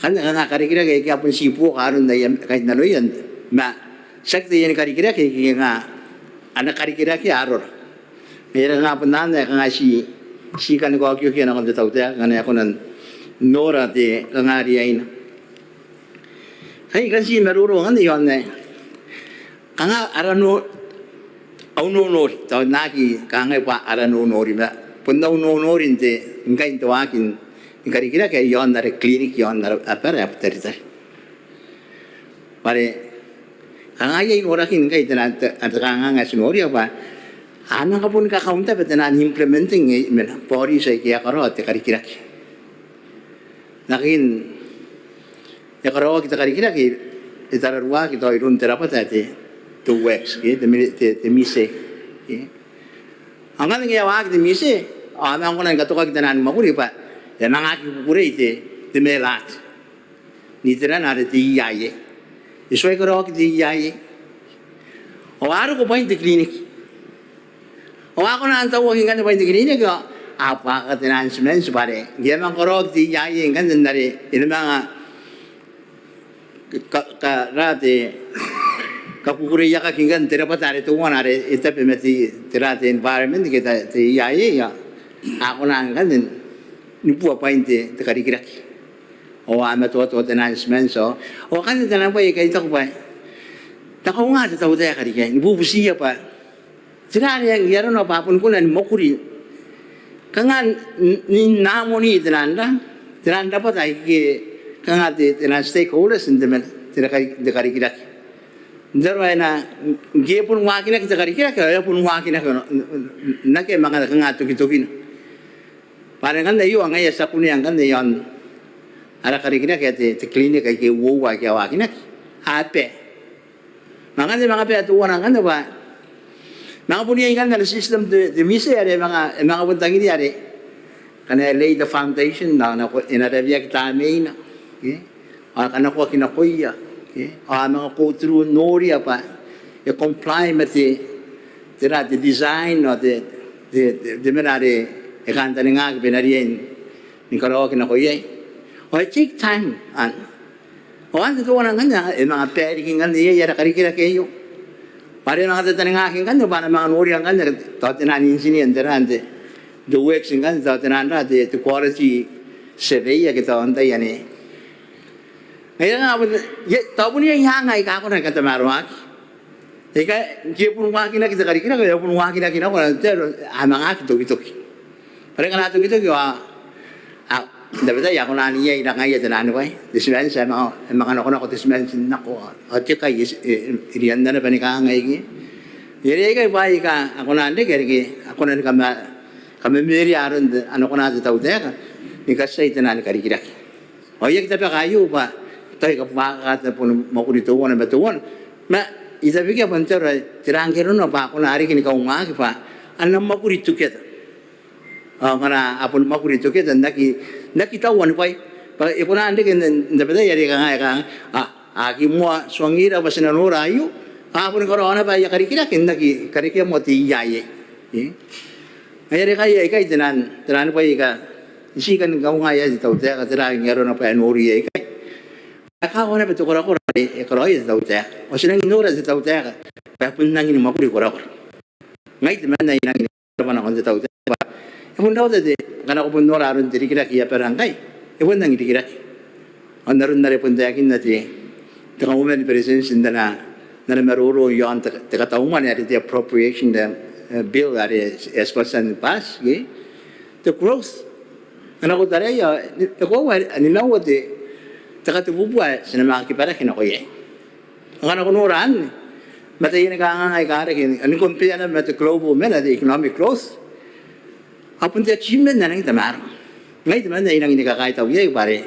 kanga karikirake aike a bon ti buoka aron aia kainnanoia, ma tiaki taiani karikirake aike kanga a na karikirakea arora. Ngaia are kanga bon anne ae kanga ti, ti kan kaokiokia nakon te tautaeka ngkana e kona n nora te kanga riaina. Kai I kan ti maroro ngkanne i aon ae kanga ara no, au nonori, tao N na aki kangai bwa ara nonori ma bon au nonori n te, ngkai n te waaki ni karikirake i aon ara clinic i aon ara abara ae Butaritari. Bwa are kanga iai norakin ngkai taian, te, te kanganga ae ti noria bwa a manga bon kakaun tabe taian implementing, e, mena, bodies aike a karaoa te karikirake. Nakoin e karaoaki te karikirake e tararuaaki tao iroun te rabwata ae te, te works ke, te mi, te, te MISE ke. Ao ngkanne ngke e a waaki te MISE ao a manga kona ni katokaki taiani mwakuri bwa e a manga aki kukurei te, te MELAD n iterana are te EIA. E tuai karaoaki te EIA ao a roko bwain te clinic. Ao a kona n tauaki ngkanne bwain te clinic ao a buakaka taian timanti bwa are ngke e a manga karaoaki te EIA ngkanne n are e na manga ka, ka, ra te, kakukureiakaki ngkanne te rabwata are teuana are e tabe ma te, te ra te environment ke te, te EIA, ao a kona ngkanne ni bua bwain te, te karikirake. Ao a matoatoa taian timanti ao, ao ngkanne taian bwai aika I taku bwa e na kaunga te tautaeka riki ae ni bubutiia bwa tera are e arona bwa a bon kona ni mwakuri kanga n, n, n harmony taian ra, taian rabwata aike kanga te, taian stakeholders n te mena, te kari, te karikirake. N te aro ae na, ngke e bon waakinaki te karikirake ao e a bon waakinaki n, n, n, n akea manga kanga tokitokina. Bwa are ngkanne aio ngaia ti a kunea ngkanne i aon ara karikirake ae te, te clinic aike uoua aike a waakinaki. A bae. Ma ngkanne manga bae teuana ngkanne bwa manga bon iai ngkanne ana system te, te MISE are e manga, e manga bon tangiria are ngkana e lay the foundation ao nako, e na raweaki tamneina, ke? Ao e kanakoaki nakoia, ke? Ao a manga go through noria bwa e comply ma te, te ra te design ao te, te, te, te mena are e kantaningaaki bwa e na riai ni karaoaki nako iai. Ao e take time, an Ao anne teuana ngkanne e manga bae riki ngkanne iai ara karikirake aio. Bwa are e manga tataningaki ngkanne bwa a na manga noria ngkanne tao taian engineer n te ra n te, te works ngkanne tao taian ra te, te quality survey ake tao antai ane. Ngaia ngkanne bon, tao bon iai anga aika a kona ni katamaroaki. Aika ngke e bon waakinaki te karikirake ao e bon waakinaki nako n te aro a manga aki tokitoki. Bwa are ngkana a tokitoki ao a, n tabetai a kona n iai rangaia taian bwai, te timanti ae manga, e manga nakonako te timanti nako ao te kai e, e, e rianna naba ni kangai ke. Ngaia are aikai bwaai aika a kona n reke are ke a kona ni kama, kamameria aron te, ana kona te tautaeka ni katiai taian karikirake. Ao I aki tabeka aio bwa tao I kabuakaka te boni mwakuri teuana ma teuana. Ma I tabekia bwa n te aro ae tera ngke arona bwa a kona riki ni kaungaaki bwa a na mwakuri together. Ao ngkana a boni mwakuri together n aki, n aki tauan bwai. Bwa e kona n reke n, n tabetai are kanga, e kanga, a, a aki moa tuangira bwa ti na nora aio. A boni karaoa naba aia karikirake n aki karekea moa te iai. E? Ngaia are kai, aikai taian, taian bwai aika I tii kan kaunga iai te tautaeka, tera ngke arona bwa e nori aikai. A kawa naba te korakora are e karaoia te tautaeka. Ao ti nangi nora te tautaeka bwa e bon nangi ni mwakuri korakora. Ngai temanna I nangi ni karaoa nakon te tautaeka bwa e bon rauta te, ngkana ko bon nora aron te rikirake i abara ngkai, e bon nangi rikirake. Ao n aron are bon taekinna te, te Kauoman ni Beretitenti n ana, n ana maroro i aon te, te kataumwane are te appropriation, te eh, bill are e a tia n pass, ke? Te growth. Ngkana ko taraia, e koaua, e nimaua te, te katebubua ae ti na manga kibaraki nako iai. Ngkana ko nora anne, ma taiani kanganga aika reke, ni compare naba ma te global, ma te economic growth, a bon te achievement ae rangi n tamaroa. Ngai temanna ae I rangi ni kakaitau iai bwa are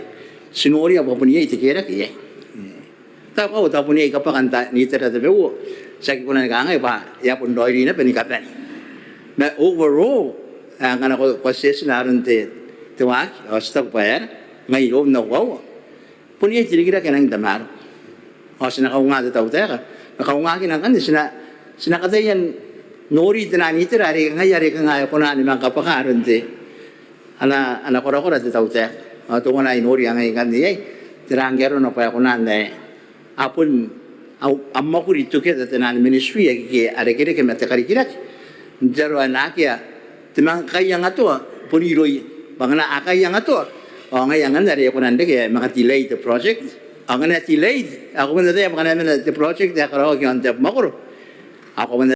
ti noria bwa bon iai te kerake iai. Tao, tao bon iai kabwakan te, n itera tabeua, ti aki kona ni kangai bwa e a bon raoiroi naba ni kabane. Ma overall, eh, ngkana ko, ko assess-na aron te, te waaki, ao ti taku bwa e aera, ngai iroun au koaua, bon iai te rikirake ae rangi n tamaroa. Ao ti na kaunga te tautaeka, ma kaungakina ngkanne ti na, ti na kataia n nori te naan itera are ngaia are kanga e kona ni manga kabwaka aron te, ana, ana korakora te tautaeka. Ao teuana ae I noria ngai ngkanne iai, tera ngke arona bwa e kona n ae a bon, a, a mwakuri together te naan ministry aike a irekereke ma te karikirake n te aro ae na akea te manga kaiangatoa bon irouia. Bwa ngkana a kaiangatoa, ao ngaia ngkanne are e kona n reke ae manga delay te project. Ao ngkana e delayed, ao ko bon ataia bwa ngkana e mena te project ae karaoaki i aon te abamwakoro, ao ko bon